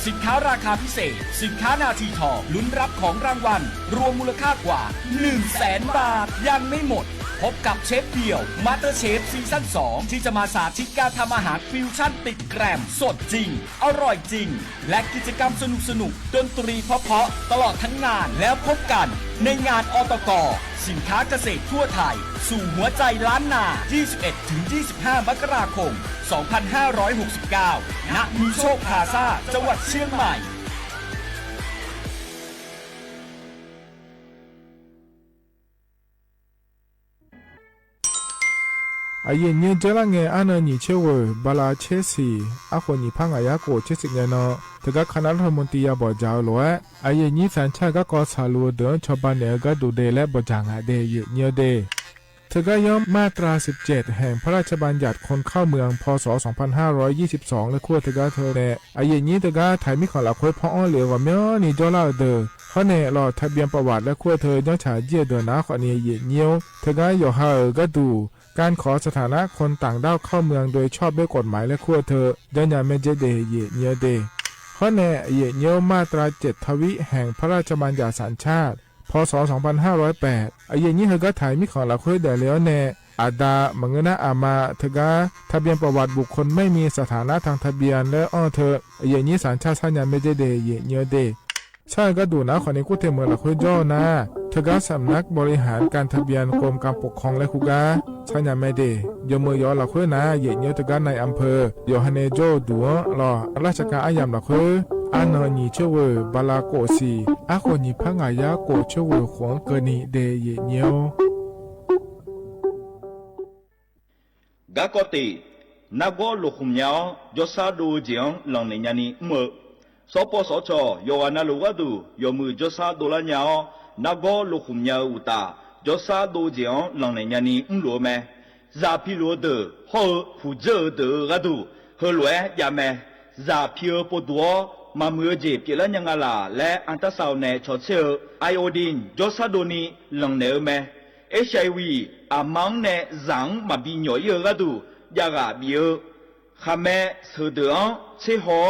สินค้าราคาพิเศษ สินค้านาทีทอง ลุ้นรับของรางวัล รวมมูลค่ากว่า หนึ่งแสนบาท ยังไม่หมด พบกับเชฟเดี่ยว มาสเตอร์เชฟ ซีซั่นสอง ที่จะมาสาธิตการทำอาหารฟิวชั่นติดแกรม สดจริง อร่อยจริง และกิจกรรมสนุกๆ ดนตรีเพราะๆ ตลอดทั้งงาน แล้วพบกันในงาน อตก สินค้าเกษตรทั่วไทย สู่หัวใจล้านนา ยี่สิบเอ็ดถึงยี่สิบห้า มกราคม สองพันห้าร้อยหกสิบเก้า ณ มีโชคพลาซ่า จังหวัดเชียงใหม่ อะเยียะเยี้ยวเจ๊าละแง อะเนอ หยี่เชเว่อ บาลาเชสี่ อะโขนหยี่พังอะยะโกะเชสิบเงยเนาะ เถือก๊าคณะรัฐมนตรียาบ่อจ๋าโหลแอะ อะเยียะเยี้ยวสัญชาติก๊ากอสาลูเดินชาวบ้านเหนือก๊าดูเดและบ่อจ๋างอะเด เยียะเยี้ยวเด เถือก๊าย้อมมาตราสิบเจ็ด แห่งพระราชบัญญัติคนเข้าเมือง พ.ศ. สองพันห้าร้อยยี่สิบสอง และขั้วเถือก๊าเทอแน่ อะเยียะเยี้ยวเถือก๊าไถมิขังหละเค้อ พออ้อเหลียวกว่าเมี้ยวนี้จ้อละเดอ เพราะแน่หลอดทะเบียนประวัติและขั้วเธอ ย้อนฉายเยียะเดินหนาข้อนี้ เยียะเยี้ยวเถือก๊าหย่อหาเอ๋อก๊าดู การขอสถานะคนต่างด้าวเข้าเมืองโดยชอบด้วยกฎหมายและขั้วเธอ ย้อนยาแม่เจ๊เด เยียะเยี้ยวเด เพราะแน่ เยียะเยี้ยวมาตราเจ็ดทวิแห่งพระราชบัญญัติสัญชาติ พ.ศ. สองพันห้าร้อยแปด อะเยียะเยี้ยวเถือก๊าไถมิขังหละเค้อแด่แล้วแน่ อะดา มะเงือนาอามา เถือก๊าทะเบียนประวัติบุคคลไม่มีสถานะทางทะเบียนและอ้อเธอ เยียะเยี้ยวสัญชาติ ย้อนยาแม่เจ๊เด เยียะเยี้ยวเด ใช่ก๊าดูหนาข้อนี้ กู้เต็มเมืองหละเค้อจ้อนา เถือก๊าสำนักบริหารการทะเบียนกรมการปกครองและคู่ก๊า ใช่ยาแม่เด ยอมเมือหยอหละเค้อนา เยียะเยี้ยวเถือก๊านายอำเภอ หย่อหาแน่จ้อตั๋วหล่อราชการอะหย่ำหละเค้อ อะเนอ หยี่เชเว่อ บาลาโกะสี่ อะโขนหยี่พังอะยะโกะเชเว่อ ขวงเกินนี้เด เยียะเยี้ยว กากอติ นาก๊อหลกขุมยาว จอซาโดเจียง หลังแหน่งยานี เมือ สปสช หย่อหานาหลูก๊าดู หย่อมือจอซาโดละยาว นาก๊อหลกขุมยาวอุตา จอซาโดเจียง หลังแหน่งยานี อุ้มหลัวแม จ่าพีหลัวเต๋อ ห่อเอ๋อ ผู้เจ๋อเต๋อก๊าดู เฮอหลัวยาแม จ่าพีเอ๋อ ปวดตั๋ว มามือเจ๋อเปียดละยังอะหล่า และอันตราซาวน์แหน่ ชอเช่อ ไอโอดีน จอซาโดนี หลังแหน่เอ๋อแม เอชไอวี อะมังแหน่ จังมาบีหย่อเอ๋อก๊าดู ยากาบีเอ๋อ ขาแม เสิร์ชเต๋ออ้อ เช็คฮอ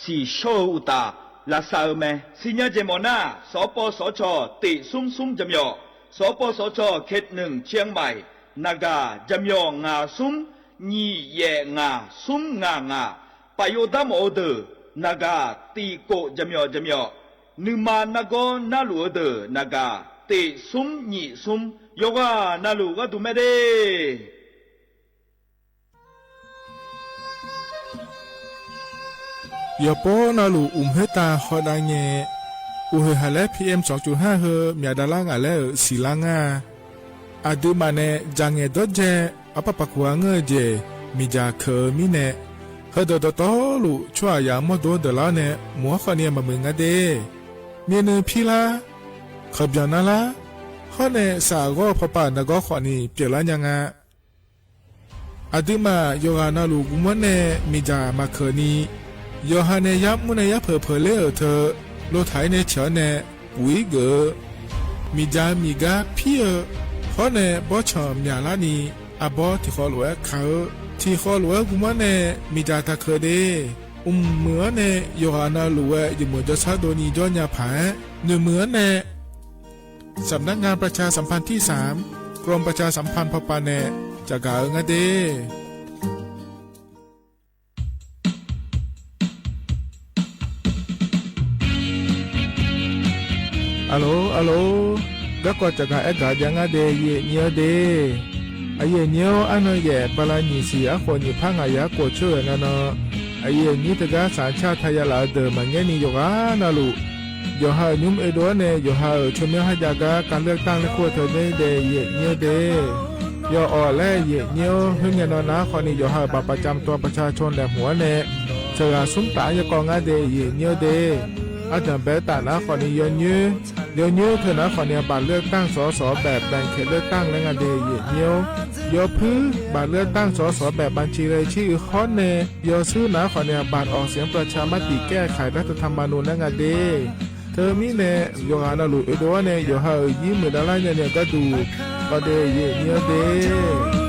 ฉี่เช่ออุตา ละซาเอ๋อแม สิญญาเจมอหน้า สปสช เตะซุมซุมจำยอ สปสช เขตหนึ่ง เชียงใหม่ นากา จำยองาซุม หยี่แยะงา ซุมงางา ปะโยชน์ต๋ามอเอ๋อเต๋อ นากา ตีโกะจำยอจำยอ นึ่งมานาก๊อนาหลูเอ๋อเต๋อ นากา เตะซุมหยี่ซุม หย่อหานาหลูก๊าดูแมเด้ เดี๋ยวโป๊นาหลูอุ้มเฮตาขอดาแง အိၣ်ဟ့ၣ်ဟးလၢ พีเอ็มสองจุดห้า ဟၢ မျးဒၣ်လါငါလဲၣ်ဧၢ စံးလါငါ အဒုးမးနဲၣ် ကၠၢ်ငဲၤဒီးကဲ အပၢ်ပာ်ကွၢ်အီၤအဂ့ၢ် မ့ၢ်ကၠၢ်ခဲအံၤမံၤနဲၣ် ဟၢဒၢးတီတီလိာ် ဆွဲယၤမီၢ်ဒိဒၢးလါန့ၣ် မုၢ်ဟီၣ်ဃီန့ၣ် မၤမုာ်ငါဒဲး မ့ၢ်နုၤဖံလါ ခီပညီနါလါ ဟီၣ်န့ၣ် စးအဂီၢ်ဖီပာ်နဂီၢ်ဃီန့ၣ် ပျဲးလါညါငါ အဒုးမး ယွၤဂၤနၢ်လူၢ်ဂုၢ်မီၢ်နဲၣ် မ့ၢ်ကၠၢ်မၤခဲအံၤန့ၣ် ယွၤဟးနဲၣ်ယါမူနဲၣ်ယါဖၢၣ်ဖၢၣ်လၢအၢၣ်ထၢၣ် လိၣ်ထးအံၤန့ၣ်ဆၢန့ၣ် ပူၤအံၤဂ့ၤ မ့ၢ်ကၠၢ်မံၤကါဖံဧၢ ဟီၣ်န့ၣ် ဘီဆၣ်မျးလါန့ၣ် အဘီထံၣ်ဃီလိာ်ဝဲခါဧၢ ထံၣ်ဃီလိာ်ဝဲဂုၢ်မီၢ်နဲၣ် မ့ၢ်ကၠၢ်တၢ်ခဲဒဲး အိၣ်မုာ်အီၤန့ၣ် ယွၤဂၤနၢ်လူၢ်ဝဲ ယမိၢ်ကၠီဆၢဒိၣ်နံၤဒီးညါဖး နုာ်မုာ်အီၤန့ၣ် สำนักงานประชาสัมพันธ์ที่สาม กรมประชาสัมพันธ์ ဖီပာ်နဲၣ် ကၠၢ်ကၤအၢ ငါဒဲး အလိၤ အလိၤ ဂၤကွၢ်ကၠၢ်ကၤအဲၣ်ကၤဒံး ငါဒဲး ယဲၢ်နံၣ်ဧၢဒဲး အယဲၢ်နံၣ်ဧၢ အါနီၢ်ယဲၢ် ပလၢနံၣ်ဆံ အဃိ နံၣ်ဖးငါးရာ်ကွီၢ်ဆၢၣ်ဂဲၤနီၢ်နီၢ် အယဲၢ်နံၣ်တဂၤ စၣ်ဆၣ်ထးယလးအဒၢး မၤငဲနံၣ် ယွၤဂၤနၢ်လူၢ် ယွၤဟးအၣ်နုာ်မ့ၢ်အဲၣ်ဒိးန့ၣ် ယွၤဟးအၢၣ်ဆိမိၣ်ဟါယၤဂၤ ကလၢၢ်တၢ်လၢခိၣ်ထၢၣ်န့ၣ်ဒဲး ယဲၢ်နံၣ်ဧၢဒဲး ယွၤအီၣ်လၢယဲၢ်နံၣ်ဧၢ ဟဲညါနီၢ်နၤဃီန့ၣ် ယွၤဟးအၢၣ်ဘၣ် ประจำตัวประชาชน လဲၣ်မုၢ်အီၤန့ၣ် စှၤဂၤဆူတၢ်အယကီၢ် ငါဒဲး ယဲၢ်နံၣ်ဧၢဒဲး အတၢ်ဘဲတၢ်နၤဃီန့ၣ် ယွၤညွဲ ယွၤညွဲထၢၣ်နၤဃီန့ၣ် အဘၣ်လၢၢ်တၢ် สส แบบ แบ่งเขตเลือกตั้ง လၢ ငါဒဲး ယဲၢ်နံၣ်ဧၢ ယွၤဖု ဘၣ်လၢၢ်တၢ် สส แบบ บัญชีรายชื่อ အဃိန့ၣ် ယွၤစုနၤဃီန့ၣ် အဘၣ်ออกเสียงประชามติ แก้ไขรัฐธรรมนูญ လၢ ငါဒဲး ထၢမံၤန့ၣ် ယွၤဂၤနၢ်လူၢ်အဲၣ်ဒိးန့ၣ် ယွၤဟးအၢၣ်ယံၤမုၢ်ဒၣ်လၢညါန့ၣ် ကဒုး ပှၤဒဲး ယဲၢ်နံၣ်ဧၢဒဲး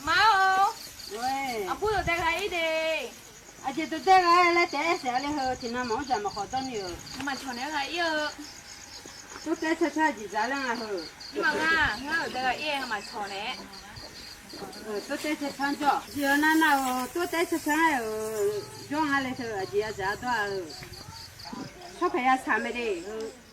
မါဧၢ, အဖိဒိၣ်တဲဂၤအံၤဒ့ၣ်, အယဲၢ်ဒိၣ်တဲဂၤလၢတဲအဲၣ်စ့ၢ်အါလၢဟၢ, ထံၣ်နၤမၤအိၣ်ဒၣ်မၤဃီဒီနံၤဧၢ, မၤဆီၣ်န့ၢ်ဂၤအံၤဧၢ, တိတဲဆၢဆၢယံာ်စၢ်လၢနၤဧၢ, မၤဂၤ, ငါဒိၣ်တဲဂၤအံၤ မၤဆီၣ်န့ၢ် တိတဲဆၢဆၢကၠီ, ယံာ်နၤနၤဧၢ, တိတဲဆၢဆၢဧၢ, ယီၤငါလဲၤဆၢအယံာ်အစၢ်အဒိၣ်ဧၢ, ဆီၣ်ဖဲယၤဆၢမ့ၢ်ဒ့ၣ်ဧၢ.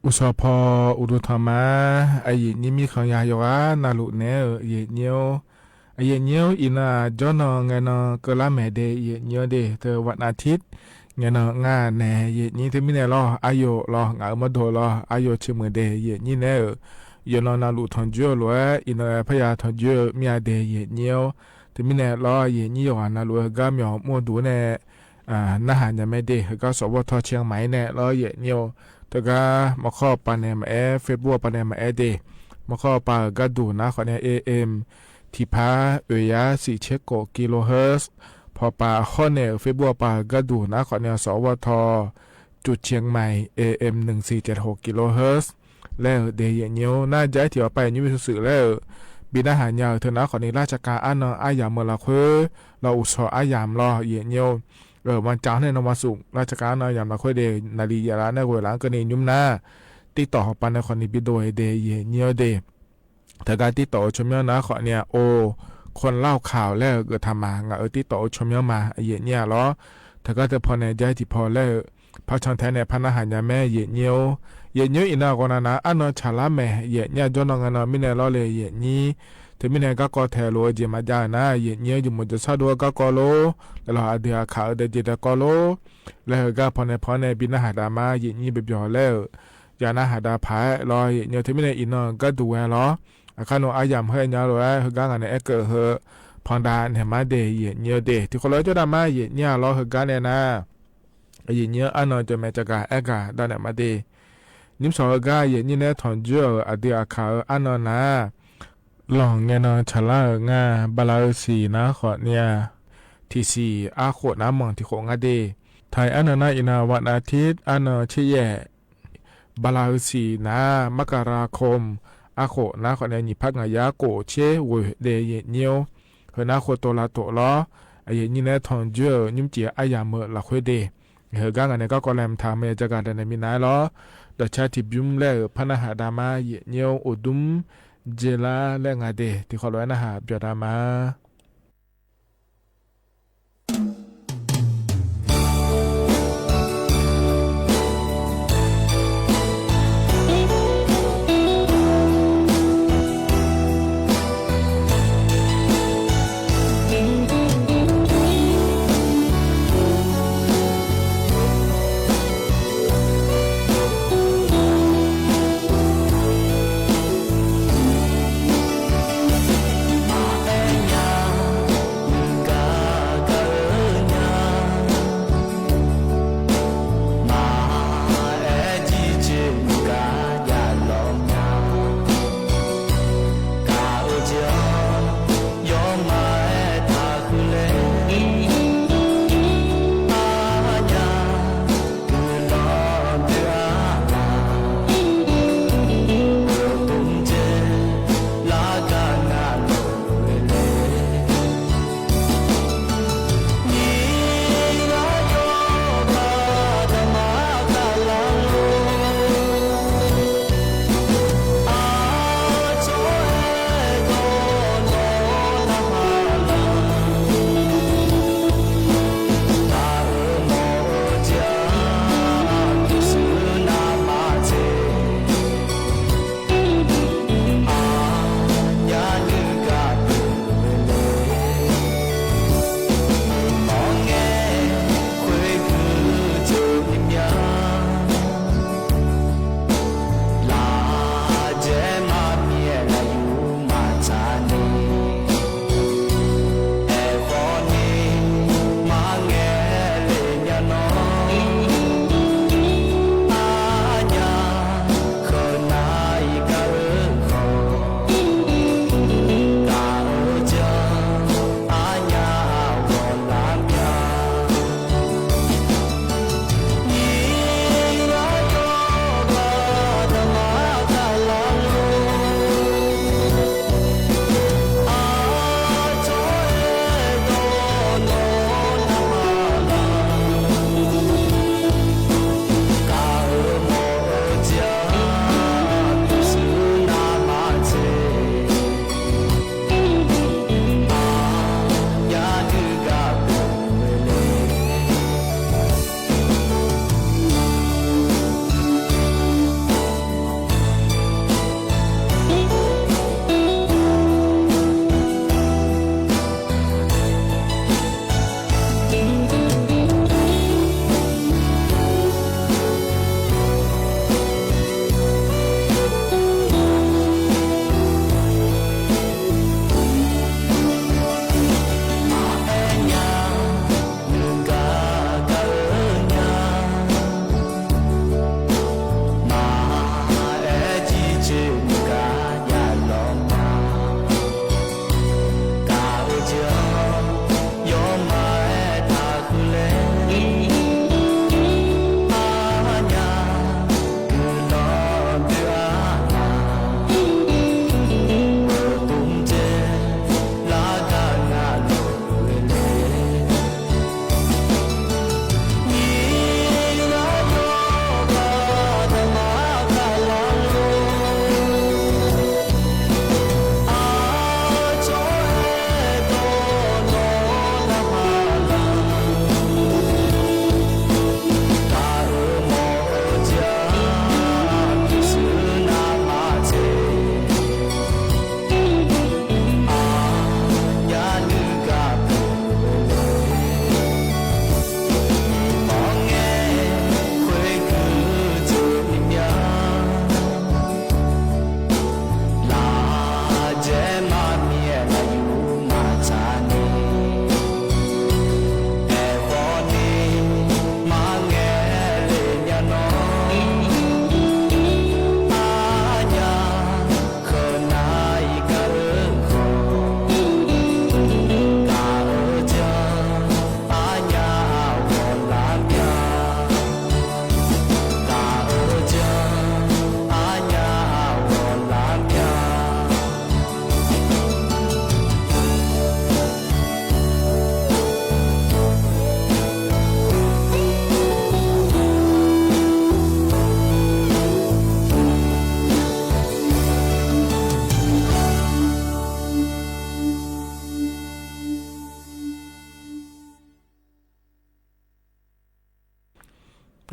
အိၣ်စီၤဖီ အိၣ်ဒိၣ်ထီၣ်မး အယိၣ်ညိမံခီယၤ ယိၤဂၤ နၢ်လိၣ်နဲဧၢ အယိၣ်ညိဧၢ အယိၣ်ညိဧၢ အံၤနၤ ကၠီနီၤ ငဲၤနီၤ ကလါမဲာ်ဒဲး အယိၣ်ညိဧၢဒဲး တဝၣ်နၤထံး ငဲၤနီၤ ငါးနဲ အယိၣ်ညိ တမံၤနဲၣ်လီၤ အယိၣ်လီၤ ငါအၢမ့ၢ်ဒိၣ်လီၤ အယိၣ်ဆ့မုၢ်ဒဲး အယိၣ်ညိနဲၣ်ဧၢ ယိၤနီၤ နၢ်လိၣ်ထီၣ်ကၠိလီၤ အံၤနၤ ဖဲယၤထီၣ်ကၠိ မံၤအဒဲး အယိၣ်ညိဧၢ တမံၤနဲၣ်လီၤ အယိၣ်ညိ ယိၤဂၤ နၢ်လိၣ် ဟဲဂၤမ့ၢ်အိၣ်မူဒူၣ်နဲၣ် နဟးညါမဲာ်ဒဲး ဟဲဂၤ စဝထ เชียงใหม่ နဲၣ်လီၤ အယိၣ်ညိဧၢ တဂၤ မခီၣ်ပၤနဲၣ်မးအဲၣ် Facebook ပၤနဲၣ်မးအဲၣ်ဒဲး မခီၣ်ပၤ ဟဲဂၤဒိၣ်နၤဃီန့ၣ် เอเอ็ม ထံဖး เอเอ สี่สิบเจ็ดกิโลเฮิรตซ์ ဖီၣ်ပၤ ဟီၣ်နဲၣ် Facebook ပၤ ဟဲဂၤဒိၣ်နၤဃီန့ၣ် สวท จุดเชียงใหม่ เอเอ็ม หนึ่งสี่เจ็ดหกกิโลเฮิรตซ์ လဲၣ်ဧၢ ဒဲး အယိၣ်ညိဧၢ နၤ ယဲၢ်ထံၣ်အီၤ ပၢ်ယိၣ်ညိ မ့ၢ်သုးသုးလဲၣ်ဧၢ ဘၣ်နဟးညါဧၢ တၢ်နၤဃီန့ၣ် ราชการ အါနၢၤအါယၢမ် မုၢ်လၢ်ဃု လီၤအိၣ်ဆီၣ်အါယၢမ်လီၤ အယိၣ်ညိဧၢ วันจันทร์န့ၣ် နဝ်ၣ်သုး ราชการ အါနၢၤယၢမ်လၢ်ဃုဒဲး နၣ်ရံၣ်ယဲၢ်လါ နဲၣ်ဂွဲလါ ကန့ၣ်ညိမးနၤ တိၣ်တီၣ်ဟီၣ်ပၤနဲၣ်ဃီန့ၣ် ဘၣ်ဒိဝဲဒဲး အယိၣ်ညိဒဲး တဂၤတိၣ်တီၣ်အိၣ်ဆိမိၣ်နၤဃီန့ၣ် အိၣ် คนเล่าข่าว လဲၣ်ဧၢ ဂဲၤထၢၣ်မး ငါအၢတိၣ်တီၣ်အိၣ်ဆိမိၣ်မး အယိၣ်ညိလီၤ တဂၤတဖီန့ၣ် ယဲၢ်ထံၣ်ဖီလဲၣ်ဧၢ ဖါဆၣ်ထဲန့ၣ် ဖါနဟးညါမဲာ် အယိၣ်ညိဧၢ အယိၣ်ညိအံၤနၤ ဂီၤနၤနၤ အါနၢၤဆၣ်လါမဲာ် အယိၣ်ညိ ကၠီနီၤ ငဲၤနီၤ မံၤနဲၣ်လီၤလၢ အယိၣ်ညိ တမံၤနဲၣ် ကၢ်ကီထဲလိာ် အယိၣ်မးဒ်နၤ အယိၣ်ညိ ယမိၢ်ယဆၣ်ဒိၣ် ကၢ်ကီလိာ် လဲၤလီၤအဒုးအခးဧၢ ဒီးယဲၢ်ဒီးကီလိာ် လဲၤဟဲဂၤဖီန့ၣ်ဖီန့ၣ် ဘၣ်နဟးဒၣ်မး အယိၣ်ညိ ပျီၤပျီၤလဲၣ်ဧၢ ယၤနဟးဒၣ်ဖးလီၤ အယိၣ်ညိ တမံၤနဲၣ် အံၤနၤ ဂၤဒိၣ်ဝဲလီၤ အခါနုာ်အါယၢမ်ဟဲညါလီၤ ဟဲဂၤဂၤန့ၣ် အဲၣ်ကၢၣ်ဟဲ ဖီဒါန့ၣ်မးဒဲး အယိၣ်ညိဒဲး တံၤဃီလၢကၠီဒၣ်မး အယိၣ်ညိလီၤ ဟဲဂၤန့ၣ်နၤ အယိၣ်ညိ အါနၢၤကၠီမဲာ် တဂၤ အဲၣ်ကၢၣ်ဒၣ်နဲၣ်မးဒဲး နံၣ်စီၤဟဲဂၤ အယိၣ်ညိနဲၣ် ထီၣ်ကၠိဧၢ အဒုးအခးဧၢ အါနၢၤနၤ လီၤ ငဲၤနီၤ ဆၣ်လါဧၢ ငါ ဘၣ်လါဧၢ စံၣ် နၤဃီန့ၣ် ထံၣ်စံၣ် အါဃိး နၤ မီၣ်ထံၣ်ဃိး ငါဒဲး ထဲအါနၢၤနၤ အံၤနၤ วันอาทิตย์ အါနၢၤဆံယဲၢ် ဘၣ်လါဧၢ စံၣ် နၤ มกราคม အါဃိး နၤဃီန့ၣ် နံၣ်ဖး ကယၤကိာ်ဆံဝဲဒဲး အယိၣ်ညိ ဟဲနၤဃိးတိာ်လါတိာ်လီၤ အယိၣ်ညိနဲၣ် ထီၣ်ကၠိဧၢ ညိၣ်စံၣ် အါယၢမ်မုၢ်လၢ်ဃုဒဲး ဟဲဂၤဂၤန့ၣ် ကၢ်ကီလဲၤမထါ မ့ၢ်ယဲၢ်ကၢ်ဒၣ်နဲၣ်မံၤနၤလီၤ ဒီးဆၣ်ထံၣ်ဘုလဲၣ်ဧၢ ဖါနဟးဒၣ်မး အယိၣ်ညိ အိၣ်ဒုး ယဲၢ်လါလၢငါဒဲး တံၤဃီလၢနဟးပျီၤဒၣ်မး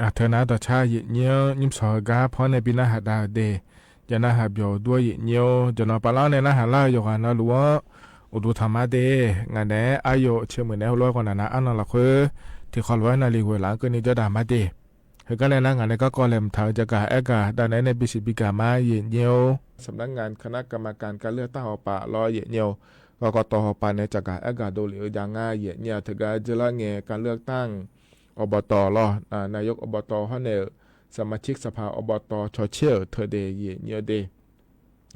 อ่ะ เธอหน้าต่อชา เหยียดเยียว ยุ้มสอเฮอก๊า พร้อมในปีหน้าหาดาวเดย์ จะหน้าหาเบียวด้วย เหยียดเยียว จะนอนปาเล่าในหน้าหาเล่า หยกหานาหลัว อุดูธรรมะเดย์ งานแหน อายุเชื่อเหมือนแนวร้อยกว่านานา อันนอนละคือ ที่ขอร้อยนาลีเวลาก็นี่จะด่ามาเดย์ เฮอก๊าในหน้างานในก็กอแหลมเถาจะกาแอกา ด่าในในปีสิบปีกามา เหยียดเยียว สำนักงานคณะกรรมการการเลือกตั้งหอป่าลอ เหยียดเยียว กกต หอป่าในจะกาแอกา โดเหลียวจางา เหยียดเยียว เถิงกาเจอละแงการเลือกตั้ง อบต ลอ อ่า นายกอบต ฮอดแนว สมาชิกสภาอบต ชอเช่อ เธอเดย์ เหยียดเยียวเดย์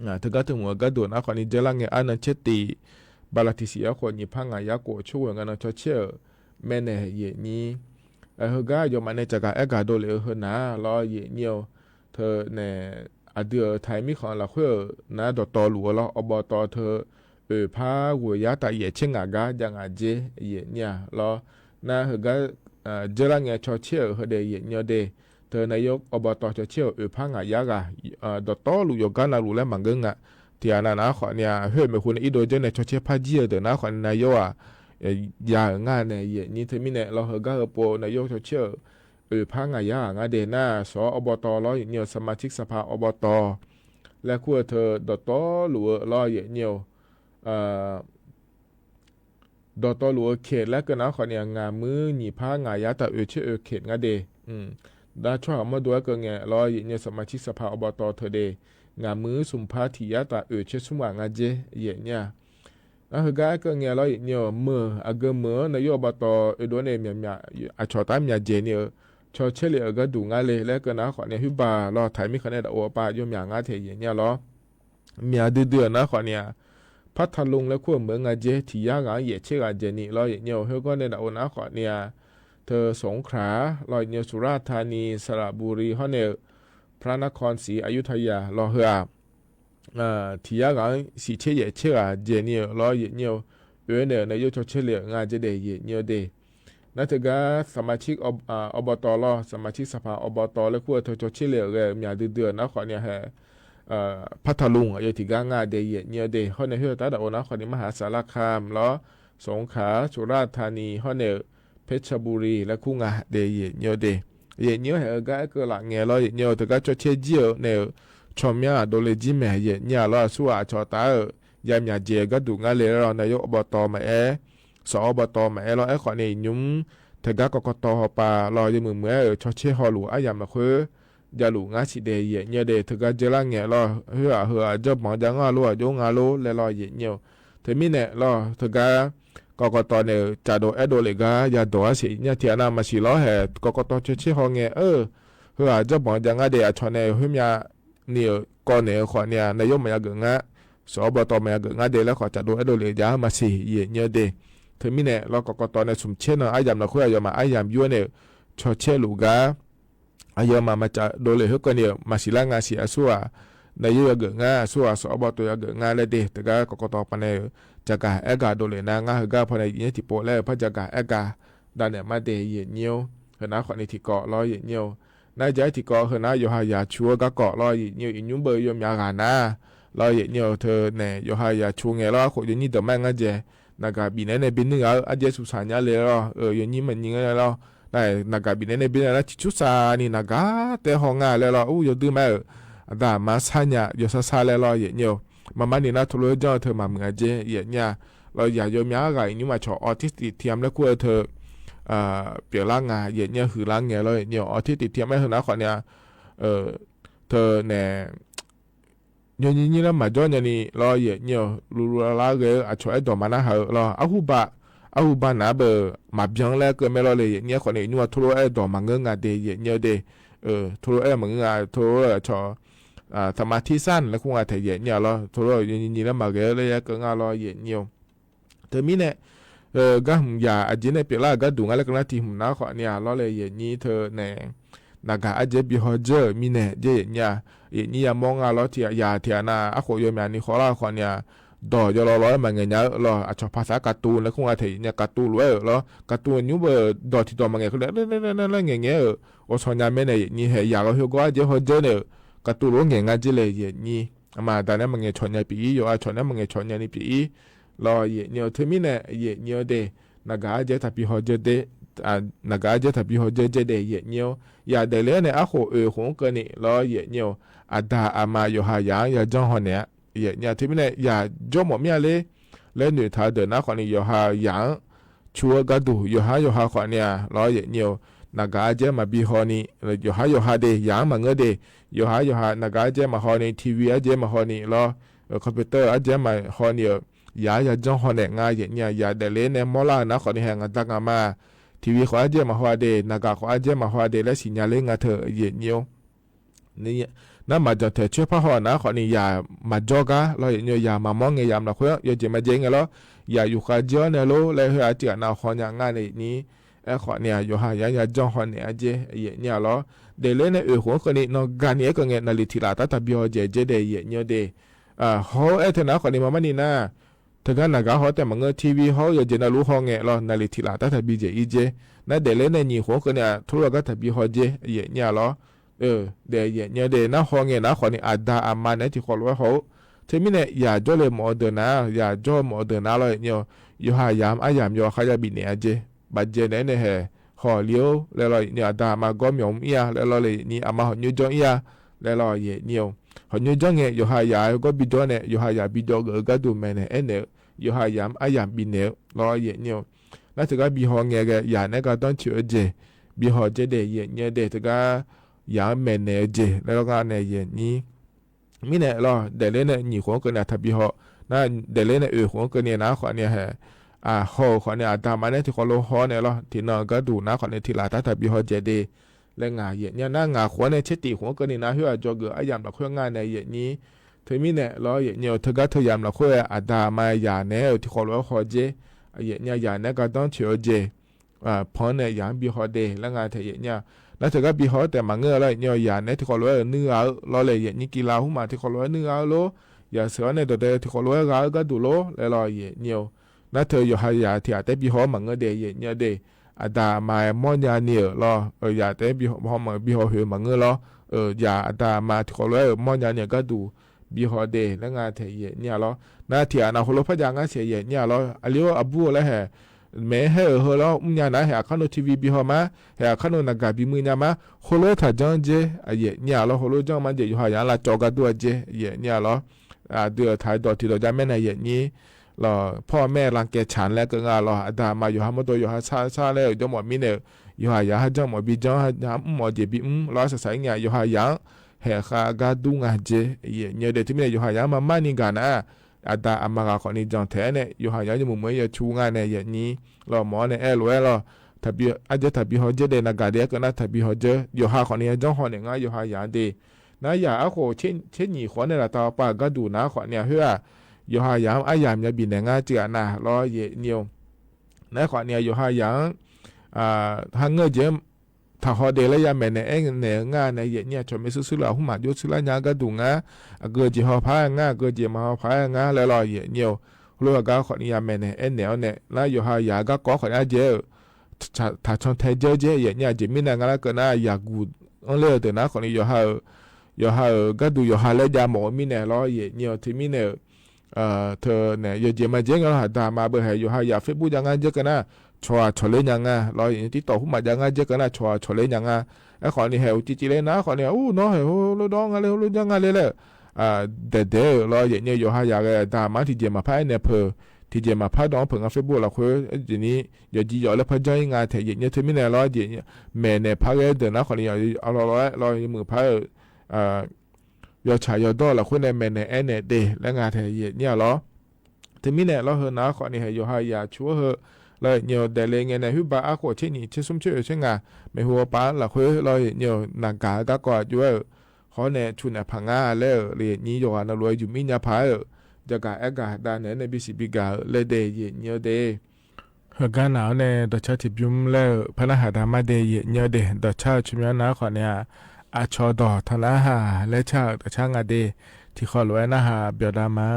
อ่า เถิงกาเถิงหัวกาดูน อาขอนี้เจอละแง อานันเชตติ บาลาทีเสียขวดหยี่ผ้างายาโกะ ช่วยงานนางชอเช่อ แม่แน่ เหยียดเยียว เออ เฮอก๊าโยมอันในจะกาแอกา โดเหลียวเฮอหนาลอ เหยียดเยียว เธอแน่ อะเดือไทยมีของละเฮือนะ ดอตอหลัวลอ อบต เธอ เอ่อ ผ้าหัวยาตะเหยียดเช่งหงากา ยังอาเจ เหยียดเยียวลอ นะ เฮอก๊า เอ่อ เจอละแง ชอเช่อ เฮอเดย์ เหยียดเยียวเดย์ เธอนายกอบต ชอเช่อ เอ่อ ผ้างายากา เอ่อ ดอตอหลัวโยก๊านาหลัวและหมั่งเงิงอ่ะ เถียนานาขอเนี่ย เฮ้ย แม่คุณอีโดเจอในชอเช่อ ผ้าเจียเต๋อนาขอเนี่ย นายกอ่ะ เอ่อ ยาเอ่องาเนี่ย เหยียดเยียว เธอมีแน่ลอ เฮอก๊าเฮอโป นายกชอเช่อ เอ่อ ผ้างายากางาเดย์หน้า ส อบต ลอ เหยียดเยียว สมาชิกสภาอบต และคู่เธอ ดอตอหลัวลอ เหยียดเยียว เอ่อ ดอตอหลัวเขต และก็นาขอเนี่ย งามือหยี่ผ้างายาตะ เอ่อ เช่อ เอ่อ เขตงาเดย์ อืม ดาช่อหามาดูก็แงลอ เหยียดเยียว สมาชิกสภาอบต เธอเดย์ งามือสุมผ้าถียาตะ เอ่อ เช่อ สุมหงาเจ เหยียดเยียว นะ เฮอก๊าก็แงลอ เหยียดเยียว เมื่อ อะเกอเมื่อ นายกอบต เอ่อ โดนเนี่ย เมีย เมีย อะ ชอตาเมียเจเนี่ย เอ่อ ชอเช่อเหลียวเอ่อ ก็ดูงาเลย และก็นาขอเนี่ย หื้อบาลอ ไทยมีคะแนนดาวโอปา โยมเมียงาเท เหยียดเยียวลอ เมียดื้อเดือนนาขอเนี่ย พัทลุงและขั้วเมืองงาเจ ถียาหงาเหยียดเช่งหงาเจนี่ลอ เหยียดเยียว เฮอก๊าในดาวโอนาขอเนี่ย เธอสงขลาลอ เหยียดเยียว สุราษฎร์ธานี สระบุรี ฮอดแนว พระนครศรีอยุธยาลอ เฮอ อ่า ถียาหงาสีเช่งเหยียดเช่งหงาเจนี่ลอ เหยียดเยียว เอ่อ เนี่ย นายกชอเช่อเหลียวงาเจเดย์ เหยียดเยียวเดย์ นะ เถิงกาสมาชิกอบ อ่า อบต ลอ สมาชิกสภาอบต และขั้วเธอชอเช่อเหลียวเอ่อ เมียดื้อเดือนนาขอเนี่ยแห เอ่อ พัทลุง เอ่อ ถียาหงาเดย์ เหยียดเยียวเดย์ ฮอดแนว เฮอ ตาดาวโอนาขอเนี่ย มหาสารคามลอ สงขลา สุราษฎร์ธานี ฮอดแนว เพชรบุรี และคู่งาเดย์ เหยียดเยียวเดย์ เหยียดเยียวแห เอ่อ ก๊าเอ่อ ก็ละแงลอ เหยียดเยียว เถิงกาชอเช่อเจียเอ่อ แนว ชอเมียโดเลจิแม่ เหยียดเยียวลอ สู้อะ ชอตาเอ่อ ยาเมียเจก็ดูงาเลยลอ นายกอบต มาแอ ส อบต มาแอลอ แอขอเนี่ย ยุ้ม เถิงกา กกต หอป่าลอ ยาเหมือนเมื่อ เอ่อ ชอเช่อ ฮอหลัว อะยามละคือ ยาหลูงาสิเดย์ เหยียดเยียวเดย์ เถิงกาเจอละแงลอ เฮอ เฮอ เจ้าหมองจางาลัว โยงาลัว และลอ เหยียดเยียว เธอมีแน่ลอ เถิงกา กกต เนี่ย จะโดแอโดเหล็กกา ยาโดอาเสียเนี่ย เถียนามาสีลอแห กกต ชอเช่อ ฮอแง เออ เฮอ เจ้าหมองจางาเดย์ อะ ชอเนี่ย หื้อเมีย เนี่ย ก่อนเนี่ย ขอเนี่ย นายกมาเอ่อ เกิดงา ส อบต มาเอ่อ เกิดงาเดย์ และขอจะโดแอโดเหล็กยามาสี เหยียดเยียวเดย์ เธอมีแน่ลอ กกต เนี่ย สุมเช่อเนาะ อะยามละคือ อะยามมา อะยามยั้วเนี่ย ชอเช่อหลูกา อะยามมา มาจะโดเหล็กเฮอก็เนี่ย มาสีละงาสี อะ สู้อะ นายกเอ่อ เกิดงา สู้อะ ส อบต เอ่อ เกิดงาและเดย์ เถิงกา กกต ปะเนี่ย จะกาแอกาโดเหล็กนางา เฮอก๊า พอในเนี่ย ถีโปะและ พระจะกาแอกา ดาเนี่ย มาเดย์ เหยียดเยียว เฮอนาขอเนี่ย ถีเกาะลอ เหยียดเยียว นาจะถีเกาะ เฮอนา โยฮายาชัว กาเกาะลอ เหยียดเยียว อียุ้มเบอร์ โยมยาหานาลอ เหยียดเยียว เธอแน่ โยฮายาชัวแงลอ โข โยนยี่เต๋อแม่งาเจ นากาบีแน่ในบินนึ่งเอ่อ อะเจสุสานยาเลยลอ เออ โยนยี่มันยิงเลยลอ ได้ นากาบีแน่ในบินนะ ชิชุสานี่ นากา แต่ฮองงาเลยลอ อู้ โยดื้อแม่เอ่อ อะดามาซาญา โยซาซาเลยลอ เหยียดเยียว มามานี่นะ โทรเจ้าเธอมาเหมือนเจ เหยียดเยียว ลอ ยาโยมยาหงา อียุ้มอะ ชอออทิสติกเทียม และขั้วเธอ เอ่อ เปียกละงา เหยียดเยียว หื้อละแงลอ เหยียดเยียว ออทิสติกเทียม แม่เฮอนาขอเนี่ย เอ่อ เธอแน่ โยนยี่ยี่แล้วมาจ้อนยานี่ลอ เหยียดเยียว ลูลูลาลาเกอ อะ ชอแอดดอมานาหาลอ อะฮู้บา อะฮู้บาหนาเบอร์ มาเบียงและเกินแม่ลอเลย เหยียดเยียว ขอเนี่ย อียุ้มอะ โทรแอดดอมาเงิงาเดย์ เหยียดเยียวเดย์ เออ โทรแอดมาเงิงา โทรแอดชอ อ่า สมาธิสั้น และคู่งาเถอะ เหยียดเยียวลอ โทรแอด โยนยี่ยี่แล้วมาเกอ และยาเกิดงาลอ เหยียดเยียว เธอมีแน่ เออ กาหึมยา อะเจเนี่ย เปียกละกาดูงา และกานาทีหึมนาขอเนี่ยลอเลย เหยียดเยียว เธอแน่ นากา อะเจปีฮอเจอ มีแน่ เจ เหยียดเยียว เหยียดเยียว ยามองงาลอ เถีย ยาเถียนา อะโข โยมยานี่ ขอละขอเนี่ย ดอ ยอลอลอ มาเงยเยียวลอ อะ ชอภาษาการ์ตูน และคู่งาเถอะ เนี่ย การ์ตูนลวยลอ การ์ตูนยุ้มเบอร์ ดอถีดอมาเงย เขาเรียก เล่นๆๆๆ เงยเงยเออ โอ ชอญาแม่เนี่ย เหยียดเยียว แห ยาลอ เฮอก็ อะเจฮอเจอเนี่ย การ์ตูนลวยเงยงาเจเลย เหยียดเยียว อะมา ดาเนี่ย มาเงยชอญาปีอี้ โย อะ ชอเนี่ย มาเงยชอญานี่ปีอี้ ลอ เหยียดเยียว เธอมีแน่ เหยียดเยียวเดย์ นากา อะเจตาปีฮอเจอเดย์ อ่า หน้ากากอาแจ๊ ตะบีฮอเจ๊เจ๊เด เยียะเยียว อย่าแดดเละเน่อ อะโข เออ โขงเกินนี่ ลอ เยียะเยียว อาดาอามา หยอหาหยาง อย่าจ้องฮอแหน่ เยียะเยียว เทมิเน่อ อย่าจ้องหมอเมียเลย และหนุ่ยถาเดินหน้าขอนี่ หยอหาหยาง ชัวกาดู หยอหาหยอหาขอเนี่ย ลอ เยียะเยียว หน้ากากอาแจ๊ มาบีฮอนี่ หยอหาหยอหาเด หยางมาเงอะเด หยอหาหยอหา หน้ากากอาแจ๊ มาฮอนี่ ทีวีอาแจ๊ มาฮอนี่ ลอ เออ คอมพิวเตอร์อาแจ๊ มาฮอนี่ เออ อย่า อย่าจ้องฮอแหน่งา เยียะเยียว อย่าแดดเละเน่อ มอล่าหน้าขอนี่แหง อาดากามา ทีวีขออาแจ๊ มาฮอเด หน้ากากขออาแจ๊ มาฮอเด และสิญญาณเละงาเถอะ เยียะเยียว นี่ หน้ามาจอดแถวเชื้อผ้าห่อหน้าขอนี่ อย่ามาจ้องกา ลอ เยียะเยียว อย่ามามองแง อย่ามาละเคว้ง อย่าเจ๋งมาเจ๋งไง ลอ อย่าอยู่คาเจียวเน่อ ลอ และเฮอ อาเจื้อหน้าฮออย่างาเน่อ นี่ เออ ขอเนี่ย หยอหาหยาง อย่าจ้องฮอแหน่อ อาแจ๊ เยียะเยียว ลอ แดดเละเน่อ เออ โขงเกินนี่ นอกกานี่ เออ ก็แง นาลีทีหลาดตาตะบีฮอเจ๊เจ๊เด เยียะเยียวเด อ่า ฮอ เออ เถอะหน้าขอนี่ มามานี่นา เถิงกั๋นหน้ากากฮอแต่มาเงอะ ทีวีฮอ อย่าเจ๋งนาลูกฮอแง ลอ นาลีทีหลาดตาตะบีเจ๊อีเจ๊ หน้าแดดเละเน่อ หยี่โขงเกินเนี่ย โทรทัศน์กาตะบีฮอเจ๊ เยียะเยียว ลอ เออ เด เยียะเยียวเด หน้าฮอแง หน้าขอนี่ อาดาอามาเน่อ ตี้ขอลวยฮอ เทมิเน่อ อย่าจ้องเลย หมอเดินหน้า อย่าจ้องหมอเดินหน้า ลอ เยียะเยียว หยอหาหยาง อาหยาง หยอหาหยาง บีเน่อ อาแจ๊ บาดเจ็บเน่อ เน่อแห ฮอเลี้ยว และ ลอ เยียะเยียว อาดาอามาก็มีอมอี้อะ และ ลอ เลย นี่ อามาฮอหยุดจ้องอี้อะ และ ลอ เยียะเยียว ฮอหยุดจ้องแง หยอหาหยางก็บีจ้องเน่อ หยอหาหยางบีจ้องเออ กาดูแม่เน่อ เออ เน่อ หยอหาหยาง อาหยาง บีเน่อ ลอ เยียะเยียว หน้าเถิงกั๋นบีฮอแงแก หยางเน่อ กาต้องเฉียวเจ๊ บีฮอเจ๊เด เยียะเยียวเด เถิงกั๋นหยางแม่เน่อเจ๊ และ ลอ กาเน่อ เยียะนี่ มีเน่อ ลอ แดดเละเน่อ หยี่โขงเกินเนี่ย ตะบีฮอ หน้า แดดเละเน่อ เออ โขงเกินเนี่ย หน้าขอเนี่ยแห อ่า ฮอขอเนี่ย อาดาอามาเน่อ ตี้ขอลวยฮอเน่อ ลอ ตี้นอกาดูหน้าขอเนี่ย ทีหลาดตาตะบีฮอเจ๊เด และงา เยียะเยียว หน้างาขอเนี่ย เช็ดตี้โขงเกินนี่นา เฮอ อาจ้องเออ อาหยาง ละเคว้งงาเน่อ เยียะนี่ เทมิเน่อ ลอ เยียะเยียว เถิงกั๋นเถิงหยาง ละเคว้ง อาดาอามา หยางเน่อ เออ ตี้ขอลวยฮอเจ๊ เยียะเยียว หยางเน่อ กาต้องเฉียวเจ๊ อ่า พอเน่อ หยางบีฮอเด และงาเถอะ เยียะเยียว หน้าเถิงกั๋นบีฮอแต่มาเงอะ ลอ เยียะเยียว หยางเน่อ ตี้ขอลวยเออ นึ่งเอา ลอ เลย เยียะนี่ กีฬาหุ้มหมา ตี้ขอลวยนึ่งเอา ลอ อย่าเสียเน่อ โดดเด่น ตี้ขอลวยเออ เอากาดู ลอ และ ลอ เยียะเยียว หน้าเถิง หยอหาหยาง ตี้อาแต๊บีฮอมาเงอะเด เยียะเยียวเด อาดาอามา มอญาเน่อ ลอ เออ อย่าแต๊บีฮอ ฮอมา บีฮอเฮอมาเงอะ ลอ เออ อย่า อาดาอามา ตี้ขอลวยเออ มอญาเน่อ กาดู บีฮอเด และงาเถอะ เยียะเยียว ลอ หน้าตี้อานาโฮโลพะยางาเสีย เยียะเยียว ลอ อะเลี้ยว อะบู้ และแห แม่เฮอ เฮอ ลอ อุ้มยาหนา แห อาคาโนทีวีบีฮอมา แห อาคาโนหน้ากากบีมือยามา โฮโลถ่ายจ้องเจ๊ อะ เยียะเยียว ลอ โฮโลจ้องมาเจ๊ หยอหาหยาง ละจอกาดูเจ๊ เยียะเยียว ลอ อ่า เดือถ่ายดอดตี้ดอดยาแม่เน่อ เยียะนี่ ลอ พ่อแม่รังแกฉัน และเกิดงา ลอ อาดาอามา หยอหามอโต หยอหาซาซา และจ้องหมอมีเน่อ หยอหาหยาง หาจ้องหมอบีจ้อง หา หาหมอเจ๊บี อืม ลอ สะสายเงี้ย หยอหาหยาง แห คากาดูงาเจ๊ เยียะเยียวเด เทมิเน่อ หยอหาหยาง มามานี่กานะ อาดาอามา กาขอนี่จ้องแต๊เน่อ หยอหาหยาง ยาหมู่เหมย ยาชูงาเน่อ เยียะนี่ ลอ หมอเน่อ แอลแวลอ ตะบี อาเจ๊ ตะบีฮอเจ๊เด หน้ากากเด เกินหน้า ตะบีฮอเจ๊ หยอหาขอนี่ จ้องฮอเน่องา หยอหาหยางเด หน้าอย่า อะโข เช็ด เช็ดหยี่ขอเน่อ ละตาปากาดูหน้าขอเนี่ย เฮอ หยอหาหยาง อาหยาง ยาบีเน่องา เจื้อหน้า ลอ เยียะเยียว หน้าขอเนี่ย หยอหาหยาง อ่า หาเงอะเจ๊ ถ้าฮอเด และยาแม่เน่อ แอเน่องาเน่อ เยียะเยียว โฉมเมซื่อๆ ละ หุ้มหมาโยซื่อละ ยากาดูงา อะเกอเจ๊ ฮอพายงา เกอเจ๊ มาฮอพายงา และ ลอ เยียะเยียว โฮโลกาขอนี่ ยาแม่เน่อ แอเน่อเน่อ ลอ หยอหาหยาง กาก๊อขอเนี่ย อาเจ๊ ถ้า ถ้าช่องไทยเจ๊เจ๊ เยียะเยียว เจ๊มีเน่องา ละเกินหน้า ยากูด อันเลอเต๋อหน้าขอนี่ หยอหาเออ หยอหาเออ กาดู หยอหาและยาหมอมีเน่อ ลอ เยียะเยียว เทมิเน่อ เอ่อ เธอเนี่ย หยอเจ๊มาเจ๊งา อาดาอามา เบอร์แห หยอหาหยาง เฟซบุ๊กยางา เจ๊เกินหน้า ชอ ชอเลยยางา ลอ เยียะนี่ ติ๊กต็อก หุ้มหมายางา เจ๊เกินหน้า ชอ ชอเลยยางา ไอ้ขอนี่แห อุจิจิเลยนะ ขอนี่ อู้ น้องแห โฮโลดองงาเลย โฮโลดองงาเลยแหละ อ่า เด๋เด๋ ลอ เยียะเยียว หยอหาหยาง อาดาอามา ตี้เจ๊มาพายเน่อ เผอ ตี้เจ๊มาพายดอง เผองา เฟซบุ๊ก ละเค้อ เยียะนี่ หยอจีหยอและพายจ้องงาแถ เยียะเยียว เทมิเน่อ ลอ เยียะเยียว แม่เน่อ พายเด๋อหน้าขอนี่ เอา เอา ลอ ลอ ลอ เยียะมือพาย เอ่อ อ่า หยอฉายหยอดอล ละเค้อเน่อ แม่เน่อ แอเน่อเด และงาแถ เยียะเยียว ลอ เทมิเน่อ ลอ เฮอหน้าขอนี่ แห หยอหาหยาง ชัวเฮอ ลอ เยียะเยียว แดดเละแงเน่อ หื้อปา อะโข เช็ดหยี่ เช็ดซุ่ม เช็ดเออ เช็ดงา แม่หัวปา ละเค้อ ลอ เยียะเยียว หน้ากากาก๊อ จั๊วเออ ฮอเน่อ ชุนเน่อ ผางา และ เออ เยียะนี่ หยอหาหน้ารวย อยู่มียาพายเออ จะกาแอดกาดาเน่อ เน่อ บีซีบีกา และเด เยียะเยียวเด เฮอกาหนาวเน่อ ดอดช้าตี้บุ้ม และ เออ พะหน้าหาดามาเด เยียะเยียวเด ดอดช้าชุมยาหน้าขอเนี่ย อาชอดอ ทาหน้าหา และชา ดอดช้างาเด ตี้ขอลวยหน้าหา เปียวดามา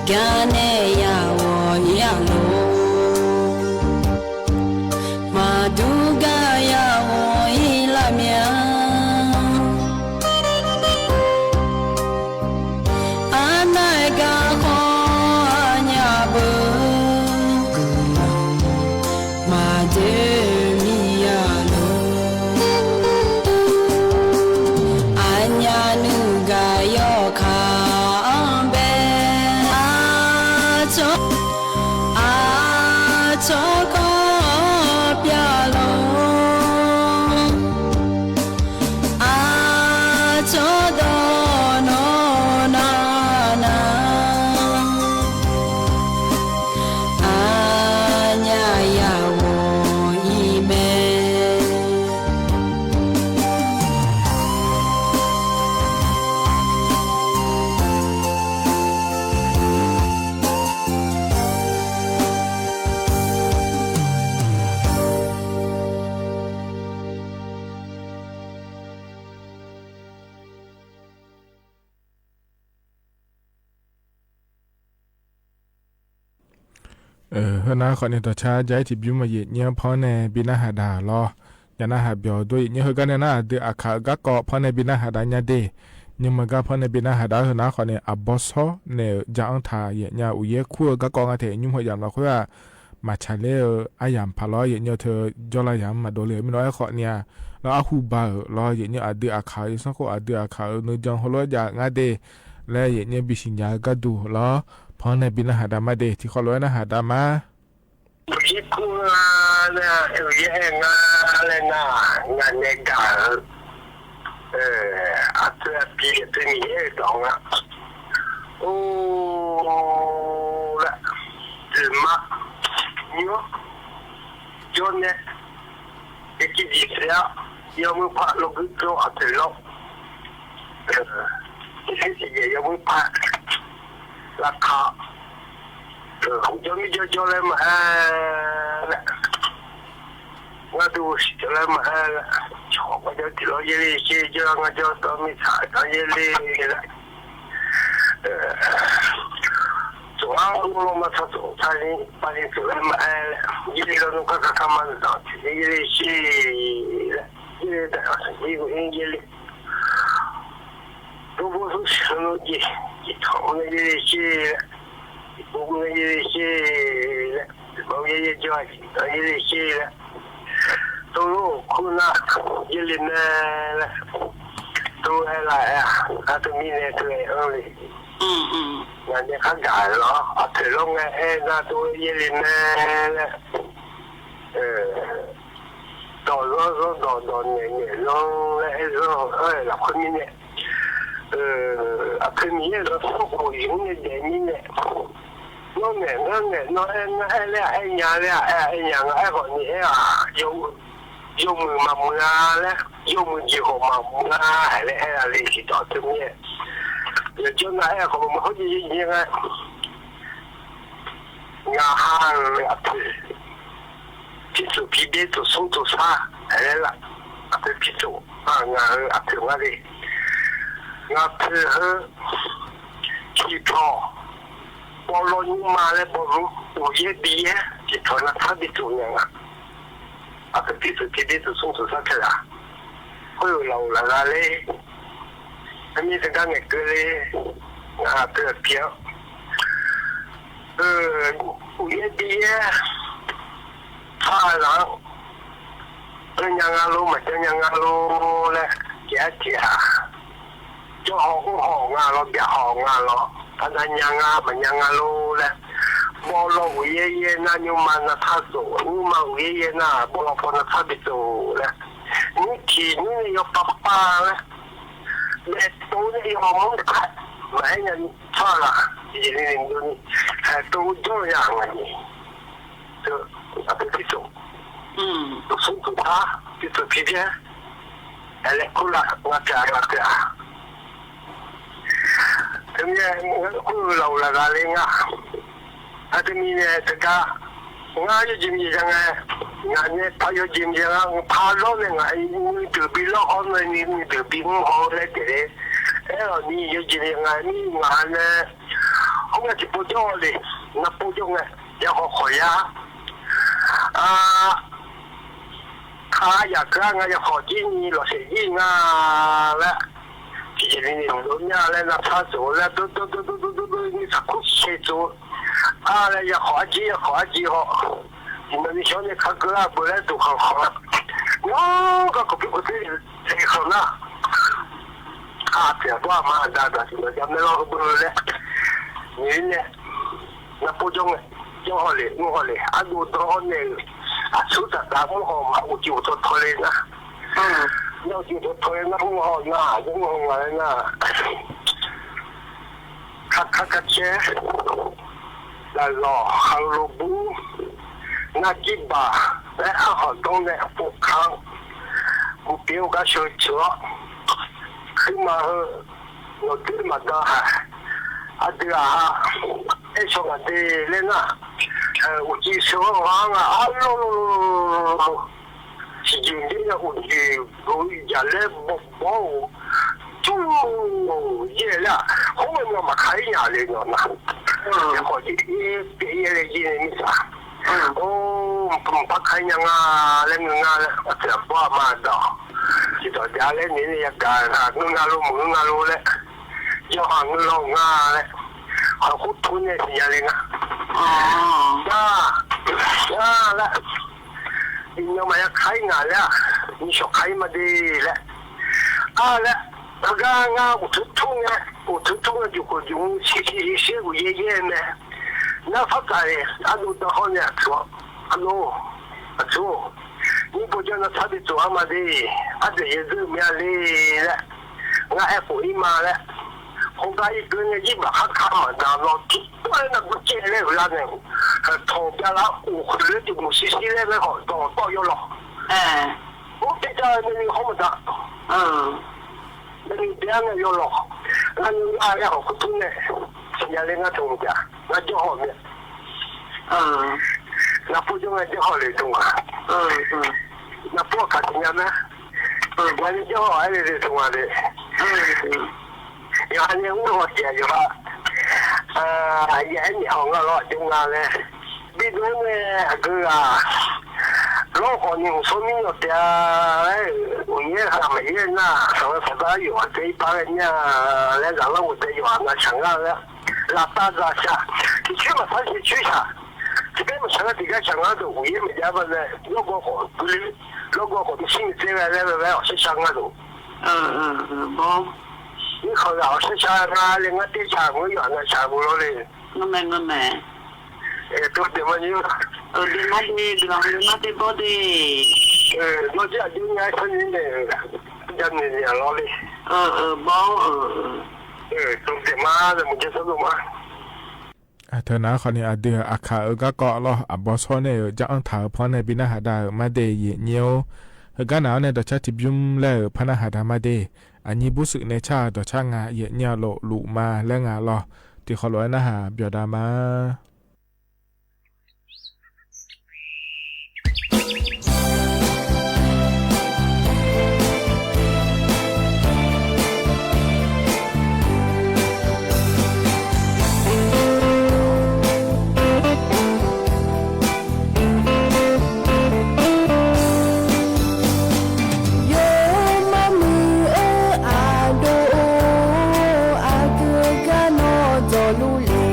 ကနဲယဝီၤအံၤအလိၤ, မၤဒုးကယဝီၤအံၤလၢမၠၢ, အနၢ်ကၤဃီအညၣ်ဘၢ, မၤဒၢမံယလိၤ, အညၣ်နုၢ်ကၤယီၢ်ခးဘဲ, အဆီ, အဆီကီၢ်ပျၢ်လီၤ, အဆီဒီးနီၢ်နီၢ်နၤ, အညၣ်ယဝီၤအံၤမဲာ်. ဟၢနၤ ခီန့ၣ် တၢ်ဆါ ယဲၢ်ထံၣ်ဘျုးမး ယညါဖီန့ၣ် ဘံနၢ်ဟးဒၣ်လီၤ. ယနၢ်ဟးပျီၤဒိၣ် ယညါဟၢကါန့ၣ် နၤအဒုးအခးဂ့ၢ်ကီ ဖီန့ၣ် ဘံနၢ်ဟးဒၣ်ညါဒ့ၣ်, ညါမုၢ်ဂၤ ဖီန့ၣ် ဘံနၢ်ဟးဒၣ် ဟၢနၤ ခီန့ၣ် အဘီဆီန့ၣ် ယအီၣ်ထါ ယညါ အိၣ်ယဲၢ်ခူၣ် ဂ့ၢ်ကီ ငါထဲ ညါမုၢ်ဟၢယၤမး လီၤဃုာ်ဧါ မၤဆါလဲၣ်ဧၢ အယၤမဖးလီၤ ယညါ ထၢ ယီၢ်လၢယၤမးဒိၣ်လံ မ့ၢ်နီၢ်အဲၣ်ဃီန့ၣ်ဧါ, လၢအဟူဘၣ်ဧၢ လီၤ ယညါ အဒုးအခး ယသီၣ်ခိၣ် အဒုးအခး နုာ်ကၠီၣ်ဟိလိယၤ ငါဒ့ၣ်, လၢယညါ ဘံၣ်စံၣ်ညါ ကါဒိၣ်လီၤ. ဖီန့ၣ် ဘံနၢ်ဟးဒၣ်မးဒ့ၣ် ထံၣ်ဃီလီၤ နၢ်ဟးဒၣ်မး ယဲၢ်ခူၣ် ယဲၢ်အဲၣ် ယဲၢ်အဲၣ် ငါလၢနၤ ငါနဲဒၣ်ဧၢ, အသွဲၣ်အပျ့ၤ အသွဲၣ်မံၤ ယဲၢ်အဲၣ်ဒီးနၤ, အိၣ် လၢ ဒုးမး ညီ ယီၢ်နဲ ယကံၣ်ဒံၣ်သဲး ယီၢ်မုၢ်ဖး လီၤကုၢ်ကျီအသွဲၣ်လီၤ, ယဲၢ် ယီၢ်မုၢ်ဖး လၢခါ ယီၢ်မုၢ်ယီၢ်ယီၢ်လၢမဟါလၢ ငါဒိၣ်စံၣ်လၢမဟါလၢ ဆိကမိၣ်ယီၢ်တံၢ်လီၤယဲၢ်လံ ရှ့ ယီၢ်ငါယီၢ်တီမံၣ်ဆးတီယဲၢ်လံလၢ ဆိကမိၣ်လီၤမၤသးဆိကမိၣ်သးလံ ပာ်လံဆိလၢမဟါလၢ ယဲၢ်လံလီၤ နကခါခါမၤသးထံၣ်လၢယဲၢ်လံရှ့လၢ ယဲၢ်လံတၢ်အီၣ်သးယဲၢ်လံ ဒိၣ်ဘိၣ်သူၣ်ဆၢလိာ်က့ၤ ယထီၣ်မ့ၢ်ယဲၢ်လံရှ့လၢ ယဘိၣ်မ့ၢ်ယဲၢ်လံရှ့လၢ ယဘိၣ်မ့ၢ်ယဲၢ်လံရှ့လၢ ဘိၣ်ယဲၢ်လံရှ့လၢ ယဲၢ်လံရှ့လၢ တိၢ်လိာ်ခိၣ်နၢ် ယဲၢ်လံမဲာ်လၢ တိၢ်အဲၣ်လၢအဲၣ် အတမံၤန့ၣ် တိၢ်အဲၣ်အီၤလံ နၤန့ၣ်ခါဂၤလီၤ အထုးလီၤ နအဲၣ်နၤ တိၢ်အဲၣ်ယဲၢ်လံမဲာ်လၢ ဒီးလီၤလီၤဒီး ဒီးနဲၣ်နဲၣ်လီၤလၢအဲၣ်လီၤ အဲၣ်လီၤခွံမံၤန့ၣ် အဖဲမံၤယဲၢ်လီၤ ဆိကမိၣ်ယုၢ်န့ၣ်ဒဲးမံၤန့ၣ် နီၢ်နဲၣ် နီၢ်နဲၣ် နီၢ်အဲၣ် နအဲၣ်လၢ အဲၣ်ညါလၢ အဲၣ် အဲၣ်ညါ နအဲၣ်ဂီၢ်န့ၣ် အဲၣ် ယိၣ်မုၢ်မၤမုာ်လၢ ယိၣ်မုၢ်ယဲၢ်ဂီၢ်မၤမုာ်လၢ ဟဲလၢအဲၣ်လၢလံစံးဒီးတမံၤ ယကၠီနၤအဲၣ်ဂီၢ်မုၢ်မဟိုယဲၢ်ယဲၢ် နဟးအဖဲ ဖံးစိၣ်ဖံးဘဲ တိၢ်ဆိသူၣ်ဆါ ဟဲလၢ အဖဲဖံးစိၣ် နၤဧၢအဖဲငါဒ့ၣ် နဖဲဟဲ ထံၣ်ထီၣ် ဘီလီၤညူမၤလၢဘီလူၤ အိၣ်ယဲၢ်ဘံၣ်ယဲၢ် ထံၣ်ထီၣ်နထါဘံၣ်စိၣ်ညါ အဖဲဖံးစိၣ်ဖံးဘဲ တိၢ်ဆိသူၣ်ဆါခဲလၢာ် ဃိလီၤအိၣ်လၢဂၤလၢ အမ့ၢ်တဂၤန့ၣ်ကဲလၢ နဖဲအပျဲၢ် အိၣ်ယဲၢ်ဘံၣ်ယဲၢ် ဖးလီၤ တညါငါလိၤ မတညါငါလိၤလၢ ကဲထံၣ်ဧါ ကၠီဟီၣ်အိၣ်ဟီၣ်ငါလီၤ ဘၣ်ဟီၣ်ငါလီၤ ဖးနညါငါ မညါငါလိၤလၢ ဘီလီၤအိၣ်ယဲၢ်ယဲၢ် နညူမၤနထါစိၣ် ညူမၤအိၣ်ယဲၢ်ယဲၢ်နၤ ဘီလီၤဖီနထါဘံၣ်စိၣ်လၢ နထံၣ်နုၤန့ၣ်ယီၤပၢ်ပၢ်လၢ ဘဲတိၢ်န့ၣ်ယီၤမူတခါ မၤဟဲညါနထါလၢ ယဲၢ်န့ၣ်န့ၣ် ဟဲတိၢ်ဒိၣ်ယၤငါန့ၣ် အဖဲဖံးစိၣ် တိၢ်ဆိသူၣ်ဆါ ဖံးစိၣ်ဖံးဘဲ အလဲၤခိၣ်လၢ နၤတဂၤတဂၤ တမံၤ ဃိလီၤအိၣ်လၢဂၤလၢငါ အတမံၤန့ၣ်တဂၤ ငါယိၣ်ကံမံၤယါငါ နၤန့ၣ်ဖးယိၣ်ကံမံၤယါငါ ဖးလီၤန့ၣ် ငါနုၢ်တဘံၣ်လီၤဟီၣ်န့ၣ် နုၢ်တဘံၣ်မုၢ်ဟီၣ်လဲၣ်တဲ အဲၣ်လီၤနံၤယိၣ်ကံမံၤယါငါ နံၤငါန့ၣ် K'o nga ti pov jawr le, na pov jawr nga, ya hawq hawq ya. A, ka ya ga nga ya hawq ji ni lawq se ji nga le. Ti je ni ni lo nya le na sa zo le, do do do ni sa ku se zo. A le ya hawq a ji, ya hawq a ji hawq. Ti ma ni shawr ni ka geu a beu le du hawq hawq. Yawg ga ko pi ko ti le hawq na. A, ti a bawr ma da da ti ma ja me lawr beu le. Ni le. Na pov jawr nga, jawr hawq le, mur hawq le, a do dawr hawq ne, a shu ta ta mur hawq ma, u ji u tawtawq le na. Na u ji u tawtawq le na, mur hawq na, mur hawq nga le na. Ka ka ka ce, la lawq, ha lo bu, na ji ba, le a hawq dawr le, pov kan, gu pyeq u ga sheu cuiq, kuima heu, nawq dui ma dan ha, a dui a ha, e shawr nga de le na, u ji sheu nga nga, a lo lo lo lo lo lo. Shi jing de ya u ji go ya le bawbaw o. Ju ye le, hawr ma ma kai nya le nyawq na. Ya hawq ji ye, ye le ji ne mi sa. O, m'pa kai nya nga le, ngeu nga le, a ti a bawr ma dawq. Ti dawq ja le ni ni ya ga, ngeu nga lo, ngeu nga lo le. Yawha ngeu lo nga le. Hawq ku tun ne ti ya le nga. Ya, ya le. Nyawq ma ya kai nga le a, ni shawq kai ma de le. A le, a ga nga u tu tu ne, u tu tu ne ju ko ju shi shi shi shi u ye ye ne. Na fa ka le, a lo da hawq ne a tu. A lo, a tu. Ni bo ja na ta de tu a ma de, a de ye zu mi a le le. Nga e ko i ma le. Ko ga i geu ne i ba ha ka ma da lo ti. Tawr na gu jie le la ne, tawq bya la u khu le ti gu shi shi le le hawq dawq tawq yawlawq. O, ti ja ne ni hawr ma da. Ne ni bya ne yawlawq. Na ni a ya hawq ku tun ne. Ya le nga tawq bya. Na jawr hawq mi. Na pov jawr nga jawr hawq le tun nga. Na pov ka ti nya na. Wa ni jawr hawq a le le tun nga le. Ya ni u lo ti ya yo ha. A, ya ni hawq nga lo jawr nga le. Bi do ne a geu a. Lo hawq ni u so mi yo ti a. U ye ha ma ye na. Sa wa sa da yo te i pa le nya. Le za lo u te yo na sha nga le. La ta za sha. Ti chu ma sa ti chu sha. Ti be ma sha nga ti ga sha nga do u ye ma ja ba le. Lo go ko. Lo go ko ti shi mi te le le le. Sha sha nga do. Aa, aa, aa, bawr. Ni k'awq g'a awq shar shar nga le, ngar te sha mur yawf na sha mur lawr le. Ngeur mae, ngeur mae. Ee, tov deuq ma nyir. Ee, deuq ma de, deuq-aq, deuq ma de bawr de. Ee, lawr jir aqjox nya shar nyir nae, ja naeq naeq lawr le. Ee, ee, bawr, ee, ee. Ee, tov deuq ma, mur ja shar deuq ma. Aa, teu nar khawf ni aqdui aqkaq-eu garkawv lawr, aqbawr shawr nae-euq jar-anr taq-eu panr nae bi narhaq da-euq ma de, yeq nyir-or. Heugar naq-awr nae dawqcar tiqbymr laer-euq panr narhaq da ma de. Aqnyir bursuiq nae car-eu dawqcar nga, yeq nyir-a lof luf ma laer nga lawr. Tiqkhawf lof-aer narhaq byawq da ma. Yawmuiq-eu aqdof-or, aqgeu gar nawr dawqluf le.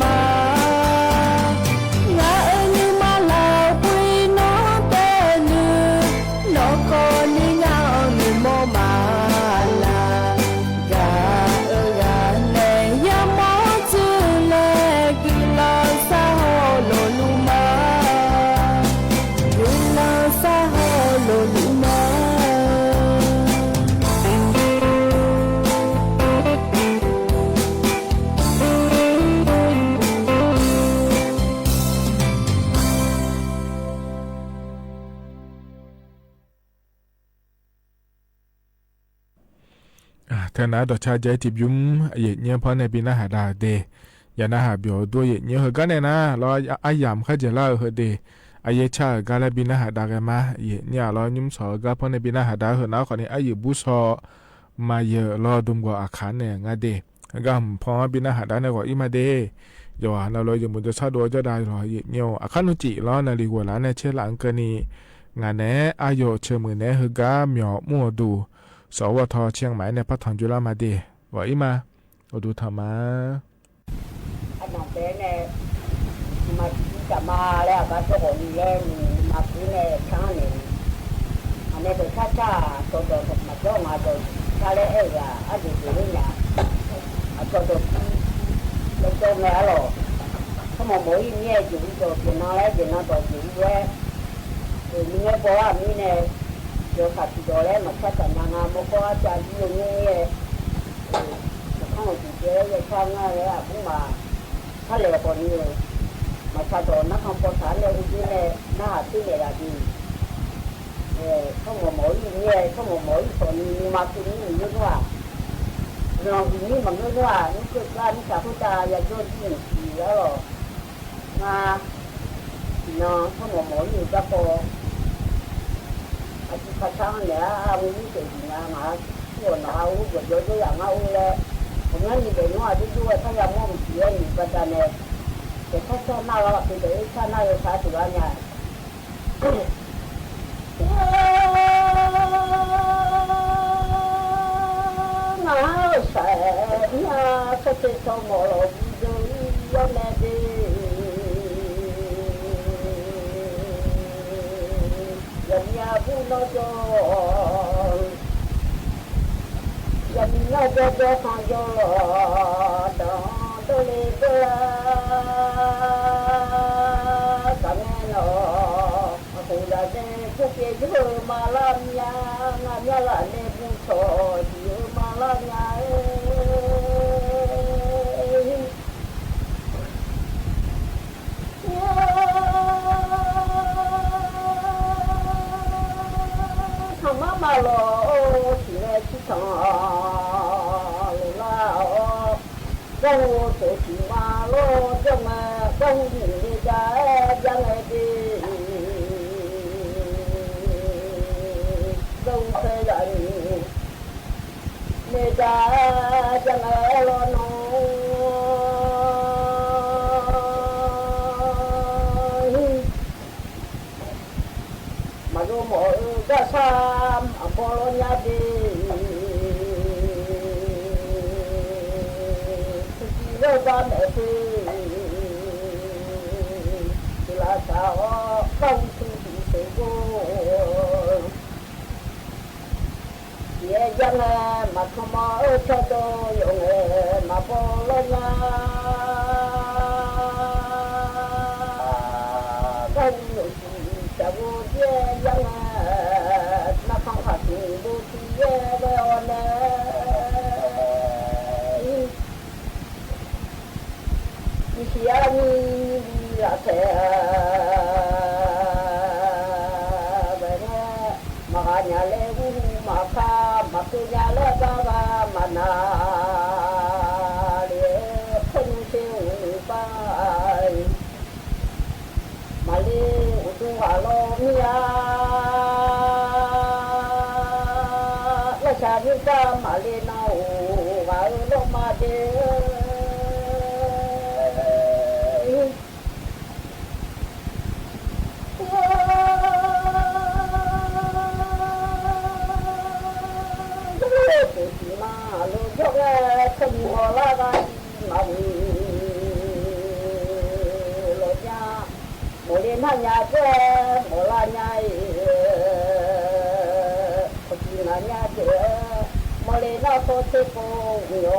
ငါအနုမလၢ်ပှ့ၤနီတဲနုာ်, နီၢ်ကီၢ်နုာ်ငါအီၤနုာ်မီမးလၢ်, ဂၤအၢဂၤနဲ ယမီၢ်တုၤလဲၣ် ကုၢ်လီၤစၢ်ဟီၣ်လိာ်လူမး, ကုၢ်လီၤစၢ်ဟီၣ်လိာ်လူမး. ထဲနၤဒီးဆၣ် ယဲတံၤဘျုး အယိာ်ညိဖီန့ၣ် ဘၣ်နၢ်ဟးဒါဒ့, ယနၢ်ဟးဘၣ်ဒိအယိာ်ညိဟ့ၣ်ဂီၤနဲနၤ လီၤအယၢ်မုၢ်ခါယဲၢ်လၢအဟ့ၣ်ဒ့, အယဲၢ်ဆၣ်ဂၤလၢ ဘၣ်နၢ်ဟးဒါဂ့ၤမး အယိာ်ညိလီၤ ညွံစီၤဂၤဖီန့ၣ် ဘၣ်နၢ်ဟးဒါဟ့ၣ်နၤခီန့ၣ် အယုၢ်ဘူၣ်စီၤ မၤယၢၤလီၤဒိၣ်မး အခါန့ၣ် ငါဒ့ အဂၤဖီ ဘၣ်နၢ်ဟးဒါန့ၣ်ဂီၤအံၤမးဒ့, ယွၤနၤလၢယမုၢ်ဒိၣ်ဆၣ်ဒိၣ်အီၤကဒါလီၤ ယိာ်ညိ အခါနုာ်ကံလီၤ နလံၤဝဲလၢန့ၣ် ဆဲးလၢအကၢန့ၣ် ငါနဲ အယိာ်ဆိမိၣ်နဲ ဟ့ၣ်ဂီၤ မၠီမူအဒူ စဝီထီ ဆၢၣ်မဲၣ်န့ၣ် ဖးထီၣ်ကၠိလၢမးဒ့, ဂီၤအံၤမး အိၣ်ဒူထီၣ်မး အနီၢ်တဲန့ၣ် မၤသံတၢ်မၤလၢအဘၣ်တဂီၢ်နံၤလၢ မၤသံန့ၣ် ဆၣ်န့ၣ် အန့ၣ်တဆၣ်ဆၣ် စီၤဒီးမၤကၠီမၤဒီး ဆၣ်လၢအဲၣ်ဂၤ အဒိၣ်ဒိၣ်လၢညါ အစီၤဒီး လၢကၠီမဲာ်အလီၢ် ဆိမိၣ်မိၣ်အံၤ မ့ၢ်ယုၢ်ဒီး ယနၤလၢယနၤဒီးယုၢ်ဝဲ မ့ၢ်နဲပိာ်အမံၤန့ၣ် ယခးထံၣ်ဒီးလၢ မၤဆါတၢ်နၤ မၤကီအတၢ်ဒ်အမံၤန့ၣ် အခီၣ်ထံးကဲ ယဆါငါလၢအဘူးမး ဆါလဲၣ်အပီၢ်နံၤဧၢ, မၤဆါဒီးနါခီၣ်ပီၢ်ဆါန့ၣ် အိၣ်ဒ်န့ၣ် နဟးသ့န့ၣ်ဒၣ်ဒ် ဆိမိၣ်မိၣ်အံၤန့ၣ် ဆိမိၣ်မိၣ်အံၤ ပီၢ်နံၤ မၤသ့နံၤမုၢ်နွါ နီၢ်ဂံၢ်နံၤမုၢ်နွါ နကၢၣ်ကျါ နဆၣ်ဖိတၢ် ယၤကၠီဒ်န့ၣ်ထံၣ်လီၤ မၤ နီၢ် ဆိမိၣ်မိၣ်အံၤ ဘၣ်ကီး အစုခါဆါန့ၣ် အဝဲမ့ၢ်တ့ၢ်ဒံးနၤ မၤထူၣ်အီၤနီၢ် အအိၣ်ကၠီကၠီယိယိယၤ မၤအိၣ်လၢ ပှၤမၢန့ၣ်ဒဲး နွါဒိၣ်ဒိၣ်ဝဲ ဆါယၤမီၢ်မုၢ်ထံၣ်ဝဲန့ၣ် ဘၣ်တၢ်န့ၣ် ကဆါဆါနၢ်လီၤ က့ၤဒီးအ့ၣ်ဆါနၢ်လီၤ ဆါတုၤလၢညါ နဟးအိၣ်စဲး နဟးဆိၣ်ဆ့ဆိၣ်မိၣ်လီၤ ဝံၤဒီးယီၢ်နဲဒ့ ယမံၤအဘူးနီၢ်ကၠီ ယမံၤနီၢ်ကၠီ ကၠီခီၣ်ကၠီလီၤ ဒီးဒိးလ့ဘၢ တၢ်မဲနီၢ် အဃိဒၣ်နဲ ဖိက့ၤယိမၤလၢမၠါ ငါမၠါလၢအနဲဘူးထီၣ် ယိမၤလၢမၠါ ဟးမၤမၤလီၤ ထံၣ်ဝဲထံၣ်ထီၣ် လိာ်လၢအီၤ ဘၣ်ဟူးတိၢ်ထံၣ်မၤလီၤ ဘၣ်မၤ ဘၣ်ဟူးနုာ်န့ၢ်ဒၣ် ဘၣ်နဲဒ့ ဘၣ်ဟူးဖဲလၢနုာ် န့ၢ်ဒၣ် ဘၣ်နဲလီၤနီၢ် မၤလိမၤအၢ ဘၣ်ဆၣ် အဘီလီၤညါဒ့ ထူၣ်ကံလၢဘၣ်မဲာ်ဖဲ တုၤလၢဆၣ်အီၤ ဘၣ်ဝံထူၣ်ကံ ဆိၣ်ဘိ ယဲယၤနဲ မၤထီၣ်မၤအၢထီၣ်ဒီး ယိာ်နဲ မၤဘီလီၤညါ ဘၣ်ဝံလိာ်ကံ တၢ်ဘိဒဲယၤနဲ နၢ်ခီၣ်ခါထူၣ်ဘိထူၣ်ယဲဝဲအီၤနဲ မုၢ်ဆံးအါမံၤ မုၢ်လၢ်ထဲ ဝဲနဲ မၤဂၤညါလၢဟူမၤခါ မၤကိညါလၢဘၣ်ဘၣ် မၤနၤလၢ ခဲနုာ်ဆ့အိၣ်နုာ်ပၢ် မၤလ့အိၣ်ဒိၣ်ဂၤလီၤမ့ၢ်ဧါ လၢဆၣ်မ့ၢ်ပၢ် မၤလ့နီၢ်အိၣ်ဂၤဧၢ လီၤမၤဒ့ မၤလိာ်ယိာ်ဝဲ ခဲနုာ်ဟီၣ်လၢဂၤဒ်မၤဝံၤ နၢ်ညါကဲ မော်လၢညါအံၤ ခိၣ်ကံၣ်နၢ်ညါကဲ မော်လၢနၢ်ဖိဆ့ကိယီၤ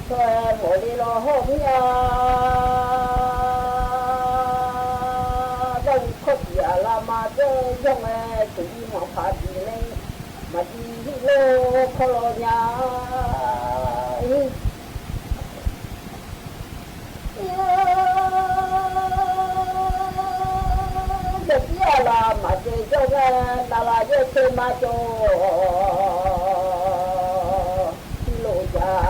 ထွဲမော်လၢလီၤဟီၣ်မၠၣ် ဒီးဝံခိၣ်ကံၣ်အလါမၤကဲ ယီၢ်ဝဲခိၣ်ကံၣ်မီၤဖးဒံးန့ၣ် မၤဒံးဟံၣ်လိာ်ခီလီၤညါ ယဲၢ်ကံၣ်အလါမၤကဲ ယီၢ်ဝဲ နလါယဲၢ်ဆ့မၤကၠီ ဟံၣ်လိာ်ယၤ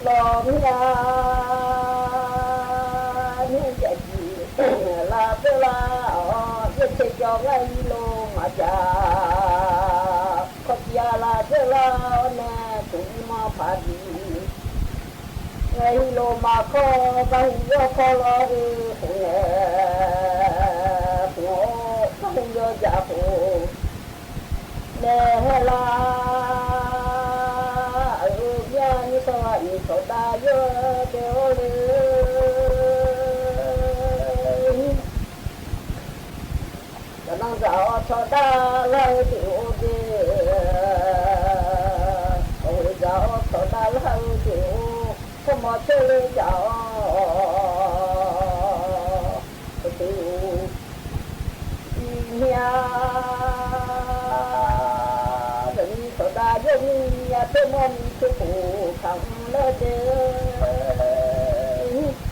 လီၤမၠၣ် န့ၣ်ယဲၢ်ကံၣ်လါသၢလါအီၤ ယဲၢ်ဆ့ကၠီဝဲ ဟံၣ်လိာ်မၤယၤ ခိၣ်ကံၣ်အလါသၢလါအီၤန့ၣ် ခိၣ်ကံၣ်မီၤဖးဒံး ဝဲဟံၣ်လိာ်မၤခီ ဘၣ်ဟူးယီၢ်ခီလီၤအီၤ ဃိန့ၣ် ဃိ ဘၣ်ဟူးယီၢ်ယၤဃိ လဲၤဟဲလၢ အၢ မၠၣ် မုၢ်စီၤ မုၢ်စီၤဒၣ်ယိၣ် တဲအီၤလၢ တၢ်နၢ်စၢ်အီၤ စီၤဒၣ်လၢအၢ တ့ၢ်အိၣ်တ့ၢ် အဝဲစၢ်အီၤ စီၤဒၣ်လၢအၢ တ့ၢ်အိၣ် ဆိကမိၣ်ဆိလၢစၢ်အီၤ ပတုာ် အံၤ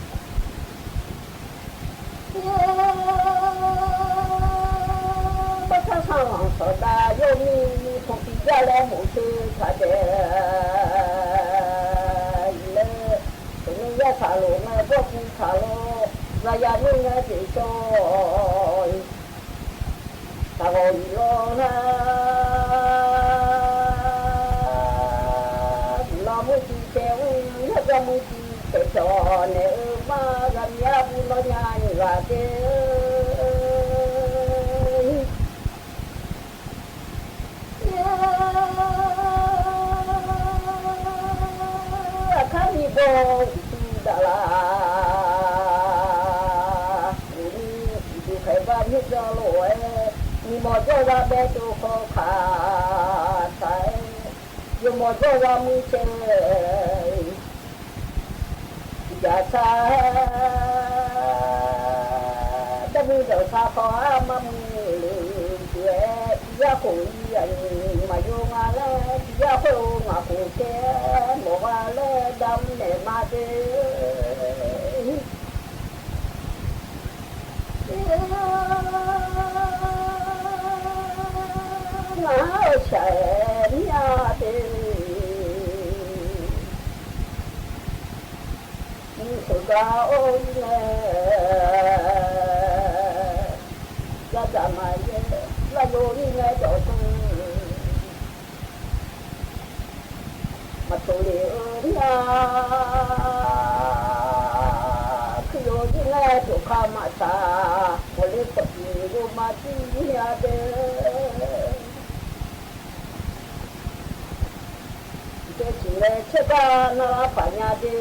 မၠၣ် တမံၤစီၤဒၣ်ယိၣ်မံၤ မံၤအဖျိမီၢ်မံၤ ဆိကိၣ်ခၣ်လၢဒဲး ဘၣ်ဆၣ်ဆၣ်လီၤ စီၤဒၣ်ယိၣ်မံၤ ဖီၣ်ပံၤယၣ်လၢမိၤၡ့ခးဒဲး အံၤလၢ တမ့ၢ်ယဲၢ်ဆၣ်လိာ် မ့ၢ်ဘီၣ်ကူခးလီၤ ယၤယၤမ့ၢ်ငဲတ့ၢ်ကၠီ တၢ်ဂီၤအံၤလီၤလၢ လီၤမုၢ်တံၤဆဲးဝံၤ လၢကီၢ်မုၢ်တံၤဆဲးကၠီန့ၣ် အၢ မၤဂၤမံၤအပူၤလီၤညါ ယဂၤဒဲး အခါမံၤဘီ ဝံၤသူဒၣ်လၢ ဝံၤမံၤ ဒုးခဲဘၣ်မ့ၢ်ကၠီလိာ်ဝဲ မံၤမီၤကၠီဝါဘဲတိၢ်ခီခး ဆၣ် ယမီၤကၠီဝါမုၢ်ဆဲး ယၤဆၣ် ဒီးမုၢ်ဒီးဆၣ်ခီ အါမးမုၢ်လၢ ယဲၢ် ပယၣ်ခိၣ်အံၤအနံၤ မၤယိၤငါလၢ ပယၣ်ခိၣ်အိၣ်ငါခိၣ်ဆဲး မီၤဝါလၢဒၣ်မုၢ်နဲၣ်မးဒဲး မၤဟါအဆၢမံၤအါဒဲး မုၢ်စူၤကါအိၣ်အံၤနဲ ယၤဒၣ်မၤယဲ လၢယိၤအံၤနဲဒီးဆူ မၤထိၣ်လ့ၣ်အၢမံၤ ခုယိၤအံၤနဲတိၣ်ခါမၤဆၣ် မိၢ်လၢခိၣ်ကံၣ်ယိၤမၤသံမံၤအါဒဲး တဲဆံးနဲဆဲးကါနၢ်လါဖးညါဒဲး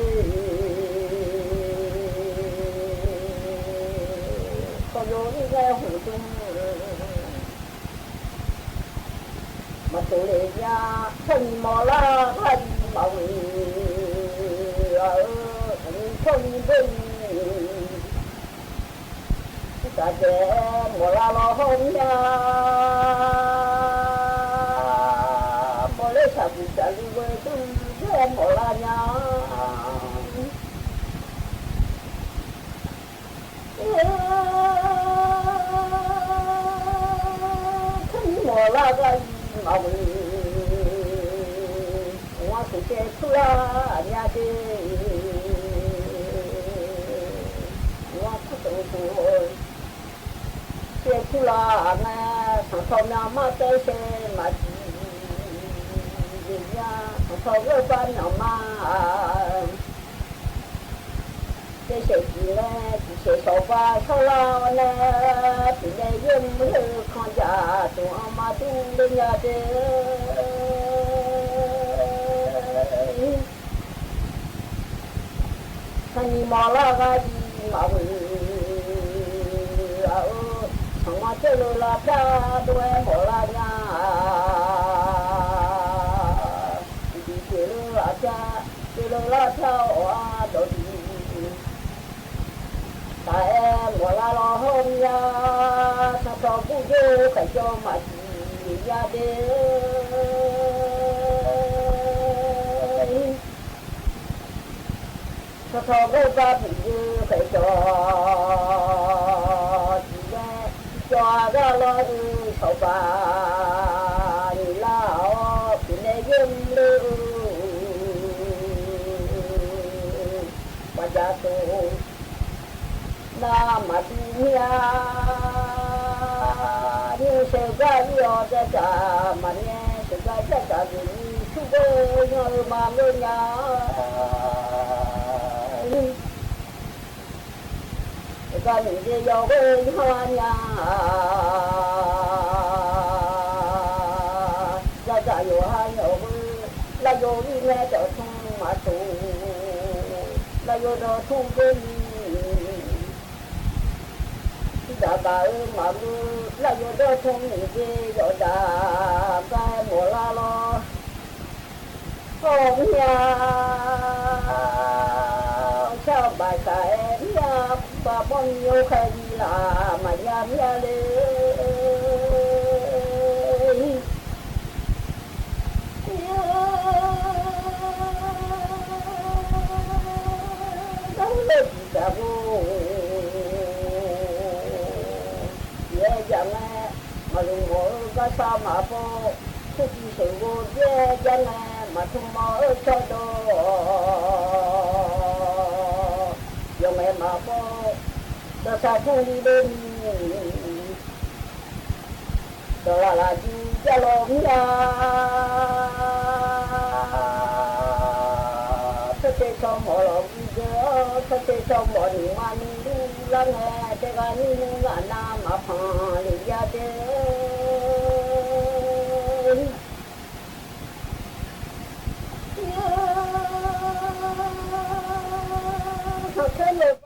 ခီယိၤအံၤနဲဟူးတု မၤထိၣ်လ့ၣ်ညါ ထိၣ်မံၤမီၤလၢ်ဂၤအံၤမၤဝံၤ အၢ ထိၣ်မံၤဘိမံၤ တၢ်ဒဲး မီၤလၢ်လီၤဟီၣ်မၠၣ် မီၤလၢဆၣ်ပူၤဆၣ်လူၤဝဲ ဒုးဒဲးမီၤလၢ်ညါ ထိၣ်မံၤမီၤလၢ်ဂၤအံၤမၤဝံၤ ဝါသူၣ်ကဲဆူလၢအညါဒဲး ဝါသူၣ်ကဲဆူလၢအညါ ဆၣ်ထီၣ်မၤမၤတဲဆဲးမၤဒံး လၢညါ ဆၣ်ထီၣ်ဂၢၢ်ဘါမၤမၤ တဲဆဲးဒ်လဲၣ် ဒ်ဆဲးဆီၣ်ဘၣ်ဆီၣ်လၢအီၤနဲ ပျဲယဲၢ်မုၢ်လၢခီၣ်ယၢ် တိၢ်အီၣ်မၤဒူလၢညါဒဲး ထိၣ်မံၤမီၤလၢ်ဂၤအံၤ မႃးဝဲ ဢႃး ဢိူဝ်ႈ သင်မႃးၸိူဝ်းလိူဝ်လႃႈၽြႃး တူၺ်းမေႃလႃႈၺႃး ဢူႈတီႈၸိူဝ်းလိူဝ်လႃႈၽြႃး ၸိူဝ်းလိူဝ်လႃႈၽြႃး ဢေႃႈ ဢႃး တေႃႇလီ တႃႇဢႄႇ မေႃလႃႈလေႃႈ ႁေႃးမီးယႃး သထေႃးၽူႈယိူဝ်း ၶႂ်ႈၸွမ်းမႃးၸီႇယႃႈတႄႉ သထေႃးၵေႃႈ ၵႃႈပီႈယိူဝ်းၶႂ်ႈၸွႆႈ ၸီႇဝႄႈ ၸွႆႈၵႃႈလွင်ႈဢိူဝ်ႈ သဝ်ပႃႇၼီႇလႃႇဢေႃႈ ပီႈၼႆႉယိူင်းလိူဝ် ပၺ်ႇၺႃႇတူႇ ၼႃႇမႃႇတူႇမီးယႃး ၼိူဝ်သႅင်ၵႃႈယီႈဢေႃႈ ၸႃႉၸႃႉ မႃးၼႄႇ သႅင်ၵႃႈၸႃႉၸႃႉ ယူႇၼီႈ သူၵေႃႈ ယွၼ်းမႃးမိူဝ်းၺႃး သႅင်ၵႃႈၼိုင်ႈၸႂ်ယွၼ်းဝႆႉ ႁႃႉၺႃး ၸႃႉၸႃႉ ယွၼ်းႁႃႉယွၼ်းဝႆႉ လႃႈယွၼ်းဝိၼႄႇ တေႃႇထုင်းမႃးထုင်း လႃႈယွၼ်းတေႃႇထုင်းၵေႃႈမီး ၸႃႉၸႃႉ ဢိူဝ်ႈ မႃးမိူဝ်း လႃႈယွၼ်းတေႃႇထုင်းၼိုင်ႈၸႂ်ယွၼ်းတႃႇ ၵႃႈမေႃလႃႈလေႃႈ ဢေႃႈ မႄႈ သၢမ်ပၢၵ်ႇၵႃႈ မႄႈ ပႃႈပေႃႈမီးယူႇၶႃႈ လီလႃႈ မႃးယႃႉမႄႈလႄႈ ၸႃႉၸႃႉ ယႃႉယႃႉမႄႈ မႃးလူႇမေႃႈ ၵႃႈသႃႇမႃႇပေႃႈ ၽူႈတီႈသဵင်ႈဝူၼ်ႉ ယႃႉယႃႉမႄႈ မႃးထုင်းမေႃႈ ဢိူဝ်ႈ ၸွႆႈတေႃႇ ယွၼ်းမႄႈမႃးပေႃႈ တေႃႇသႃႇထုင်းလီလိူဝ်မီး တေႃႇလႃႇလႃႇ ၸီႇၸႃႇလူင်ယႃႉ သထေးသွင်မေႃႇ လွင်ႈၵိၼ်ၸႂ် သထေးသွင်မေႃႇ ၼိုင်ႈမႃးၼိုင်ႈလူႉ လၢင်းႁႄႈ တေၵႃႈၼိုင်ႈၼိုင်ႈ ဢႃႇၼႃႇမႃးၽႃႇ လႄႈယႃႉတႄႉ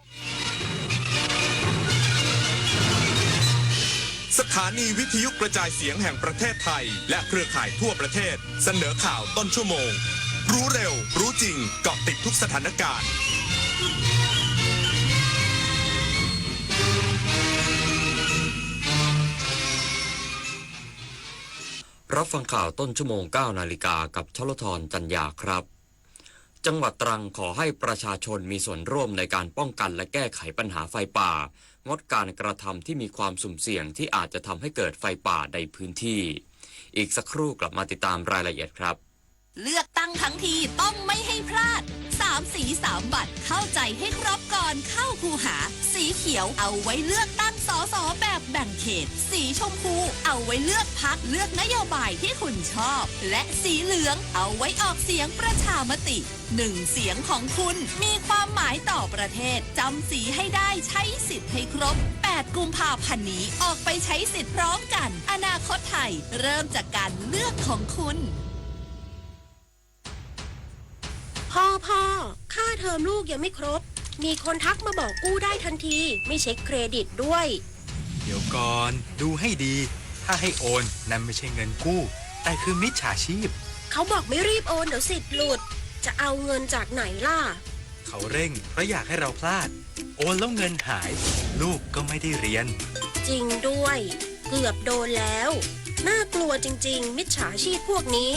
สถานีวิทยุกระจายเสียงแห่งประเทศไทย และเครือข่ายทั่วประเทศ เสนอข่าวต้นชั่วโมง รู้เร็ว รู้จริง เกาะติดทุกสถานการณ์ รับฟังข่าวต้นชั่วโมง เก้านาฬิกา กับชลธร จันยาครับ จังหวัดตรังขอให้ประชาชนมีส่วนร่วมในการป้องกันและแก้ไขปัญหาไฟป่า งดการกระทำที่มีความสุ่มเสี่ยงที่อาจจะทำให้เกิดไฟป่าในพื้นที่ อีกสักครู่กลับมาติดตามรายละเอียดครับ เลือกตั้งทั้งทีต้องไม่ให้พลาด สามสีสามบัตร เข้าใจให้ครบก่อนเข้าคูหา สีเขียวเอาไว้เลือกตั้ง สส แบบแบ่งเขต สีชมพูเอาไว้เลือกพรรค เลือกนโยบายที่คุณชอบ และสีเหลืองเอาไว้ออกเสียงประชามติ หนึ่งเสียงของคุณมีความหมายต่อประเทศ จำสีให้ได้ ใช้สิทธิ์ให้ครบ แปดกุมภาพันธ์นี้ ออกไปใช้สิทธิ์พร้อมกัน อนาคตไทยเริ่มจากการเลือกของคุณ พ่อ พ่อ ค่าเทอมลูกยังไม่ครบ มีคนทักมาบอกกู้ได้ทันที ไม่เช็คเครดิตด้วย เดี๋ยวก่อน ดูให้ดี ถ้าให้โอน นั่นไม่ใช่เงินกู้ แต่คือมิจฉาชีพ เขาบอกไม่รีบโอน เดี๋ยวสิทธิ์หลุด จะเอาเงินจากไหนล่ะ เขาเร่ง เพราะอยากให้เราพลาด โอนแล้วเงินหาย ลูกก็ไม่ได้เรียน จริงด้วย เกือบโดนแล้ว น่ากลัวจริงๆ มิจฉาชีพพวกนี้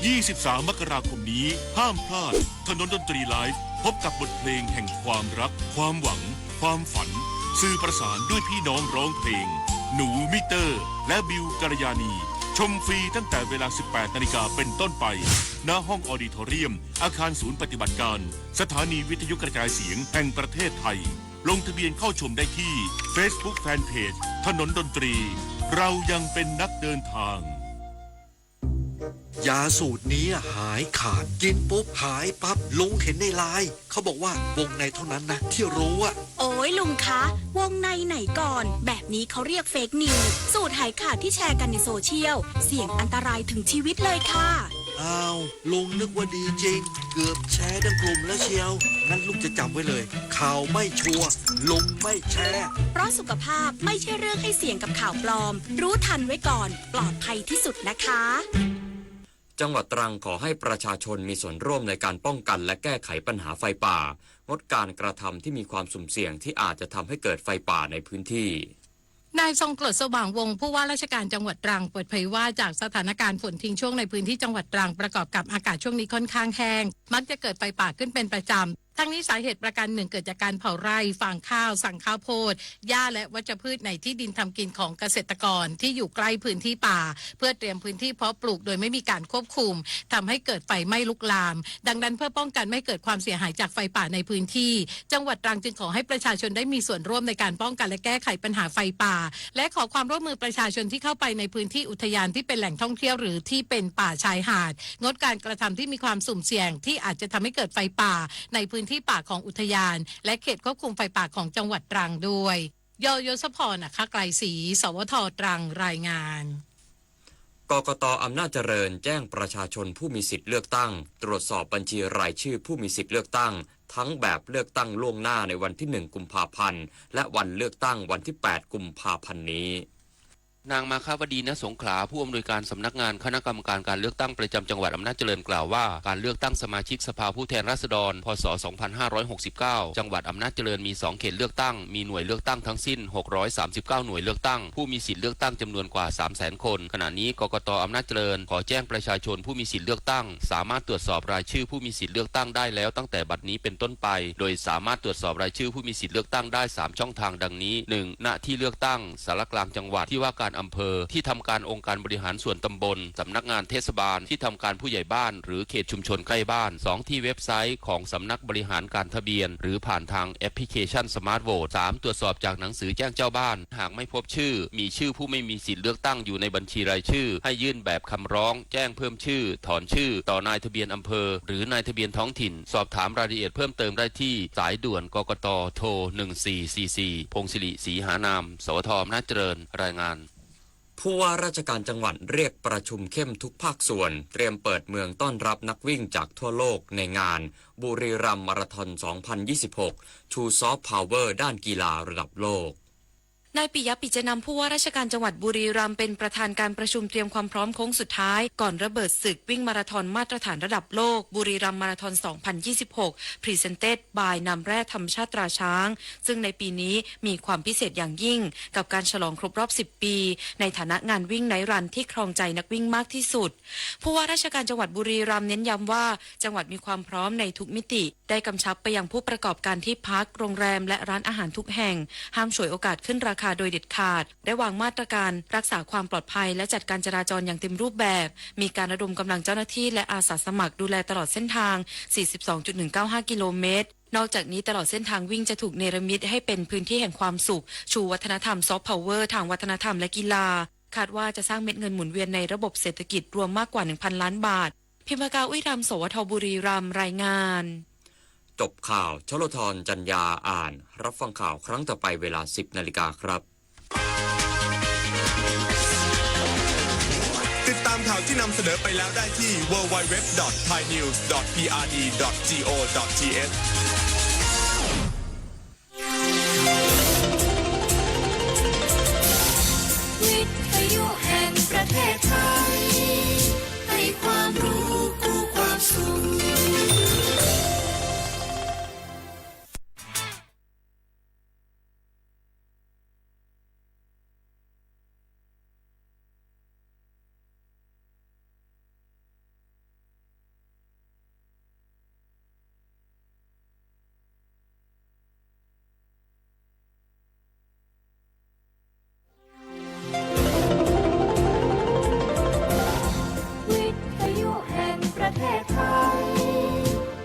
ยี่สิบสาม มกราคมนี้ ห้ามพลาด ถนนดนตรีไลฟ์ พบกับบทเพลงแห่งความรัก ความหวัง ความฝัน สื่อประสานด้วยพี่น้องร้องเพลง หนูมิเตอร์ และบิวกัลยาณี ชมฟรีตั้งแต่เวลา สิบแปดนาฬิกาเป็นต้นไป ณ ห้องออดิทอเรียม อาคารศูนย์ปฏิบัติการ สถานีวิทยุกระจายเสียงแห่งประเทศไทย ลงทะเบียนเข้าชมได้ที่ Facebook Fanpage ถนนดนตรี เรายังเป็นนักเดินทาง ยาสูตรนี้หายขาด กินปุ๊บหายปั๊บ ลุงเห็นในไลน์ เขาบอกว่าวงในเท่านั้นนะที่รู้อะ โอ๊ยลุงคะ วงในไหนก่อน แบบนี้เขาเรียกเฟกนิวส์ สูตรหายขาดที่แชร์กันในโซเชียล เสี่ยงอันตรายถึงชีวิตเลยค่ะ อ้าว ลุงนึกว่าดีจริง เกือบแชร์ดังกลุ่มแล้วเชียว งั้นลุงจะจำไว้เลย ข่าวไม่ชัวร์ ลุงไม่แชร์ เพราะสุขภาพไม่ใช่เรื่องให้เสี่ยงกับข่าวปลอม รู้ทันไว้ก่อน ปลอดภัยที่สุดนะคะ จังหวัดตรังขอให้ประชาชนมีส่วนร่วมในการป้องกันและแก้ไขปัญหาไฟป่า งดการกระทำที่มีความสุ่มเสี่ยงที่อาจจะทำให้เกิดไฟป่าในพื้นที่ นายทรงกรด สว่างวงศ์ ผู้ว่าราชการจังหวัดตรัง เปิดเผยว่าจากสถานการณ์ฝนทิ้งช่วงในพื้นที่จังหวัดตรัง ประกอบกับอากาศช่วงนี้ค่อนข้างแห้ง มักจะเกิดไฟป่าขึ้นเป็นประจำ ทั้งนี้สาเหตุประการหนึ่งเกิดจากการเผาไร่ ฟางข้าว สั่งข้าวโพด หญ้าและวัชพืชในที่ดินทำกินของเกษตรกรที่อยู่ใกล้พื้นที่ป่า เพื่อเตรียมพื้นที่เพาะปลูกโดยไม่มีการควบคุม ทำให้เกิดไฟไหม้ลุกลาม ดังนั้นเพื่อป้องกันไม่ให้เกิดความเสียหายจากไฟป่าในพื้นที่ จังหวัดตรังจึงขอให้ประชาชนได้มีส่วนร่วมในการป้องกันและแก้ไขปัญหาไฟป่า และขอความร่วมมือประชาชนที่เข้าไปในพื้นที่อุทยานที่เป็นแหล่งท่องเที่ยวหรือที่เป็นป่าชายหาด งดการกระทำที่มีความสุ่มเสี่ยงที่อาจจะทำให้เกิดไฟป่าในพื้นที่ป่าของอุทยาน และเขตควบคุมไฟป่าของจังหวัดตรังด้วย ย ยศพร อัครไกรศรี สวท ตรัง รายงาน กกต อำนาจเจริญแจ้งประชาชนผู้มีสิทธิ์เลือกตั้ง ตรวจสอบบัญชีรายชื่อผู้มีสิทธิ์เลือกตั้ง ทั้งแบบเลือกตั้งล่วงหน้าในวันที่หนึ่งกุมภาพันธ์ และวันเลือกตั้งวันที่แปดกุมภาพันธ์นี้ นางมาคาวดี ณ สงขลา ผู้อำนวยการสำนักงานคณะกรรมการการเลือกตั้งประจำจังหวัดอำนาจเจริญกล่าวว่า การเลือกตั้งสมาชิกสภาผู้แทนราษฎร พ.ศ. สองพันห้าร้อยหกสิบเก้า จังหวัดอำนาจเจริญมีสองเขตเลือกตั้ง มีหน่วยเลือกตั้งทั้งสิ้น หกร้อยสามสิบเก้าหน่วยเลือกตั้ง ผู้มีสิทธิ์เลือกตั้งจำนวนกว่าสามแสนคน ขณะนี้ กกต. อำนาจเจริญขอแจ้งประชาชนผู้มีสิทธิ์เลือกตั้ง สามารถตรวจสอบรายชื่อผู้มีสิทธิ์เลือกตั้งได้แล้วตั้งแต่บัดนี้เป็นต้นไป โดยสามารถตรวจสอบรายชื่อผู้มีสิทธิ์เลือกตั้งได้สามช่องทางดังนี้ หนึ่ง ณ ที่เลือกตั้ง ศาลากลางจังหวัด ที่ว่าการอำเภอ ที่ทำการองค์การบริหารส่วนตำบล สำนักงานเทศบาล ที่ทำการผู้ใหญ่บ้าน หรือเขตชุมชนใกล้บ้าน สอง ที่เว็บไซต์ของสำนักบริหารการทะเบียน หรือผ่านทางแอปพลิเคชันสมาร์ทโหวต สาม ตรวจสอบจากหนังสือแจ้งเจ้าบ้าน หากไม่พบชื่อ มีชื่อผู้ไม่มีสิทธิ์เลือกตั้งอยู่ในบัญชีรายชื่อ ให้ยื่นแบบคำร้องแจ้งเพิ่มชื่อ ถอนชื่อ ต่อนายทะเบียนอำเภอ หรือนายทะเบียนท้องถิ่น สอบถามรายละเอียดเพิ่มเติมได้ที่สายด่วน กกต. โทร หนึ่งสี่สี่สี่ พงศิริ ศรีหานาม สวท. อำนาจเจริญ รายงาน ผู้ว่าราชการจังหวัดเรียกประชุมเข้มทุกภาคส่วน เตรียมเปิดเมืองต้อนรับนักวิ่งจากทั่วโลกในงานบุรีรัมย์มาราธอน สองพันยี่สิบหก ชูซอฟต์พาวเวอร์ด้านกีฬาระดับโลก นายปิยะ ปิจจนำ ผู้ว่าราชการจังหวัดบุรีรัมย์ เป็นประธานการประชุมเตรียมความพร้อมโค้งสุดท้าย ก่อนระเบิดศึกวิ่งมาราธอนมาตรฐานระดับโลก บุรีรัมย์มาราธอน สองพันยี่สิบหก Presented by น้ำแร่ธรรมชาติตราช้าง ซึ่งในปีนี้มีความพิเศษอย่างยิ่ง กับการฉลองครบรอบ สิบ ปี ในฐานะงานวิ่งไนท์รันที่ครองใจนักวิ่งมากที่สุด ผู้ว่าราชการจังหวัดบุรีรัมย์เน้นย้ำว่า จังหวัดมีความพร้อมในทุกมิติ ได้กำชับไปยังผู้ประกอบการที่พัก โรงแรม และร้านอาหารทุกแห่ง ห้ามฉวยโอกาสขึ้นราคาโดยเด็ดขาด ได้วางมาตรการรักษาความปลอดภัย และจัดการจราจรอย่างเต็มรูปแบบ มีการระดมกำลังเจ้าหน้าที่ และอาสาสมัครดูแลตลอดเส้นทาง สี่สิบสองจุดหนึ่งเก้าห้า กิโลเมตร นอกจากนี้ตลอดเส้นทางวิ่งจะถูกเนรมิตให้เป็นพื้นที่แห่งความสุข ชูวัฒนธรรมซอฟต์พาวเวอร์ทางวัฒนธรรมและกีฬา คาดว่าจะสร้างเม็ดเงินหมุนเวียนในระบบเศรษฐกิจรวมมากกว่า หนึ่งพัน ล้านบาท พิมพากา อุ้ยรำ สวท บุรีรัมย์ รายงาน จบข่าว ชลธร จันยา อ่าน รับฟังข่าวครั้งต่อไปเวลา สิบนาฬิกาครับ ติดตามข่าวที่นำเสนอไปแล้วได้ที่ ดับเบิลยู ดับเบิลยู ดับเบิลยู ดอท ไทยนิวส์ ดอท พีอาร์ดี ดอท จี โอ ดอท ที เอช